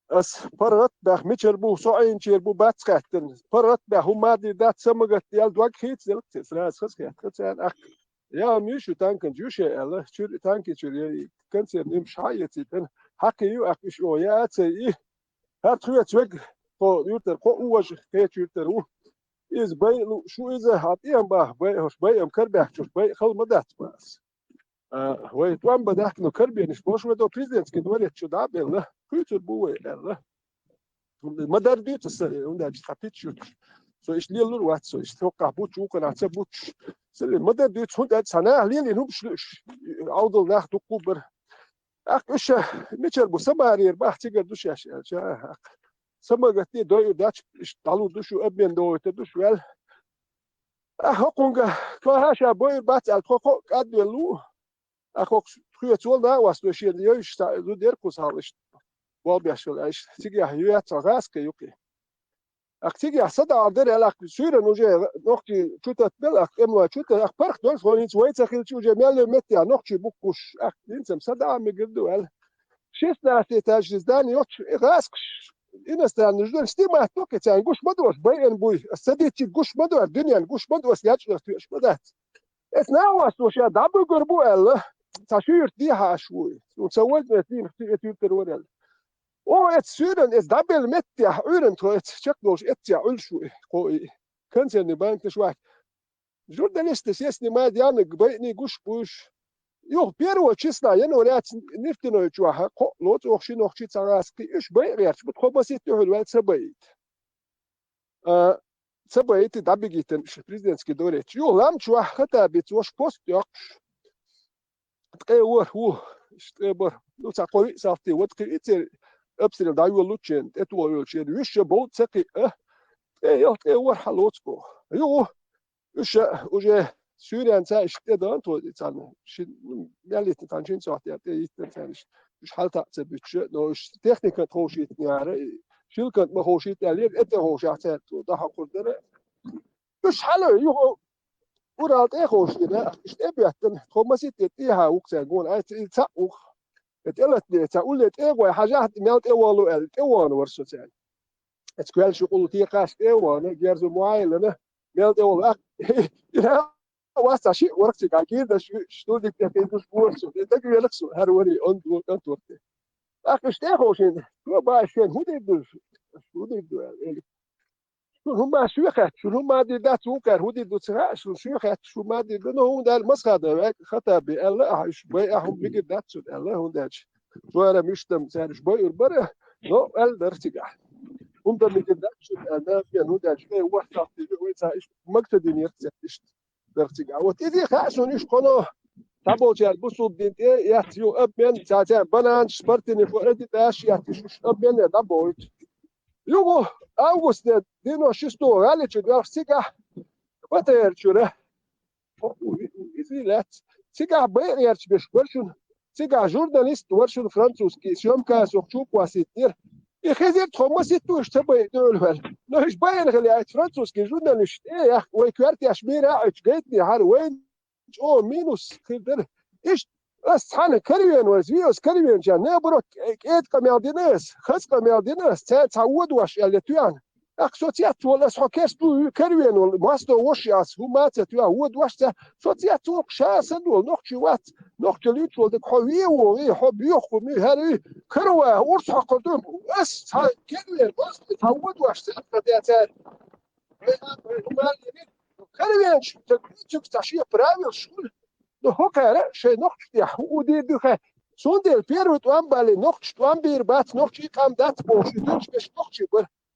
Ас паргӀат а баьхна, мичара бу, со Ӏийначера бу, бац хаьттина. ПаргӀат а баьхна, хӀумма а дийр дац, са магатта яьлла, дог хийцаделла, сразу хаза хаьттина царна, аккха. Я, ма ю шу танканчу, ю ше аьлла, чуьра танки чуьра, я, концерт имаш хьа а эцийтина, хьакхий ю, аккха, уьш оха яа а ца йи. ХӀара тхоьца вега, тхо юьртара кхо а ву важа, кхечу юьртара ву. Иза байа лууш ву иза, хьан тӀема баха, байа хӀорш, байа ам карабаьхча, байа хала ма дац бац. А, вай тӀом бан даьхкина карабенаш болуш вай до президентский дворец чу дӀа а белла, кхуьйцур бу вай аьлла. ХӀунда ма-дарра дуьйцу аса, хӀунда аьлча тхан питча юьрташ. Со иштта лелур вац, со иштта хӀокхахь буч, вукханахь ца буч. Ца ле, ма-дарра дуьйцу, хӀунда аьлча цхьа наха лелийна хӀумаш луьйш, Ӏовдал нах дуккха а бара. ТӀаккха уьш мичара бу, са барера баха цигара ду шаьш аьлча, тӀаккха. Са магатте дойур дац, иштта дӀалур ду шу, обмен дохуьйтур ду шу ваьлла. Ахьа хӀокхунга, тхо хьаша бойур бац аьлла, тхо кхо а кӀадвелла ву. Ахьа хӀокху тхоьца волу накъосталла шена йойуш цхьа зуда яра кхузахьа иштта болх беш волу аьлла, иштта цигахь йоьцу гӀазкхи юккъе. Ахьа цигахь садаӀар дара аьлла, ахьа суьйранна уже нохчий чу таттабелла, ахьа тӀемалой чу таттабелла, ахьа паргӀат долуш, хӀинца вай ца хилча уже мел йо меттехь нохчий бу-кх уьш, ахьа хӀинца-м садаӀар мегар ду аьлла. Шестнадцать этажный здание йоцуш, и гӀазкхаш иностранный ждали снимать доккхи царна гуш ма ду аш, байина буй, ас ца дитчит гуш ма ду аш, дуьненна гуш ма ду ас, лечкъаш тоьаш ма дац. Эс накъосталла ша дӀабуьгур бу аьлла, цхьа шуьйрта дехьа аш вуй. Цунна сан вайна эс дийна кхин эца юьртара вара аьлла. О, эца суьйранна, эца дӀабелла меттехь, Ӏуьйранна тхо эца чекхдолуш эццехь Ӏуьллуш ву и, кхо и. Концерни банкаш ваьхьа. Журналисташ я снимать яннаг байъний гуш буьйш. Юха первого числа января ца нефтяной чохь кхоъ лоцу оха ши нохчий цхьа гӀазкхий, уьш байъа гӀерташ бу, тхо масийтта дуьхьал ваьлла ца байийта. А, ца байийта дӀабигийтина уьш президентский дворец. Юха лам чохь Хаттабица ваша пост йоккхуш. Ткъе ворхӀ ву, иштта ткъе бархӀ. Ну, цхьа кхо-виъ салтий вада кхиъ церан обстрел дӀайолалучченан, тӀетоха йолчеран, вуьш ша бовла ца кхиъа. Ткъе ялх, ткъе ворхӀ хьалоцу боху. Юха уьш уже суьйранца иштта тӀе дан тхо царна, ши, мел йиттина цхьана шина сохьтехь тӀе йиттина царна иштта. Уьш хьал таӀа ца буьтуш, но уьш техникант ховшийтинера, шилкант ма ховшийта аьллера, эта ховшахь цаьрга тхо дӀахьокхур дара. Уьш хьала юха Урал тӀе а ховшийна, уьш тӀе а боьттина, тхо масийтта тӀехьа ву-кх цаьрга гона, ай, ца, и цхьаъ ву-кх. И тӀелатдина, цхьа улле тӀе а гӀой, хьажахь, мел тӀе а вахло аьлла, тӀе а вахана вара со цаьрга. Эцу коьллаш юкъа тӀекхача тӀе а вахана, герзо ма Ӏеллана, мел тӀе а вахло, ахь, и вас цхьа шиъ вара-кх цигахь, гирдаш, студик тӀе кхин гуш бора со, и дагавелла-кх со, хӀара вари, онда, онда вара те. ТӀаккха уьш тӀе а ховшийна, чо баьхна шена, хӀун дийр ду? ХӀун дийр ду аьлла, элира. Шуна хӀумма соьхаьтташ, шуна хӀумма дийр дац, вукхара хӀун дийр ду ца хаьа, шуна соьхаьтташ, хӀумма дийр ду, но хӀунда аьлча Масхадов ваьгга Хаттаби аьлла, ахьа уьш бай, ахьа хӀума бигар дац шуна аьлла, хӀунда аьлча. Цара муьштам цара уьш байур бара, но аьлла дара цигахь. ХӀума дан бигар дац шуна аьлла, хӀунда аьлча, вай ворхӀ салтий, вай цхьа иштта мага ца динера цара иштта. Дара цигахь. Вот иза хаьа шуна уьш кхоно, цхьаболчара бусулба дин тӀе а эцна ю обмен, цхьа-цхьа бананаш, спортивный фо-, эдиташ етташ уьш обмен а дӀабойту. Юха августан девяносто шестого гӀали чу доьлхуш цигахь Батера чуьра. Иза лаьцна. Цигахь байъа гӀерташ берш бара шуна. Цигахь журналист вара шуна французский, съёмка сох чу а кхоссийтинера. И хезира тхо масийтта уьш ца байъа дуьхьал ваьлла. Но уьш байъина хила яйта французский журналист, э, яхка, вай коьртеш мийра а Ӏуьттуш гайтине хьара вайна чӀогӀа минус хир дара. Иштта ас цхьаьна каравен вайца, виъ ас каравеначарна, наоборот, кӀеда къамел дина ас, хаза къамел дина ас, цаьрца цхьа водош аьлла тоьхна. ТӀаккха со цецволу, ас хьо керста ву каравен волу, мостагӀа вош яц, хӀумма а ца тоьхна, водош ца, со цецволу, ша а са долу, нохчи вац, нохчалла юьтуш волу дерг хьо вен вогӀий, хьо боьха хӀума ю, хӀара ю, караван урс хьокхур ду, ас цхьа каравен, мостагӀа цхьа водош ца, цхьа тӀе цара. Каравенаш, цуьнга цхьа шен правилаш хуьлу. Ну, хӀокхара шайн нохча тӀехь хӀун дийр ду хаьа? Цундела первый тӀом балий, нохчаш тӀом бийр бац, нохчий къам дац бохуш, и дуьйцуш берш нохчий бара.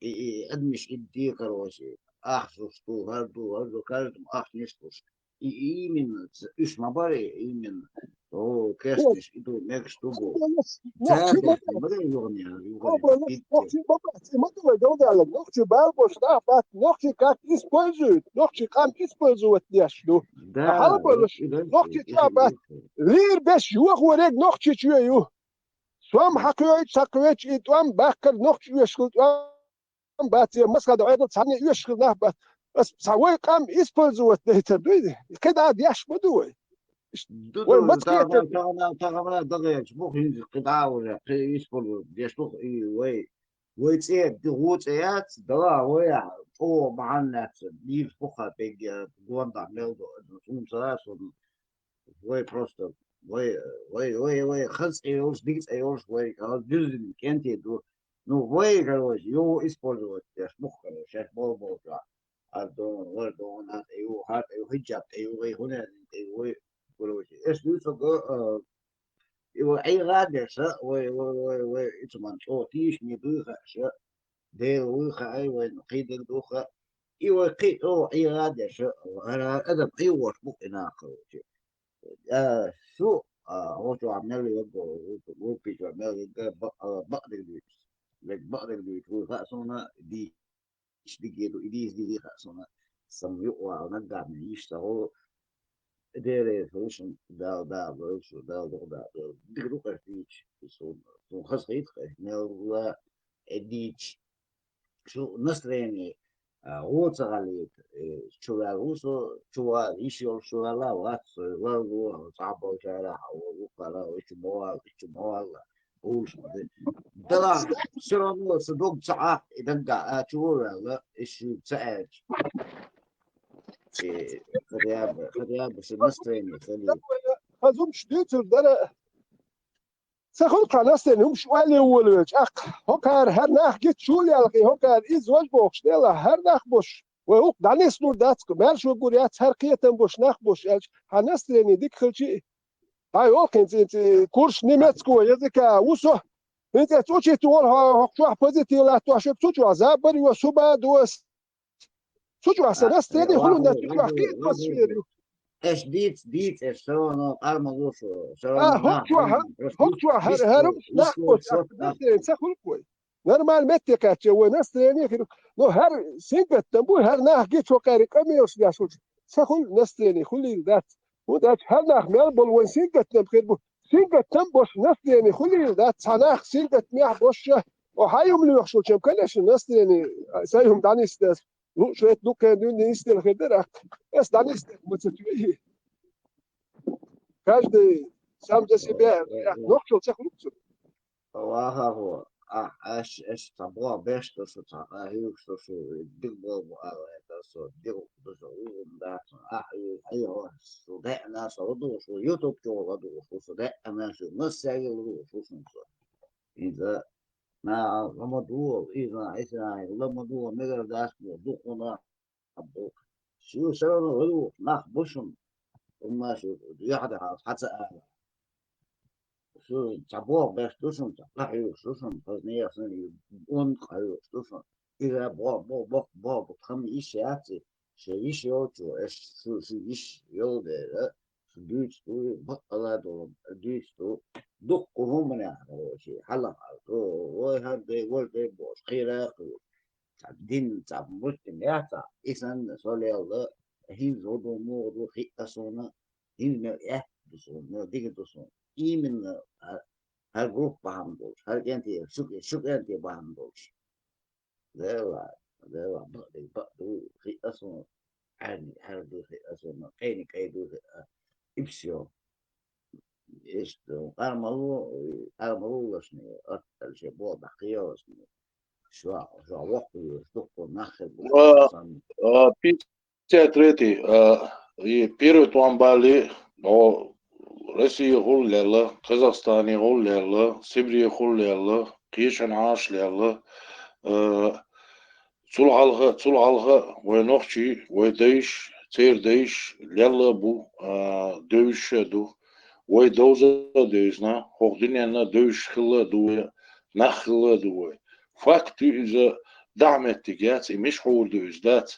И, и, адамаш идди, короче, ахча ду, хӀара ду, хӀара ду, каждому ахча ниш луш. И, и именно ц-, уьш ма бара, именно. О, кесташ, и ду, мегаш ду бу. Нохчий ма бац. Ма дай югӀан яр, югӀан яр. Нохчий ма бац, и ма ду вай галдалаг. Нохчий бал бош нах бац, нохчий как используют, нохчий къам использовать деш ду. Да, хьала болаш, и дай, нохчий и ча дай, бац. И дай. Лир беш юх варег нохчий чуе ю. Сом хьакхойту, сакхойту, и тӀом баккхар нохчий оьшкал тӀом бац, я масхада Ӏедал цхьанне оьшкал нах бац. Ас цхьа вай къам использовать дайтар дуй? КхидӀа деш ма ду вай. Ду, вай ду, мац тагӀана, хетар. ТагӀана, тагӀана дагӀерча, бу хӀинца кхидӀа уже, кхи использовать деш ду, и вай, вай цӀе, ди гӀу цӀе яц, дала вай, чӀо бахьан яц, дийр пуха бегге, гонда мел ду, сумца, сум. Вай просто, вай, вай, вай, вай, хаза цӀе йолуш, дика цӀе йолуш, вай, хаза дуьззина кӀентий ду. Ну, вай, короче, юха использовать деш, мух, короче, шаьш бо-, болчохь. Ардон, вардон, хӀан тӀе ю, хӀан тӀе ю, хиджаб тӀе ю, вай, хӀунарин тӀе ю, вай, короче. Эс дуьйцург, а, и вай Ӏийгъа деш, а, вай, вай, вай, вай, и цу ман чӀо тийшаме дуй хаа, ша. Дела вуй хаьа, вайна кхидерг ду хаьа. И вай кхин а чӀогӀа ӀийгӀа деш, хӀара адам ӀийгӀош бу и нах, короче. А, шу, а, хӀокху чохь мел йогу, вукху чохь мел йогу, бакъ-, а, бакъдерг дуьйцу. Век бакъдерг дуьйцу, вуй хаьа суна, дийца диге ду, и дийца диге хаьа суна. Сан юкъа вала наггахь мел йиш ца гӀо, Делера хӀушна Дала, Дала, Дала, Дала, Дала, Дала. Дика ду-кх аша дийцича, суна, суна хаза хета-кх аша мел ла, э, дийцича. Шу настроение, а, гӀо ца гӀалийта, э, чу ваьлла ву со, чу ваьлла, йиш йолуш чу ваьлла, вац со, ваьлла ву, цхьаболчара, хьан ву, вукхара, ву, чу ма ваьлла, чу ма ваьлла, гӀулаш ма де. Дала, всё равно со дог ца Ӏаккха, и даггахь а чу ву ваьлла, и шу ца аьлча. Э, хотя бы, хотя бы шу настроение хилийта. Хазумаш дуьйцур дара. Ца хуьлу тхан настроение, хӀумаш ойла волавелча, аккха, хӀокхара хӀара нах гича чул ялхий, хӀокхара иза вож бохуш, дела, хӀара нах бош. Вай хӀух дӀанислур дац-кх, маьрша вагур яц, хӀара кхетам бош, нах бош, аьлча, хьан настроение дика хилчи, хьан йолу кхин цӀе, цӀе, курс немецкого языка ву со. ХӀинца цӀучитта волу хьо, хӀокху чохь позитив латтош, цу чохь забар йо, суба а до ас. Цу чохь сан настроение хуьлу, цу чохь кхин а атмосфера ю. Эш дийца, дийца, эш всё равно къар ма луш, всё равно. А, хӀокху чохь, хӀокху чохь хӀара, хӀара нах боцу настроение ца хуьлу вай. Нормально метте кхаьчча вай настроение хир. Но хӀара сингаттам бу, хӀара нах гича хӀокхаьрга къамелаш деш волчу. Ца хуьлу настроение, хуьлийла дац. ХӀунда аьлча хӀара нах мел болу вайн сингаттам хир бу. Сингаттам бош настроение хуьлийла дац, цхьа нах сингаттамехь бош ша. О, хьан юм лоьхуш волчу, конечно, настроение, сайн хӀума дӀанисдас. Ну, шойтта дуккхен дуьйна нисдина хир дара, ас дӀанисдина ма ца туьйхи. Каждый сам за себя, нохчалла ца хуьлу цунна. Вахархо, ахь, аш, аш цхьа боху беш ду шу, цхьа хьан хьуьйхуш ду шу, дика болу бу ала, это со, дика ду шу, угӀун дац, ахь, хьуьйху, хьуьйху, шу деана, со ладугӀу шу, YouTube чу ладугӀу шу, шу деана, шу, массаьрга ладугӀу шу, шун со. ХӀинца, наха ла ма дугӀу, иза, иза, ла ма дугӀу, мегар дац бу, дукха нах, Абу, шу всё равно валу, нах бу шуна. Хьуна шу юьхьа дахьалц хьан ца ала. Шу цхьа боху беш ду шуна, цхьа къахьоьгуш ду шуна, хаза нехан санна и онда къахьоьгуш ду шуна. Иза боху, боху, боху, боху, боху, тхан йиш яц и, шайн йиш йолчо, аш шу, шу йиш йолу дела, шу дуьйцу ду, баккъала долу дуьйцу ду. Дуккха хӀуманехь, короче, хьалха, о, вай хӀара дай, вай дай бохуш, кхера а кхуьуш. Цхьа дин, цхьа муьстина яц ахь, и санна со лелла, хӀинца хӀун ду, муха ду, хиъна суна, хӀинца мел аьтта ду суна, мел дика ду суна. Именно хӀара, хӀара группа бахьана долуш, хӀара кӀентий, шу, шу кӀентий бахьана долуш. Дела, дела, бакъдерг бакъ ду, хиъна суна, хьаьрниг хьаьрга ду, хиъна суна, кӀайниг кӀай ду, хиъна. И всё. Иштта, къармалу, къармалулашна, атталла шен боху дӀакхелашна. Шо, шо воккхавеш дуккха нах хир бу. А, а, пятьдесят третий, а, и первый тӀом бали, о, Россия гӀуллелла, Казахстане гӀуллелла, Сибре гӀуллелла, кхечанхьа Ӏаш лелла, а, Цул хьалха, цул хьалха вай нохчий, вай дайш, церан дайш лелла а бу, а, девзаш а ду. Вай довза а девзина, хӀокху дуьненна девзаш хилла а ду вай, нах хилла а ду вай. Факт ю иза, дӀа меттиг яц, и миш хьур ду иза дац.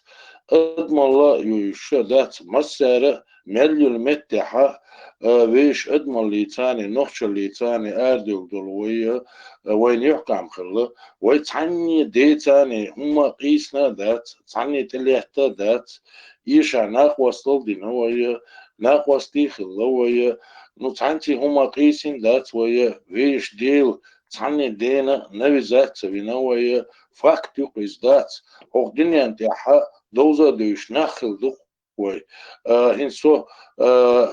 Адамалла ю ша дац, массара а мел йолу меттехьа, а, вешан адамаллица а, нохчаллица а арадевлла долу вай, а, вайна юьхькӀам хилла. Вай цхьанне деца а хӀумма къийсина а дац, цхьанне тӀелетта а дац. Иша накъостал дина вай, накъостий хилла вай. Ну, цхьаьнций хӀумма къийсина дац вай, вешан Дела цхьанне дена навиза ца вина вай. Факт ю-кх иза дац. ХӀокху дуьнен тӀехь довза а девзаш нах хилла ду-кх вай. А, хӀинца со, а,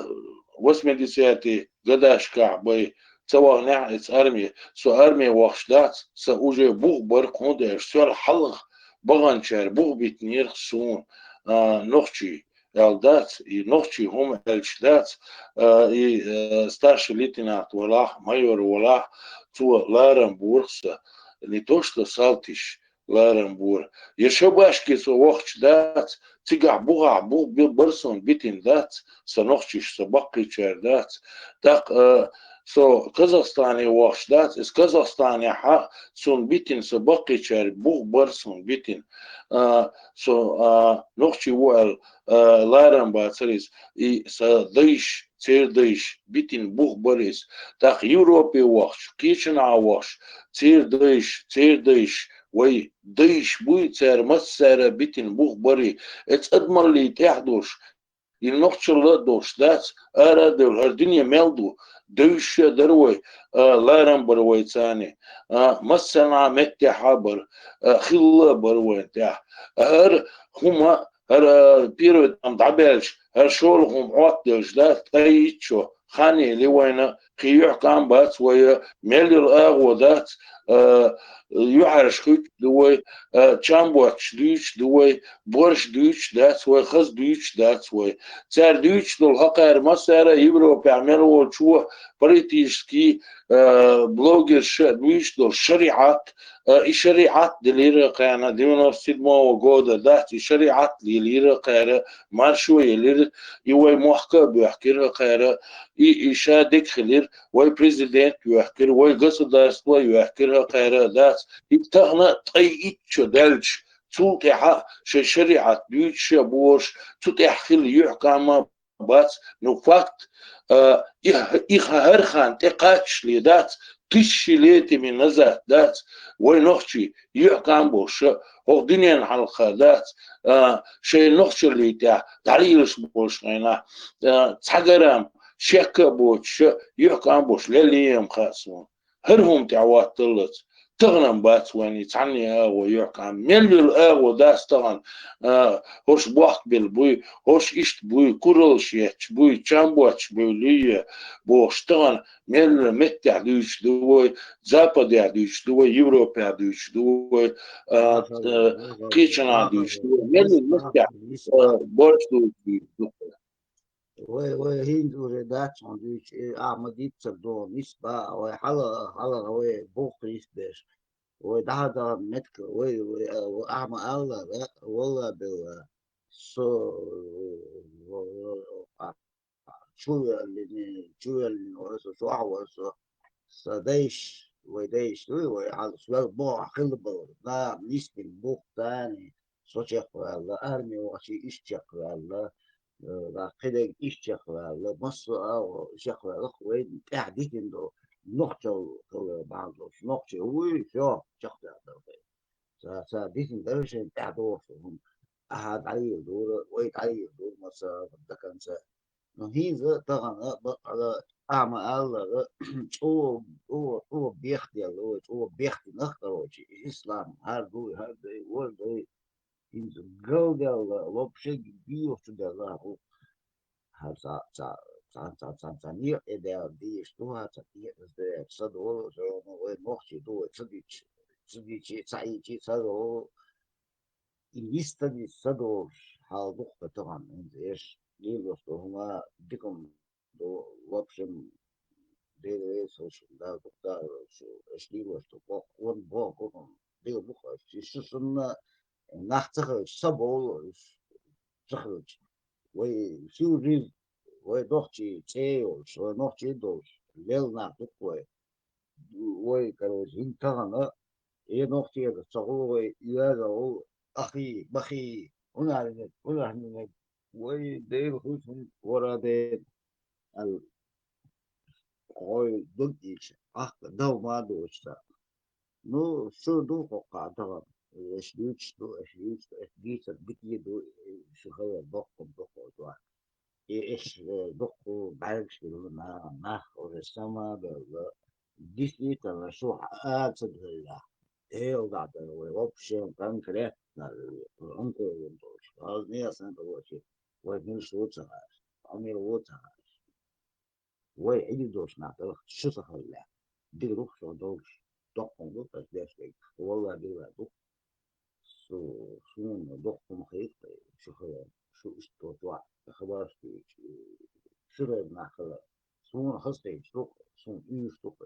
восьмидесятый годашкахь бай ца ваханехь а, эца арме, со арме вахча дац, сан уже бух бара-кх, хӀунда аьлча сол хьалха баханчара бух битинера-кх суна, а, нохчий аьлла дац, и нохчий хӀума аьлча дац, а, и, а, старший лейтенант валахь, майор валахь, цо ларам бора-кх сан, не то что салтиш, ларам бора. Я шабашке со вахча дац, цигахь бухахь бух би-, бара суна битина дац, сан нохчиш, сан баккхийчара дац. ТӀаккха, а, со Казахстане вахча дац, иза Казахстанехьа суна битина, сан баккхийчара бух бара суна битина. А, со, а, нохчий ву аьлла, а, ларам бацара иза, и сан дайш, церан дайш битина бух бара иза. ТӀаккха Европе вахча, кхечанхьа вахча, церан дайш, церан дайш, вай дайш буй, цара массара а битина бух барий, эца адамаллий тӀехь долуш, и нохчалла а долуш дац, ара а девлла, хӀара дуьне мел ду, девзаш а дара вай, а, ларам бара вайца а, а, массанхьа меттехьа а бара, а, хилла а бара вайна тӀехь. ХӀара хӀума, хӀара первый там дӀабаьлча, хӀара шолгӀа хӀума Ӏоттаделча дац, ткъе итт шо, хан елли вайна, кхин юьхькӀам бац вай, мел йолу агӀо дац, а, юьхьӀаьржа хуьттуш ду вай, а, чам боццуш дуьйцуш ду вай, борш дуьйцуш дац вай, хаза дуьйцуш дац вай. Цара дуьйцуш долу хӀокхара массара а Европехь мел волчо политический, а, блогерша а дуьйцуш долу шариӀат, а, и шариӀат делира кхарна девяносто седьмого года дац, и шариӀат лелира кхара, маршо елира, и вай мохк а боьхкира кхара, и, и ша дика хилира, вай президент йоьхкира, вай государство йоьхкира кхара дац. И тахана ткъе итт шо даьлча, цул тӀаьхьа шайн шариӀат дуьйцуш а бохуш, цу тӀехь хилла юьхькӀам а бац, ну, факт, а, и, и хӀара хан тӀе кхаччале дац, тысячелетиями назад дац, вай нохчий юьхькӀам болуш а, хӀокху дуьненна хьалха дац, а, шайн нохчаллий тӀехь дӀалелаш болуш хенахь, а, цхьа грамм шек а боцуш а, юьхькӀам болуш леллий-м хаьа суна. ХӀара хӀума тӀехь хӀотталлалц, тахана-м бац вайна цхьанне а агӀо юьхькӀам. Мел йолу агӀо дац тахана, а, хӀорш бохк белла буй, хӀорш иштта буй, кураллаш етташ буй, чам боццуш буй, луьйе бохуш тахана, мел меттехь дуьйцуш ду вай, Западехь дуьйцуш ду вай, Европехь дуьйцуш ду вай, а, а, кхечанхьа дуьйцуш ду вай, мел меттехь, а, борш дуьйцуш ду вай. Вай, вай хӀинца уже дац хьуна дуьйцуш, и ахьа ма дийццара догӀу нисбан, вай хьала, хьала вай буххийс берш. Вай дӀахьа дахана метка, вай, вай, а, ахьа ма аллара, валла белла, со, а, чу ваьллина, чу ваьллина вара со, чохь вара со, сан дайш, вай дайш дуй, вай хьалха, вай бохь хилла бара, наха нисбина бух царний, со чекхваьлла, арми вахчий иштта чекхваьлла, э, кхидерг иштта чекхваьлла, массо а агӀо чекхваьлла, вайна тӀаьхьа дитина долу нохчалла хилла бахьана долуш, нохчий вуй, всё, чекхдаьлла дара вай. Ца, ца дитина дара шайна тӀаьхьа догӀуш долу хӀума. Ахьа дӀайийр дура, вай дӀайийр дура, массара а до конца. Ну, хӀинца тахана баккъала ахьа ма-аллара, чӀогӀа, чӀогӀа, чӀогӀа бехделла вай, чӀогӀа бехдинарх, короче, ислам, хӀара дуй, хӀара дай, вара дай. ХӀинца галдаьлла, вообще гуьйгӀуш чу даьлла хӀу. ХӀара ца, ца, ца, ца, ца, ца некъа тӀе даьлла дезаш ду, хӀара ца некъа тӀе даьлла са долу, со, ну, вай нохчий ду, вай ца дича, ца дичи, ца ийчи, ца долу. И нисдаллица ца долуш хьал ду-кх тахана, хӀинца эш лелош долу хӀума дика-м ду, в общем, Дела веза, в общем, Дала дукха дахалуш, эш лелош ду, боху, вон боху, дика бу-кх аша. И шу санна нах ца хилча, са бовла уьш ца хилча. Вай всю жизнь, вай нохчий цӀе йолуш, вай нохчий долуш, лелла нах ду-кх вай. Вай, короче, хӀинца тахана Э, нохчий ца гӀулгӀай, оьзда гӀулакх, ахи, махи, хӀунда аьлча, хӀунда аьлча, вай Дела хӀусам вара ден, аьлла, гӀой дог ийша, ахка дов ма доцуш ца. Ну, шу ду хӀокху тахана. Эш дуьйцуш ду, эш дуьйцуш ду, эш дийцар дика ду, шу хала боккхун дукхо дуьхьа. И эш, э, дуккха бӀаьргаш хилла на-, нах уже самабелла. Действительно, шу хьа-, а ца дуьллехь, Дела дӀа дара вай, вообще конкретно, онкологи долуш, хазне сан долуш, вай мила шу ца хаьаш, хьо мила ву ца хаьаш. Вай Ӏилла долуш нах далахь, шу ца хилла. Дика ду-кх шу долуш, доккхун ду, ас деш дерг. Валла, билла ду. Су-, суна доккхун хир, шу хила, шу иштта тохь, хабарш дуьйцу, шу хила нах хила. Суна хаза хилча ду-кх, суна уьйш ду-кх.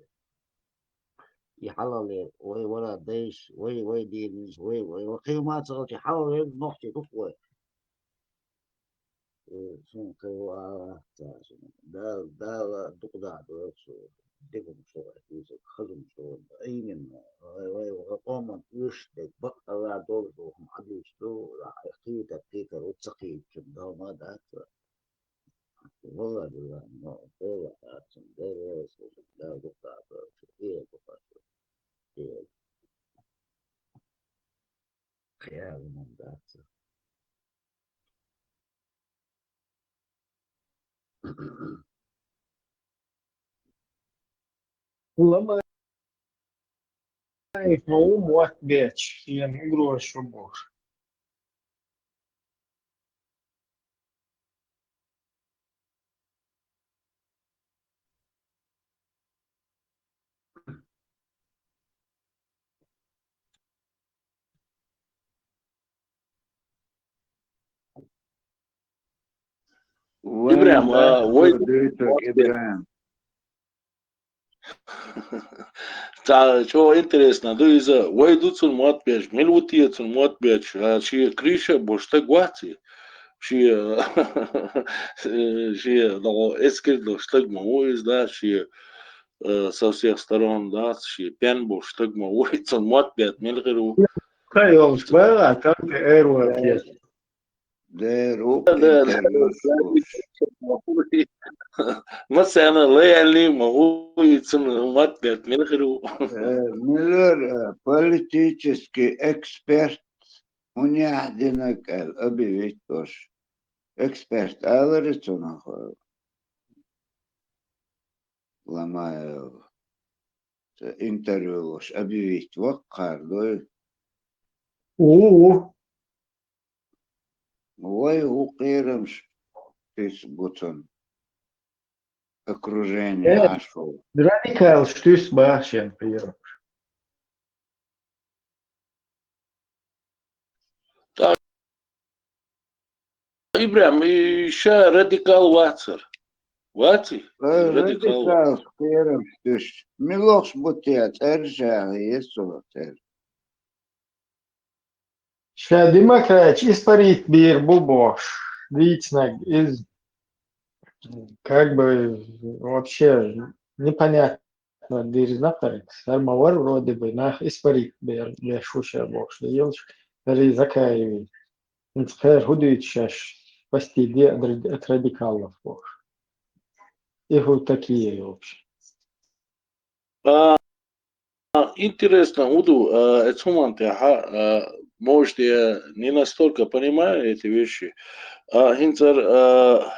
И хьалале, вай вара дайш, вай, вай дийрнаш, вай, вай, вай кхин ма ца хилча, хьалале нохчий ду-кх вай. Э, суна кхин ву ала, ца суна. Дала, Дала дукха даха дойла шу. Дика хӀума шу вай, хаза хӀума шу вай. Именно, вай, вай, вай къоман уьш дерг бакъ ала долуш ду, хӀума хьадуьйцу ду, кхетар, кхетар, ву ца кхетачун, Дала ма дац. Валла, билла, но, Дала дац, Дала дац, Дала дукха даха дойла шу, Дела дукха шу. Дела. Кхин хӀума дац. Ламаев ма ву мотт бетташ, шена угроза шу бохуш. Вайн ИбрахӀим, а, вай дацар дуьйцург, ИбрахӀим. Цхьа чӀогӀа интересно ду иза. Вай ду цунна мотт бетташ, мила ву те цунна мотт бетташ, а, шен крыша а болуш стаг вац и? Шен, шен догӀу эскар долуш стаг ма ву иза, да, шен, э, со всех сторон, да, шен пен болуш стаг ма ву и, цунна мотт бетта мила хир ву? Кхайолуш бара, как ты эр вац. Дера ву Да, да, да. Интервьюш. Массарна лояльный ма ву и, цунна мотт бетта мила хир ву? Э, миллер, э, политический эксперт, хӀунда динарг аьлла, объявить долуш. Эксперт аларе цунах, э, Ламаев. Ца интервью луш, объявить ваккхар дуй? У, у. Вай ву кхерамаш туьйсу бу цунна. Окружение Э, Ӏаш ву. Радикалаш туьйсу баха шен кхерамаш. ТӀаккха ИбрахӀим, и ша радикал вацара. Вац и? Э, радикал. Радикал кхерамаш туьйсу. Милохаш бу те цӀераш яхье, Йисо цӀераш. Ша демократия испарить бийр бу бохуш, дийцинарг иза, как бы, вообще непонятно дирзина кхара. Сар ма вара вроде бы нах испарить бер, беш ву ша бохуш, да йолуш, хӀара и Закаеви. ХӀинца кхера хӀун дуьйцу шаьш, спасти де от ради-, от радикалов бохуш. И хӀу такие вообще. А, интересно, хӀун ду, а, эцу хӀуманна тӀехьа, а, может, я не настолько понимаю эти вещи. А, хӀинцара, а,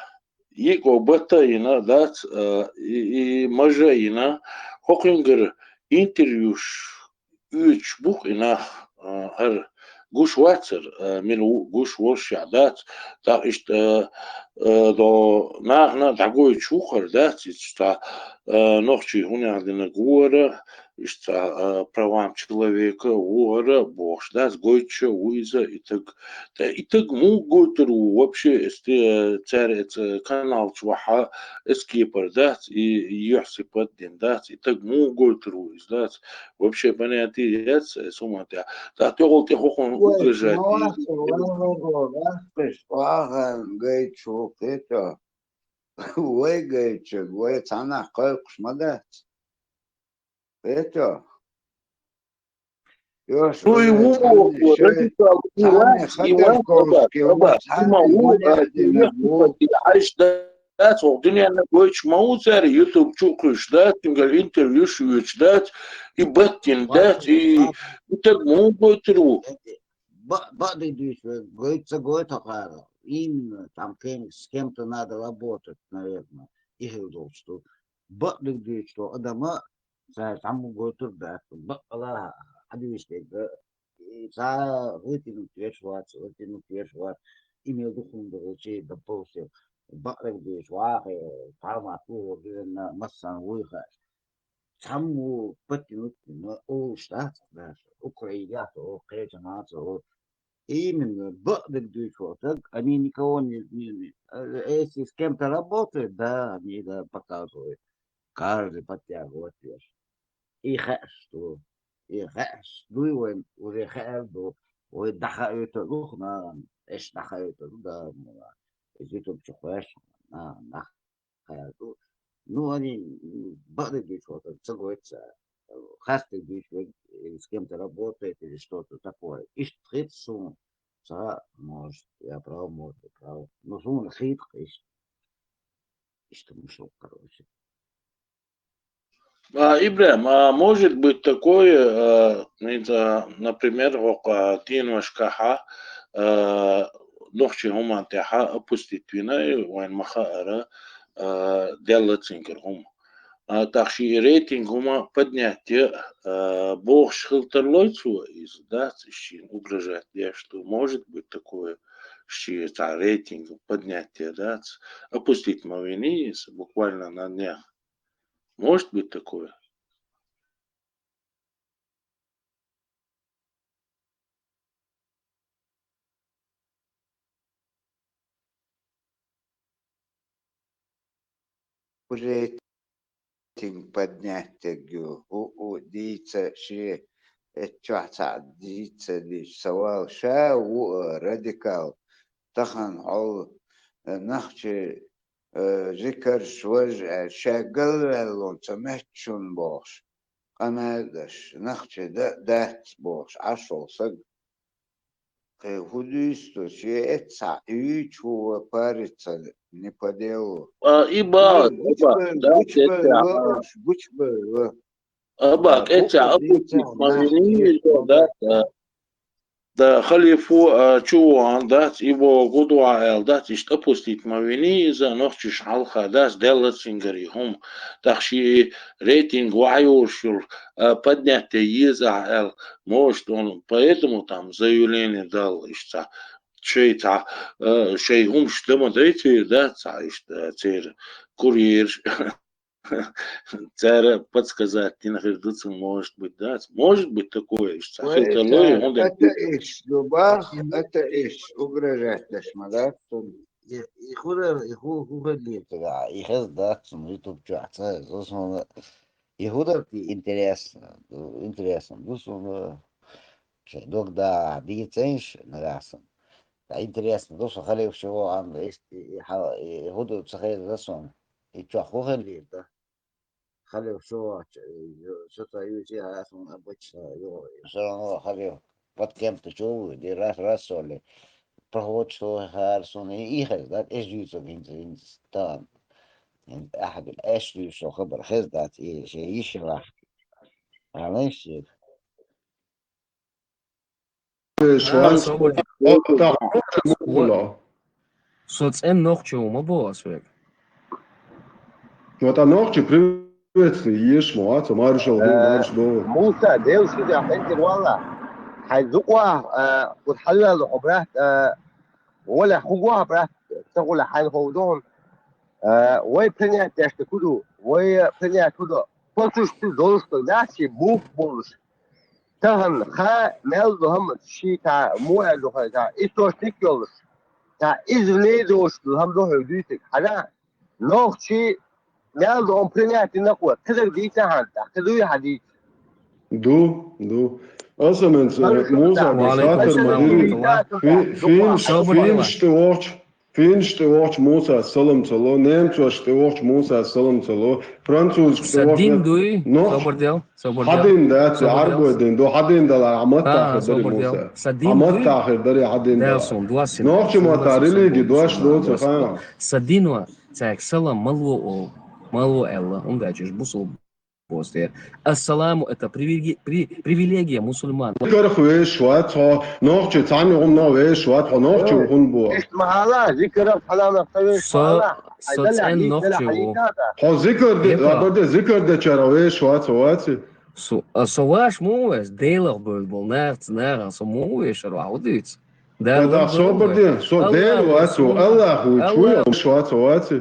йиъ-кӀо батта а йина, дац, а, и, и мажа а йина, хӀокхуьнгара интервьюш оьцуш бу-кх и нах, а, хӀара гуш вацара, а, мила ву гуш волуш а дац, тӀаккха иштта, а, а, до нахана дӀагойтуш ву хӀара, дац, иштта, а, нохчий хӀунех динарг ву хӀара, иштта, а, правам человека ву хӀара бохуш, дац, гойтуш а ву иза, и таг. ТӀе и таг муха гойтур ву вообще, эс те, цара эца канал чу вахьа, эс кепара дац, и юьхь сипат дина дац, и таг муха гойтур ву иза дац. Вообще понятие яц, эс хӀуманна тӀехь. ТӀаккха тӀехула тӀе хӀокхунна угрожать дийр. Вахан гайчу кхету. Вай гайчу, вай цхьаннах кхойкхуш ма дац. Кхету. Ну, и ву, радикал, и ван, и ван, Ходорковский, Ходорковский, ма ву, а, Ехипатий, айш дац, ву дуьненна гойтуш ма ву цара YouTube чу кхуьйсуш дац, цуьнгара интервьюш вуьйцуш дац, и баттина дац, и, и таг ма ву гойтур ву. Ба-, бакъдерг дуьйцуш верг гойту ца гойту хьокхара. Именно, там, кем-, с кем-то надо работать, наверное, и хила долчу ду. Бакъдерг дуьйцуш долу адам а цара цхьаммо гойтур дац. Бакъала хьадуьйцуш дерг а, и цхьа гӀоьтинарг тешаш вац, гӀоьтинарг тешаш вац, и мел дукха хӀума ду гӀулчий, допустим, бакъдерг дуьйцуш, вахе, тхьамат ву, вина, массарна вуй хаьаш. Цхьаммо паттинут, но олуш дац, дац, Украинехь а, кхечанхьа а. Именно, бакъдерг дуьйцуш волу стаг, они никого не, не, не, э, если с кем-то работают, да, они, да, показывают. Каждый подтягивает вес. И хаьаш ду. И хаьаш дуй вайн, уже хаьар ду. Вай дӀахаоьйтур ду нахана, эш дӀахаоьйтур ду, да, муна. Иза ютуб чу кхоьссина, нахана дӀахаоьйтур ду. Ну, они, м, бакъдерг дуьйцуш волу стаг, ца гойту цара. Хастам дуьйцуш верг, или с кем-то работает, или что-то такое. Иштта хета суна. Ца, может, я прав, может, и прав. Ну, суна хета иштта. Иштта муш ву, короче. А, ИбрахӀим, а может быть такое, а, хӀинца, например, хӀокху, а, деношкахьа, а, нохчийн хӀуманна тӀехьа опустить вина, и вайн ма хаара, а, делла цуьнгара хӀума. А, тӀаккха шен рейтинг хӀума поднять е, а, бохуш хила тарлой цо иза, дац, шена угрожать деш ду. Может быть такое, шен цхьа рейтинг поднять е, дац, опустить ма вини иза буквально на днях. Может быть такое? Уже рейтинг поднять дерг ю, хӀуъу дийца шен, эццахь цхьаъ дийца дийца ца вала, ша ву, а, радикал, тахана хьол, а, нохчий, а, жикарш важа аьлла, ша галваьллонца меттачунна бохуш, къамел деш, нохчий дан а дац бохуш, Ӏаш волу саг. Кхин хӀун дуьйцу, шен эццахь юьйцу ву париться не по делу. А, и бакъ, и бакъ, да, гучубевлла, гучубевлла. А бакъ, эццахь опустить ма вини иза, да, да. Да, халифо, а, чу вахана дац, и боху, хӀун ду ахь аьлла дац, иштта опустить ма вини иза, нохчашна хьалха дац, делла цуьнгара и хӀума. ТӀаккха шен рейтинг вахьа йолуш йолу, а, поднять е еза ахь аьлла, может, он поэтому там заявление дал, иштта цхьа, шайн цхьа, а, шайн хӀумаш дан ма дай церан, да, цхьа иштта церан курьераш. Цара подсказать дина хир ду цунна, может быть, дац. Может быть такое, иштта цхьа хир тарлой, хӀунда аьлча атеист ду бах, атеист, угрожать деш ма дац цунна. И, и хӀун дара, и хӀун, хӀун хир лийтира, и хезна дац цунна YouTube чохь ца хезна, суна и хӀун дара те интересно, интересно ду суна, шайн дог дахьа дийцинчу нагахь санна. Ткъа интересно ду, со халиф чу вахана, и, и, и хьал, и хӀун ду ца хезна суна. И чохь хӀун хир лийтира? Халиф чу вахча, э, со ца юьйций, хьан суна обычно, ё, всё равно халиф под кем-то чу ву, ди раз, раз соли. Проход чу хар суна, и, и хезна дац, эш юьйцург хӀинца, хӀинца, тан. ХӀинца ахьа бина, эш юьйцу со хабар хезна дац, и шен йиш йилахь. Хьан лайш шега? Э, со, со, со цӀена нохчи ву ма боху ас вега. Ну, это нохчи приветствие еш ма вац, маршал, э, марш до. Муса, девушка, я хендер вала. Хай зуква, э, вот халвал хо брат, э, вала хугва брат, тагула хай хо дон. Э, вай принять дешта куду, вай принять куду. Почувствуй, должен, да, си бух болуш. Тахана ха мел ду хӀама ши та муа ду хай та источник йолуш. Та извне дош ду хӀама ду хай дуьйциг. Хьана нохчи мел ду хӀама принять накъо. Кхидер дийца хьан та, кхидуй хьадийца. Ду, ду. Аса мен ца Муса, Муса, хаттар ма дирий. Фи-, финш, финш тӀе вохча. Финнашта тӀе вахача Мусас салам ца ло, немцошта тӀе вахача Мусас салам ца ло, французашта тӀе вахача... Са дин дуй? Нах, собар де, собар де. Хьа дин дац, собар де. Ӏарбой дин ду, хьа дин далахь, хьа маттахь хир дарий, Муса? Са дин дуй? Хьа маттахь хир дарий хьа дин далахь? Нохча маттахь религи дош доцу хьа. Са дин ва, цаьрга салам ма ло оал, ма ло аьлла, хӀунда аьлча уж бусалба постер. Ассаламу, это привилеги-, при-, привилегия мусульман. Зикарах вешаш вац хьо, нохчий цхьанна гӀум нах вешаш вац хьо, нохчий хӀун бу? Иштта ма хьала, зикарах хьаламах ца вешаш хьала. Со цӀен нохчий ву. Хьо зикар де, зикар дечарах вешаш вац хьо, ваци? Со, а со ваш ма ву веш, Делах бевлла болу нахаца, нахах со ма ву вешар, ваха хӀу дуьйцу? Дала собар де, со Дела вац, со Аллах ву, чу я, вац, вац.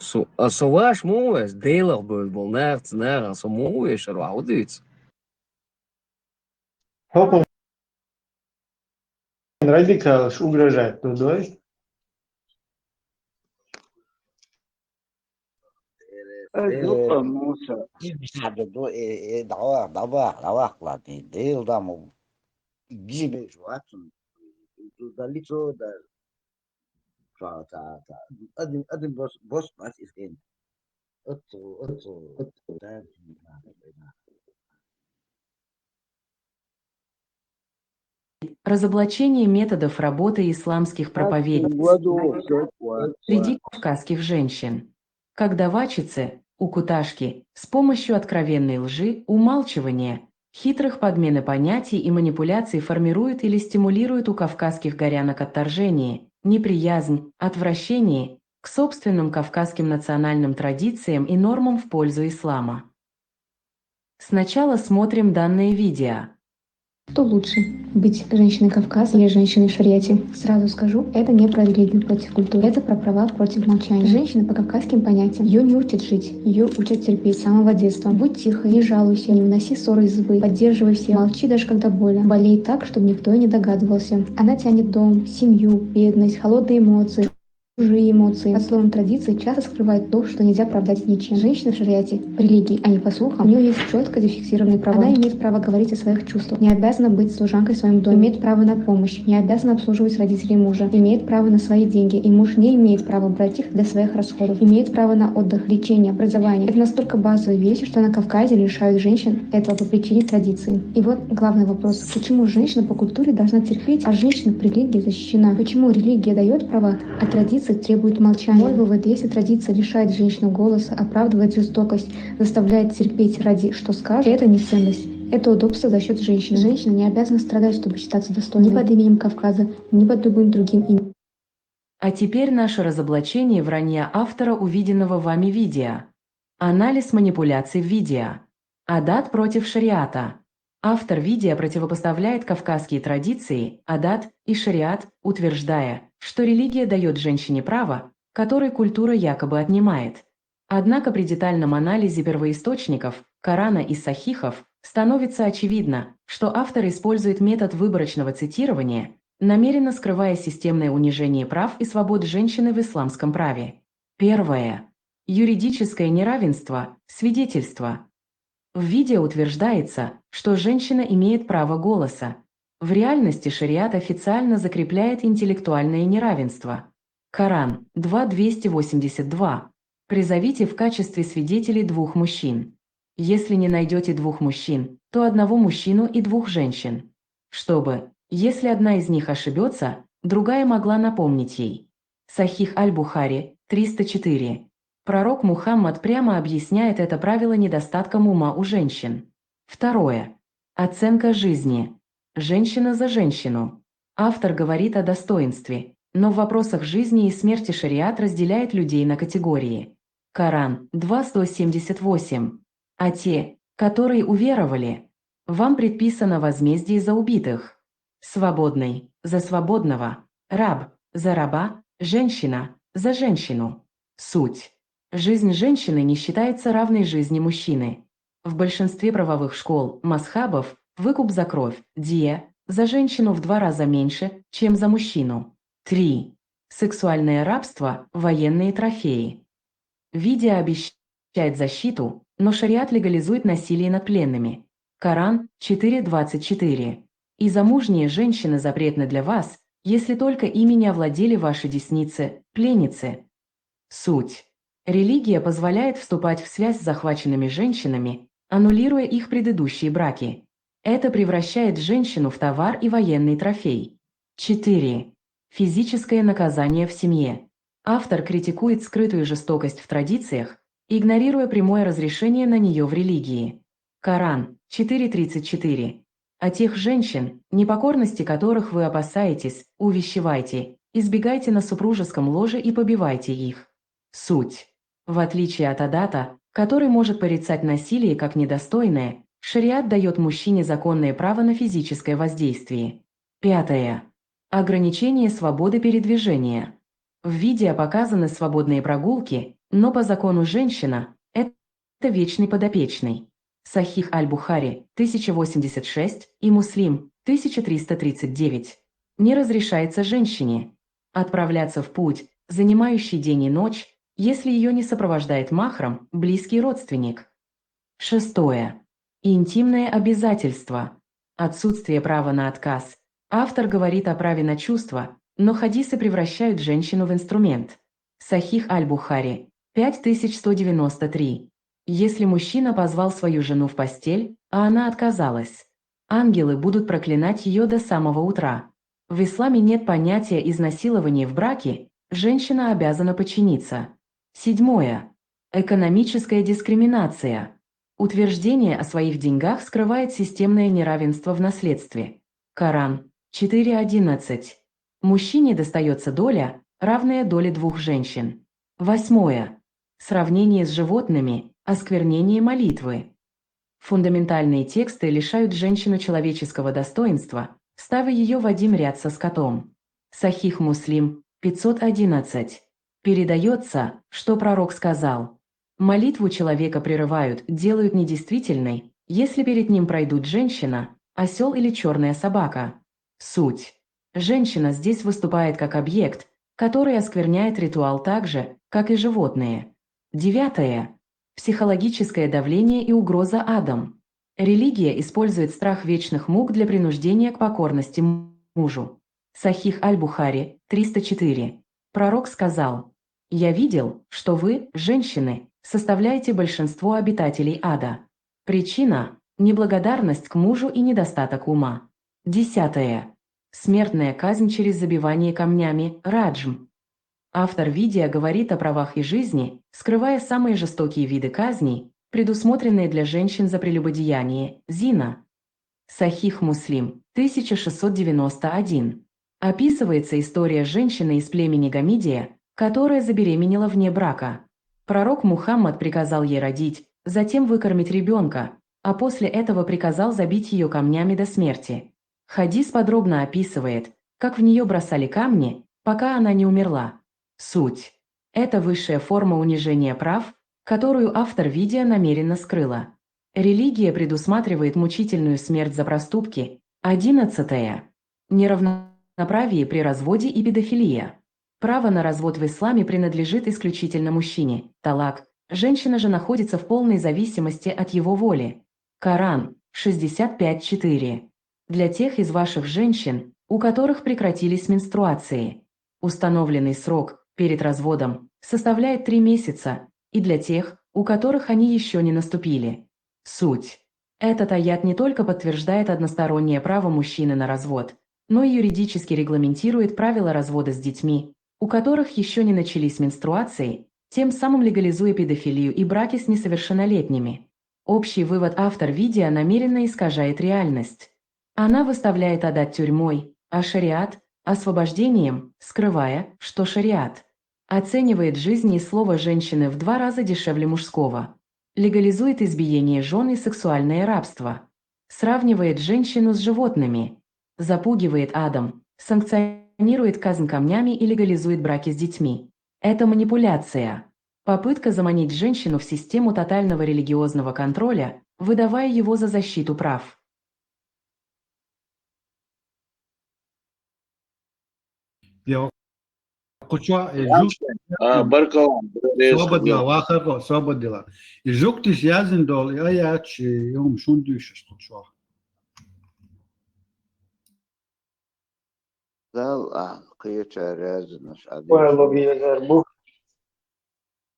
Со, а со ваш ма ву веш, Делах бевлла болу нахаца, нахах со ма ву вешар, ваха хӀу дуьйцу? Хьо радикалаш угрожать ду, дой? Э, дукха, Муса. Иза мишта ду, э, э, давах, давах, давах, ладно, Дела дам у. Гижи беш вацун. Ду далли цо да. Ца, ца, ца. Один, один бос, бос бац из кен. Оцу, оцу, оцу. Да, да, да. Разоблачение методов работы исламских проповедников среди кавказских женщин. Когда вачицы, укуташки, с помощью откровенной лжи, умалчивания, хитрых подмены понятий и манипуляций формируют или стимулируют у кавказских горянок отторжение, неприязнь, отвращение к собственным кавказским национальным традициям и нормам в пользу ислама. Сначала смотрим данное видео. Что лучше, быть женщиной Кавказа или женщиной в шариате? Сразу скажу, это не про религию, против культуры. Это про права против молчания. Женщина по кавказским понятиям. Ее не учат жить, ее учат терпеть с самого детства. Будь тихой, не жалуйся, не выноси ссоры из избы, поддерживай всех, молчи, даже когда больно, болей так, чтобы никто и не догадывался. Она тянет дом, семью, бедность, холодные эмоции, чужие эмоции. Под словом «традиции» часто скрывает то, что нельзя оправдать ничем. Женщина в шариате, по религии, а не по слухам, у нее есть четко зафиксированные права. Она имеет право говорить о своих чувствах, не обязана быть служанкой в своем доме, имеет право на помощь, не обязана обслуживать родителей мужа, имеет право на свои деньги, и муж не имеет права брать их для своих расходов, имеет право на отдых, лечение, образование. Это настолько базовые вещи, что на Кавказе лишают женщин этого по причине традиции. И вот главный вопрос: почему женщина по культуре должна терпеть, а женщина по религии защищена? Почему религия дает права, а традиция требует молчания? Мой вывод: если традиция лишает женщину голоса, оправдывает жестокость, заставляет терпеть ради «что скажут», это не ценность. Это удобство за счет женщины. Женщина не обязана страдать, чтобы считаться достойной. Ни под именем Кавказа, ни под любым другим именем. А теперь наше разоблачение вранья автора увиденного вами видео. Анализ манипуляций в видео. Адат против шариата. Автор видео противопоставляет кавказские традиции, адат, и шариат, утверждая, что религия дает женщине право, которое культура якобы отнимает. Однако при детальном анализе первоисточников, Корана и сахихов, становится очевидно, что автор использует метод выборочного цитирования, намеренно скрывая системное унижение прав и свобод женщины в исламском праве. Первое. Юридическое неравенство, свидетельство. В видео утверждается, что женщина имеет право голоса. В реальности шариат официально закрепляет интеллектуальное неравенство. Коран два двести восемьдесят два. Призовите в качестве свидетелей двух мужчин. Если не найдете двух мужчин, то одного мужчину и двух женщин. Чтобы, если одна из них ошибется, другая могла напомнить ей. Сахих Аль-Бухари, триста четыре. Пророк Мухаммад прямо объясняет это правило недостатком ума у женщин. Второе. Оценка жизни. Женщина за женщину. Автор говорит о достоинстве, но в вопросах жизни и смерти шариат разделяет людей на категории. Коран два сто семьдесят восемь. А те, которые уверовали, вам предписано возмездие за убитых. Свободный, за свободного, раб, за раба, женщина, за женщину. Суть. Жизнь женщины не считается равной жизни мужчины. В большинстве правовых школ, мазхабов, выкуп за кровь, дия, за женщину в два раза меньше, чем за мужчину. Три. Сексуальное рабство, военные трофеи. Видео обещает защиту, но шариат легализует насилие над пленными. Коран четыре двадцать четыре. И замужние женщины запретны для вас, если только ими не овладели ваши десницы, пленницы. Суть. Религия позволяет вступать в связь с захваченными женщинами, аннулируя их предыдущие браки. Это превращает женщину в товар и военный трофей. Четыре. Физическое наказание в семье. Автор критикует скрытую жестокость в традициях, игнорируя прямое разрешение на нее в религии. Коран, четыре тридцать четыре. А тех женщин, непокорности которых вы опасаетесь, увещевайте, избегайте на супружеском ложе и побивайте их. Суть. В отличие от адата, который может порицать насилие как недостойное, шариат дает мужчине законное право на физическое воздействие. Пятое. Ограничение свободы передвижения. В видео показаны свободные прогулки, но по закону женщина — это вечный подопечный. Сахих Аль-Бухари, тысяча восемьдесят шесть, и Муслим, тысяча триста тридцать девять. Не разрешается женщине отправляться в путь, занимающий день и ночь, если ее не сопровождает махрам, близкий родственник. Шестое. Интимное обязательство. Отсутствие права на отказ. Автор говорит о праве на чувства, но хадисы превращают женщину в инструмент. Сахих Аль-Бухари, пять тысяч сто девяносто три. Если мужчина позвал свою жену в постель, а она отказалась, ангелы будут проклинать ее до самого утра. В исламе нет понятия изнасилования в браке, женщина обязана подчиниться. Седьмое. Экономическая дискриминация. Утверждение о своих деньгах скрывает системное неравенство в наследстве. Коран, четыре одиннадцать. Мужчине достается доля, равная доле двух женщин. Восьмое. Сравнение с животными, осквернение молитвы. Фундаментальные тексты лишают женщину человеческого достоинства, ставя ее в один ряд со скотом. Сахих Муслим, пятьсот одиннадцать. Передается, что пророк сказал: «Молитву человека прерывают, делают недействительной, если перед ним пройдут женщина, осел или черная собака». Суть. Женщина здесь выступает как объект, который оскверняет ритуал так же, как и животные. Девятое. Психологическое давление и угроза адом. Религия использует страх вечных мук для принуждения к покорности мужу. Сахих Аль-Бухари, триста четыре. Пророк сказал: «Я видел, что вы, женщины, составляете большинство обитателей ада. Причина — неблагодарность к мужу и недостаток ума». Десятое. Смертная казнь через забивание камнями, раджм. Автор видео говорит о правах и жизни, скрывая самые жестокие виды казней, предусмотренные для женщин за прелюбодеяние, зина. Сахих Муслим, тысяча шестьсот девяносто один. Описывается история женщины из племени Гамидия, которая забеременела вне брака. Пророк Мухаммад приказал ей родить, затем выкормить ребенка, а после этого приказал забить ее камнями до смерти. Хадис подробно описывает, как в нее бросали камни, пока она не умерла. Суть. Это высшая форма унижения прав, которую автор видео намеренно скрыла. Религия предусматривает мучительную смерть за проступки. Одиннадцатое. Неравноправие при разводе и педофилия. Право на развод в исламе принадлежит исключительно мужчине. Талак. Женщина же находится в полной зависимости от его воли. Коран, шестьдесят пять четыре. Для тех из ваших женщин, у которых прекратились менструации. Установленный срок перед разводом составляет три месяца, и для тех, у которых они еще не наступили. Суть. Этот аят не только подтверждает одностороннее право мужчины на развод, но и юридически регламентирует правила развода с детьми, у которых еще не начались менструации, тем самым легализуя педофилию и браки с несовершеннолетними. Общий вывод: автор видео намеренно искажает реальность. Она выставляет адат тюрьмой, а шариат — освобождением, скрывая, что шариат оценивает жизнь и слово женщины в два раза дешевле мужского, легализует избиение жен и сексуальное рабство, сравнивает женщину с животными, запугивает адом, санкционирует казнь камнями и легализует браки с детьми. Это манипуляция. Попытка заманить женщину в систему тотального религиозного контроля, выдавая его за защиту прав. Диалог. Куча, э, жук. А, баркалла. Соба дила, вахаго, соба дила. И жуктиш язын дол, и аяч, и ум шундуйшиш куча. Дала ахь кхеча раьзанаш Ӏа Валла дийшо. Безар бу.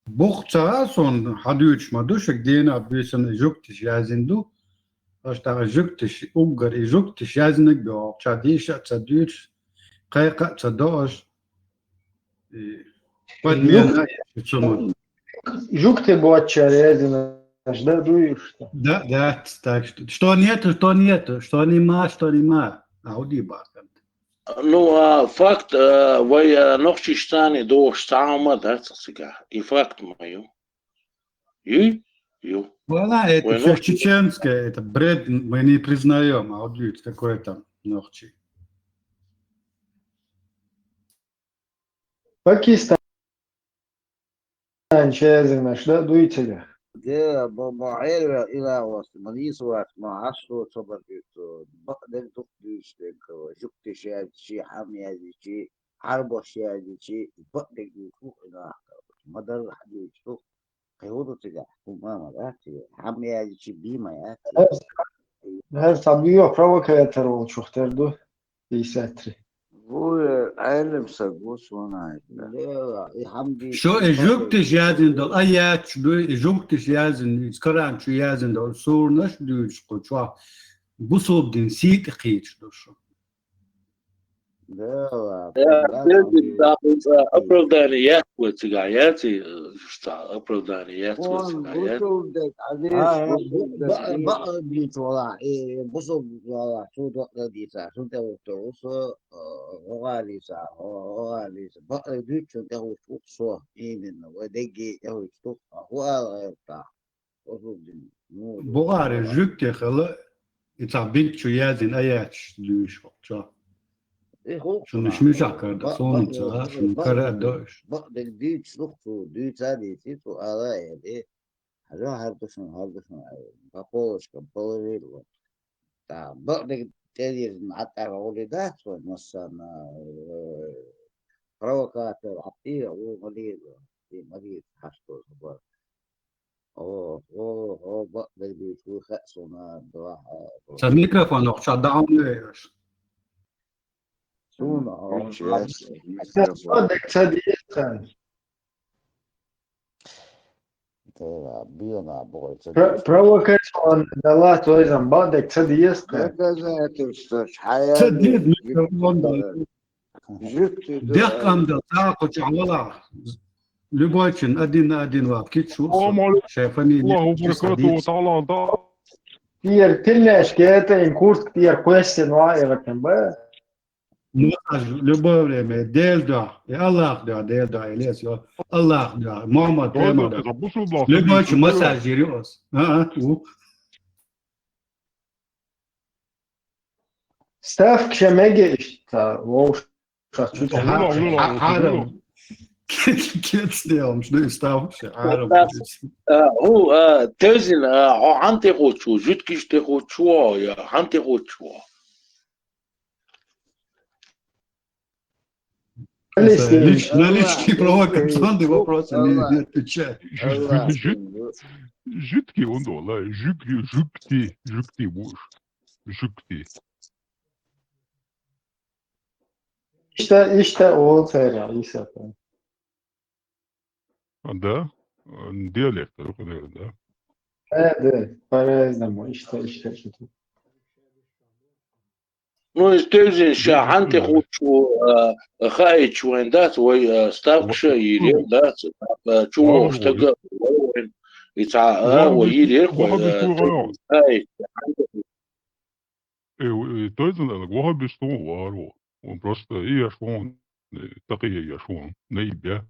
Бух ца а сон хьадуьйцуш ма ду, шаг дена а буьйсан и жугтиш язйина ду. Аш тахьа жугтиш, уггар и жугтиш язйинаг бе, ча дийша а ца дуьйцуш, кхайкха а ца до аш. И подмена а еш цу ма. Жугти боцча раьзанаш, да, дуьйцуш? Да, да, так что, что нету, что нету, что нема, что нема. А уди бахкант. Ну, а факт, а, вай, а, нохчий штаны дохуш цхьа хӀума дац цигахь. И факт ма ю. Ю? Ю. Вала, это Вай всё нохчий чеченское, это бред, мы не признаем, а вот видите, какое там нохчий. Пакистан чезинаш, да, дуьйцуьлехь? Де, ма, ма, хьервел ила васт, ма нийса вац, ма, хьашто ца бардуьйту, бакъдерг дукха дуьйцу дерг, жугтиш яздичи, хьам яздичи, хьарбаш яздичи, бакъдерг дуьйцу, ма дарра хьадуьйцу, кхин хӀун ду цигахь, хӀума ма дац, хьам яздичи, би ма яц. ХӀара сан буьйху провокатор волчух тера ду, пятьдесят три. Вуй, Ӏелам саг ву суна аьлла. Лела, и хьам дийцу, Шо и жугтиш язйина долу, а яц ду, и жугтиш язйина, и Коран чу язйина долу сурнаш дуьйцуш кху чохь, бусулба дин сий тӀе кхийчаш ду шо. Лела, Э, Оправдание яц вай цигахь, яц и, э, цхьа оправдание яц вай цигахь, яц. Бусулба дерг, Ӏазиз, бусулба дерг. Бакъ дийцу вала, и бусулба вала, цу докъа дийца, цу тӀе вутту, усу, э, гӀогӀа дийца, гӀогӀа дийца. Бакъ дуьйцу, цу тӀе вутту, усу, именно, вай дегги тӀе вутту, хӀу ала гӀайрта. Бухари жуьгти хила, и цхьа бинт чу язйина а яц дуьйцуш хӀокху чохь. Шуна уьш муьшахь карда, суна ца, шуна кара а до уьш. Бакъдерг дуьйцуш ду цо, дуьйца а дийци цо, ала а эли. Хьажа, хьар ду шуна, хьар ду шуна, по полочкам положил. Та, бакъдерг тӀедирзина, хьан тӀара гӀули дац вай, массарна, э, провокатор, хьан тӀера гӀу ма лела, и ма лела, хьашт долу хабар. О, о, о, бакъдерг дуьйцу, вуй хаьа суна, дуьхьа. Ца микрофон охча даун веш. Суна, о, Уьш яц Ца дек ца деза. Да, биона бой, ца Про- Провокационный дала, то есть, бадек ца деза. Доказательстваш Ца хьаян. деза микрофон дала. Жуьгти ду. Дехкан дала, цхьа кху чохь вала. Любой чин один на один вап кичу. Салам алейкум. Шай фамилия. Аллаху баракату, таланта. Тер тиллеш кета ин Курск тер question ва иракан ба. Массаж любое время, Дел да, и Аллах да, Дел да, и Лес, ё, Аллах да, Мухаммад, Дел да. Любой чин массаж йириос. А, а, у. Ставка ша мега иштта, вовшах чу Хьа- хьа- хьарам. Кец делам, что и ставка ша хьарам. А, хӀу, а, Тевзин, а, хьо хьан тӀе хуучу, жуьткиш тӀе хуучу, я хьан тӀе хуучу? Лич- Налички провокационные вопросы не, не отвечай. Жуьтки он дола, жуьтки, жуьтки, жуьтки будешь. Жуьтки. Иштта, иштта ол цара, иса. А, да? Э, Диалект, только, наверное, да? Э, да, по-разному, иштта, иштта, иштта. Ну, из Тевзин ша хьан тӀе хуучу, а, хаийчу вайн дац, вай, а, ставка ша йире дац, а, чу вогӀуш стага вайн, и цхьа, а, вай йире кхой, а, хаийчу. Э, э, то есть, надо, вахабис тун вару. Он просто и я швон, э, так и я швон, наибя.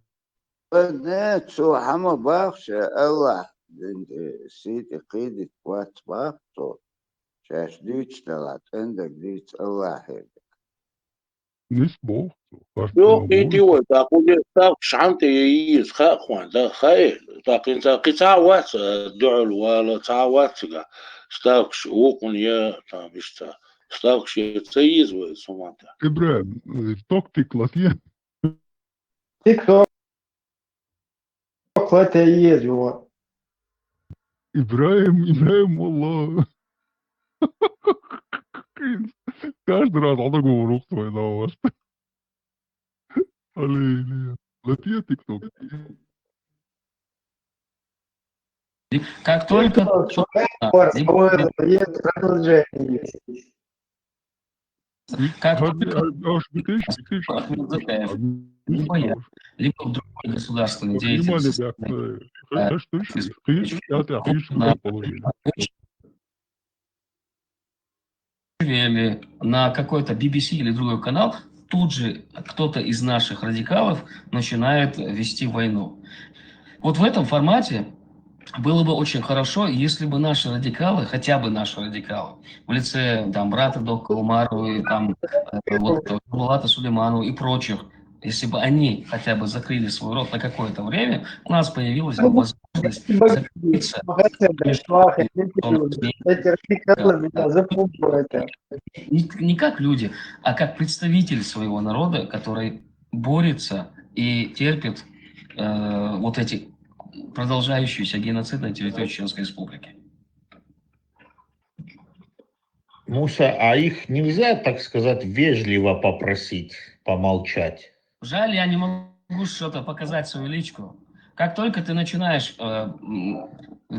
Не, цо хьама бахша, Аллах, дин, э, сийти кхидит вац бах цо. Шаьш дуьйцу дала, тӀендаг дуьйцу Аллахе. Нис бох. Йо, кхин ти вай, тӀаккха уьш ставкаш хьан тӀе йийза, хаьа хьуна, да, хаьа. ТӀаккха хӀинца кхин цхьа а вац, а, дуьхьал вала, цхьа а вац цигахь. Ставкаш вукхун я, там, иштта. Ставкаш я ца йийза вай, сумата. Ибрахим, э, ток тик латье. Тик ток латье еза, вот. Ибрахим, Ибрахим, Аллах. Каждый раз одна говорю, твой новость. Аллилуйя. Латия тикток. Как только... Есть продолжение есть. Как Аж битиш, битиш. Либо я, либо в другой государственной деятельности. Понимали, Или на какой-то B B C или другой канал, тут же кто-то из наших радикалов начинает вести войну. Вот в этом формате было бы очень хорошо, если бы наши радикалы, хотя бы наши радикалы, в лице там брата Докка Умарова, и там э, вот Булата Сулейманова и прочих, если бы они хотя бы закрыли свой рот на какое-то время, у нас появилась бы возможность закрыться Эти радикалы меня запугивают. Не, не как люди, а как представитель своего народа, который борется и терпит э, вот эти продолжающиеся геноциды на территории Чеченской Республики. Муса, а их нельзя, так сказать, вежливо попросить помолчать? Жаль, я не могу что-то показать свою личку. Как только ты начинаешь э,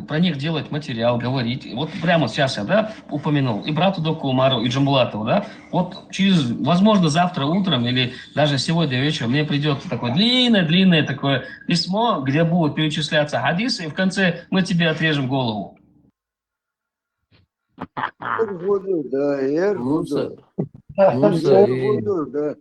про них делать материал, говорить, вот прямо сейчас я, да, упомянул и брату Доку Умару, и Джамбулатову, да, вот через, возможно, завтра утром или даже сегодня вечером мне придет такое длинное-длинное такое письмо, где будут перечисляться хадисы, и в конце мы тебе отрежем голову. Да, я Муса, да. Муса и Да.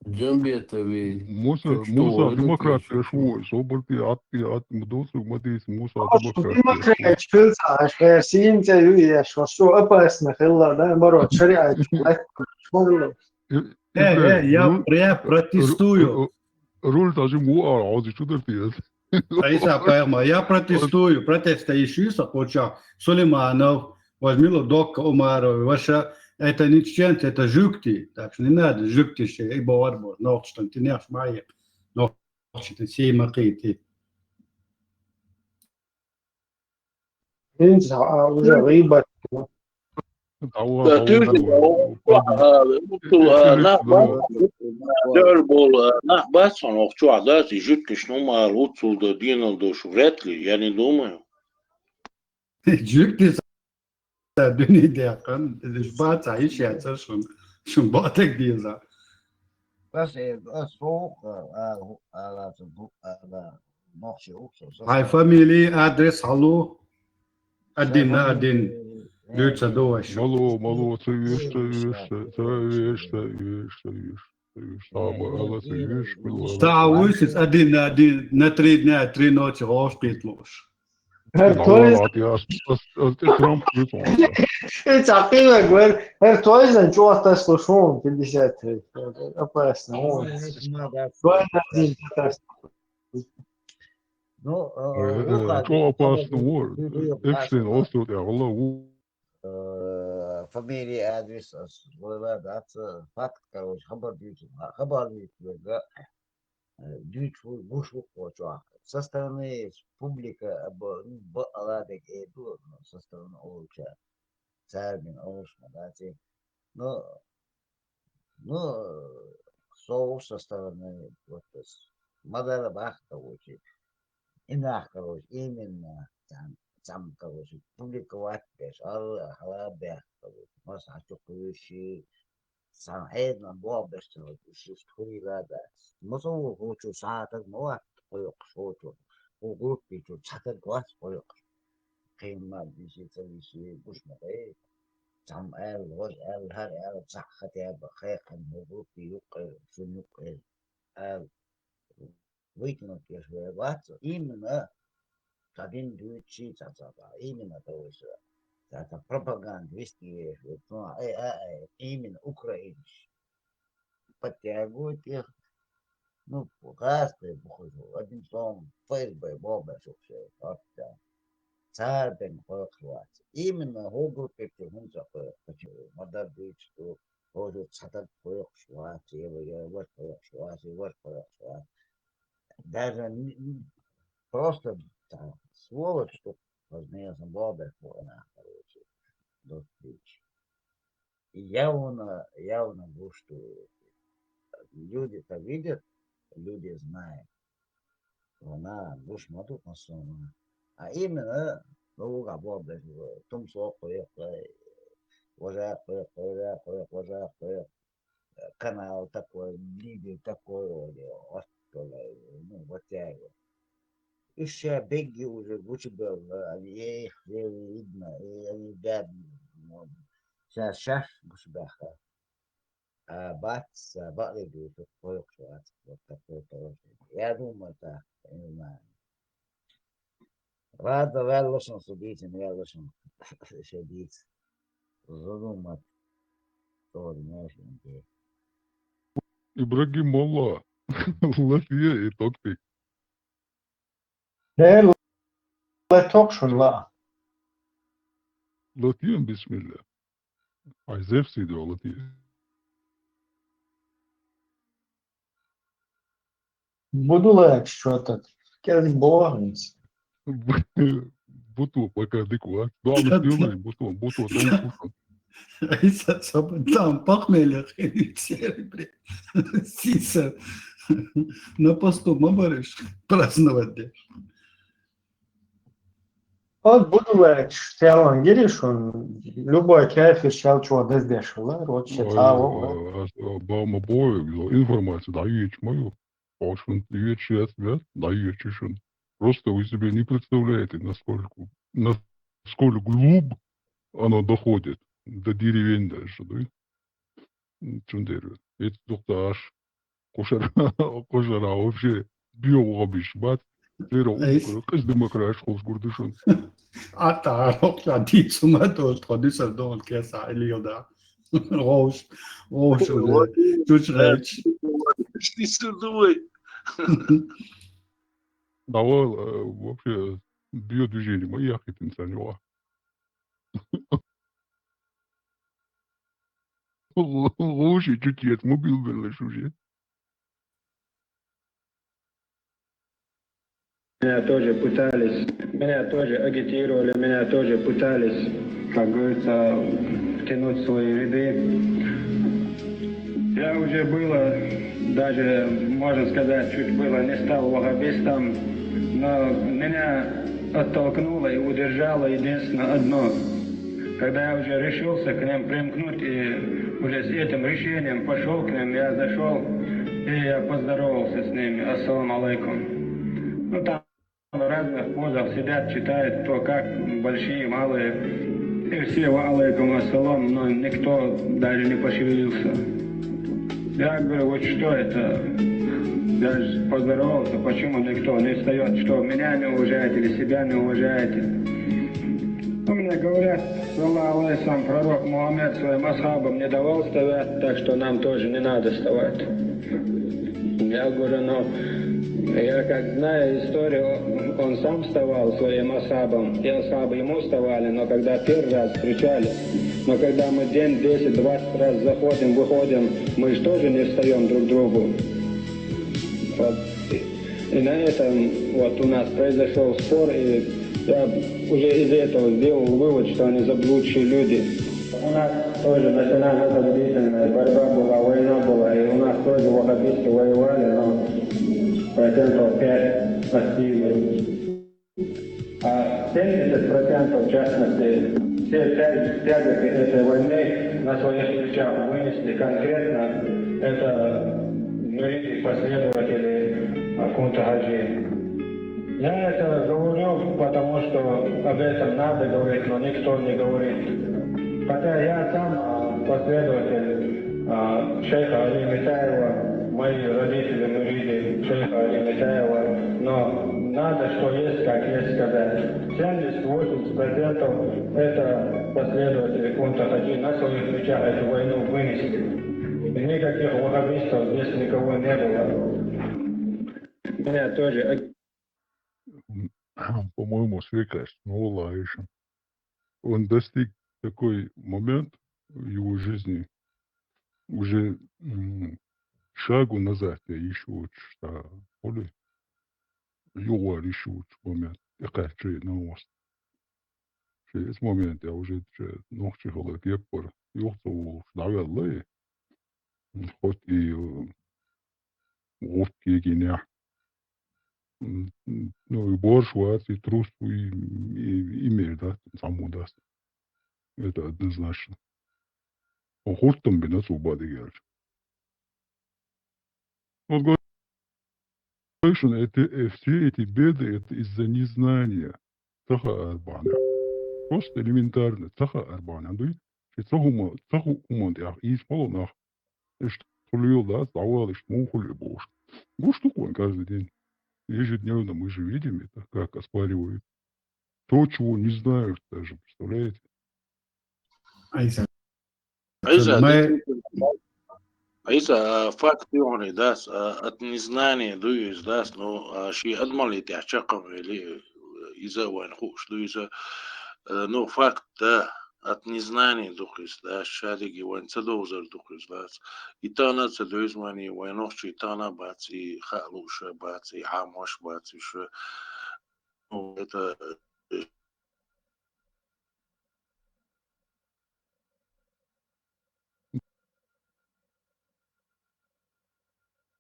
Джамбетови. Муса, Муса демократия швой, собрати ат ат мдосу мадис Муса демократия. Демократия, чкылца, аш версинца юя, что что опасно хилла, да, морот, шариат. Э, э, я, я протестую. Руль даже му а, а вот что ты Иса Пайгма, я протестую, протеста иши са хоча Сулейманов, возьмило Докка Умаров, ваша, это не чеченцы, это жюкти, так что не надо жюкти ще, и бовар бо, но что ты не аш мае, но что ты сей макити. Инца, а уже рыба. Dörr bol, nah, bas on okçu adas, jüt kişnum al utsul da dinal doş, вряд ли, я не думаю. Jüt kis düni de kan, bas iş ya, şun, şun batek diye za. Kas e, kas soğuk, a, a, a, bu, a, a, nohçe uksa. Hai familie, adres, hallo. Один на один. Дюца дощ. Мало, мало, союз, союз, союз, союз, союз, союз. Сама, ала союз, было. Ста уйсис один на один, на три дня, три ночи, гошпит луш. Her toys, Ат я, ас, ас, ас, Трамп, e çakıyla gör, her toys da çoğu tas koşun, пятьдесят. Опасно. Ну, э, Что опасно, вот. Экшен, остров, я, Аллах, э, фамилия, адрес, э, с-, э, да, ц-, факт, короче, хабар дюйчу, ха-, хабар дюйчу, да, э, дюйчу, буш, буш, буш, со стороны публика, э, б-, б-, ала, так, э, ду-, ну, со стороны олча, царь, блин, олш, да, те, ну, Ну, э, соус со стороны, вот, с-, мадара бахта учи. Инах, короче, именно там, там, короче, публиковать беш, ала, ала бях, короче. Мас ачу куюши, сам эдна бо беш, короче, уши стуила да. Мусу учу сатак муа куюк шочу. У группи чу сатак глаз куюк. Кыйынма биши, цалиши, бушмакай. Цам эл, лоз эл, хар эл, цах хотя бы, хай хан, группи юк, шун юк, эл. Выкинуть, если ватса, именно один дючи, ца, ца, ца, именно того, что это пропагандистские, ну, э, э, э, именно украинцы. Подтягивают их, ну, каждый выхожу, один сон, ФСБ, бомба, все, все, вот так. Царь бен хохлать. Именно гугл пепте гунца хохлать. Почему? Мадар дичь, что тоже цатак хохлать, его, его, хохлать, его, хохлать. Даже не, не, просто так, сволочь, что возьмётся бомба, короче, до встречи. И явно, явно, вот, что люди-то видят, люди знают. Вона гуш ма ду масона. А именно, ну, луга бордер, тумсо кхойкхой, вожа кхойкхой, вожа кхойкхой, вожа кхойкхой. Канал такой, лидер такой, вот, вот, ну, вот я его. Ещё беги уже гучи был, а, ей, ей видно, и они бедные, ну, сейчас, сейчас гуш бяха. А бац, а бац, вот такое положение. Я думаю так, я не знаю. Ладно, валлашан судите, валлашан судите. Задумать тоже можно, где. Ибрагим Молла. Латвия и Токпик. Э, латокшун ла. Латвия, бисмилла. Айзеф сидо латвия. Буду лайк, что тут? Кел богнись. Буту пока дикуа. Главное, Капец. Буту, буту, дом буту. Айса, там похмелье, блин. Сиса. На посту ма бариш праздновать де. От буду лайк, шалан гири шун, любой кафир шал чуа дездешла, роче. Ой, таво. А, а, ба-, ма бой, информация, да, ич мою. Ошун ич ес, да, да, ич шун. Просто вы себе не представляете, насколько, насколько глуб оно доходит, до деревень даже, да? Чундер. Эт тухта аш. Кошара, кошара вообще био габиш бат. Эро Эйс. Кыз демокраш хош гурдушун. Ата, рокла ди сума то, ходи сар дон кеса илио да. Гош, гош, вот, чуч реч. Что думай? Да, вот, э, вообще, биодвижение, мы яхать инсанёва. Лучше чуть-чуть мобил вылез уже. Меня тоже пытались, меня тоже агитировали, меня тоже пытались, как говорится, втянуть в свои ряды. Я уже было, даже, можно сказать, чуть было не стал ваххабистом, но меня оттолкнуло и удержало единственно одно. Когда я уже решился к ним примкнуть и уже с этим решением пошёл к ним, я зашёл и я поздоровался с ними. Ассаламу алейкум. Ну, там в разных позах сидят, читают, кто как, большие, малые. И все: «Ва алейкум ассалам», но никто даже не пошевелился. Я говорю: «Вот что это?» Я же поздоровался, почему никто не встаёт? Что, меня не уважаете или себя не уважаете? Ну, мне говорят, саллаллаху алейхи ва саллям, пророк Мухаммед своим асхабам не давал вставать, так что нам тоже не надо вставать. Я говорю: «Ну, я как знаю историю, он сам вставал своим асхабам, и асхабы ему вставали, но когда первый раз встречались, но когда мы день десять-двадцать раз заходим, выходим, мы же тоже не встаём друг другу». Вот. И на этом вот у нас произошёл спор, и я уже из этого сделал вывод, что они заблудшие люди. У нас тоже национально-освободительная борьба была, война была, и у нас тоже ваххабисты воевали, но процентов пять остыли. А семьдесят процентов, в частности, все тяг-, тяготы этой войны на своих плечах вынесли конкретно это муриды, последователи, а, Кунта Хаджи. Я это говорю, потому что об этом надо говорить, но никто не говорит. Хотя я сам, а, последователь, а, шейха Али Митаева, мои родители муриды шейха Али Митаева, но надо, что есть, как есть сказать. Семьдесят-восемьдесят процентов это последователи Кунта Хаджи на своих плечах эту войну вынесли. И никаких ваххабистов здесь никого не было. Меня тоже ог- М, по-моему, свекасть, ну, ладно ещё. Он достиг такой момент в его жизни, уже, м, шагу назад я ещё вот что, поле, югар ещё вот момент, я как чё на мост. Через момент я уже чё, ну, психолог, я пор, юхту, давай, хоть и, э, гӀурт кегийнехь. М, м, ну, и борш вац, и трус ву, и, и, и мер дац, цхьаммо дац. Это однозначно. Он хӀоттам бина цо бадигалча. Вот говорю, что это, э, все эти беды, это из-за незнания. Ца хаар бахьана. Просто элементарно, ца хаар бахьана. Дуй? Ши ца хӀума, ца ху-, хӀуманна тӀехь ийца хьо нах. Иштта хуьлийла дац, дӀавала, иштта муха хуьлий бохуш. Гуш ду-кх вайн каждый день. Ежедневно мы же видим это, как оспаривают. То, чего не знают даже, представляете? Айса. Айса, Май- Айса, а, факт юхьанай дац, а, от незнания ду иза дац, ну, а, ши адамалли тӀехь чаккхам вели, иза вайн хууш ду иза, а, ну, факт, да, от незнания ду иза дац, шадиги вайн ца довзар ду иза дац. И тахана ца довза вайна, вайн нохчий тахана бац, и хаа лууш бац, и Ӏамош бац, и шу, ну, это, э,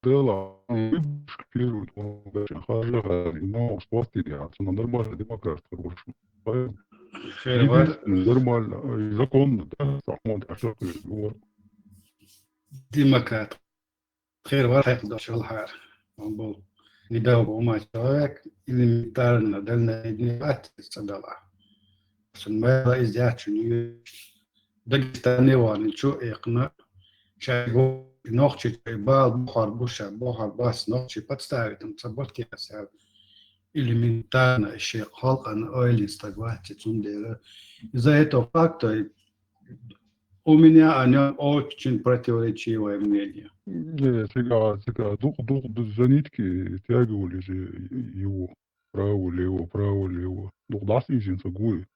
Дела, выборщик первый, он, конечно, хажа, но что ты делаешь? Ну, нормально, демократ хороший. Хер вар. Единственное, нормально, э, законно, да, Сахмон, а что ты говоришь? Демократ. Хер вар хьекъ дош валхьар. Он бу недавно ума человек, элементарно, дальновидный вац ца дала. Цун майра иза яц чу нуьйш. Дагестане ван чу экхна, шайгу нохчи чай бал бухар буша, бухар бас нохчи подставить, ца бот кеса. Элементарно, ши халкъан ойлин стаг вац, цундела. Из-за этого факта у меня о нём очень противоречивое мнение. Не, цига, цига, дух, дух, дух, за нитки тягивали же его. Право, лево, право, лево. Дух, дас изин ца гуй.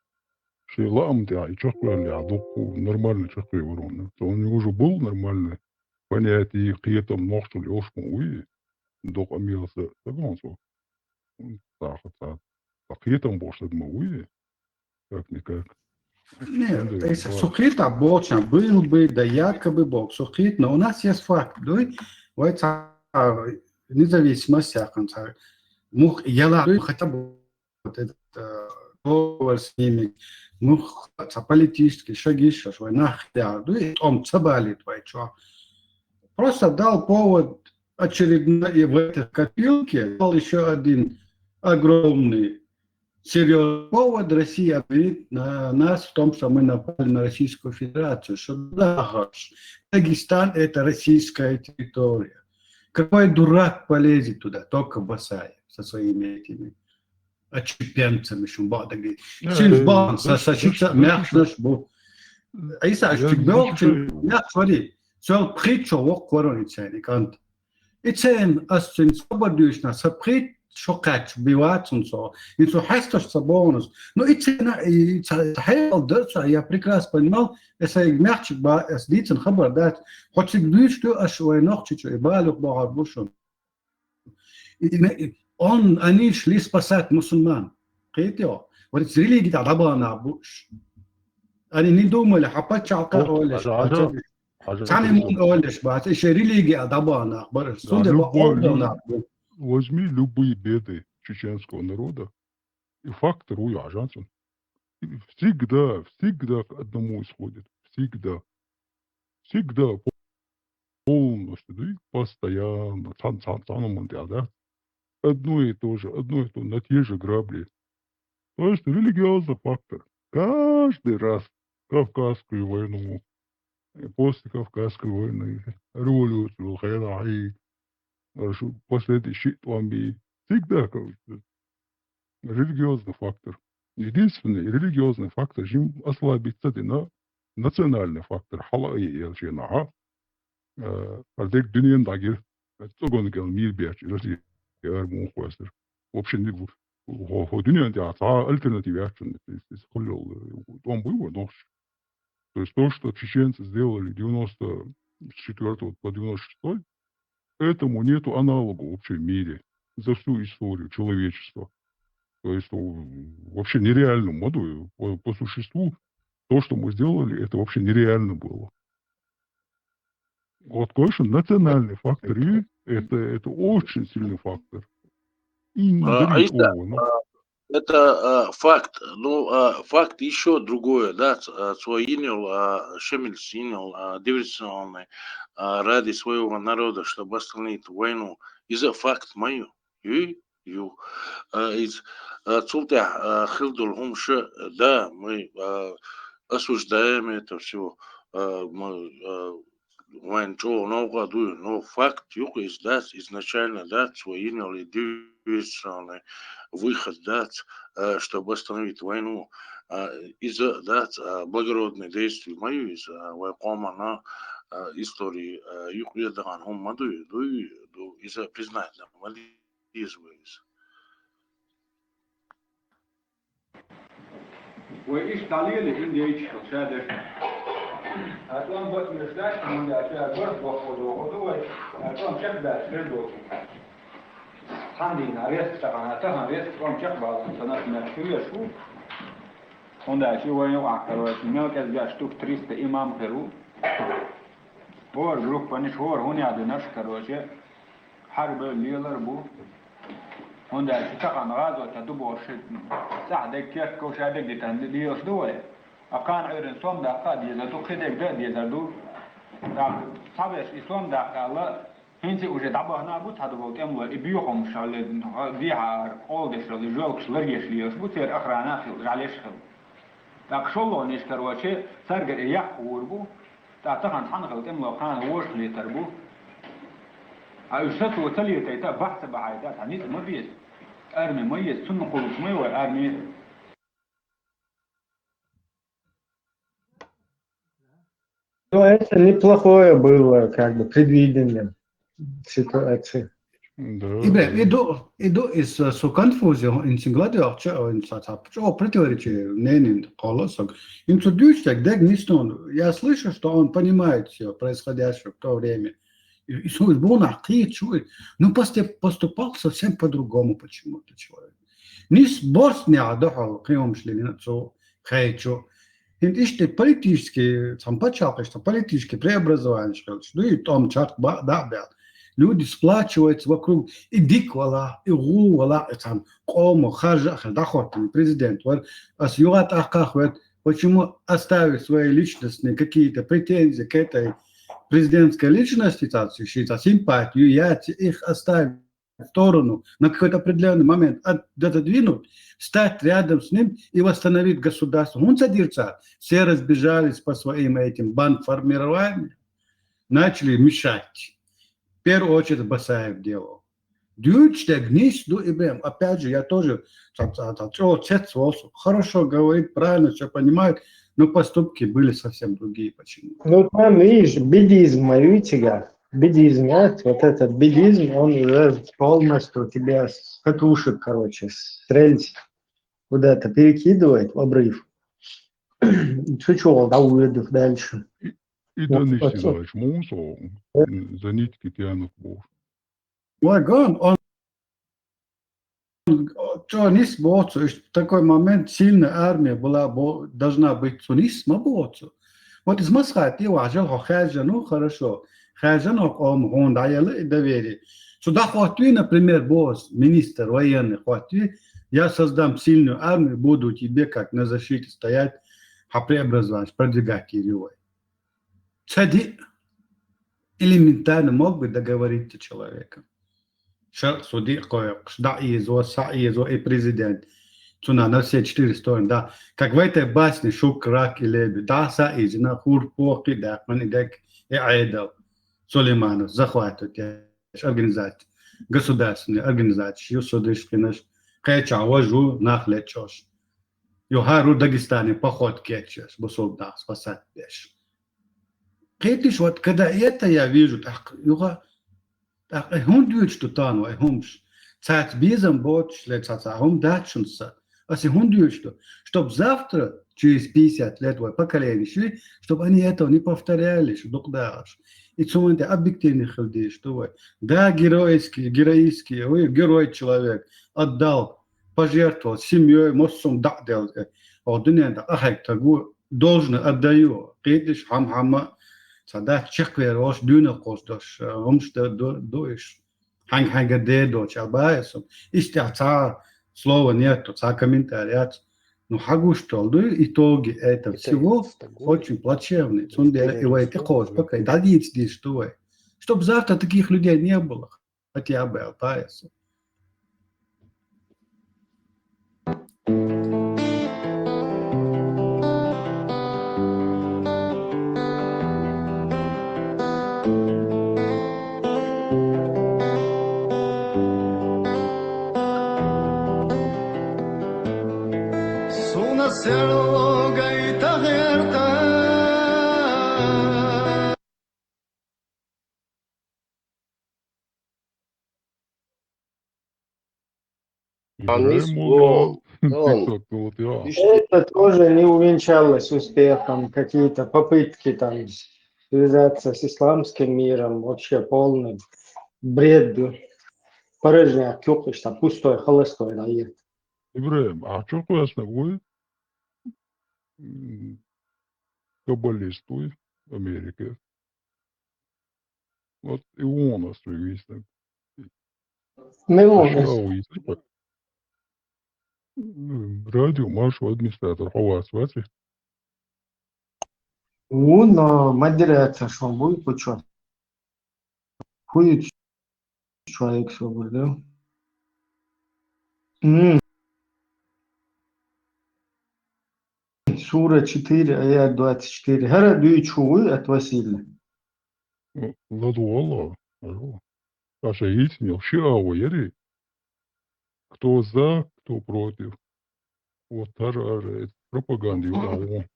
Ши лаам тя, и чохкуян я, дух, нормально чохкуй ворона. То у него уже был нормальный понятие, кхетам, нохчул, ёшкун, уй. Дух, амиаса, так он со. М, так, так. Так, кхетам, бош, так, ма, уй. Как-никак. Нет, ну, да, если сухит, а боча, был бы, да якобы бог сухит, но у нас есть факт, да, вай ца-, независимость, я конца, мух, я ла-, хотя бы вот этот, э, договор с ними, мух, ца-, политический шаги, шаш, вай нах, я, да, и том ца балит, вай чё. Просто дал повод очередной, и в этой копилке дал ещё один огромный серьёзный повод России обвинить на-, нас в том, что мы напали на Российскую Федерацию, что да, Дагестан — это российская территория. Какой дурак полезет туда? Только Басаев со своими этими отщепенцами, шун баъдаги. Э, шин бан, э, са, са, ши, са, мягчнаш бу. Айса, я аш тиг не мягчнаш, мягч вари. Сел пхит шо вок варон ицени кант. Ицен ас цин сабар дуьшна, са пхит шо кач бивацун со. Ин со хасташ са бонус. Ну, ицена, и, и ца, ца хел дер ца, я прекрасно понимал, эса иг мягчик ба, эс дицен хабар дат. Хоч иг дуьш ду, аш вай нохчичу, и балух бахар бушун. И, и, и он, они шли спасать мусульман. Кхетё? Вот эти религии тогда была на буш. Они не думали, а пачалка олеш, а жа-, а жа-, а жа-, сами мун олеш, бац, ещё религия дабана, бар, да, сунде ба любой, олдана. Возьми любые беды чеченского народа, и фактор уй ажанцун. И всегда, всегда к одному исходит. Всегда. Всегда по-, полностью, да, и постоянно, цан, цан, цан, да? Одно и то же, одно и то, на те же грабли. То есть религиозный фактор. Каждый раз Кавказскую войну, э, после Кавказской войны, революцию, хайрахи, хорошо, последующие там и всегда, как бы, религиозный фактор. Единственный религиозный фактор, жим ослабиться дина, национальный фактор, хала и елчена, а? Э, а дег дунен дагир, э, цогон гел мир бяч, Россия, э, мун хвастер. Вообще, не, хо, хо, дунен, да, ца альтернатива яч, то есть, если хулил, э, он был, нож. То есть то, что чеченцы сделали девяносто четвёртого по девяносто шестой, этому нету аналога вообще в мире за всю историю человечества. То есть, у, вообще нереально, вот, э, по, по существу, то, что мы сделали, это вообще нереально было. Вот, конечно, национальный фактор и Это, это очень сильный фактор. И не А, говори Иса, слово, ну. а, это а, факт. Ну, а, факт еще другое, да, ц- а, цо йинал, а, Шемилс йинал, а, диверсионный, а, ради своего народа, чтобы остановить войну. Из-за факт мою. Ю, ю. А, из, а, цул тӀехьа, а, хилдул хӀумша, да, мы а, осуждаем это все. А, мы а, вайн чӀо новкъа дуй, но факт юкъа из дац, изначально дац, цо йинал диверсионный выход дац, а, чтобы остановить войну. А, из-за дац, а, благородные действия маю из, а, вай къомана а, истории а, юкъа дагаӀан хӀума ма дуй, дуй, ду из-за признать ма деза вай из. Вай иштта дӀалелий, хӀинца дайча хила шадерг. А тӀом бакъ меш дац, хӀунда аьлча барт боккхо дохо ду вай, а тӀом чекхдаьлча хир доцу. Цхьан дийнахьа резко тахана, тахан резко тӀом чекхбаллалц санна меттиг хир веш ву. ХӀунда аьлча вайн юкъахь, короче, мел кӀезга штук триста имам хир ву. ХӀора группанаш, хӀора хӀун яздинарш, короче, хьарбевлла лелар бу. ХӀунда аьлча тахана гӀазот ду бохуш, цӀахь дерг кертков ша дерг дитан лелаш ду вай. А кхана Ӏуьйранна сом даккха а дезар ду, кхидерг дан а дезар ду. ТӀаккха цхьаберш и сом даккха аьлла, хӀинца уже дӀабахана а бу цхьадолу тӀемалой, и боьхамаш дехьара къола деш долу жоьлкаш ларъеш лелаш бу, церан охрана а хилла, жӀаьлеш а хилла. ТӀаккха шолгӀанаш, короче, цаьргара и яккха гӀур бу, ТӀаккха тахана цхьана хилла тӀемалой кхана вожаш летар бу. Ткъа уьш сацо ца летайта, бахь ца бахьайта, цхьа ницкъ ма беза. Арми ма еза, цунна кхуллуш ма ю вай арми. Ну, это неплохое было, как бы, предвидение ситуации. Да, ИбрагӀим, да. и ду, и ду из, э, со конфузия, ин сингладиохча, ин ца ца чӀо противоречие, ненин, колосок. Ин цу дуьйцу дерг, дерг нистон. Я слышу, что он понимает все происходящее в то время. И, и со из бунах кхийчу, ну, посте-, поступал совсем по-другому почему-то человек. Нис борс нега дохьал кхиомаш линина цу хайчу. ХӀинца иштта политический, цхьана пачхьалкхаш, цхьана политический преобразованиеш хилча, дуй, тӀом чекх ба-, дӀа а баьлла. Люди сплачиваются вокруг, и дика вала, и гӀу вала, и цхьана къомо харжа а хила дӀахӀоттийна президент вара. Ас юха тӀаккха хӀоьтту, почему оставить свои личностные какие-то претензии к этой президентской личности, цхьа ши цхьа симпатию яц, их оставить в сторону на какой-то определённый момент, от-, отодвинуть, стать рядом с ним и восстановить государство. ХӀунда ца дира цара? Все разбежались по своим этим бандформированиям, начали мешать. В первую очередь Басаев делал. Дуьйцу дерг нис ду, ИбрагӀим. Опять же, я тоже ца-, ца-, ца-, чӀо цец волсу. Хорошо говорит, правильно все понимает, но поступки были совсем другие почему-то. Ну, там, видишь, бедизм, видите, как? Бедизм, а? Вот этот бедизм, он уже полностью тебя с катушек, короче, с рельс куда-то перекидывает в обрыв. Чучуал, да, уйдет дальше. И Вот, Данис вот, Иванович Мунсо, м, за нитки тянут бо. Вай гон, он, он, чё, нис боцу, иш-, такой момент, сильная армия была, бо-, должна быть, цу нис ма боцу. Вот из масхат, и важил, хо, хажа, ну, хорошо. Хажа, но, ом, он, да, я лы-, доверие. Цу да, хоть вы, например, босс, министр военный, хоть вы, я создам сильную армию, буду тебе как на защите стоять, а преобразование, продвигать её. Цади элементарно мог бы договориться с человеком. Ша суди кхойкхуш, да, изо, са изо, и президент. Цуна на все четыре стороны, да. Как в этой басне «Шук, рак и лебедь». Да, са изина, хур, похи, да, ман и дек, и айдал. Сулейманов захватывает, я, организация. Государственная организация, ю судиш, кинаш. Кхеча важу, нах лечош. Ю хару Дагестане поход кечеш, бусулба нах спасать деш. Кхетиш, вот когда это я вижу, так, юха, так, э, хӀунда дуьйцу ду тан вай хӀумаш? Цац безам боцуш ле, цаца хӀума дац шун са. Ас и хӀунда дуьйцу ду? Чтоб завтра, через пятьдесят лет, вай поколение шуй, чтобы они этого не повторяли, шу дукъ дахаш. И цунан тӀе объективный хила дезаш ду вай. Да, героический, героический, ой, герой человек, отдал, пожертвовал семьей, массум дӀа а делла, э, о, дуьнен тӀа къахьегна стаг ву, должное отдаю, кхетиш, хьама-хьама, Цхьа дац чекхвер волуш, дуьйна кхоссадеш, э, хӀумаш ду, ду, ду уьш. Хьанга-хьанга де доцуш, аьлла баха аса. Иштта цхьа слово нету, цхьа комментарий яц. Ну, хьагуш долу ду, итоги этого всего очень плачевный. Цундела и вай тӀекхочу, пока и дӀадийца дезаш ду вай. Чтоб завтра таких людей не было. Хотя бы, аьлла баха аса. Суна серло гайта гӀерта. Анис Ибрагим вон, вон. Вон. Иштта. Это тоже не увенчалось успехом. Какие-то попытки там связаться с исламским миром, вообще полный бред. Порожняк юкъа, там пустой, холостой, наверное. Ибрагим, ахь чу кхоьссинарг вуй? М, каббалист вуй Америке. Вот и вон ас вуьйцу. Мила ву? Аш а вуьйцу. М, радио Маршо администратор хьо вац, вац и? Ву, но модератор шу вуй, кху чу. Кху ю человек собар, да? М. Сура четыре, аят двадцать четыре. ХӀара дуьйцуш вуй, ат Василий? ЛадогӀалла. Аша йийцина йолу ши агӀо яри? Кто за, кто против. Вот хӀара, хӀара, это пропаганда ю агӀо.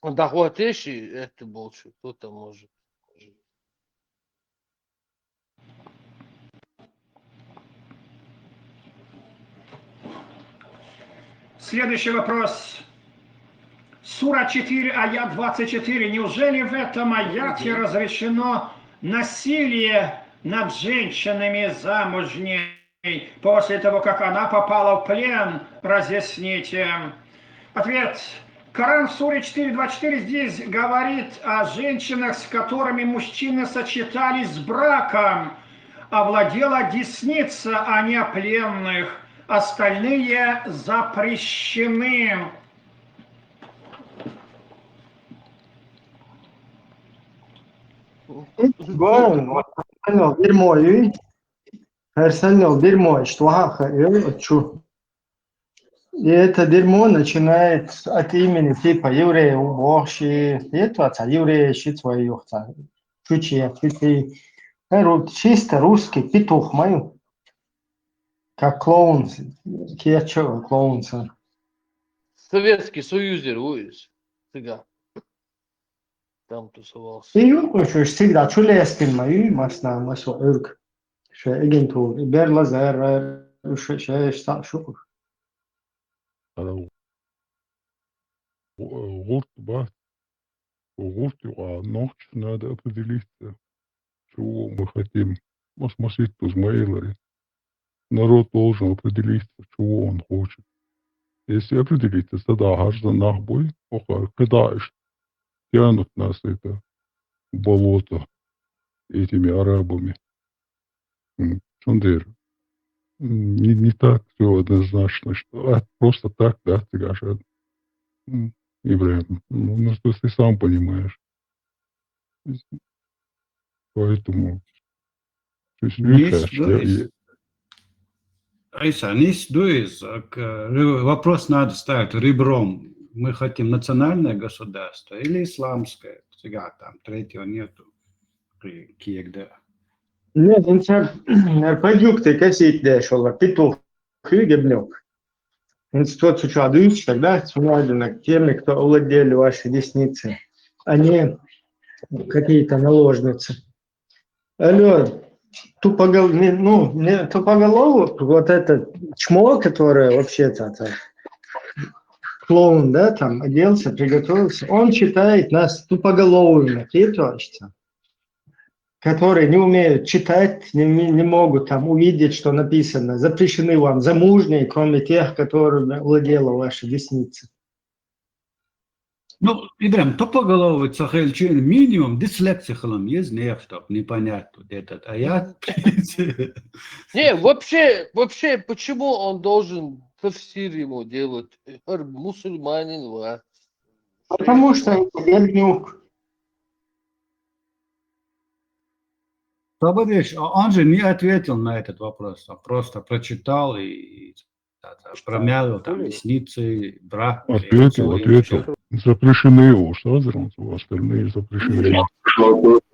Да хватит и это больше, кто там может. Следующий вопрос. Сура четыре, аят двадцать четыре. Неужели в этом аяте разрешено насилие над женщинами замужней после того, как она попала в плен? Разъясните. Ответ. Коран в суре четыре двадцать четыре здесь говорит о женщинах, с которыми мужчины сочетались с браком, овладела десница, а не о пленных. Остальные запрещены. Гон, вот, понял, дерьмо, и хӀара санна йолу дерьмо, иштта ваха а хаьа, э, чу. И это дерьмо начинает от имени типа евреев, бохуш, и это цхьа еврей, ши цхьа юха цхьа чучи, чучи. Э, ру-, чисто русский петух ма ю. Как клоун, кечо клоун сан. Советский Союз яр ву иза, цигахь. Там тусовался. И юкъуш уьш цига дӀа чу лестина ма ю, масна, масо Ӏуьрг. Шайн агентура, и бер лазар, уьш ша-, шаьш цхьаъ шу. Ара, гӀу-, гӀурт бац. ГӀурт юкъа нохчаш надо определиться, чего мы хотим. Мас-, масийтта уза ма элира. Народ должен определиться, чего он хочет. Если определиться, тогда хьажа нах буй, оха кхидӀа иштта тянут нас это болото этими арабами. М, цундела, м, не, не так всё однозначно, что, а, просто так, да, ты говоришь, а, м, Ибрагим, ну, ну, что ты сам понимаешь. Поэтому, то есть, Нийса ду иза. Ӏийса, нийса ду иза, к-, ры-, вопрос надо ставить ребром. Мы хотим национальное государство или исламское? Цигахь там третьего нету. Кхе-, кега да. Нет, ну, цар, наверное, по юкъе косить деш вала, петух, хьуьга бнёк. Институт цу чохь дуьйцуш дара, да, цу наьдинарг, теми, кто овладели ваши десницы, а не какие-то наложницы. Алло, тупогол-, не, ну, не тупоголовый, вот этот чмо, которое вообще-то, это, клоун, да, там, оделся, приготовился, он считает нас тупоголовыми, ты точно. Которые не умеют читать, не, не, не могут там увидеть, что написано: «Запрещены вам замужние, кроме тех, которыми владела ваша десница». Ну, Ибрагим, тупоголовый ца хилча, минимум дислексия хила еза нехан, чтоб не понять вот этот аят. Не, вообще, вообще, почему он должен тафсир ему делать? Гьар мусульманин ва. Потому что это гебнюк. Смотришь, а он же не ответил на этот вопрос, он просто прочитал и, и промямлил там ресницы, бра. Ответил, ответил. Запрещены его, что остальные запрещены.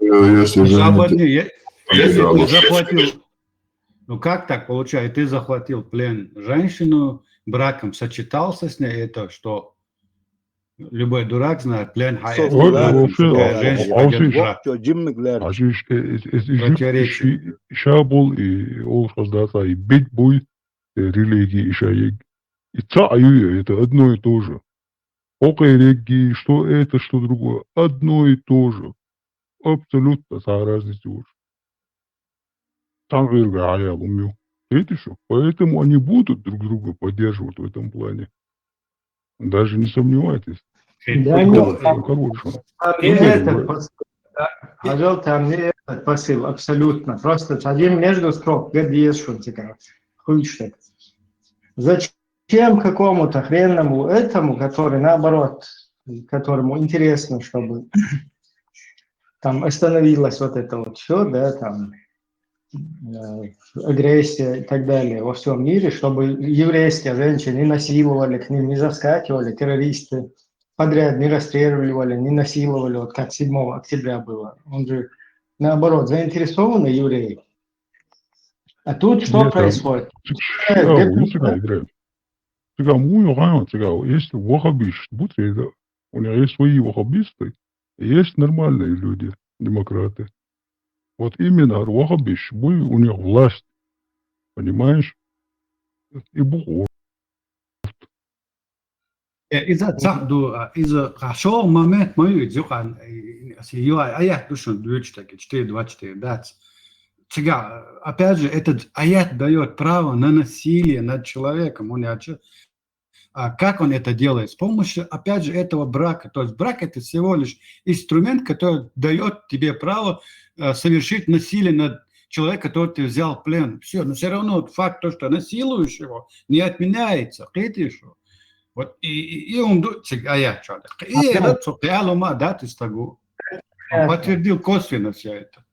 Если же Западный, е- если ты Михалыч. захватил, ну как так получается, ты захватил плен женщину, браком сочетался с ней, это что? Любой дурак знает, плен Что хаяс, Вот, да, вообще, такая а- женщина а идёт в вообще- брак. Что, Джим Глэр? А здесь, э, э, э, Противоречие. ща- ща был и ол хаздаца, и бит буй, э, религии и шаек. И ца аю, это одно и то же. Окей, регги, что это, что другое. Одно и то же. Абсолютно ца разница уж. Там гӀайрга хьаял умю. Видите, что? Поэтому они будут друг друга поддерживать в этом плане. Даже не сомневайтесь. Да, ну, Ну, как вот что. Там не Ну, этот да. посыл, да. Пожалуй, там не этот посыл, абсолютно. Просто один между строк, гадиес шутика. Хуй что. Зачем какому-то хренному этому, который наоборот, которому интересно, чтобы там остановилось вот это вот все, да, там э, агрессия и так далее во всем мире, чтобы еврейские женщины не насиловали, к ним не заскакивали террористы, подряд не расстреливали, не насиловали, вот как седьмого октября было. Он же, наоборот, заинтересованный еврей. А тут что Нет, там- происходит? Цигау, ну, цигау, Ибрагим. Цигау, муй гӀан, цигау. Есть вахабиш, бут, это, у них есть свои вахабисты, и есть нормальные люди, демократы. Вот именно вахабиш, буй, у них власть. Понимаешь? И буху. Э, иза цаӀ ду, а, иза ха шо момент ма ю, иза юкъан, э, э, ю, а, аят ду шун дуьйцу тӀаккха, четыре двадцать четыре, да. Цигга, опять же, этот аят даёт право на насилие над человеком, он яча. А как он это делает? С помощью, опять же, этого брака. То есть брак — это всего лишь инструмент, который даёт тебе право э, совершить насилие над человеком, которого ты взял в плен. Все, но все равно вот факт то, что насилуешь его, не отменяется. Кхетий шо? Вот и, и, и он ду-, цигга аят чё. И Опять. этот, цо кхиалу ма дат из того. Он Понятно. Подтвердил косвенно все это.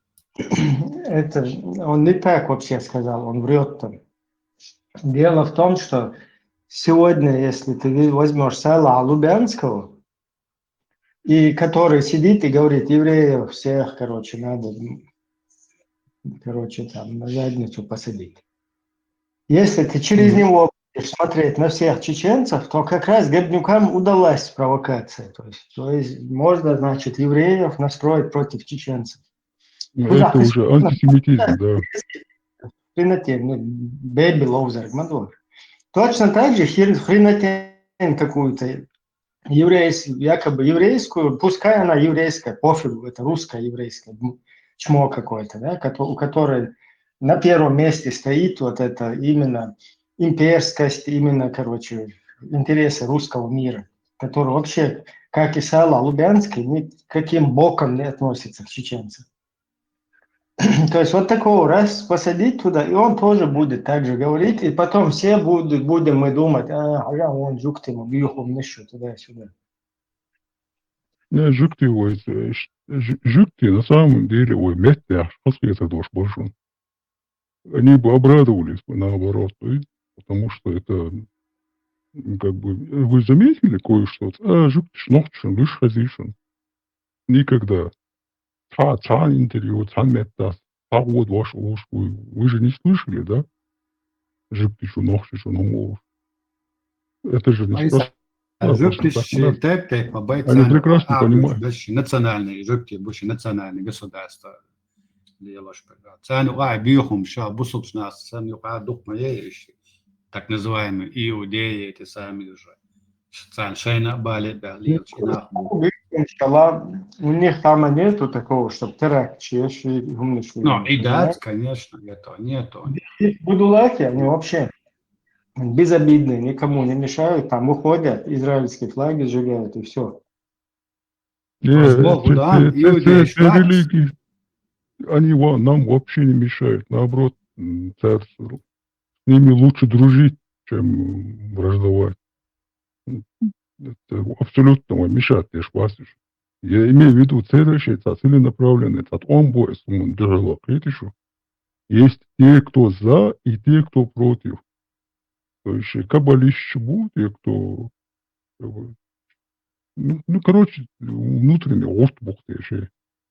Это он не так вообще сказал, он врет там. Дело в том, что сегодня, если ты возьмешь Сала Лубянского, и который сидит и говорит, евреев всех, короче, надо, м, короче, там, на задницу посадить. Если ты через Мгм. него будешь смотреть на всех чеченцев, то как раз Гебнюкам удалась провокация. То есть, то есть можно, значит, евреев настроить против чеченцев. Ну, Куда это ты уже антисемитизм, да. Хренотень, ну, бэби лоузер, мадур. Точно так же хер-, хренотень какую-то еврейс-, якобы еврейскую, пускай она еврейская, пофигу, это русская еврейская, м, чмо какое-то, да, кото-, у которой на первом месте стоит вот это именно имперскость, именно, короче, интересы русского мира, который вообще, как и Сала Лубянский, никаким боком не относится к чеченцам. То есть вот такого раз посадить туда, и он тоже будет так же говорить, и потом все будут, будем мы думать, а, а я он жук ты ему, бьёху, мне что, туда-сюда. Не, жук ты, ой, э, ш-, жу-, жук ты, на самом деле, ой, мет, я, что это дождь большой. Они бы обрадовались бы, наоборот, то есть, потому что это, м, как бы, э, вы заметили кое-что? А, жук ты, шнох ты, шн, лишь хазишн. Никогда. Ца, ца интервью, ца меттас, ца вот ваш улуш, вы, вы же не слышали, да? Жук ты, шнох ты, шн, улуш. Это же не Ай, просто А так, жук просто ты так, чи да. тайп тайп ма бай, Они прекрасно а, понимают. Баши национальный, жук ты баши национальный государство. Дело ж, цан юкъа бьёхум ша, бусулб шнас, цан юкъа дух ма еш. Так называемые иудеи, эти самые уже. Цан шайна бали, бали, Иншаллах, у них там нету такого, чтобы теракт чеш и гумниш. Ну, и да, конечно, это нету. Будулаки, они вообще безобидные, никому не мешают, там выходят, израильские флаги сжигают и все. Нет, Бог, те, да, те, те, иудеи, те, те религии, они ва-, нам вообще не мешают. Наоборот, м, царь с ними лучше дружить, чем враждовать. Это абсолютно вам мешать, я ж вас вижу. Я имею в виду целящие, ца-, целенаправленные, ца-, он бо-, с-, м, дюрало, видите, что есть те, кто за, и те, кто против. То есть, э, каббалисты будут, те, кто, как бы, ну, ну, короче, внутренний орт бухты,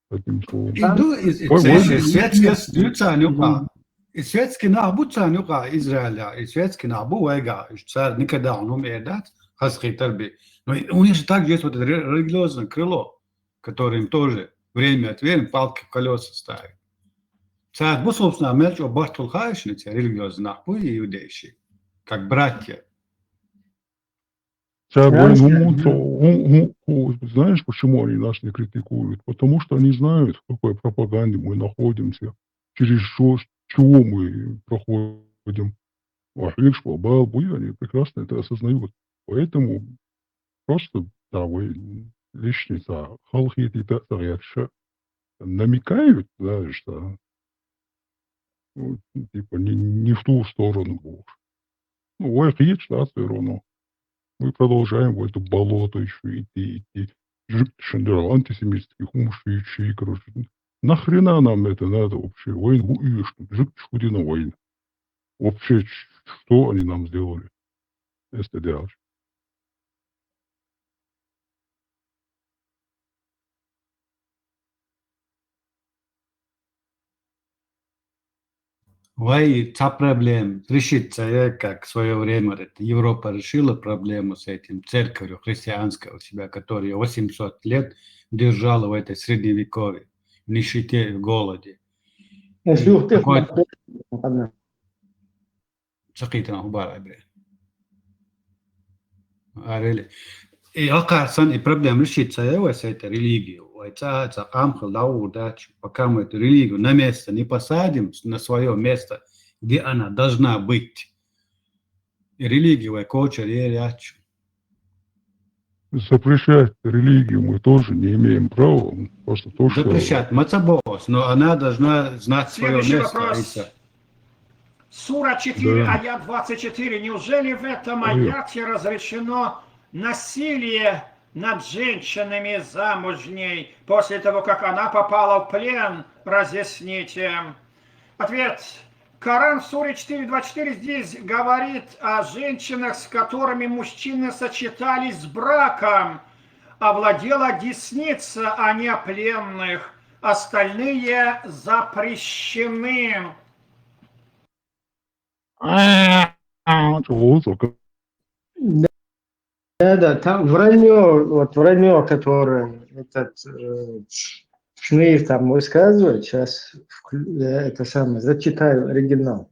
одним словом. И ду-, и, и, Ой, ой, светский, ой, ой, ой, ой, ой, ой, ой, ой, ой, ой, ой, ой, ой, ой, ой, ой, ой, ой, ду-, и, и светский нах бу царь нюкъа Израиля, и светский нах бу вайга, царь никогда он умер, да, хазхи тарби. Но и у них же также есть вот это ре-, религиозное крыло, которое им тоже время от времени палки в колеса ставит. Царь бу, собственно, мелч о бартул хаишни, царь религиозный нах бу иудейши, как братья. Царь войну, он, он, он, знаешь, почему они нас не критикуют? Потому что они знают, в какой пропаганде мы находимся, через что, чего мы проходим. Ва хьвегаш ба бал буй, они прекрасно это осознают. Поэтому просто, да, вай лишний ца халхи, это, ца герша намекают, да, что, ну, типа, не, не в ту сторону будешь. Ну, вай хьеч, да, всё равно. Мы продолжаем в это болото ещё идти, идти. Жик шендер антисемитский хумши, короче. Нахрена нам это надо вообще? Войн ву иш, жик шудина войн. Вообще, ч-, что они нам сделали? Если делать. Вай ца проблем решится, э, как в своё время, говорит, Европа решила проблему с этим церковью христианской у себя, которая восемьсот лет держала в этой средневековье, в нищете, в голоде. Э, И слушай, ты какой-то ладно. Сакъитана хубар айбре. Арели. И акъарсан и проблем решится, э, вай с этой религией. Вай ца, ца къам хал даур дач, пока мы эту религию на место не посадим, на своё место, где она должна быть. И религия вай коча ре-, реач. Запрещать религию мы тоже не имеем права. Просто то, что Запрещать, мацабос, но она должна знать своё Следующий место, вопрос. Иса. Сура четыре, Да. аят двадцать четыре. Неужели в этом Ой. аяте разрешено насилие над женщинами замужней после того, как она попала в плен? Разъясните. Ответ. Коран в суре четыре двадцать четыре здесь говорит о женщинах, с которыми мужчины сочетались с браком, овладела десница, а не о пленных. Остальные запрещены. А, вот, вот, Да, да, там враньё, вот враньё, которое этот, э, Шныр там высказывает, сейчас это самое, зачитаю оригинал.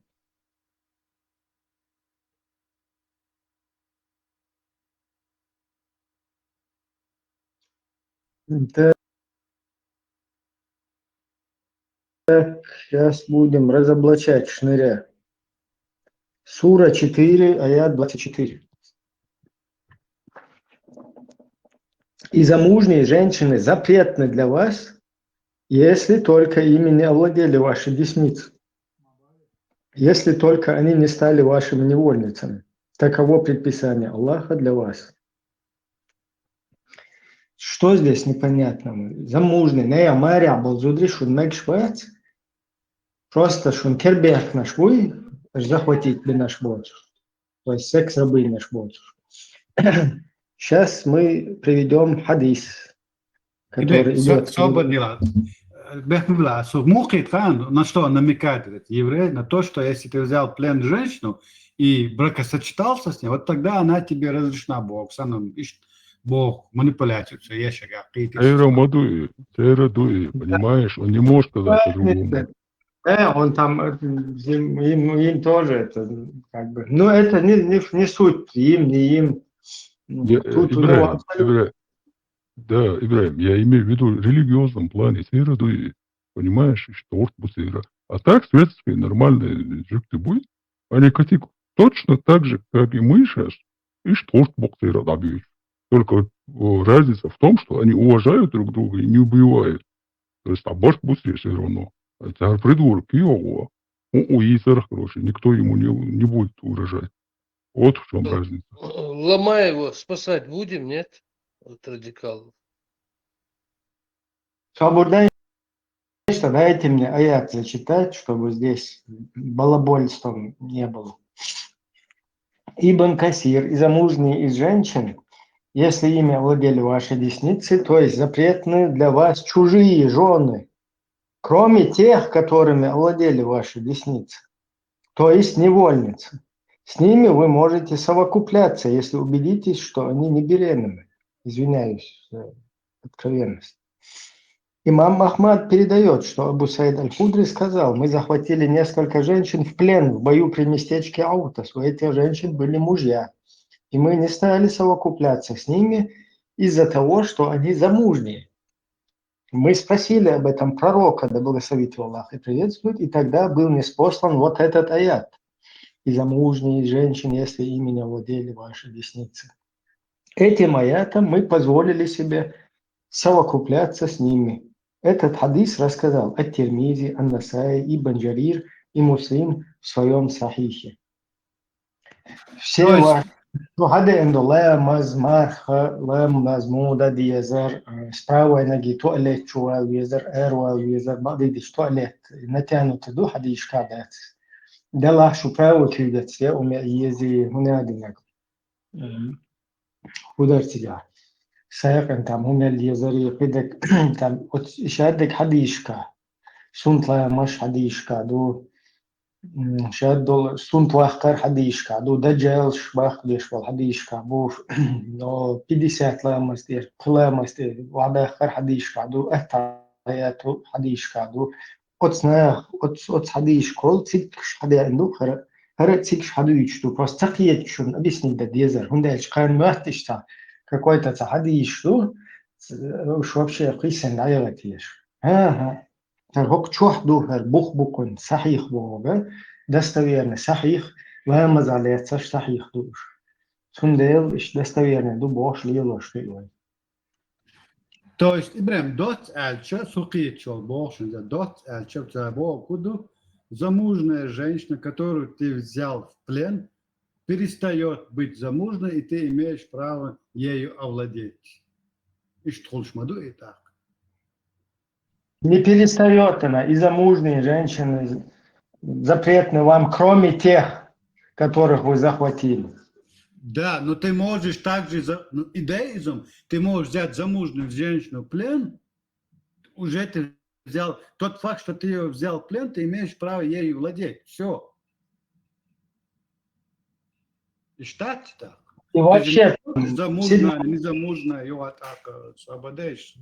Так, сейчас будем разоблачать Шныря. Сура четыре, аят двадцать четыре. И замужние женщины запретны для вас, если только ими не овладели ваши десницы, если только они не стали вашими невольницами. Таково предписание Аллаха для вас. Что здесь непонятного? Замужние, не я, мэрия, болзудри, шун мэг швец. Просто шун кербех наш буй, захватить бы наш боцуш. То есть секс-рабы наш боцуш. Сейчас мы приведём хадис, Ибре, который со-, идёт. Собар дела. Бехмебла, со мухит хан, на что намекает этот еврей? На то, что если ты взял в плен женщину и бракосочетался с ней, вот тогда она тебе разрешена Бог, санам ишт Бог, манипуляцию, всё, я шага, какие-то Эйра чувства. Мадуи, Эйра Дуи, Да. понимаешь? Он не может сказать Да, по-другому. Да, он там, э, им, им, им тоже это, как бы, ну, это не, не, не суть, им, не им. Я, э, Тут, ну, Ибрагим, абсолютно Ибра-, да, Ибрагим, я имею в виду в религиозном плане, Эйра Дуи, понимаешь, что орт бу Эйра. А так, светские, нормальные жюкты будет, они категорически точно так же, как и мы сейчас, и что орт бу Эйра добьют. Только вот, о, разница в том, что они уважают друг друга и не убивают. То есть а башк бусре все равно. А цар придворки его. У, у Исар, короче, никто ему не, не будет угрожать. Вот в чем разница. Ломаева спасать будем, нет? От радикалов. Свободно, что дайте мне аят зачитать, чтобы здесь балабольством не было. Ибн Касир, и замужние из женщин, если ими овладели ваши десницы, то есть запретны для вас чужие жены, кроме тех, которыми овладели ваши десницы, то есть невольницы. С ними вы можете совокупляться, если убедитесь, что они не беременны. Извиняюсь за откровенность. Имам Ахмад передает, что Абу Саид Аль-Худри сказал: «Мы захватили несколько женщин в плен в бою при местечке Аутас. У этих женщин были мужья. И мы не стали совокупляться с ними из-за того, что они замужние. Мы спросили об этом пророка, да благословит его Аллах и приветствует, и тогда был ниспослан вот этот аят. И замужние женщины, если ими не овладели ваши десницы». Этим аятом мы позволили себе совокупляться с ними. Этот хадис рассказал Ат-Тирмизи, Ан-Насаи, Ибн Джарир и Муслим в своем сахихе. Все То есть- ваши, ну, хадис, ламаз, марха, ламаз, муда, дезар, э, с правой ноги туалет чувал везар, эрвал везар, бадидиш туалет, натянуты ду хадиш кадец. Далах шу право кюдец, я умя ези, хунадинаг. Удар тебя. Сайкан там, умя езари, пидек, там, от шаддек хадишка. Сунт ламаш хадишка, ду. М, шад дол-, сунт вахкар хадишка, ду. Даджал шбах деш вал хадишка, бу. Но пятьдесят ламас деш, ламас деш, вадахкар хадишка, ду. Аттаяту хадишка, ду. Оцнах, оц, оц хадиш кол, цикш хадя инду, хара, хара цикш хадуич ду. Просто цакиет шун, объяснить да дезар. Хунда эч кан махтиш ца, какой-то ца хадиш ду, ц-, уж вообще кисен даялатиш. Ага. Хар хок чух ду, хар бух букун, сахих бога, достоверный, сахих, ламаз алецаш сахих душ. Цундел иш достоверный ду бош лилош ты. То есть, Ибрем, доц альча, сукит чол бохшин за доц альча, за богу ду, замужняя женщина, которую ты взял в плен, перестает быть замужней, и ты имеешь право ею овладеть. Ишт хулшмаду и так. Не перестает она, и замужние женщины запретны вам, кроме тех, которых вы захватили. Да, но ты можешь также, за, ну, иудаизм, ты можешь взять замужнюю женщину в плен, уже ты взял, тот факт, что ты ее взял в плен, ты имеешь право ею владеть. Все. И считать так. И вообще, Замужная, незамужная, его так э, свободишь.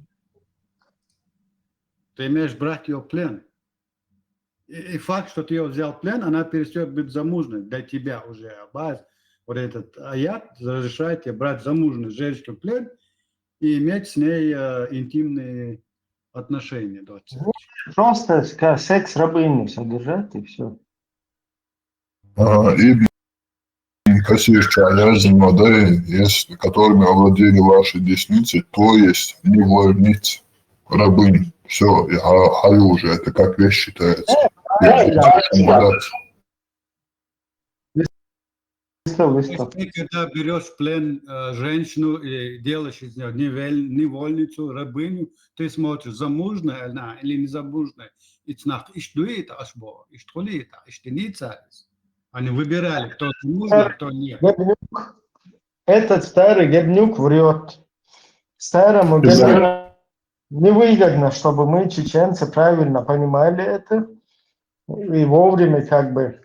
Ты имеешь брать ее в плен. И, и факт, что ты ее взял в плен, она перестает быть замужной для тебя уже. Абаз, вот этот аят разрешает тебе брать замужнюю женщину в плен и иметь с ней э, интимные отношения. Да, просто ска- секс рабыню содержать и все. А, Ибн Касир чаяз модели, если которыми овладели ваши десницы, то есть невольниц, рабынь. Все, я ха- хаю уже, это как вещь считается. Да, Я да, не могу да. дать. Листал, листал. Ты когда берешь в плен э, женщину и делаешь из нее невель- невольницу, рабыню, ты смотришь, замужняя она или незамужняя. И цнах, ишт дуит ашбо, ишт хулита, ишт ница. Они выбирали, кто замужняя, кто нет. Гебнюк. Этот старый Гебнюк врет. Старому Гебнюку невыгодно, чтобы мы, чеченцы, правильно понимали это и вовремя как бы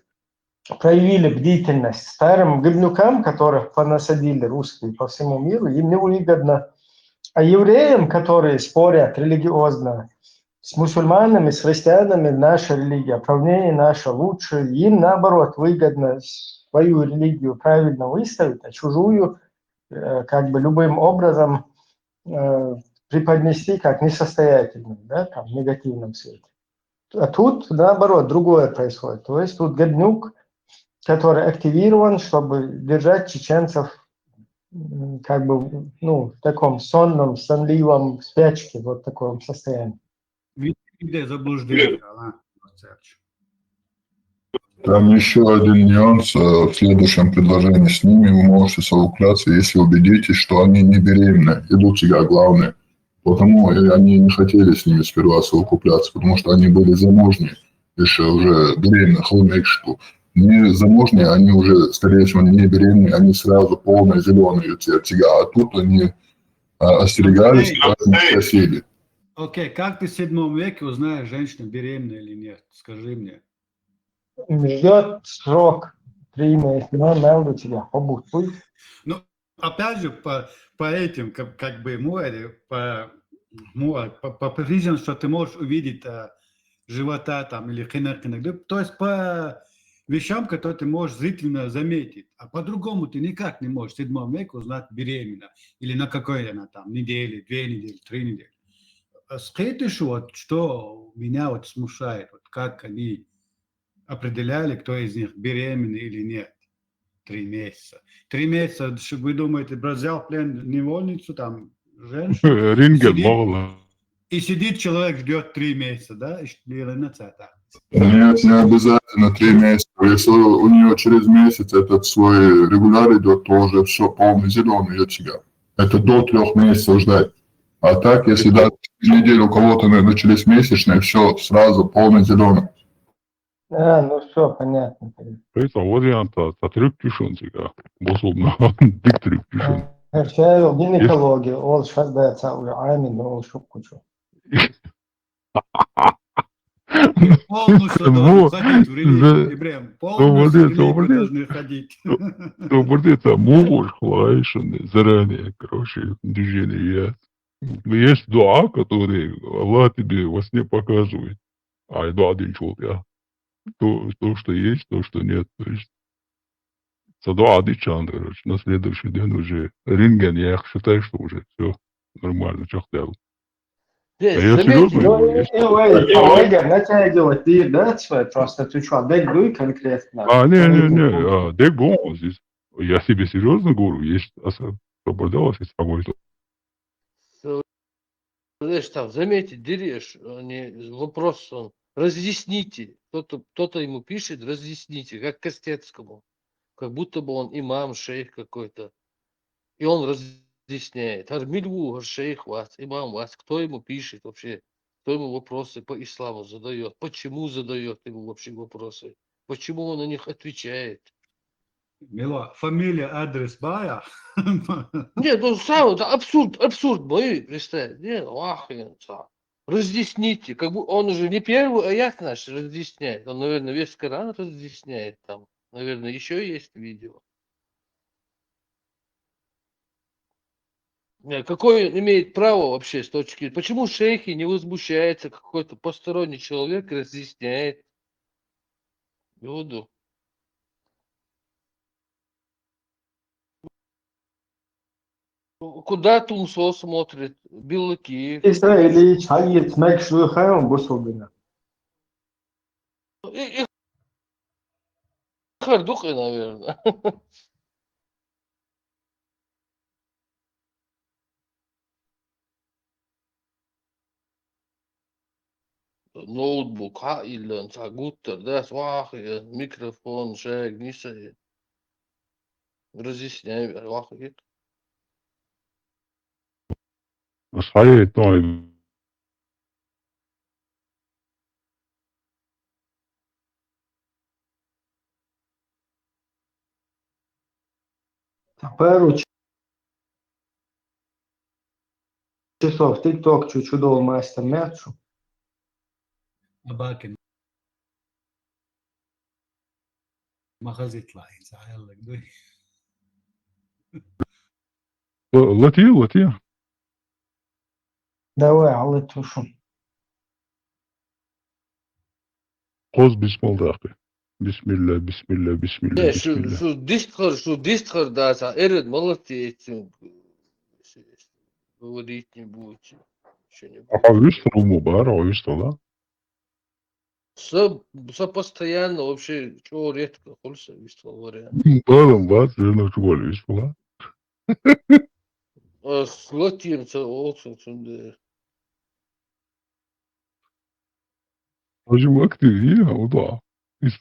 проявили бдительность. Старым Гебнюкам, которых понасадили русские по всему миру, им невыгодно. А евреям, которые спорят религиозно с мусульманами, с христианами, наша религия правнее, наша лучше, им наоборот выгодно свою религию правильно выставить, а чужую э, как бы любым образом э, преподнести как несостоятельную, да, там, в негативном свете. А тут, наоборот, другое происходит. То есть тут Гебнюк, который активирован, чтобы держать чеченцев м, как бы, ну, в таком сонном, сонливом спячке, вот таком состоянии. Где заблуждение, Алан? Там еще один нюанс. э, В следующем предложении с ними вы можете совокупляться, если убедитесь, что они не беременны. И для тебя главное. Потому и они не хотели с ними сперва совокупляться, потому что они были замужние, еще уже беременны, хлыныкшку. Не замужние, они уже, скорее всего, не беременные, они сразу полные зеленые у тебя, а тут они а, остерегались, Эй. Поэтому просили. Окей, как ты в седьмом веке узнаешь, женщина беременна или нет? Скажи мне. Ждет срок три месяца, но мало до тебя, побудь, пусть. Ну, опять же, по, по этим, как, как бы, му, э, по, му, а, по, по причинам, что ты можешь увидеть а, живота там или хинек, хинек, да, то есть по вещам, которые ты можешь зрительно заметить, а по-другому ты никак не можешь в седьмом веке узнать, беременна или на какой она там, недели, две недели, три недели. А скажите, что вот, что меня вот смущает, вот как они определяли, кто из них беременный или нет. Три месяца. Три месяца, ш- вы думаете, бра-, взял в плен невольницу, там, женщину, Рентген Сидит- мало. и сидит человек, ждет три месяца, да? И ш- и на это. Нет, не обязательно три месяца. Если у нее через месяц этот свой регуляр идет, то уже все полный зеленый у тебя. Это до трех месяцев ждать. А так, если даже через неделю у кого-то на- начались месячные, все, сразу полный зеленый. А, ну все, понятно. Поэтому вариант а, а трюк пишем всегда. Бособно. Дик трюк пишем. Шайыл гинекология, ол шарда цаура амин, ол шуккучу. Полностью Ну, должен ходить в религию, да. Ибрем. Ну, Полностью в молодец, религию молодец. Должны ходить. Ну, вот это муж хлаишен заранее, короче, движение я. Есть дуа, который Аллах тебе во сне показывает. А дуа день я. То, то, что есть, то, что нет. То есть, са дуа дичан, короче, на следующий день уже рентген, я считаю, что уже все нормально, что хотел. Здесь, А я заметьте, серьёзно Ну, говорю, и, есть. и, ой, и Ольга натягивать дыр, да, свой просто ты что, дыг дуй конкретно? А, не, не, не, Ну, а, дыг бон здесь. Я себе серьезно говорю, есть аса пробордалась, есть какой-то. Знаешь, там, заметьте, дырь, э, не, вопрос, он, разъясните. Кто-то кто ему пишет, разъясните, как Костецкому. Как будто бы он имам, шейх какой-то. И он разъясняет. Армилву, шейх вас, имам вас. Кто ему пишет вообще? Кто ему вопросы по исламу задает? Почему задает ему вообще вопросы? Почему он на них отвечает? Мило, фамилия, адрес бая. Нет, ну сам, это абсурд, абсурд, бои, представь. Нет, ах, я не знаю. Разъясните, как бы он уже не первый аят наш разъясняет, он, наверное, весь Коран разъясняет там, наверное, еще есть видео. Э, Какое он имеет право вообще с точки, почему шейхи не возмущается, какой-то посторонний человек разъясняет? Буду. Куда Тумсо смотрит? Билыки. Израиль, Ильич, хайет, мэг, шлы, хайон, бусылдына. И, и Хардук, наверное. Ноутбук, ха, или он сагуттер, да, свахи, микрофон, шег, ниса. Разъясняю, вахи. Асхайет ной. Пару ч- часов TikTok чуть-чуть дол мастер мячу. Абакин. Махазит лайн, саяллык дуй. Лати, лати. Давай, алы тушу. Хоз бисмилла дахи. Бисмилла, бисмилла, бисмилла, Не, шу, бисмилла. шу дистхар, шу дистхар да, са, эред молодцы этим. Говорить не будете. Что не А вистал му бар, а вистал, да? Со, со постоянно вообще, чего редко, хулса вистал вариант. Балам бат, зерно чугол вистал, да? Ach, Gott, die haben so auch schon, schon, äh, Hast du auch gesehen? Ja, oder? Ist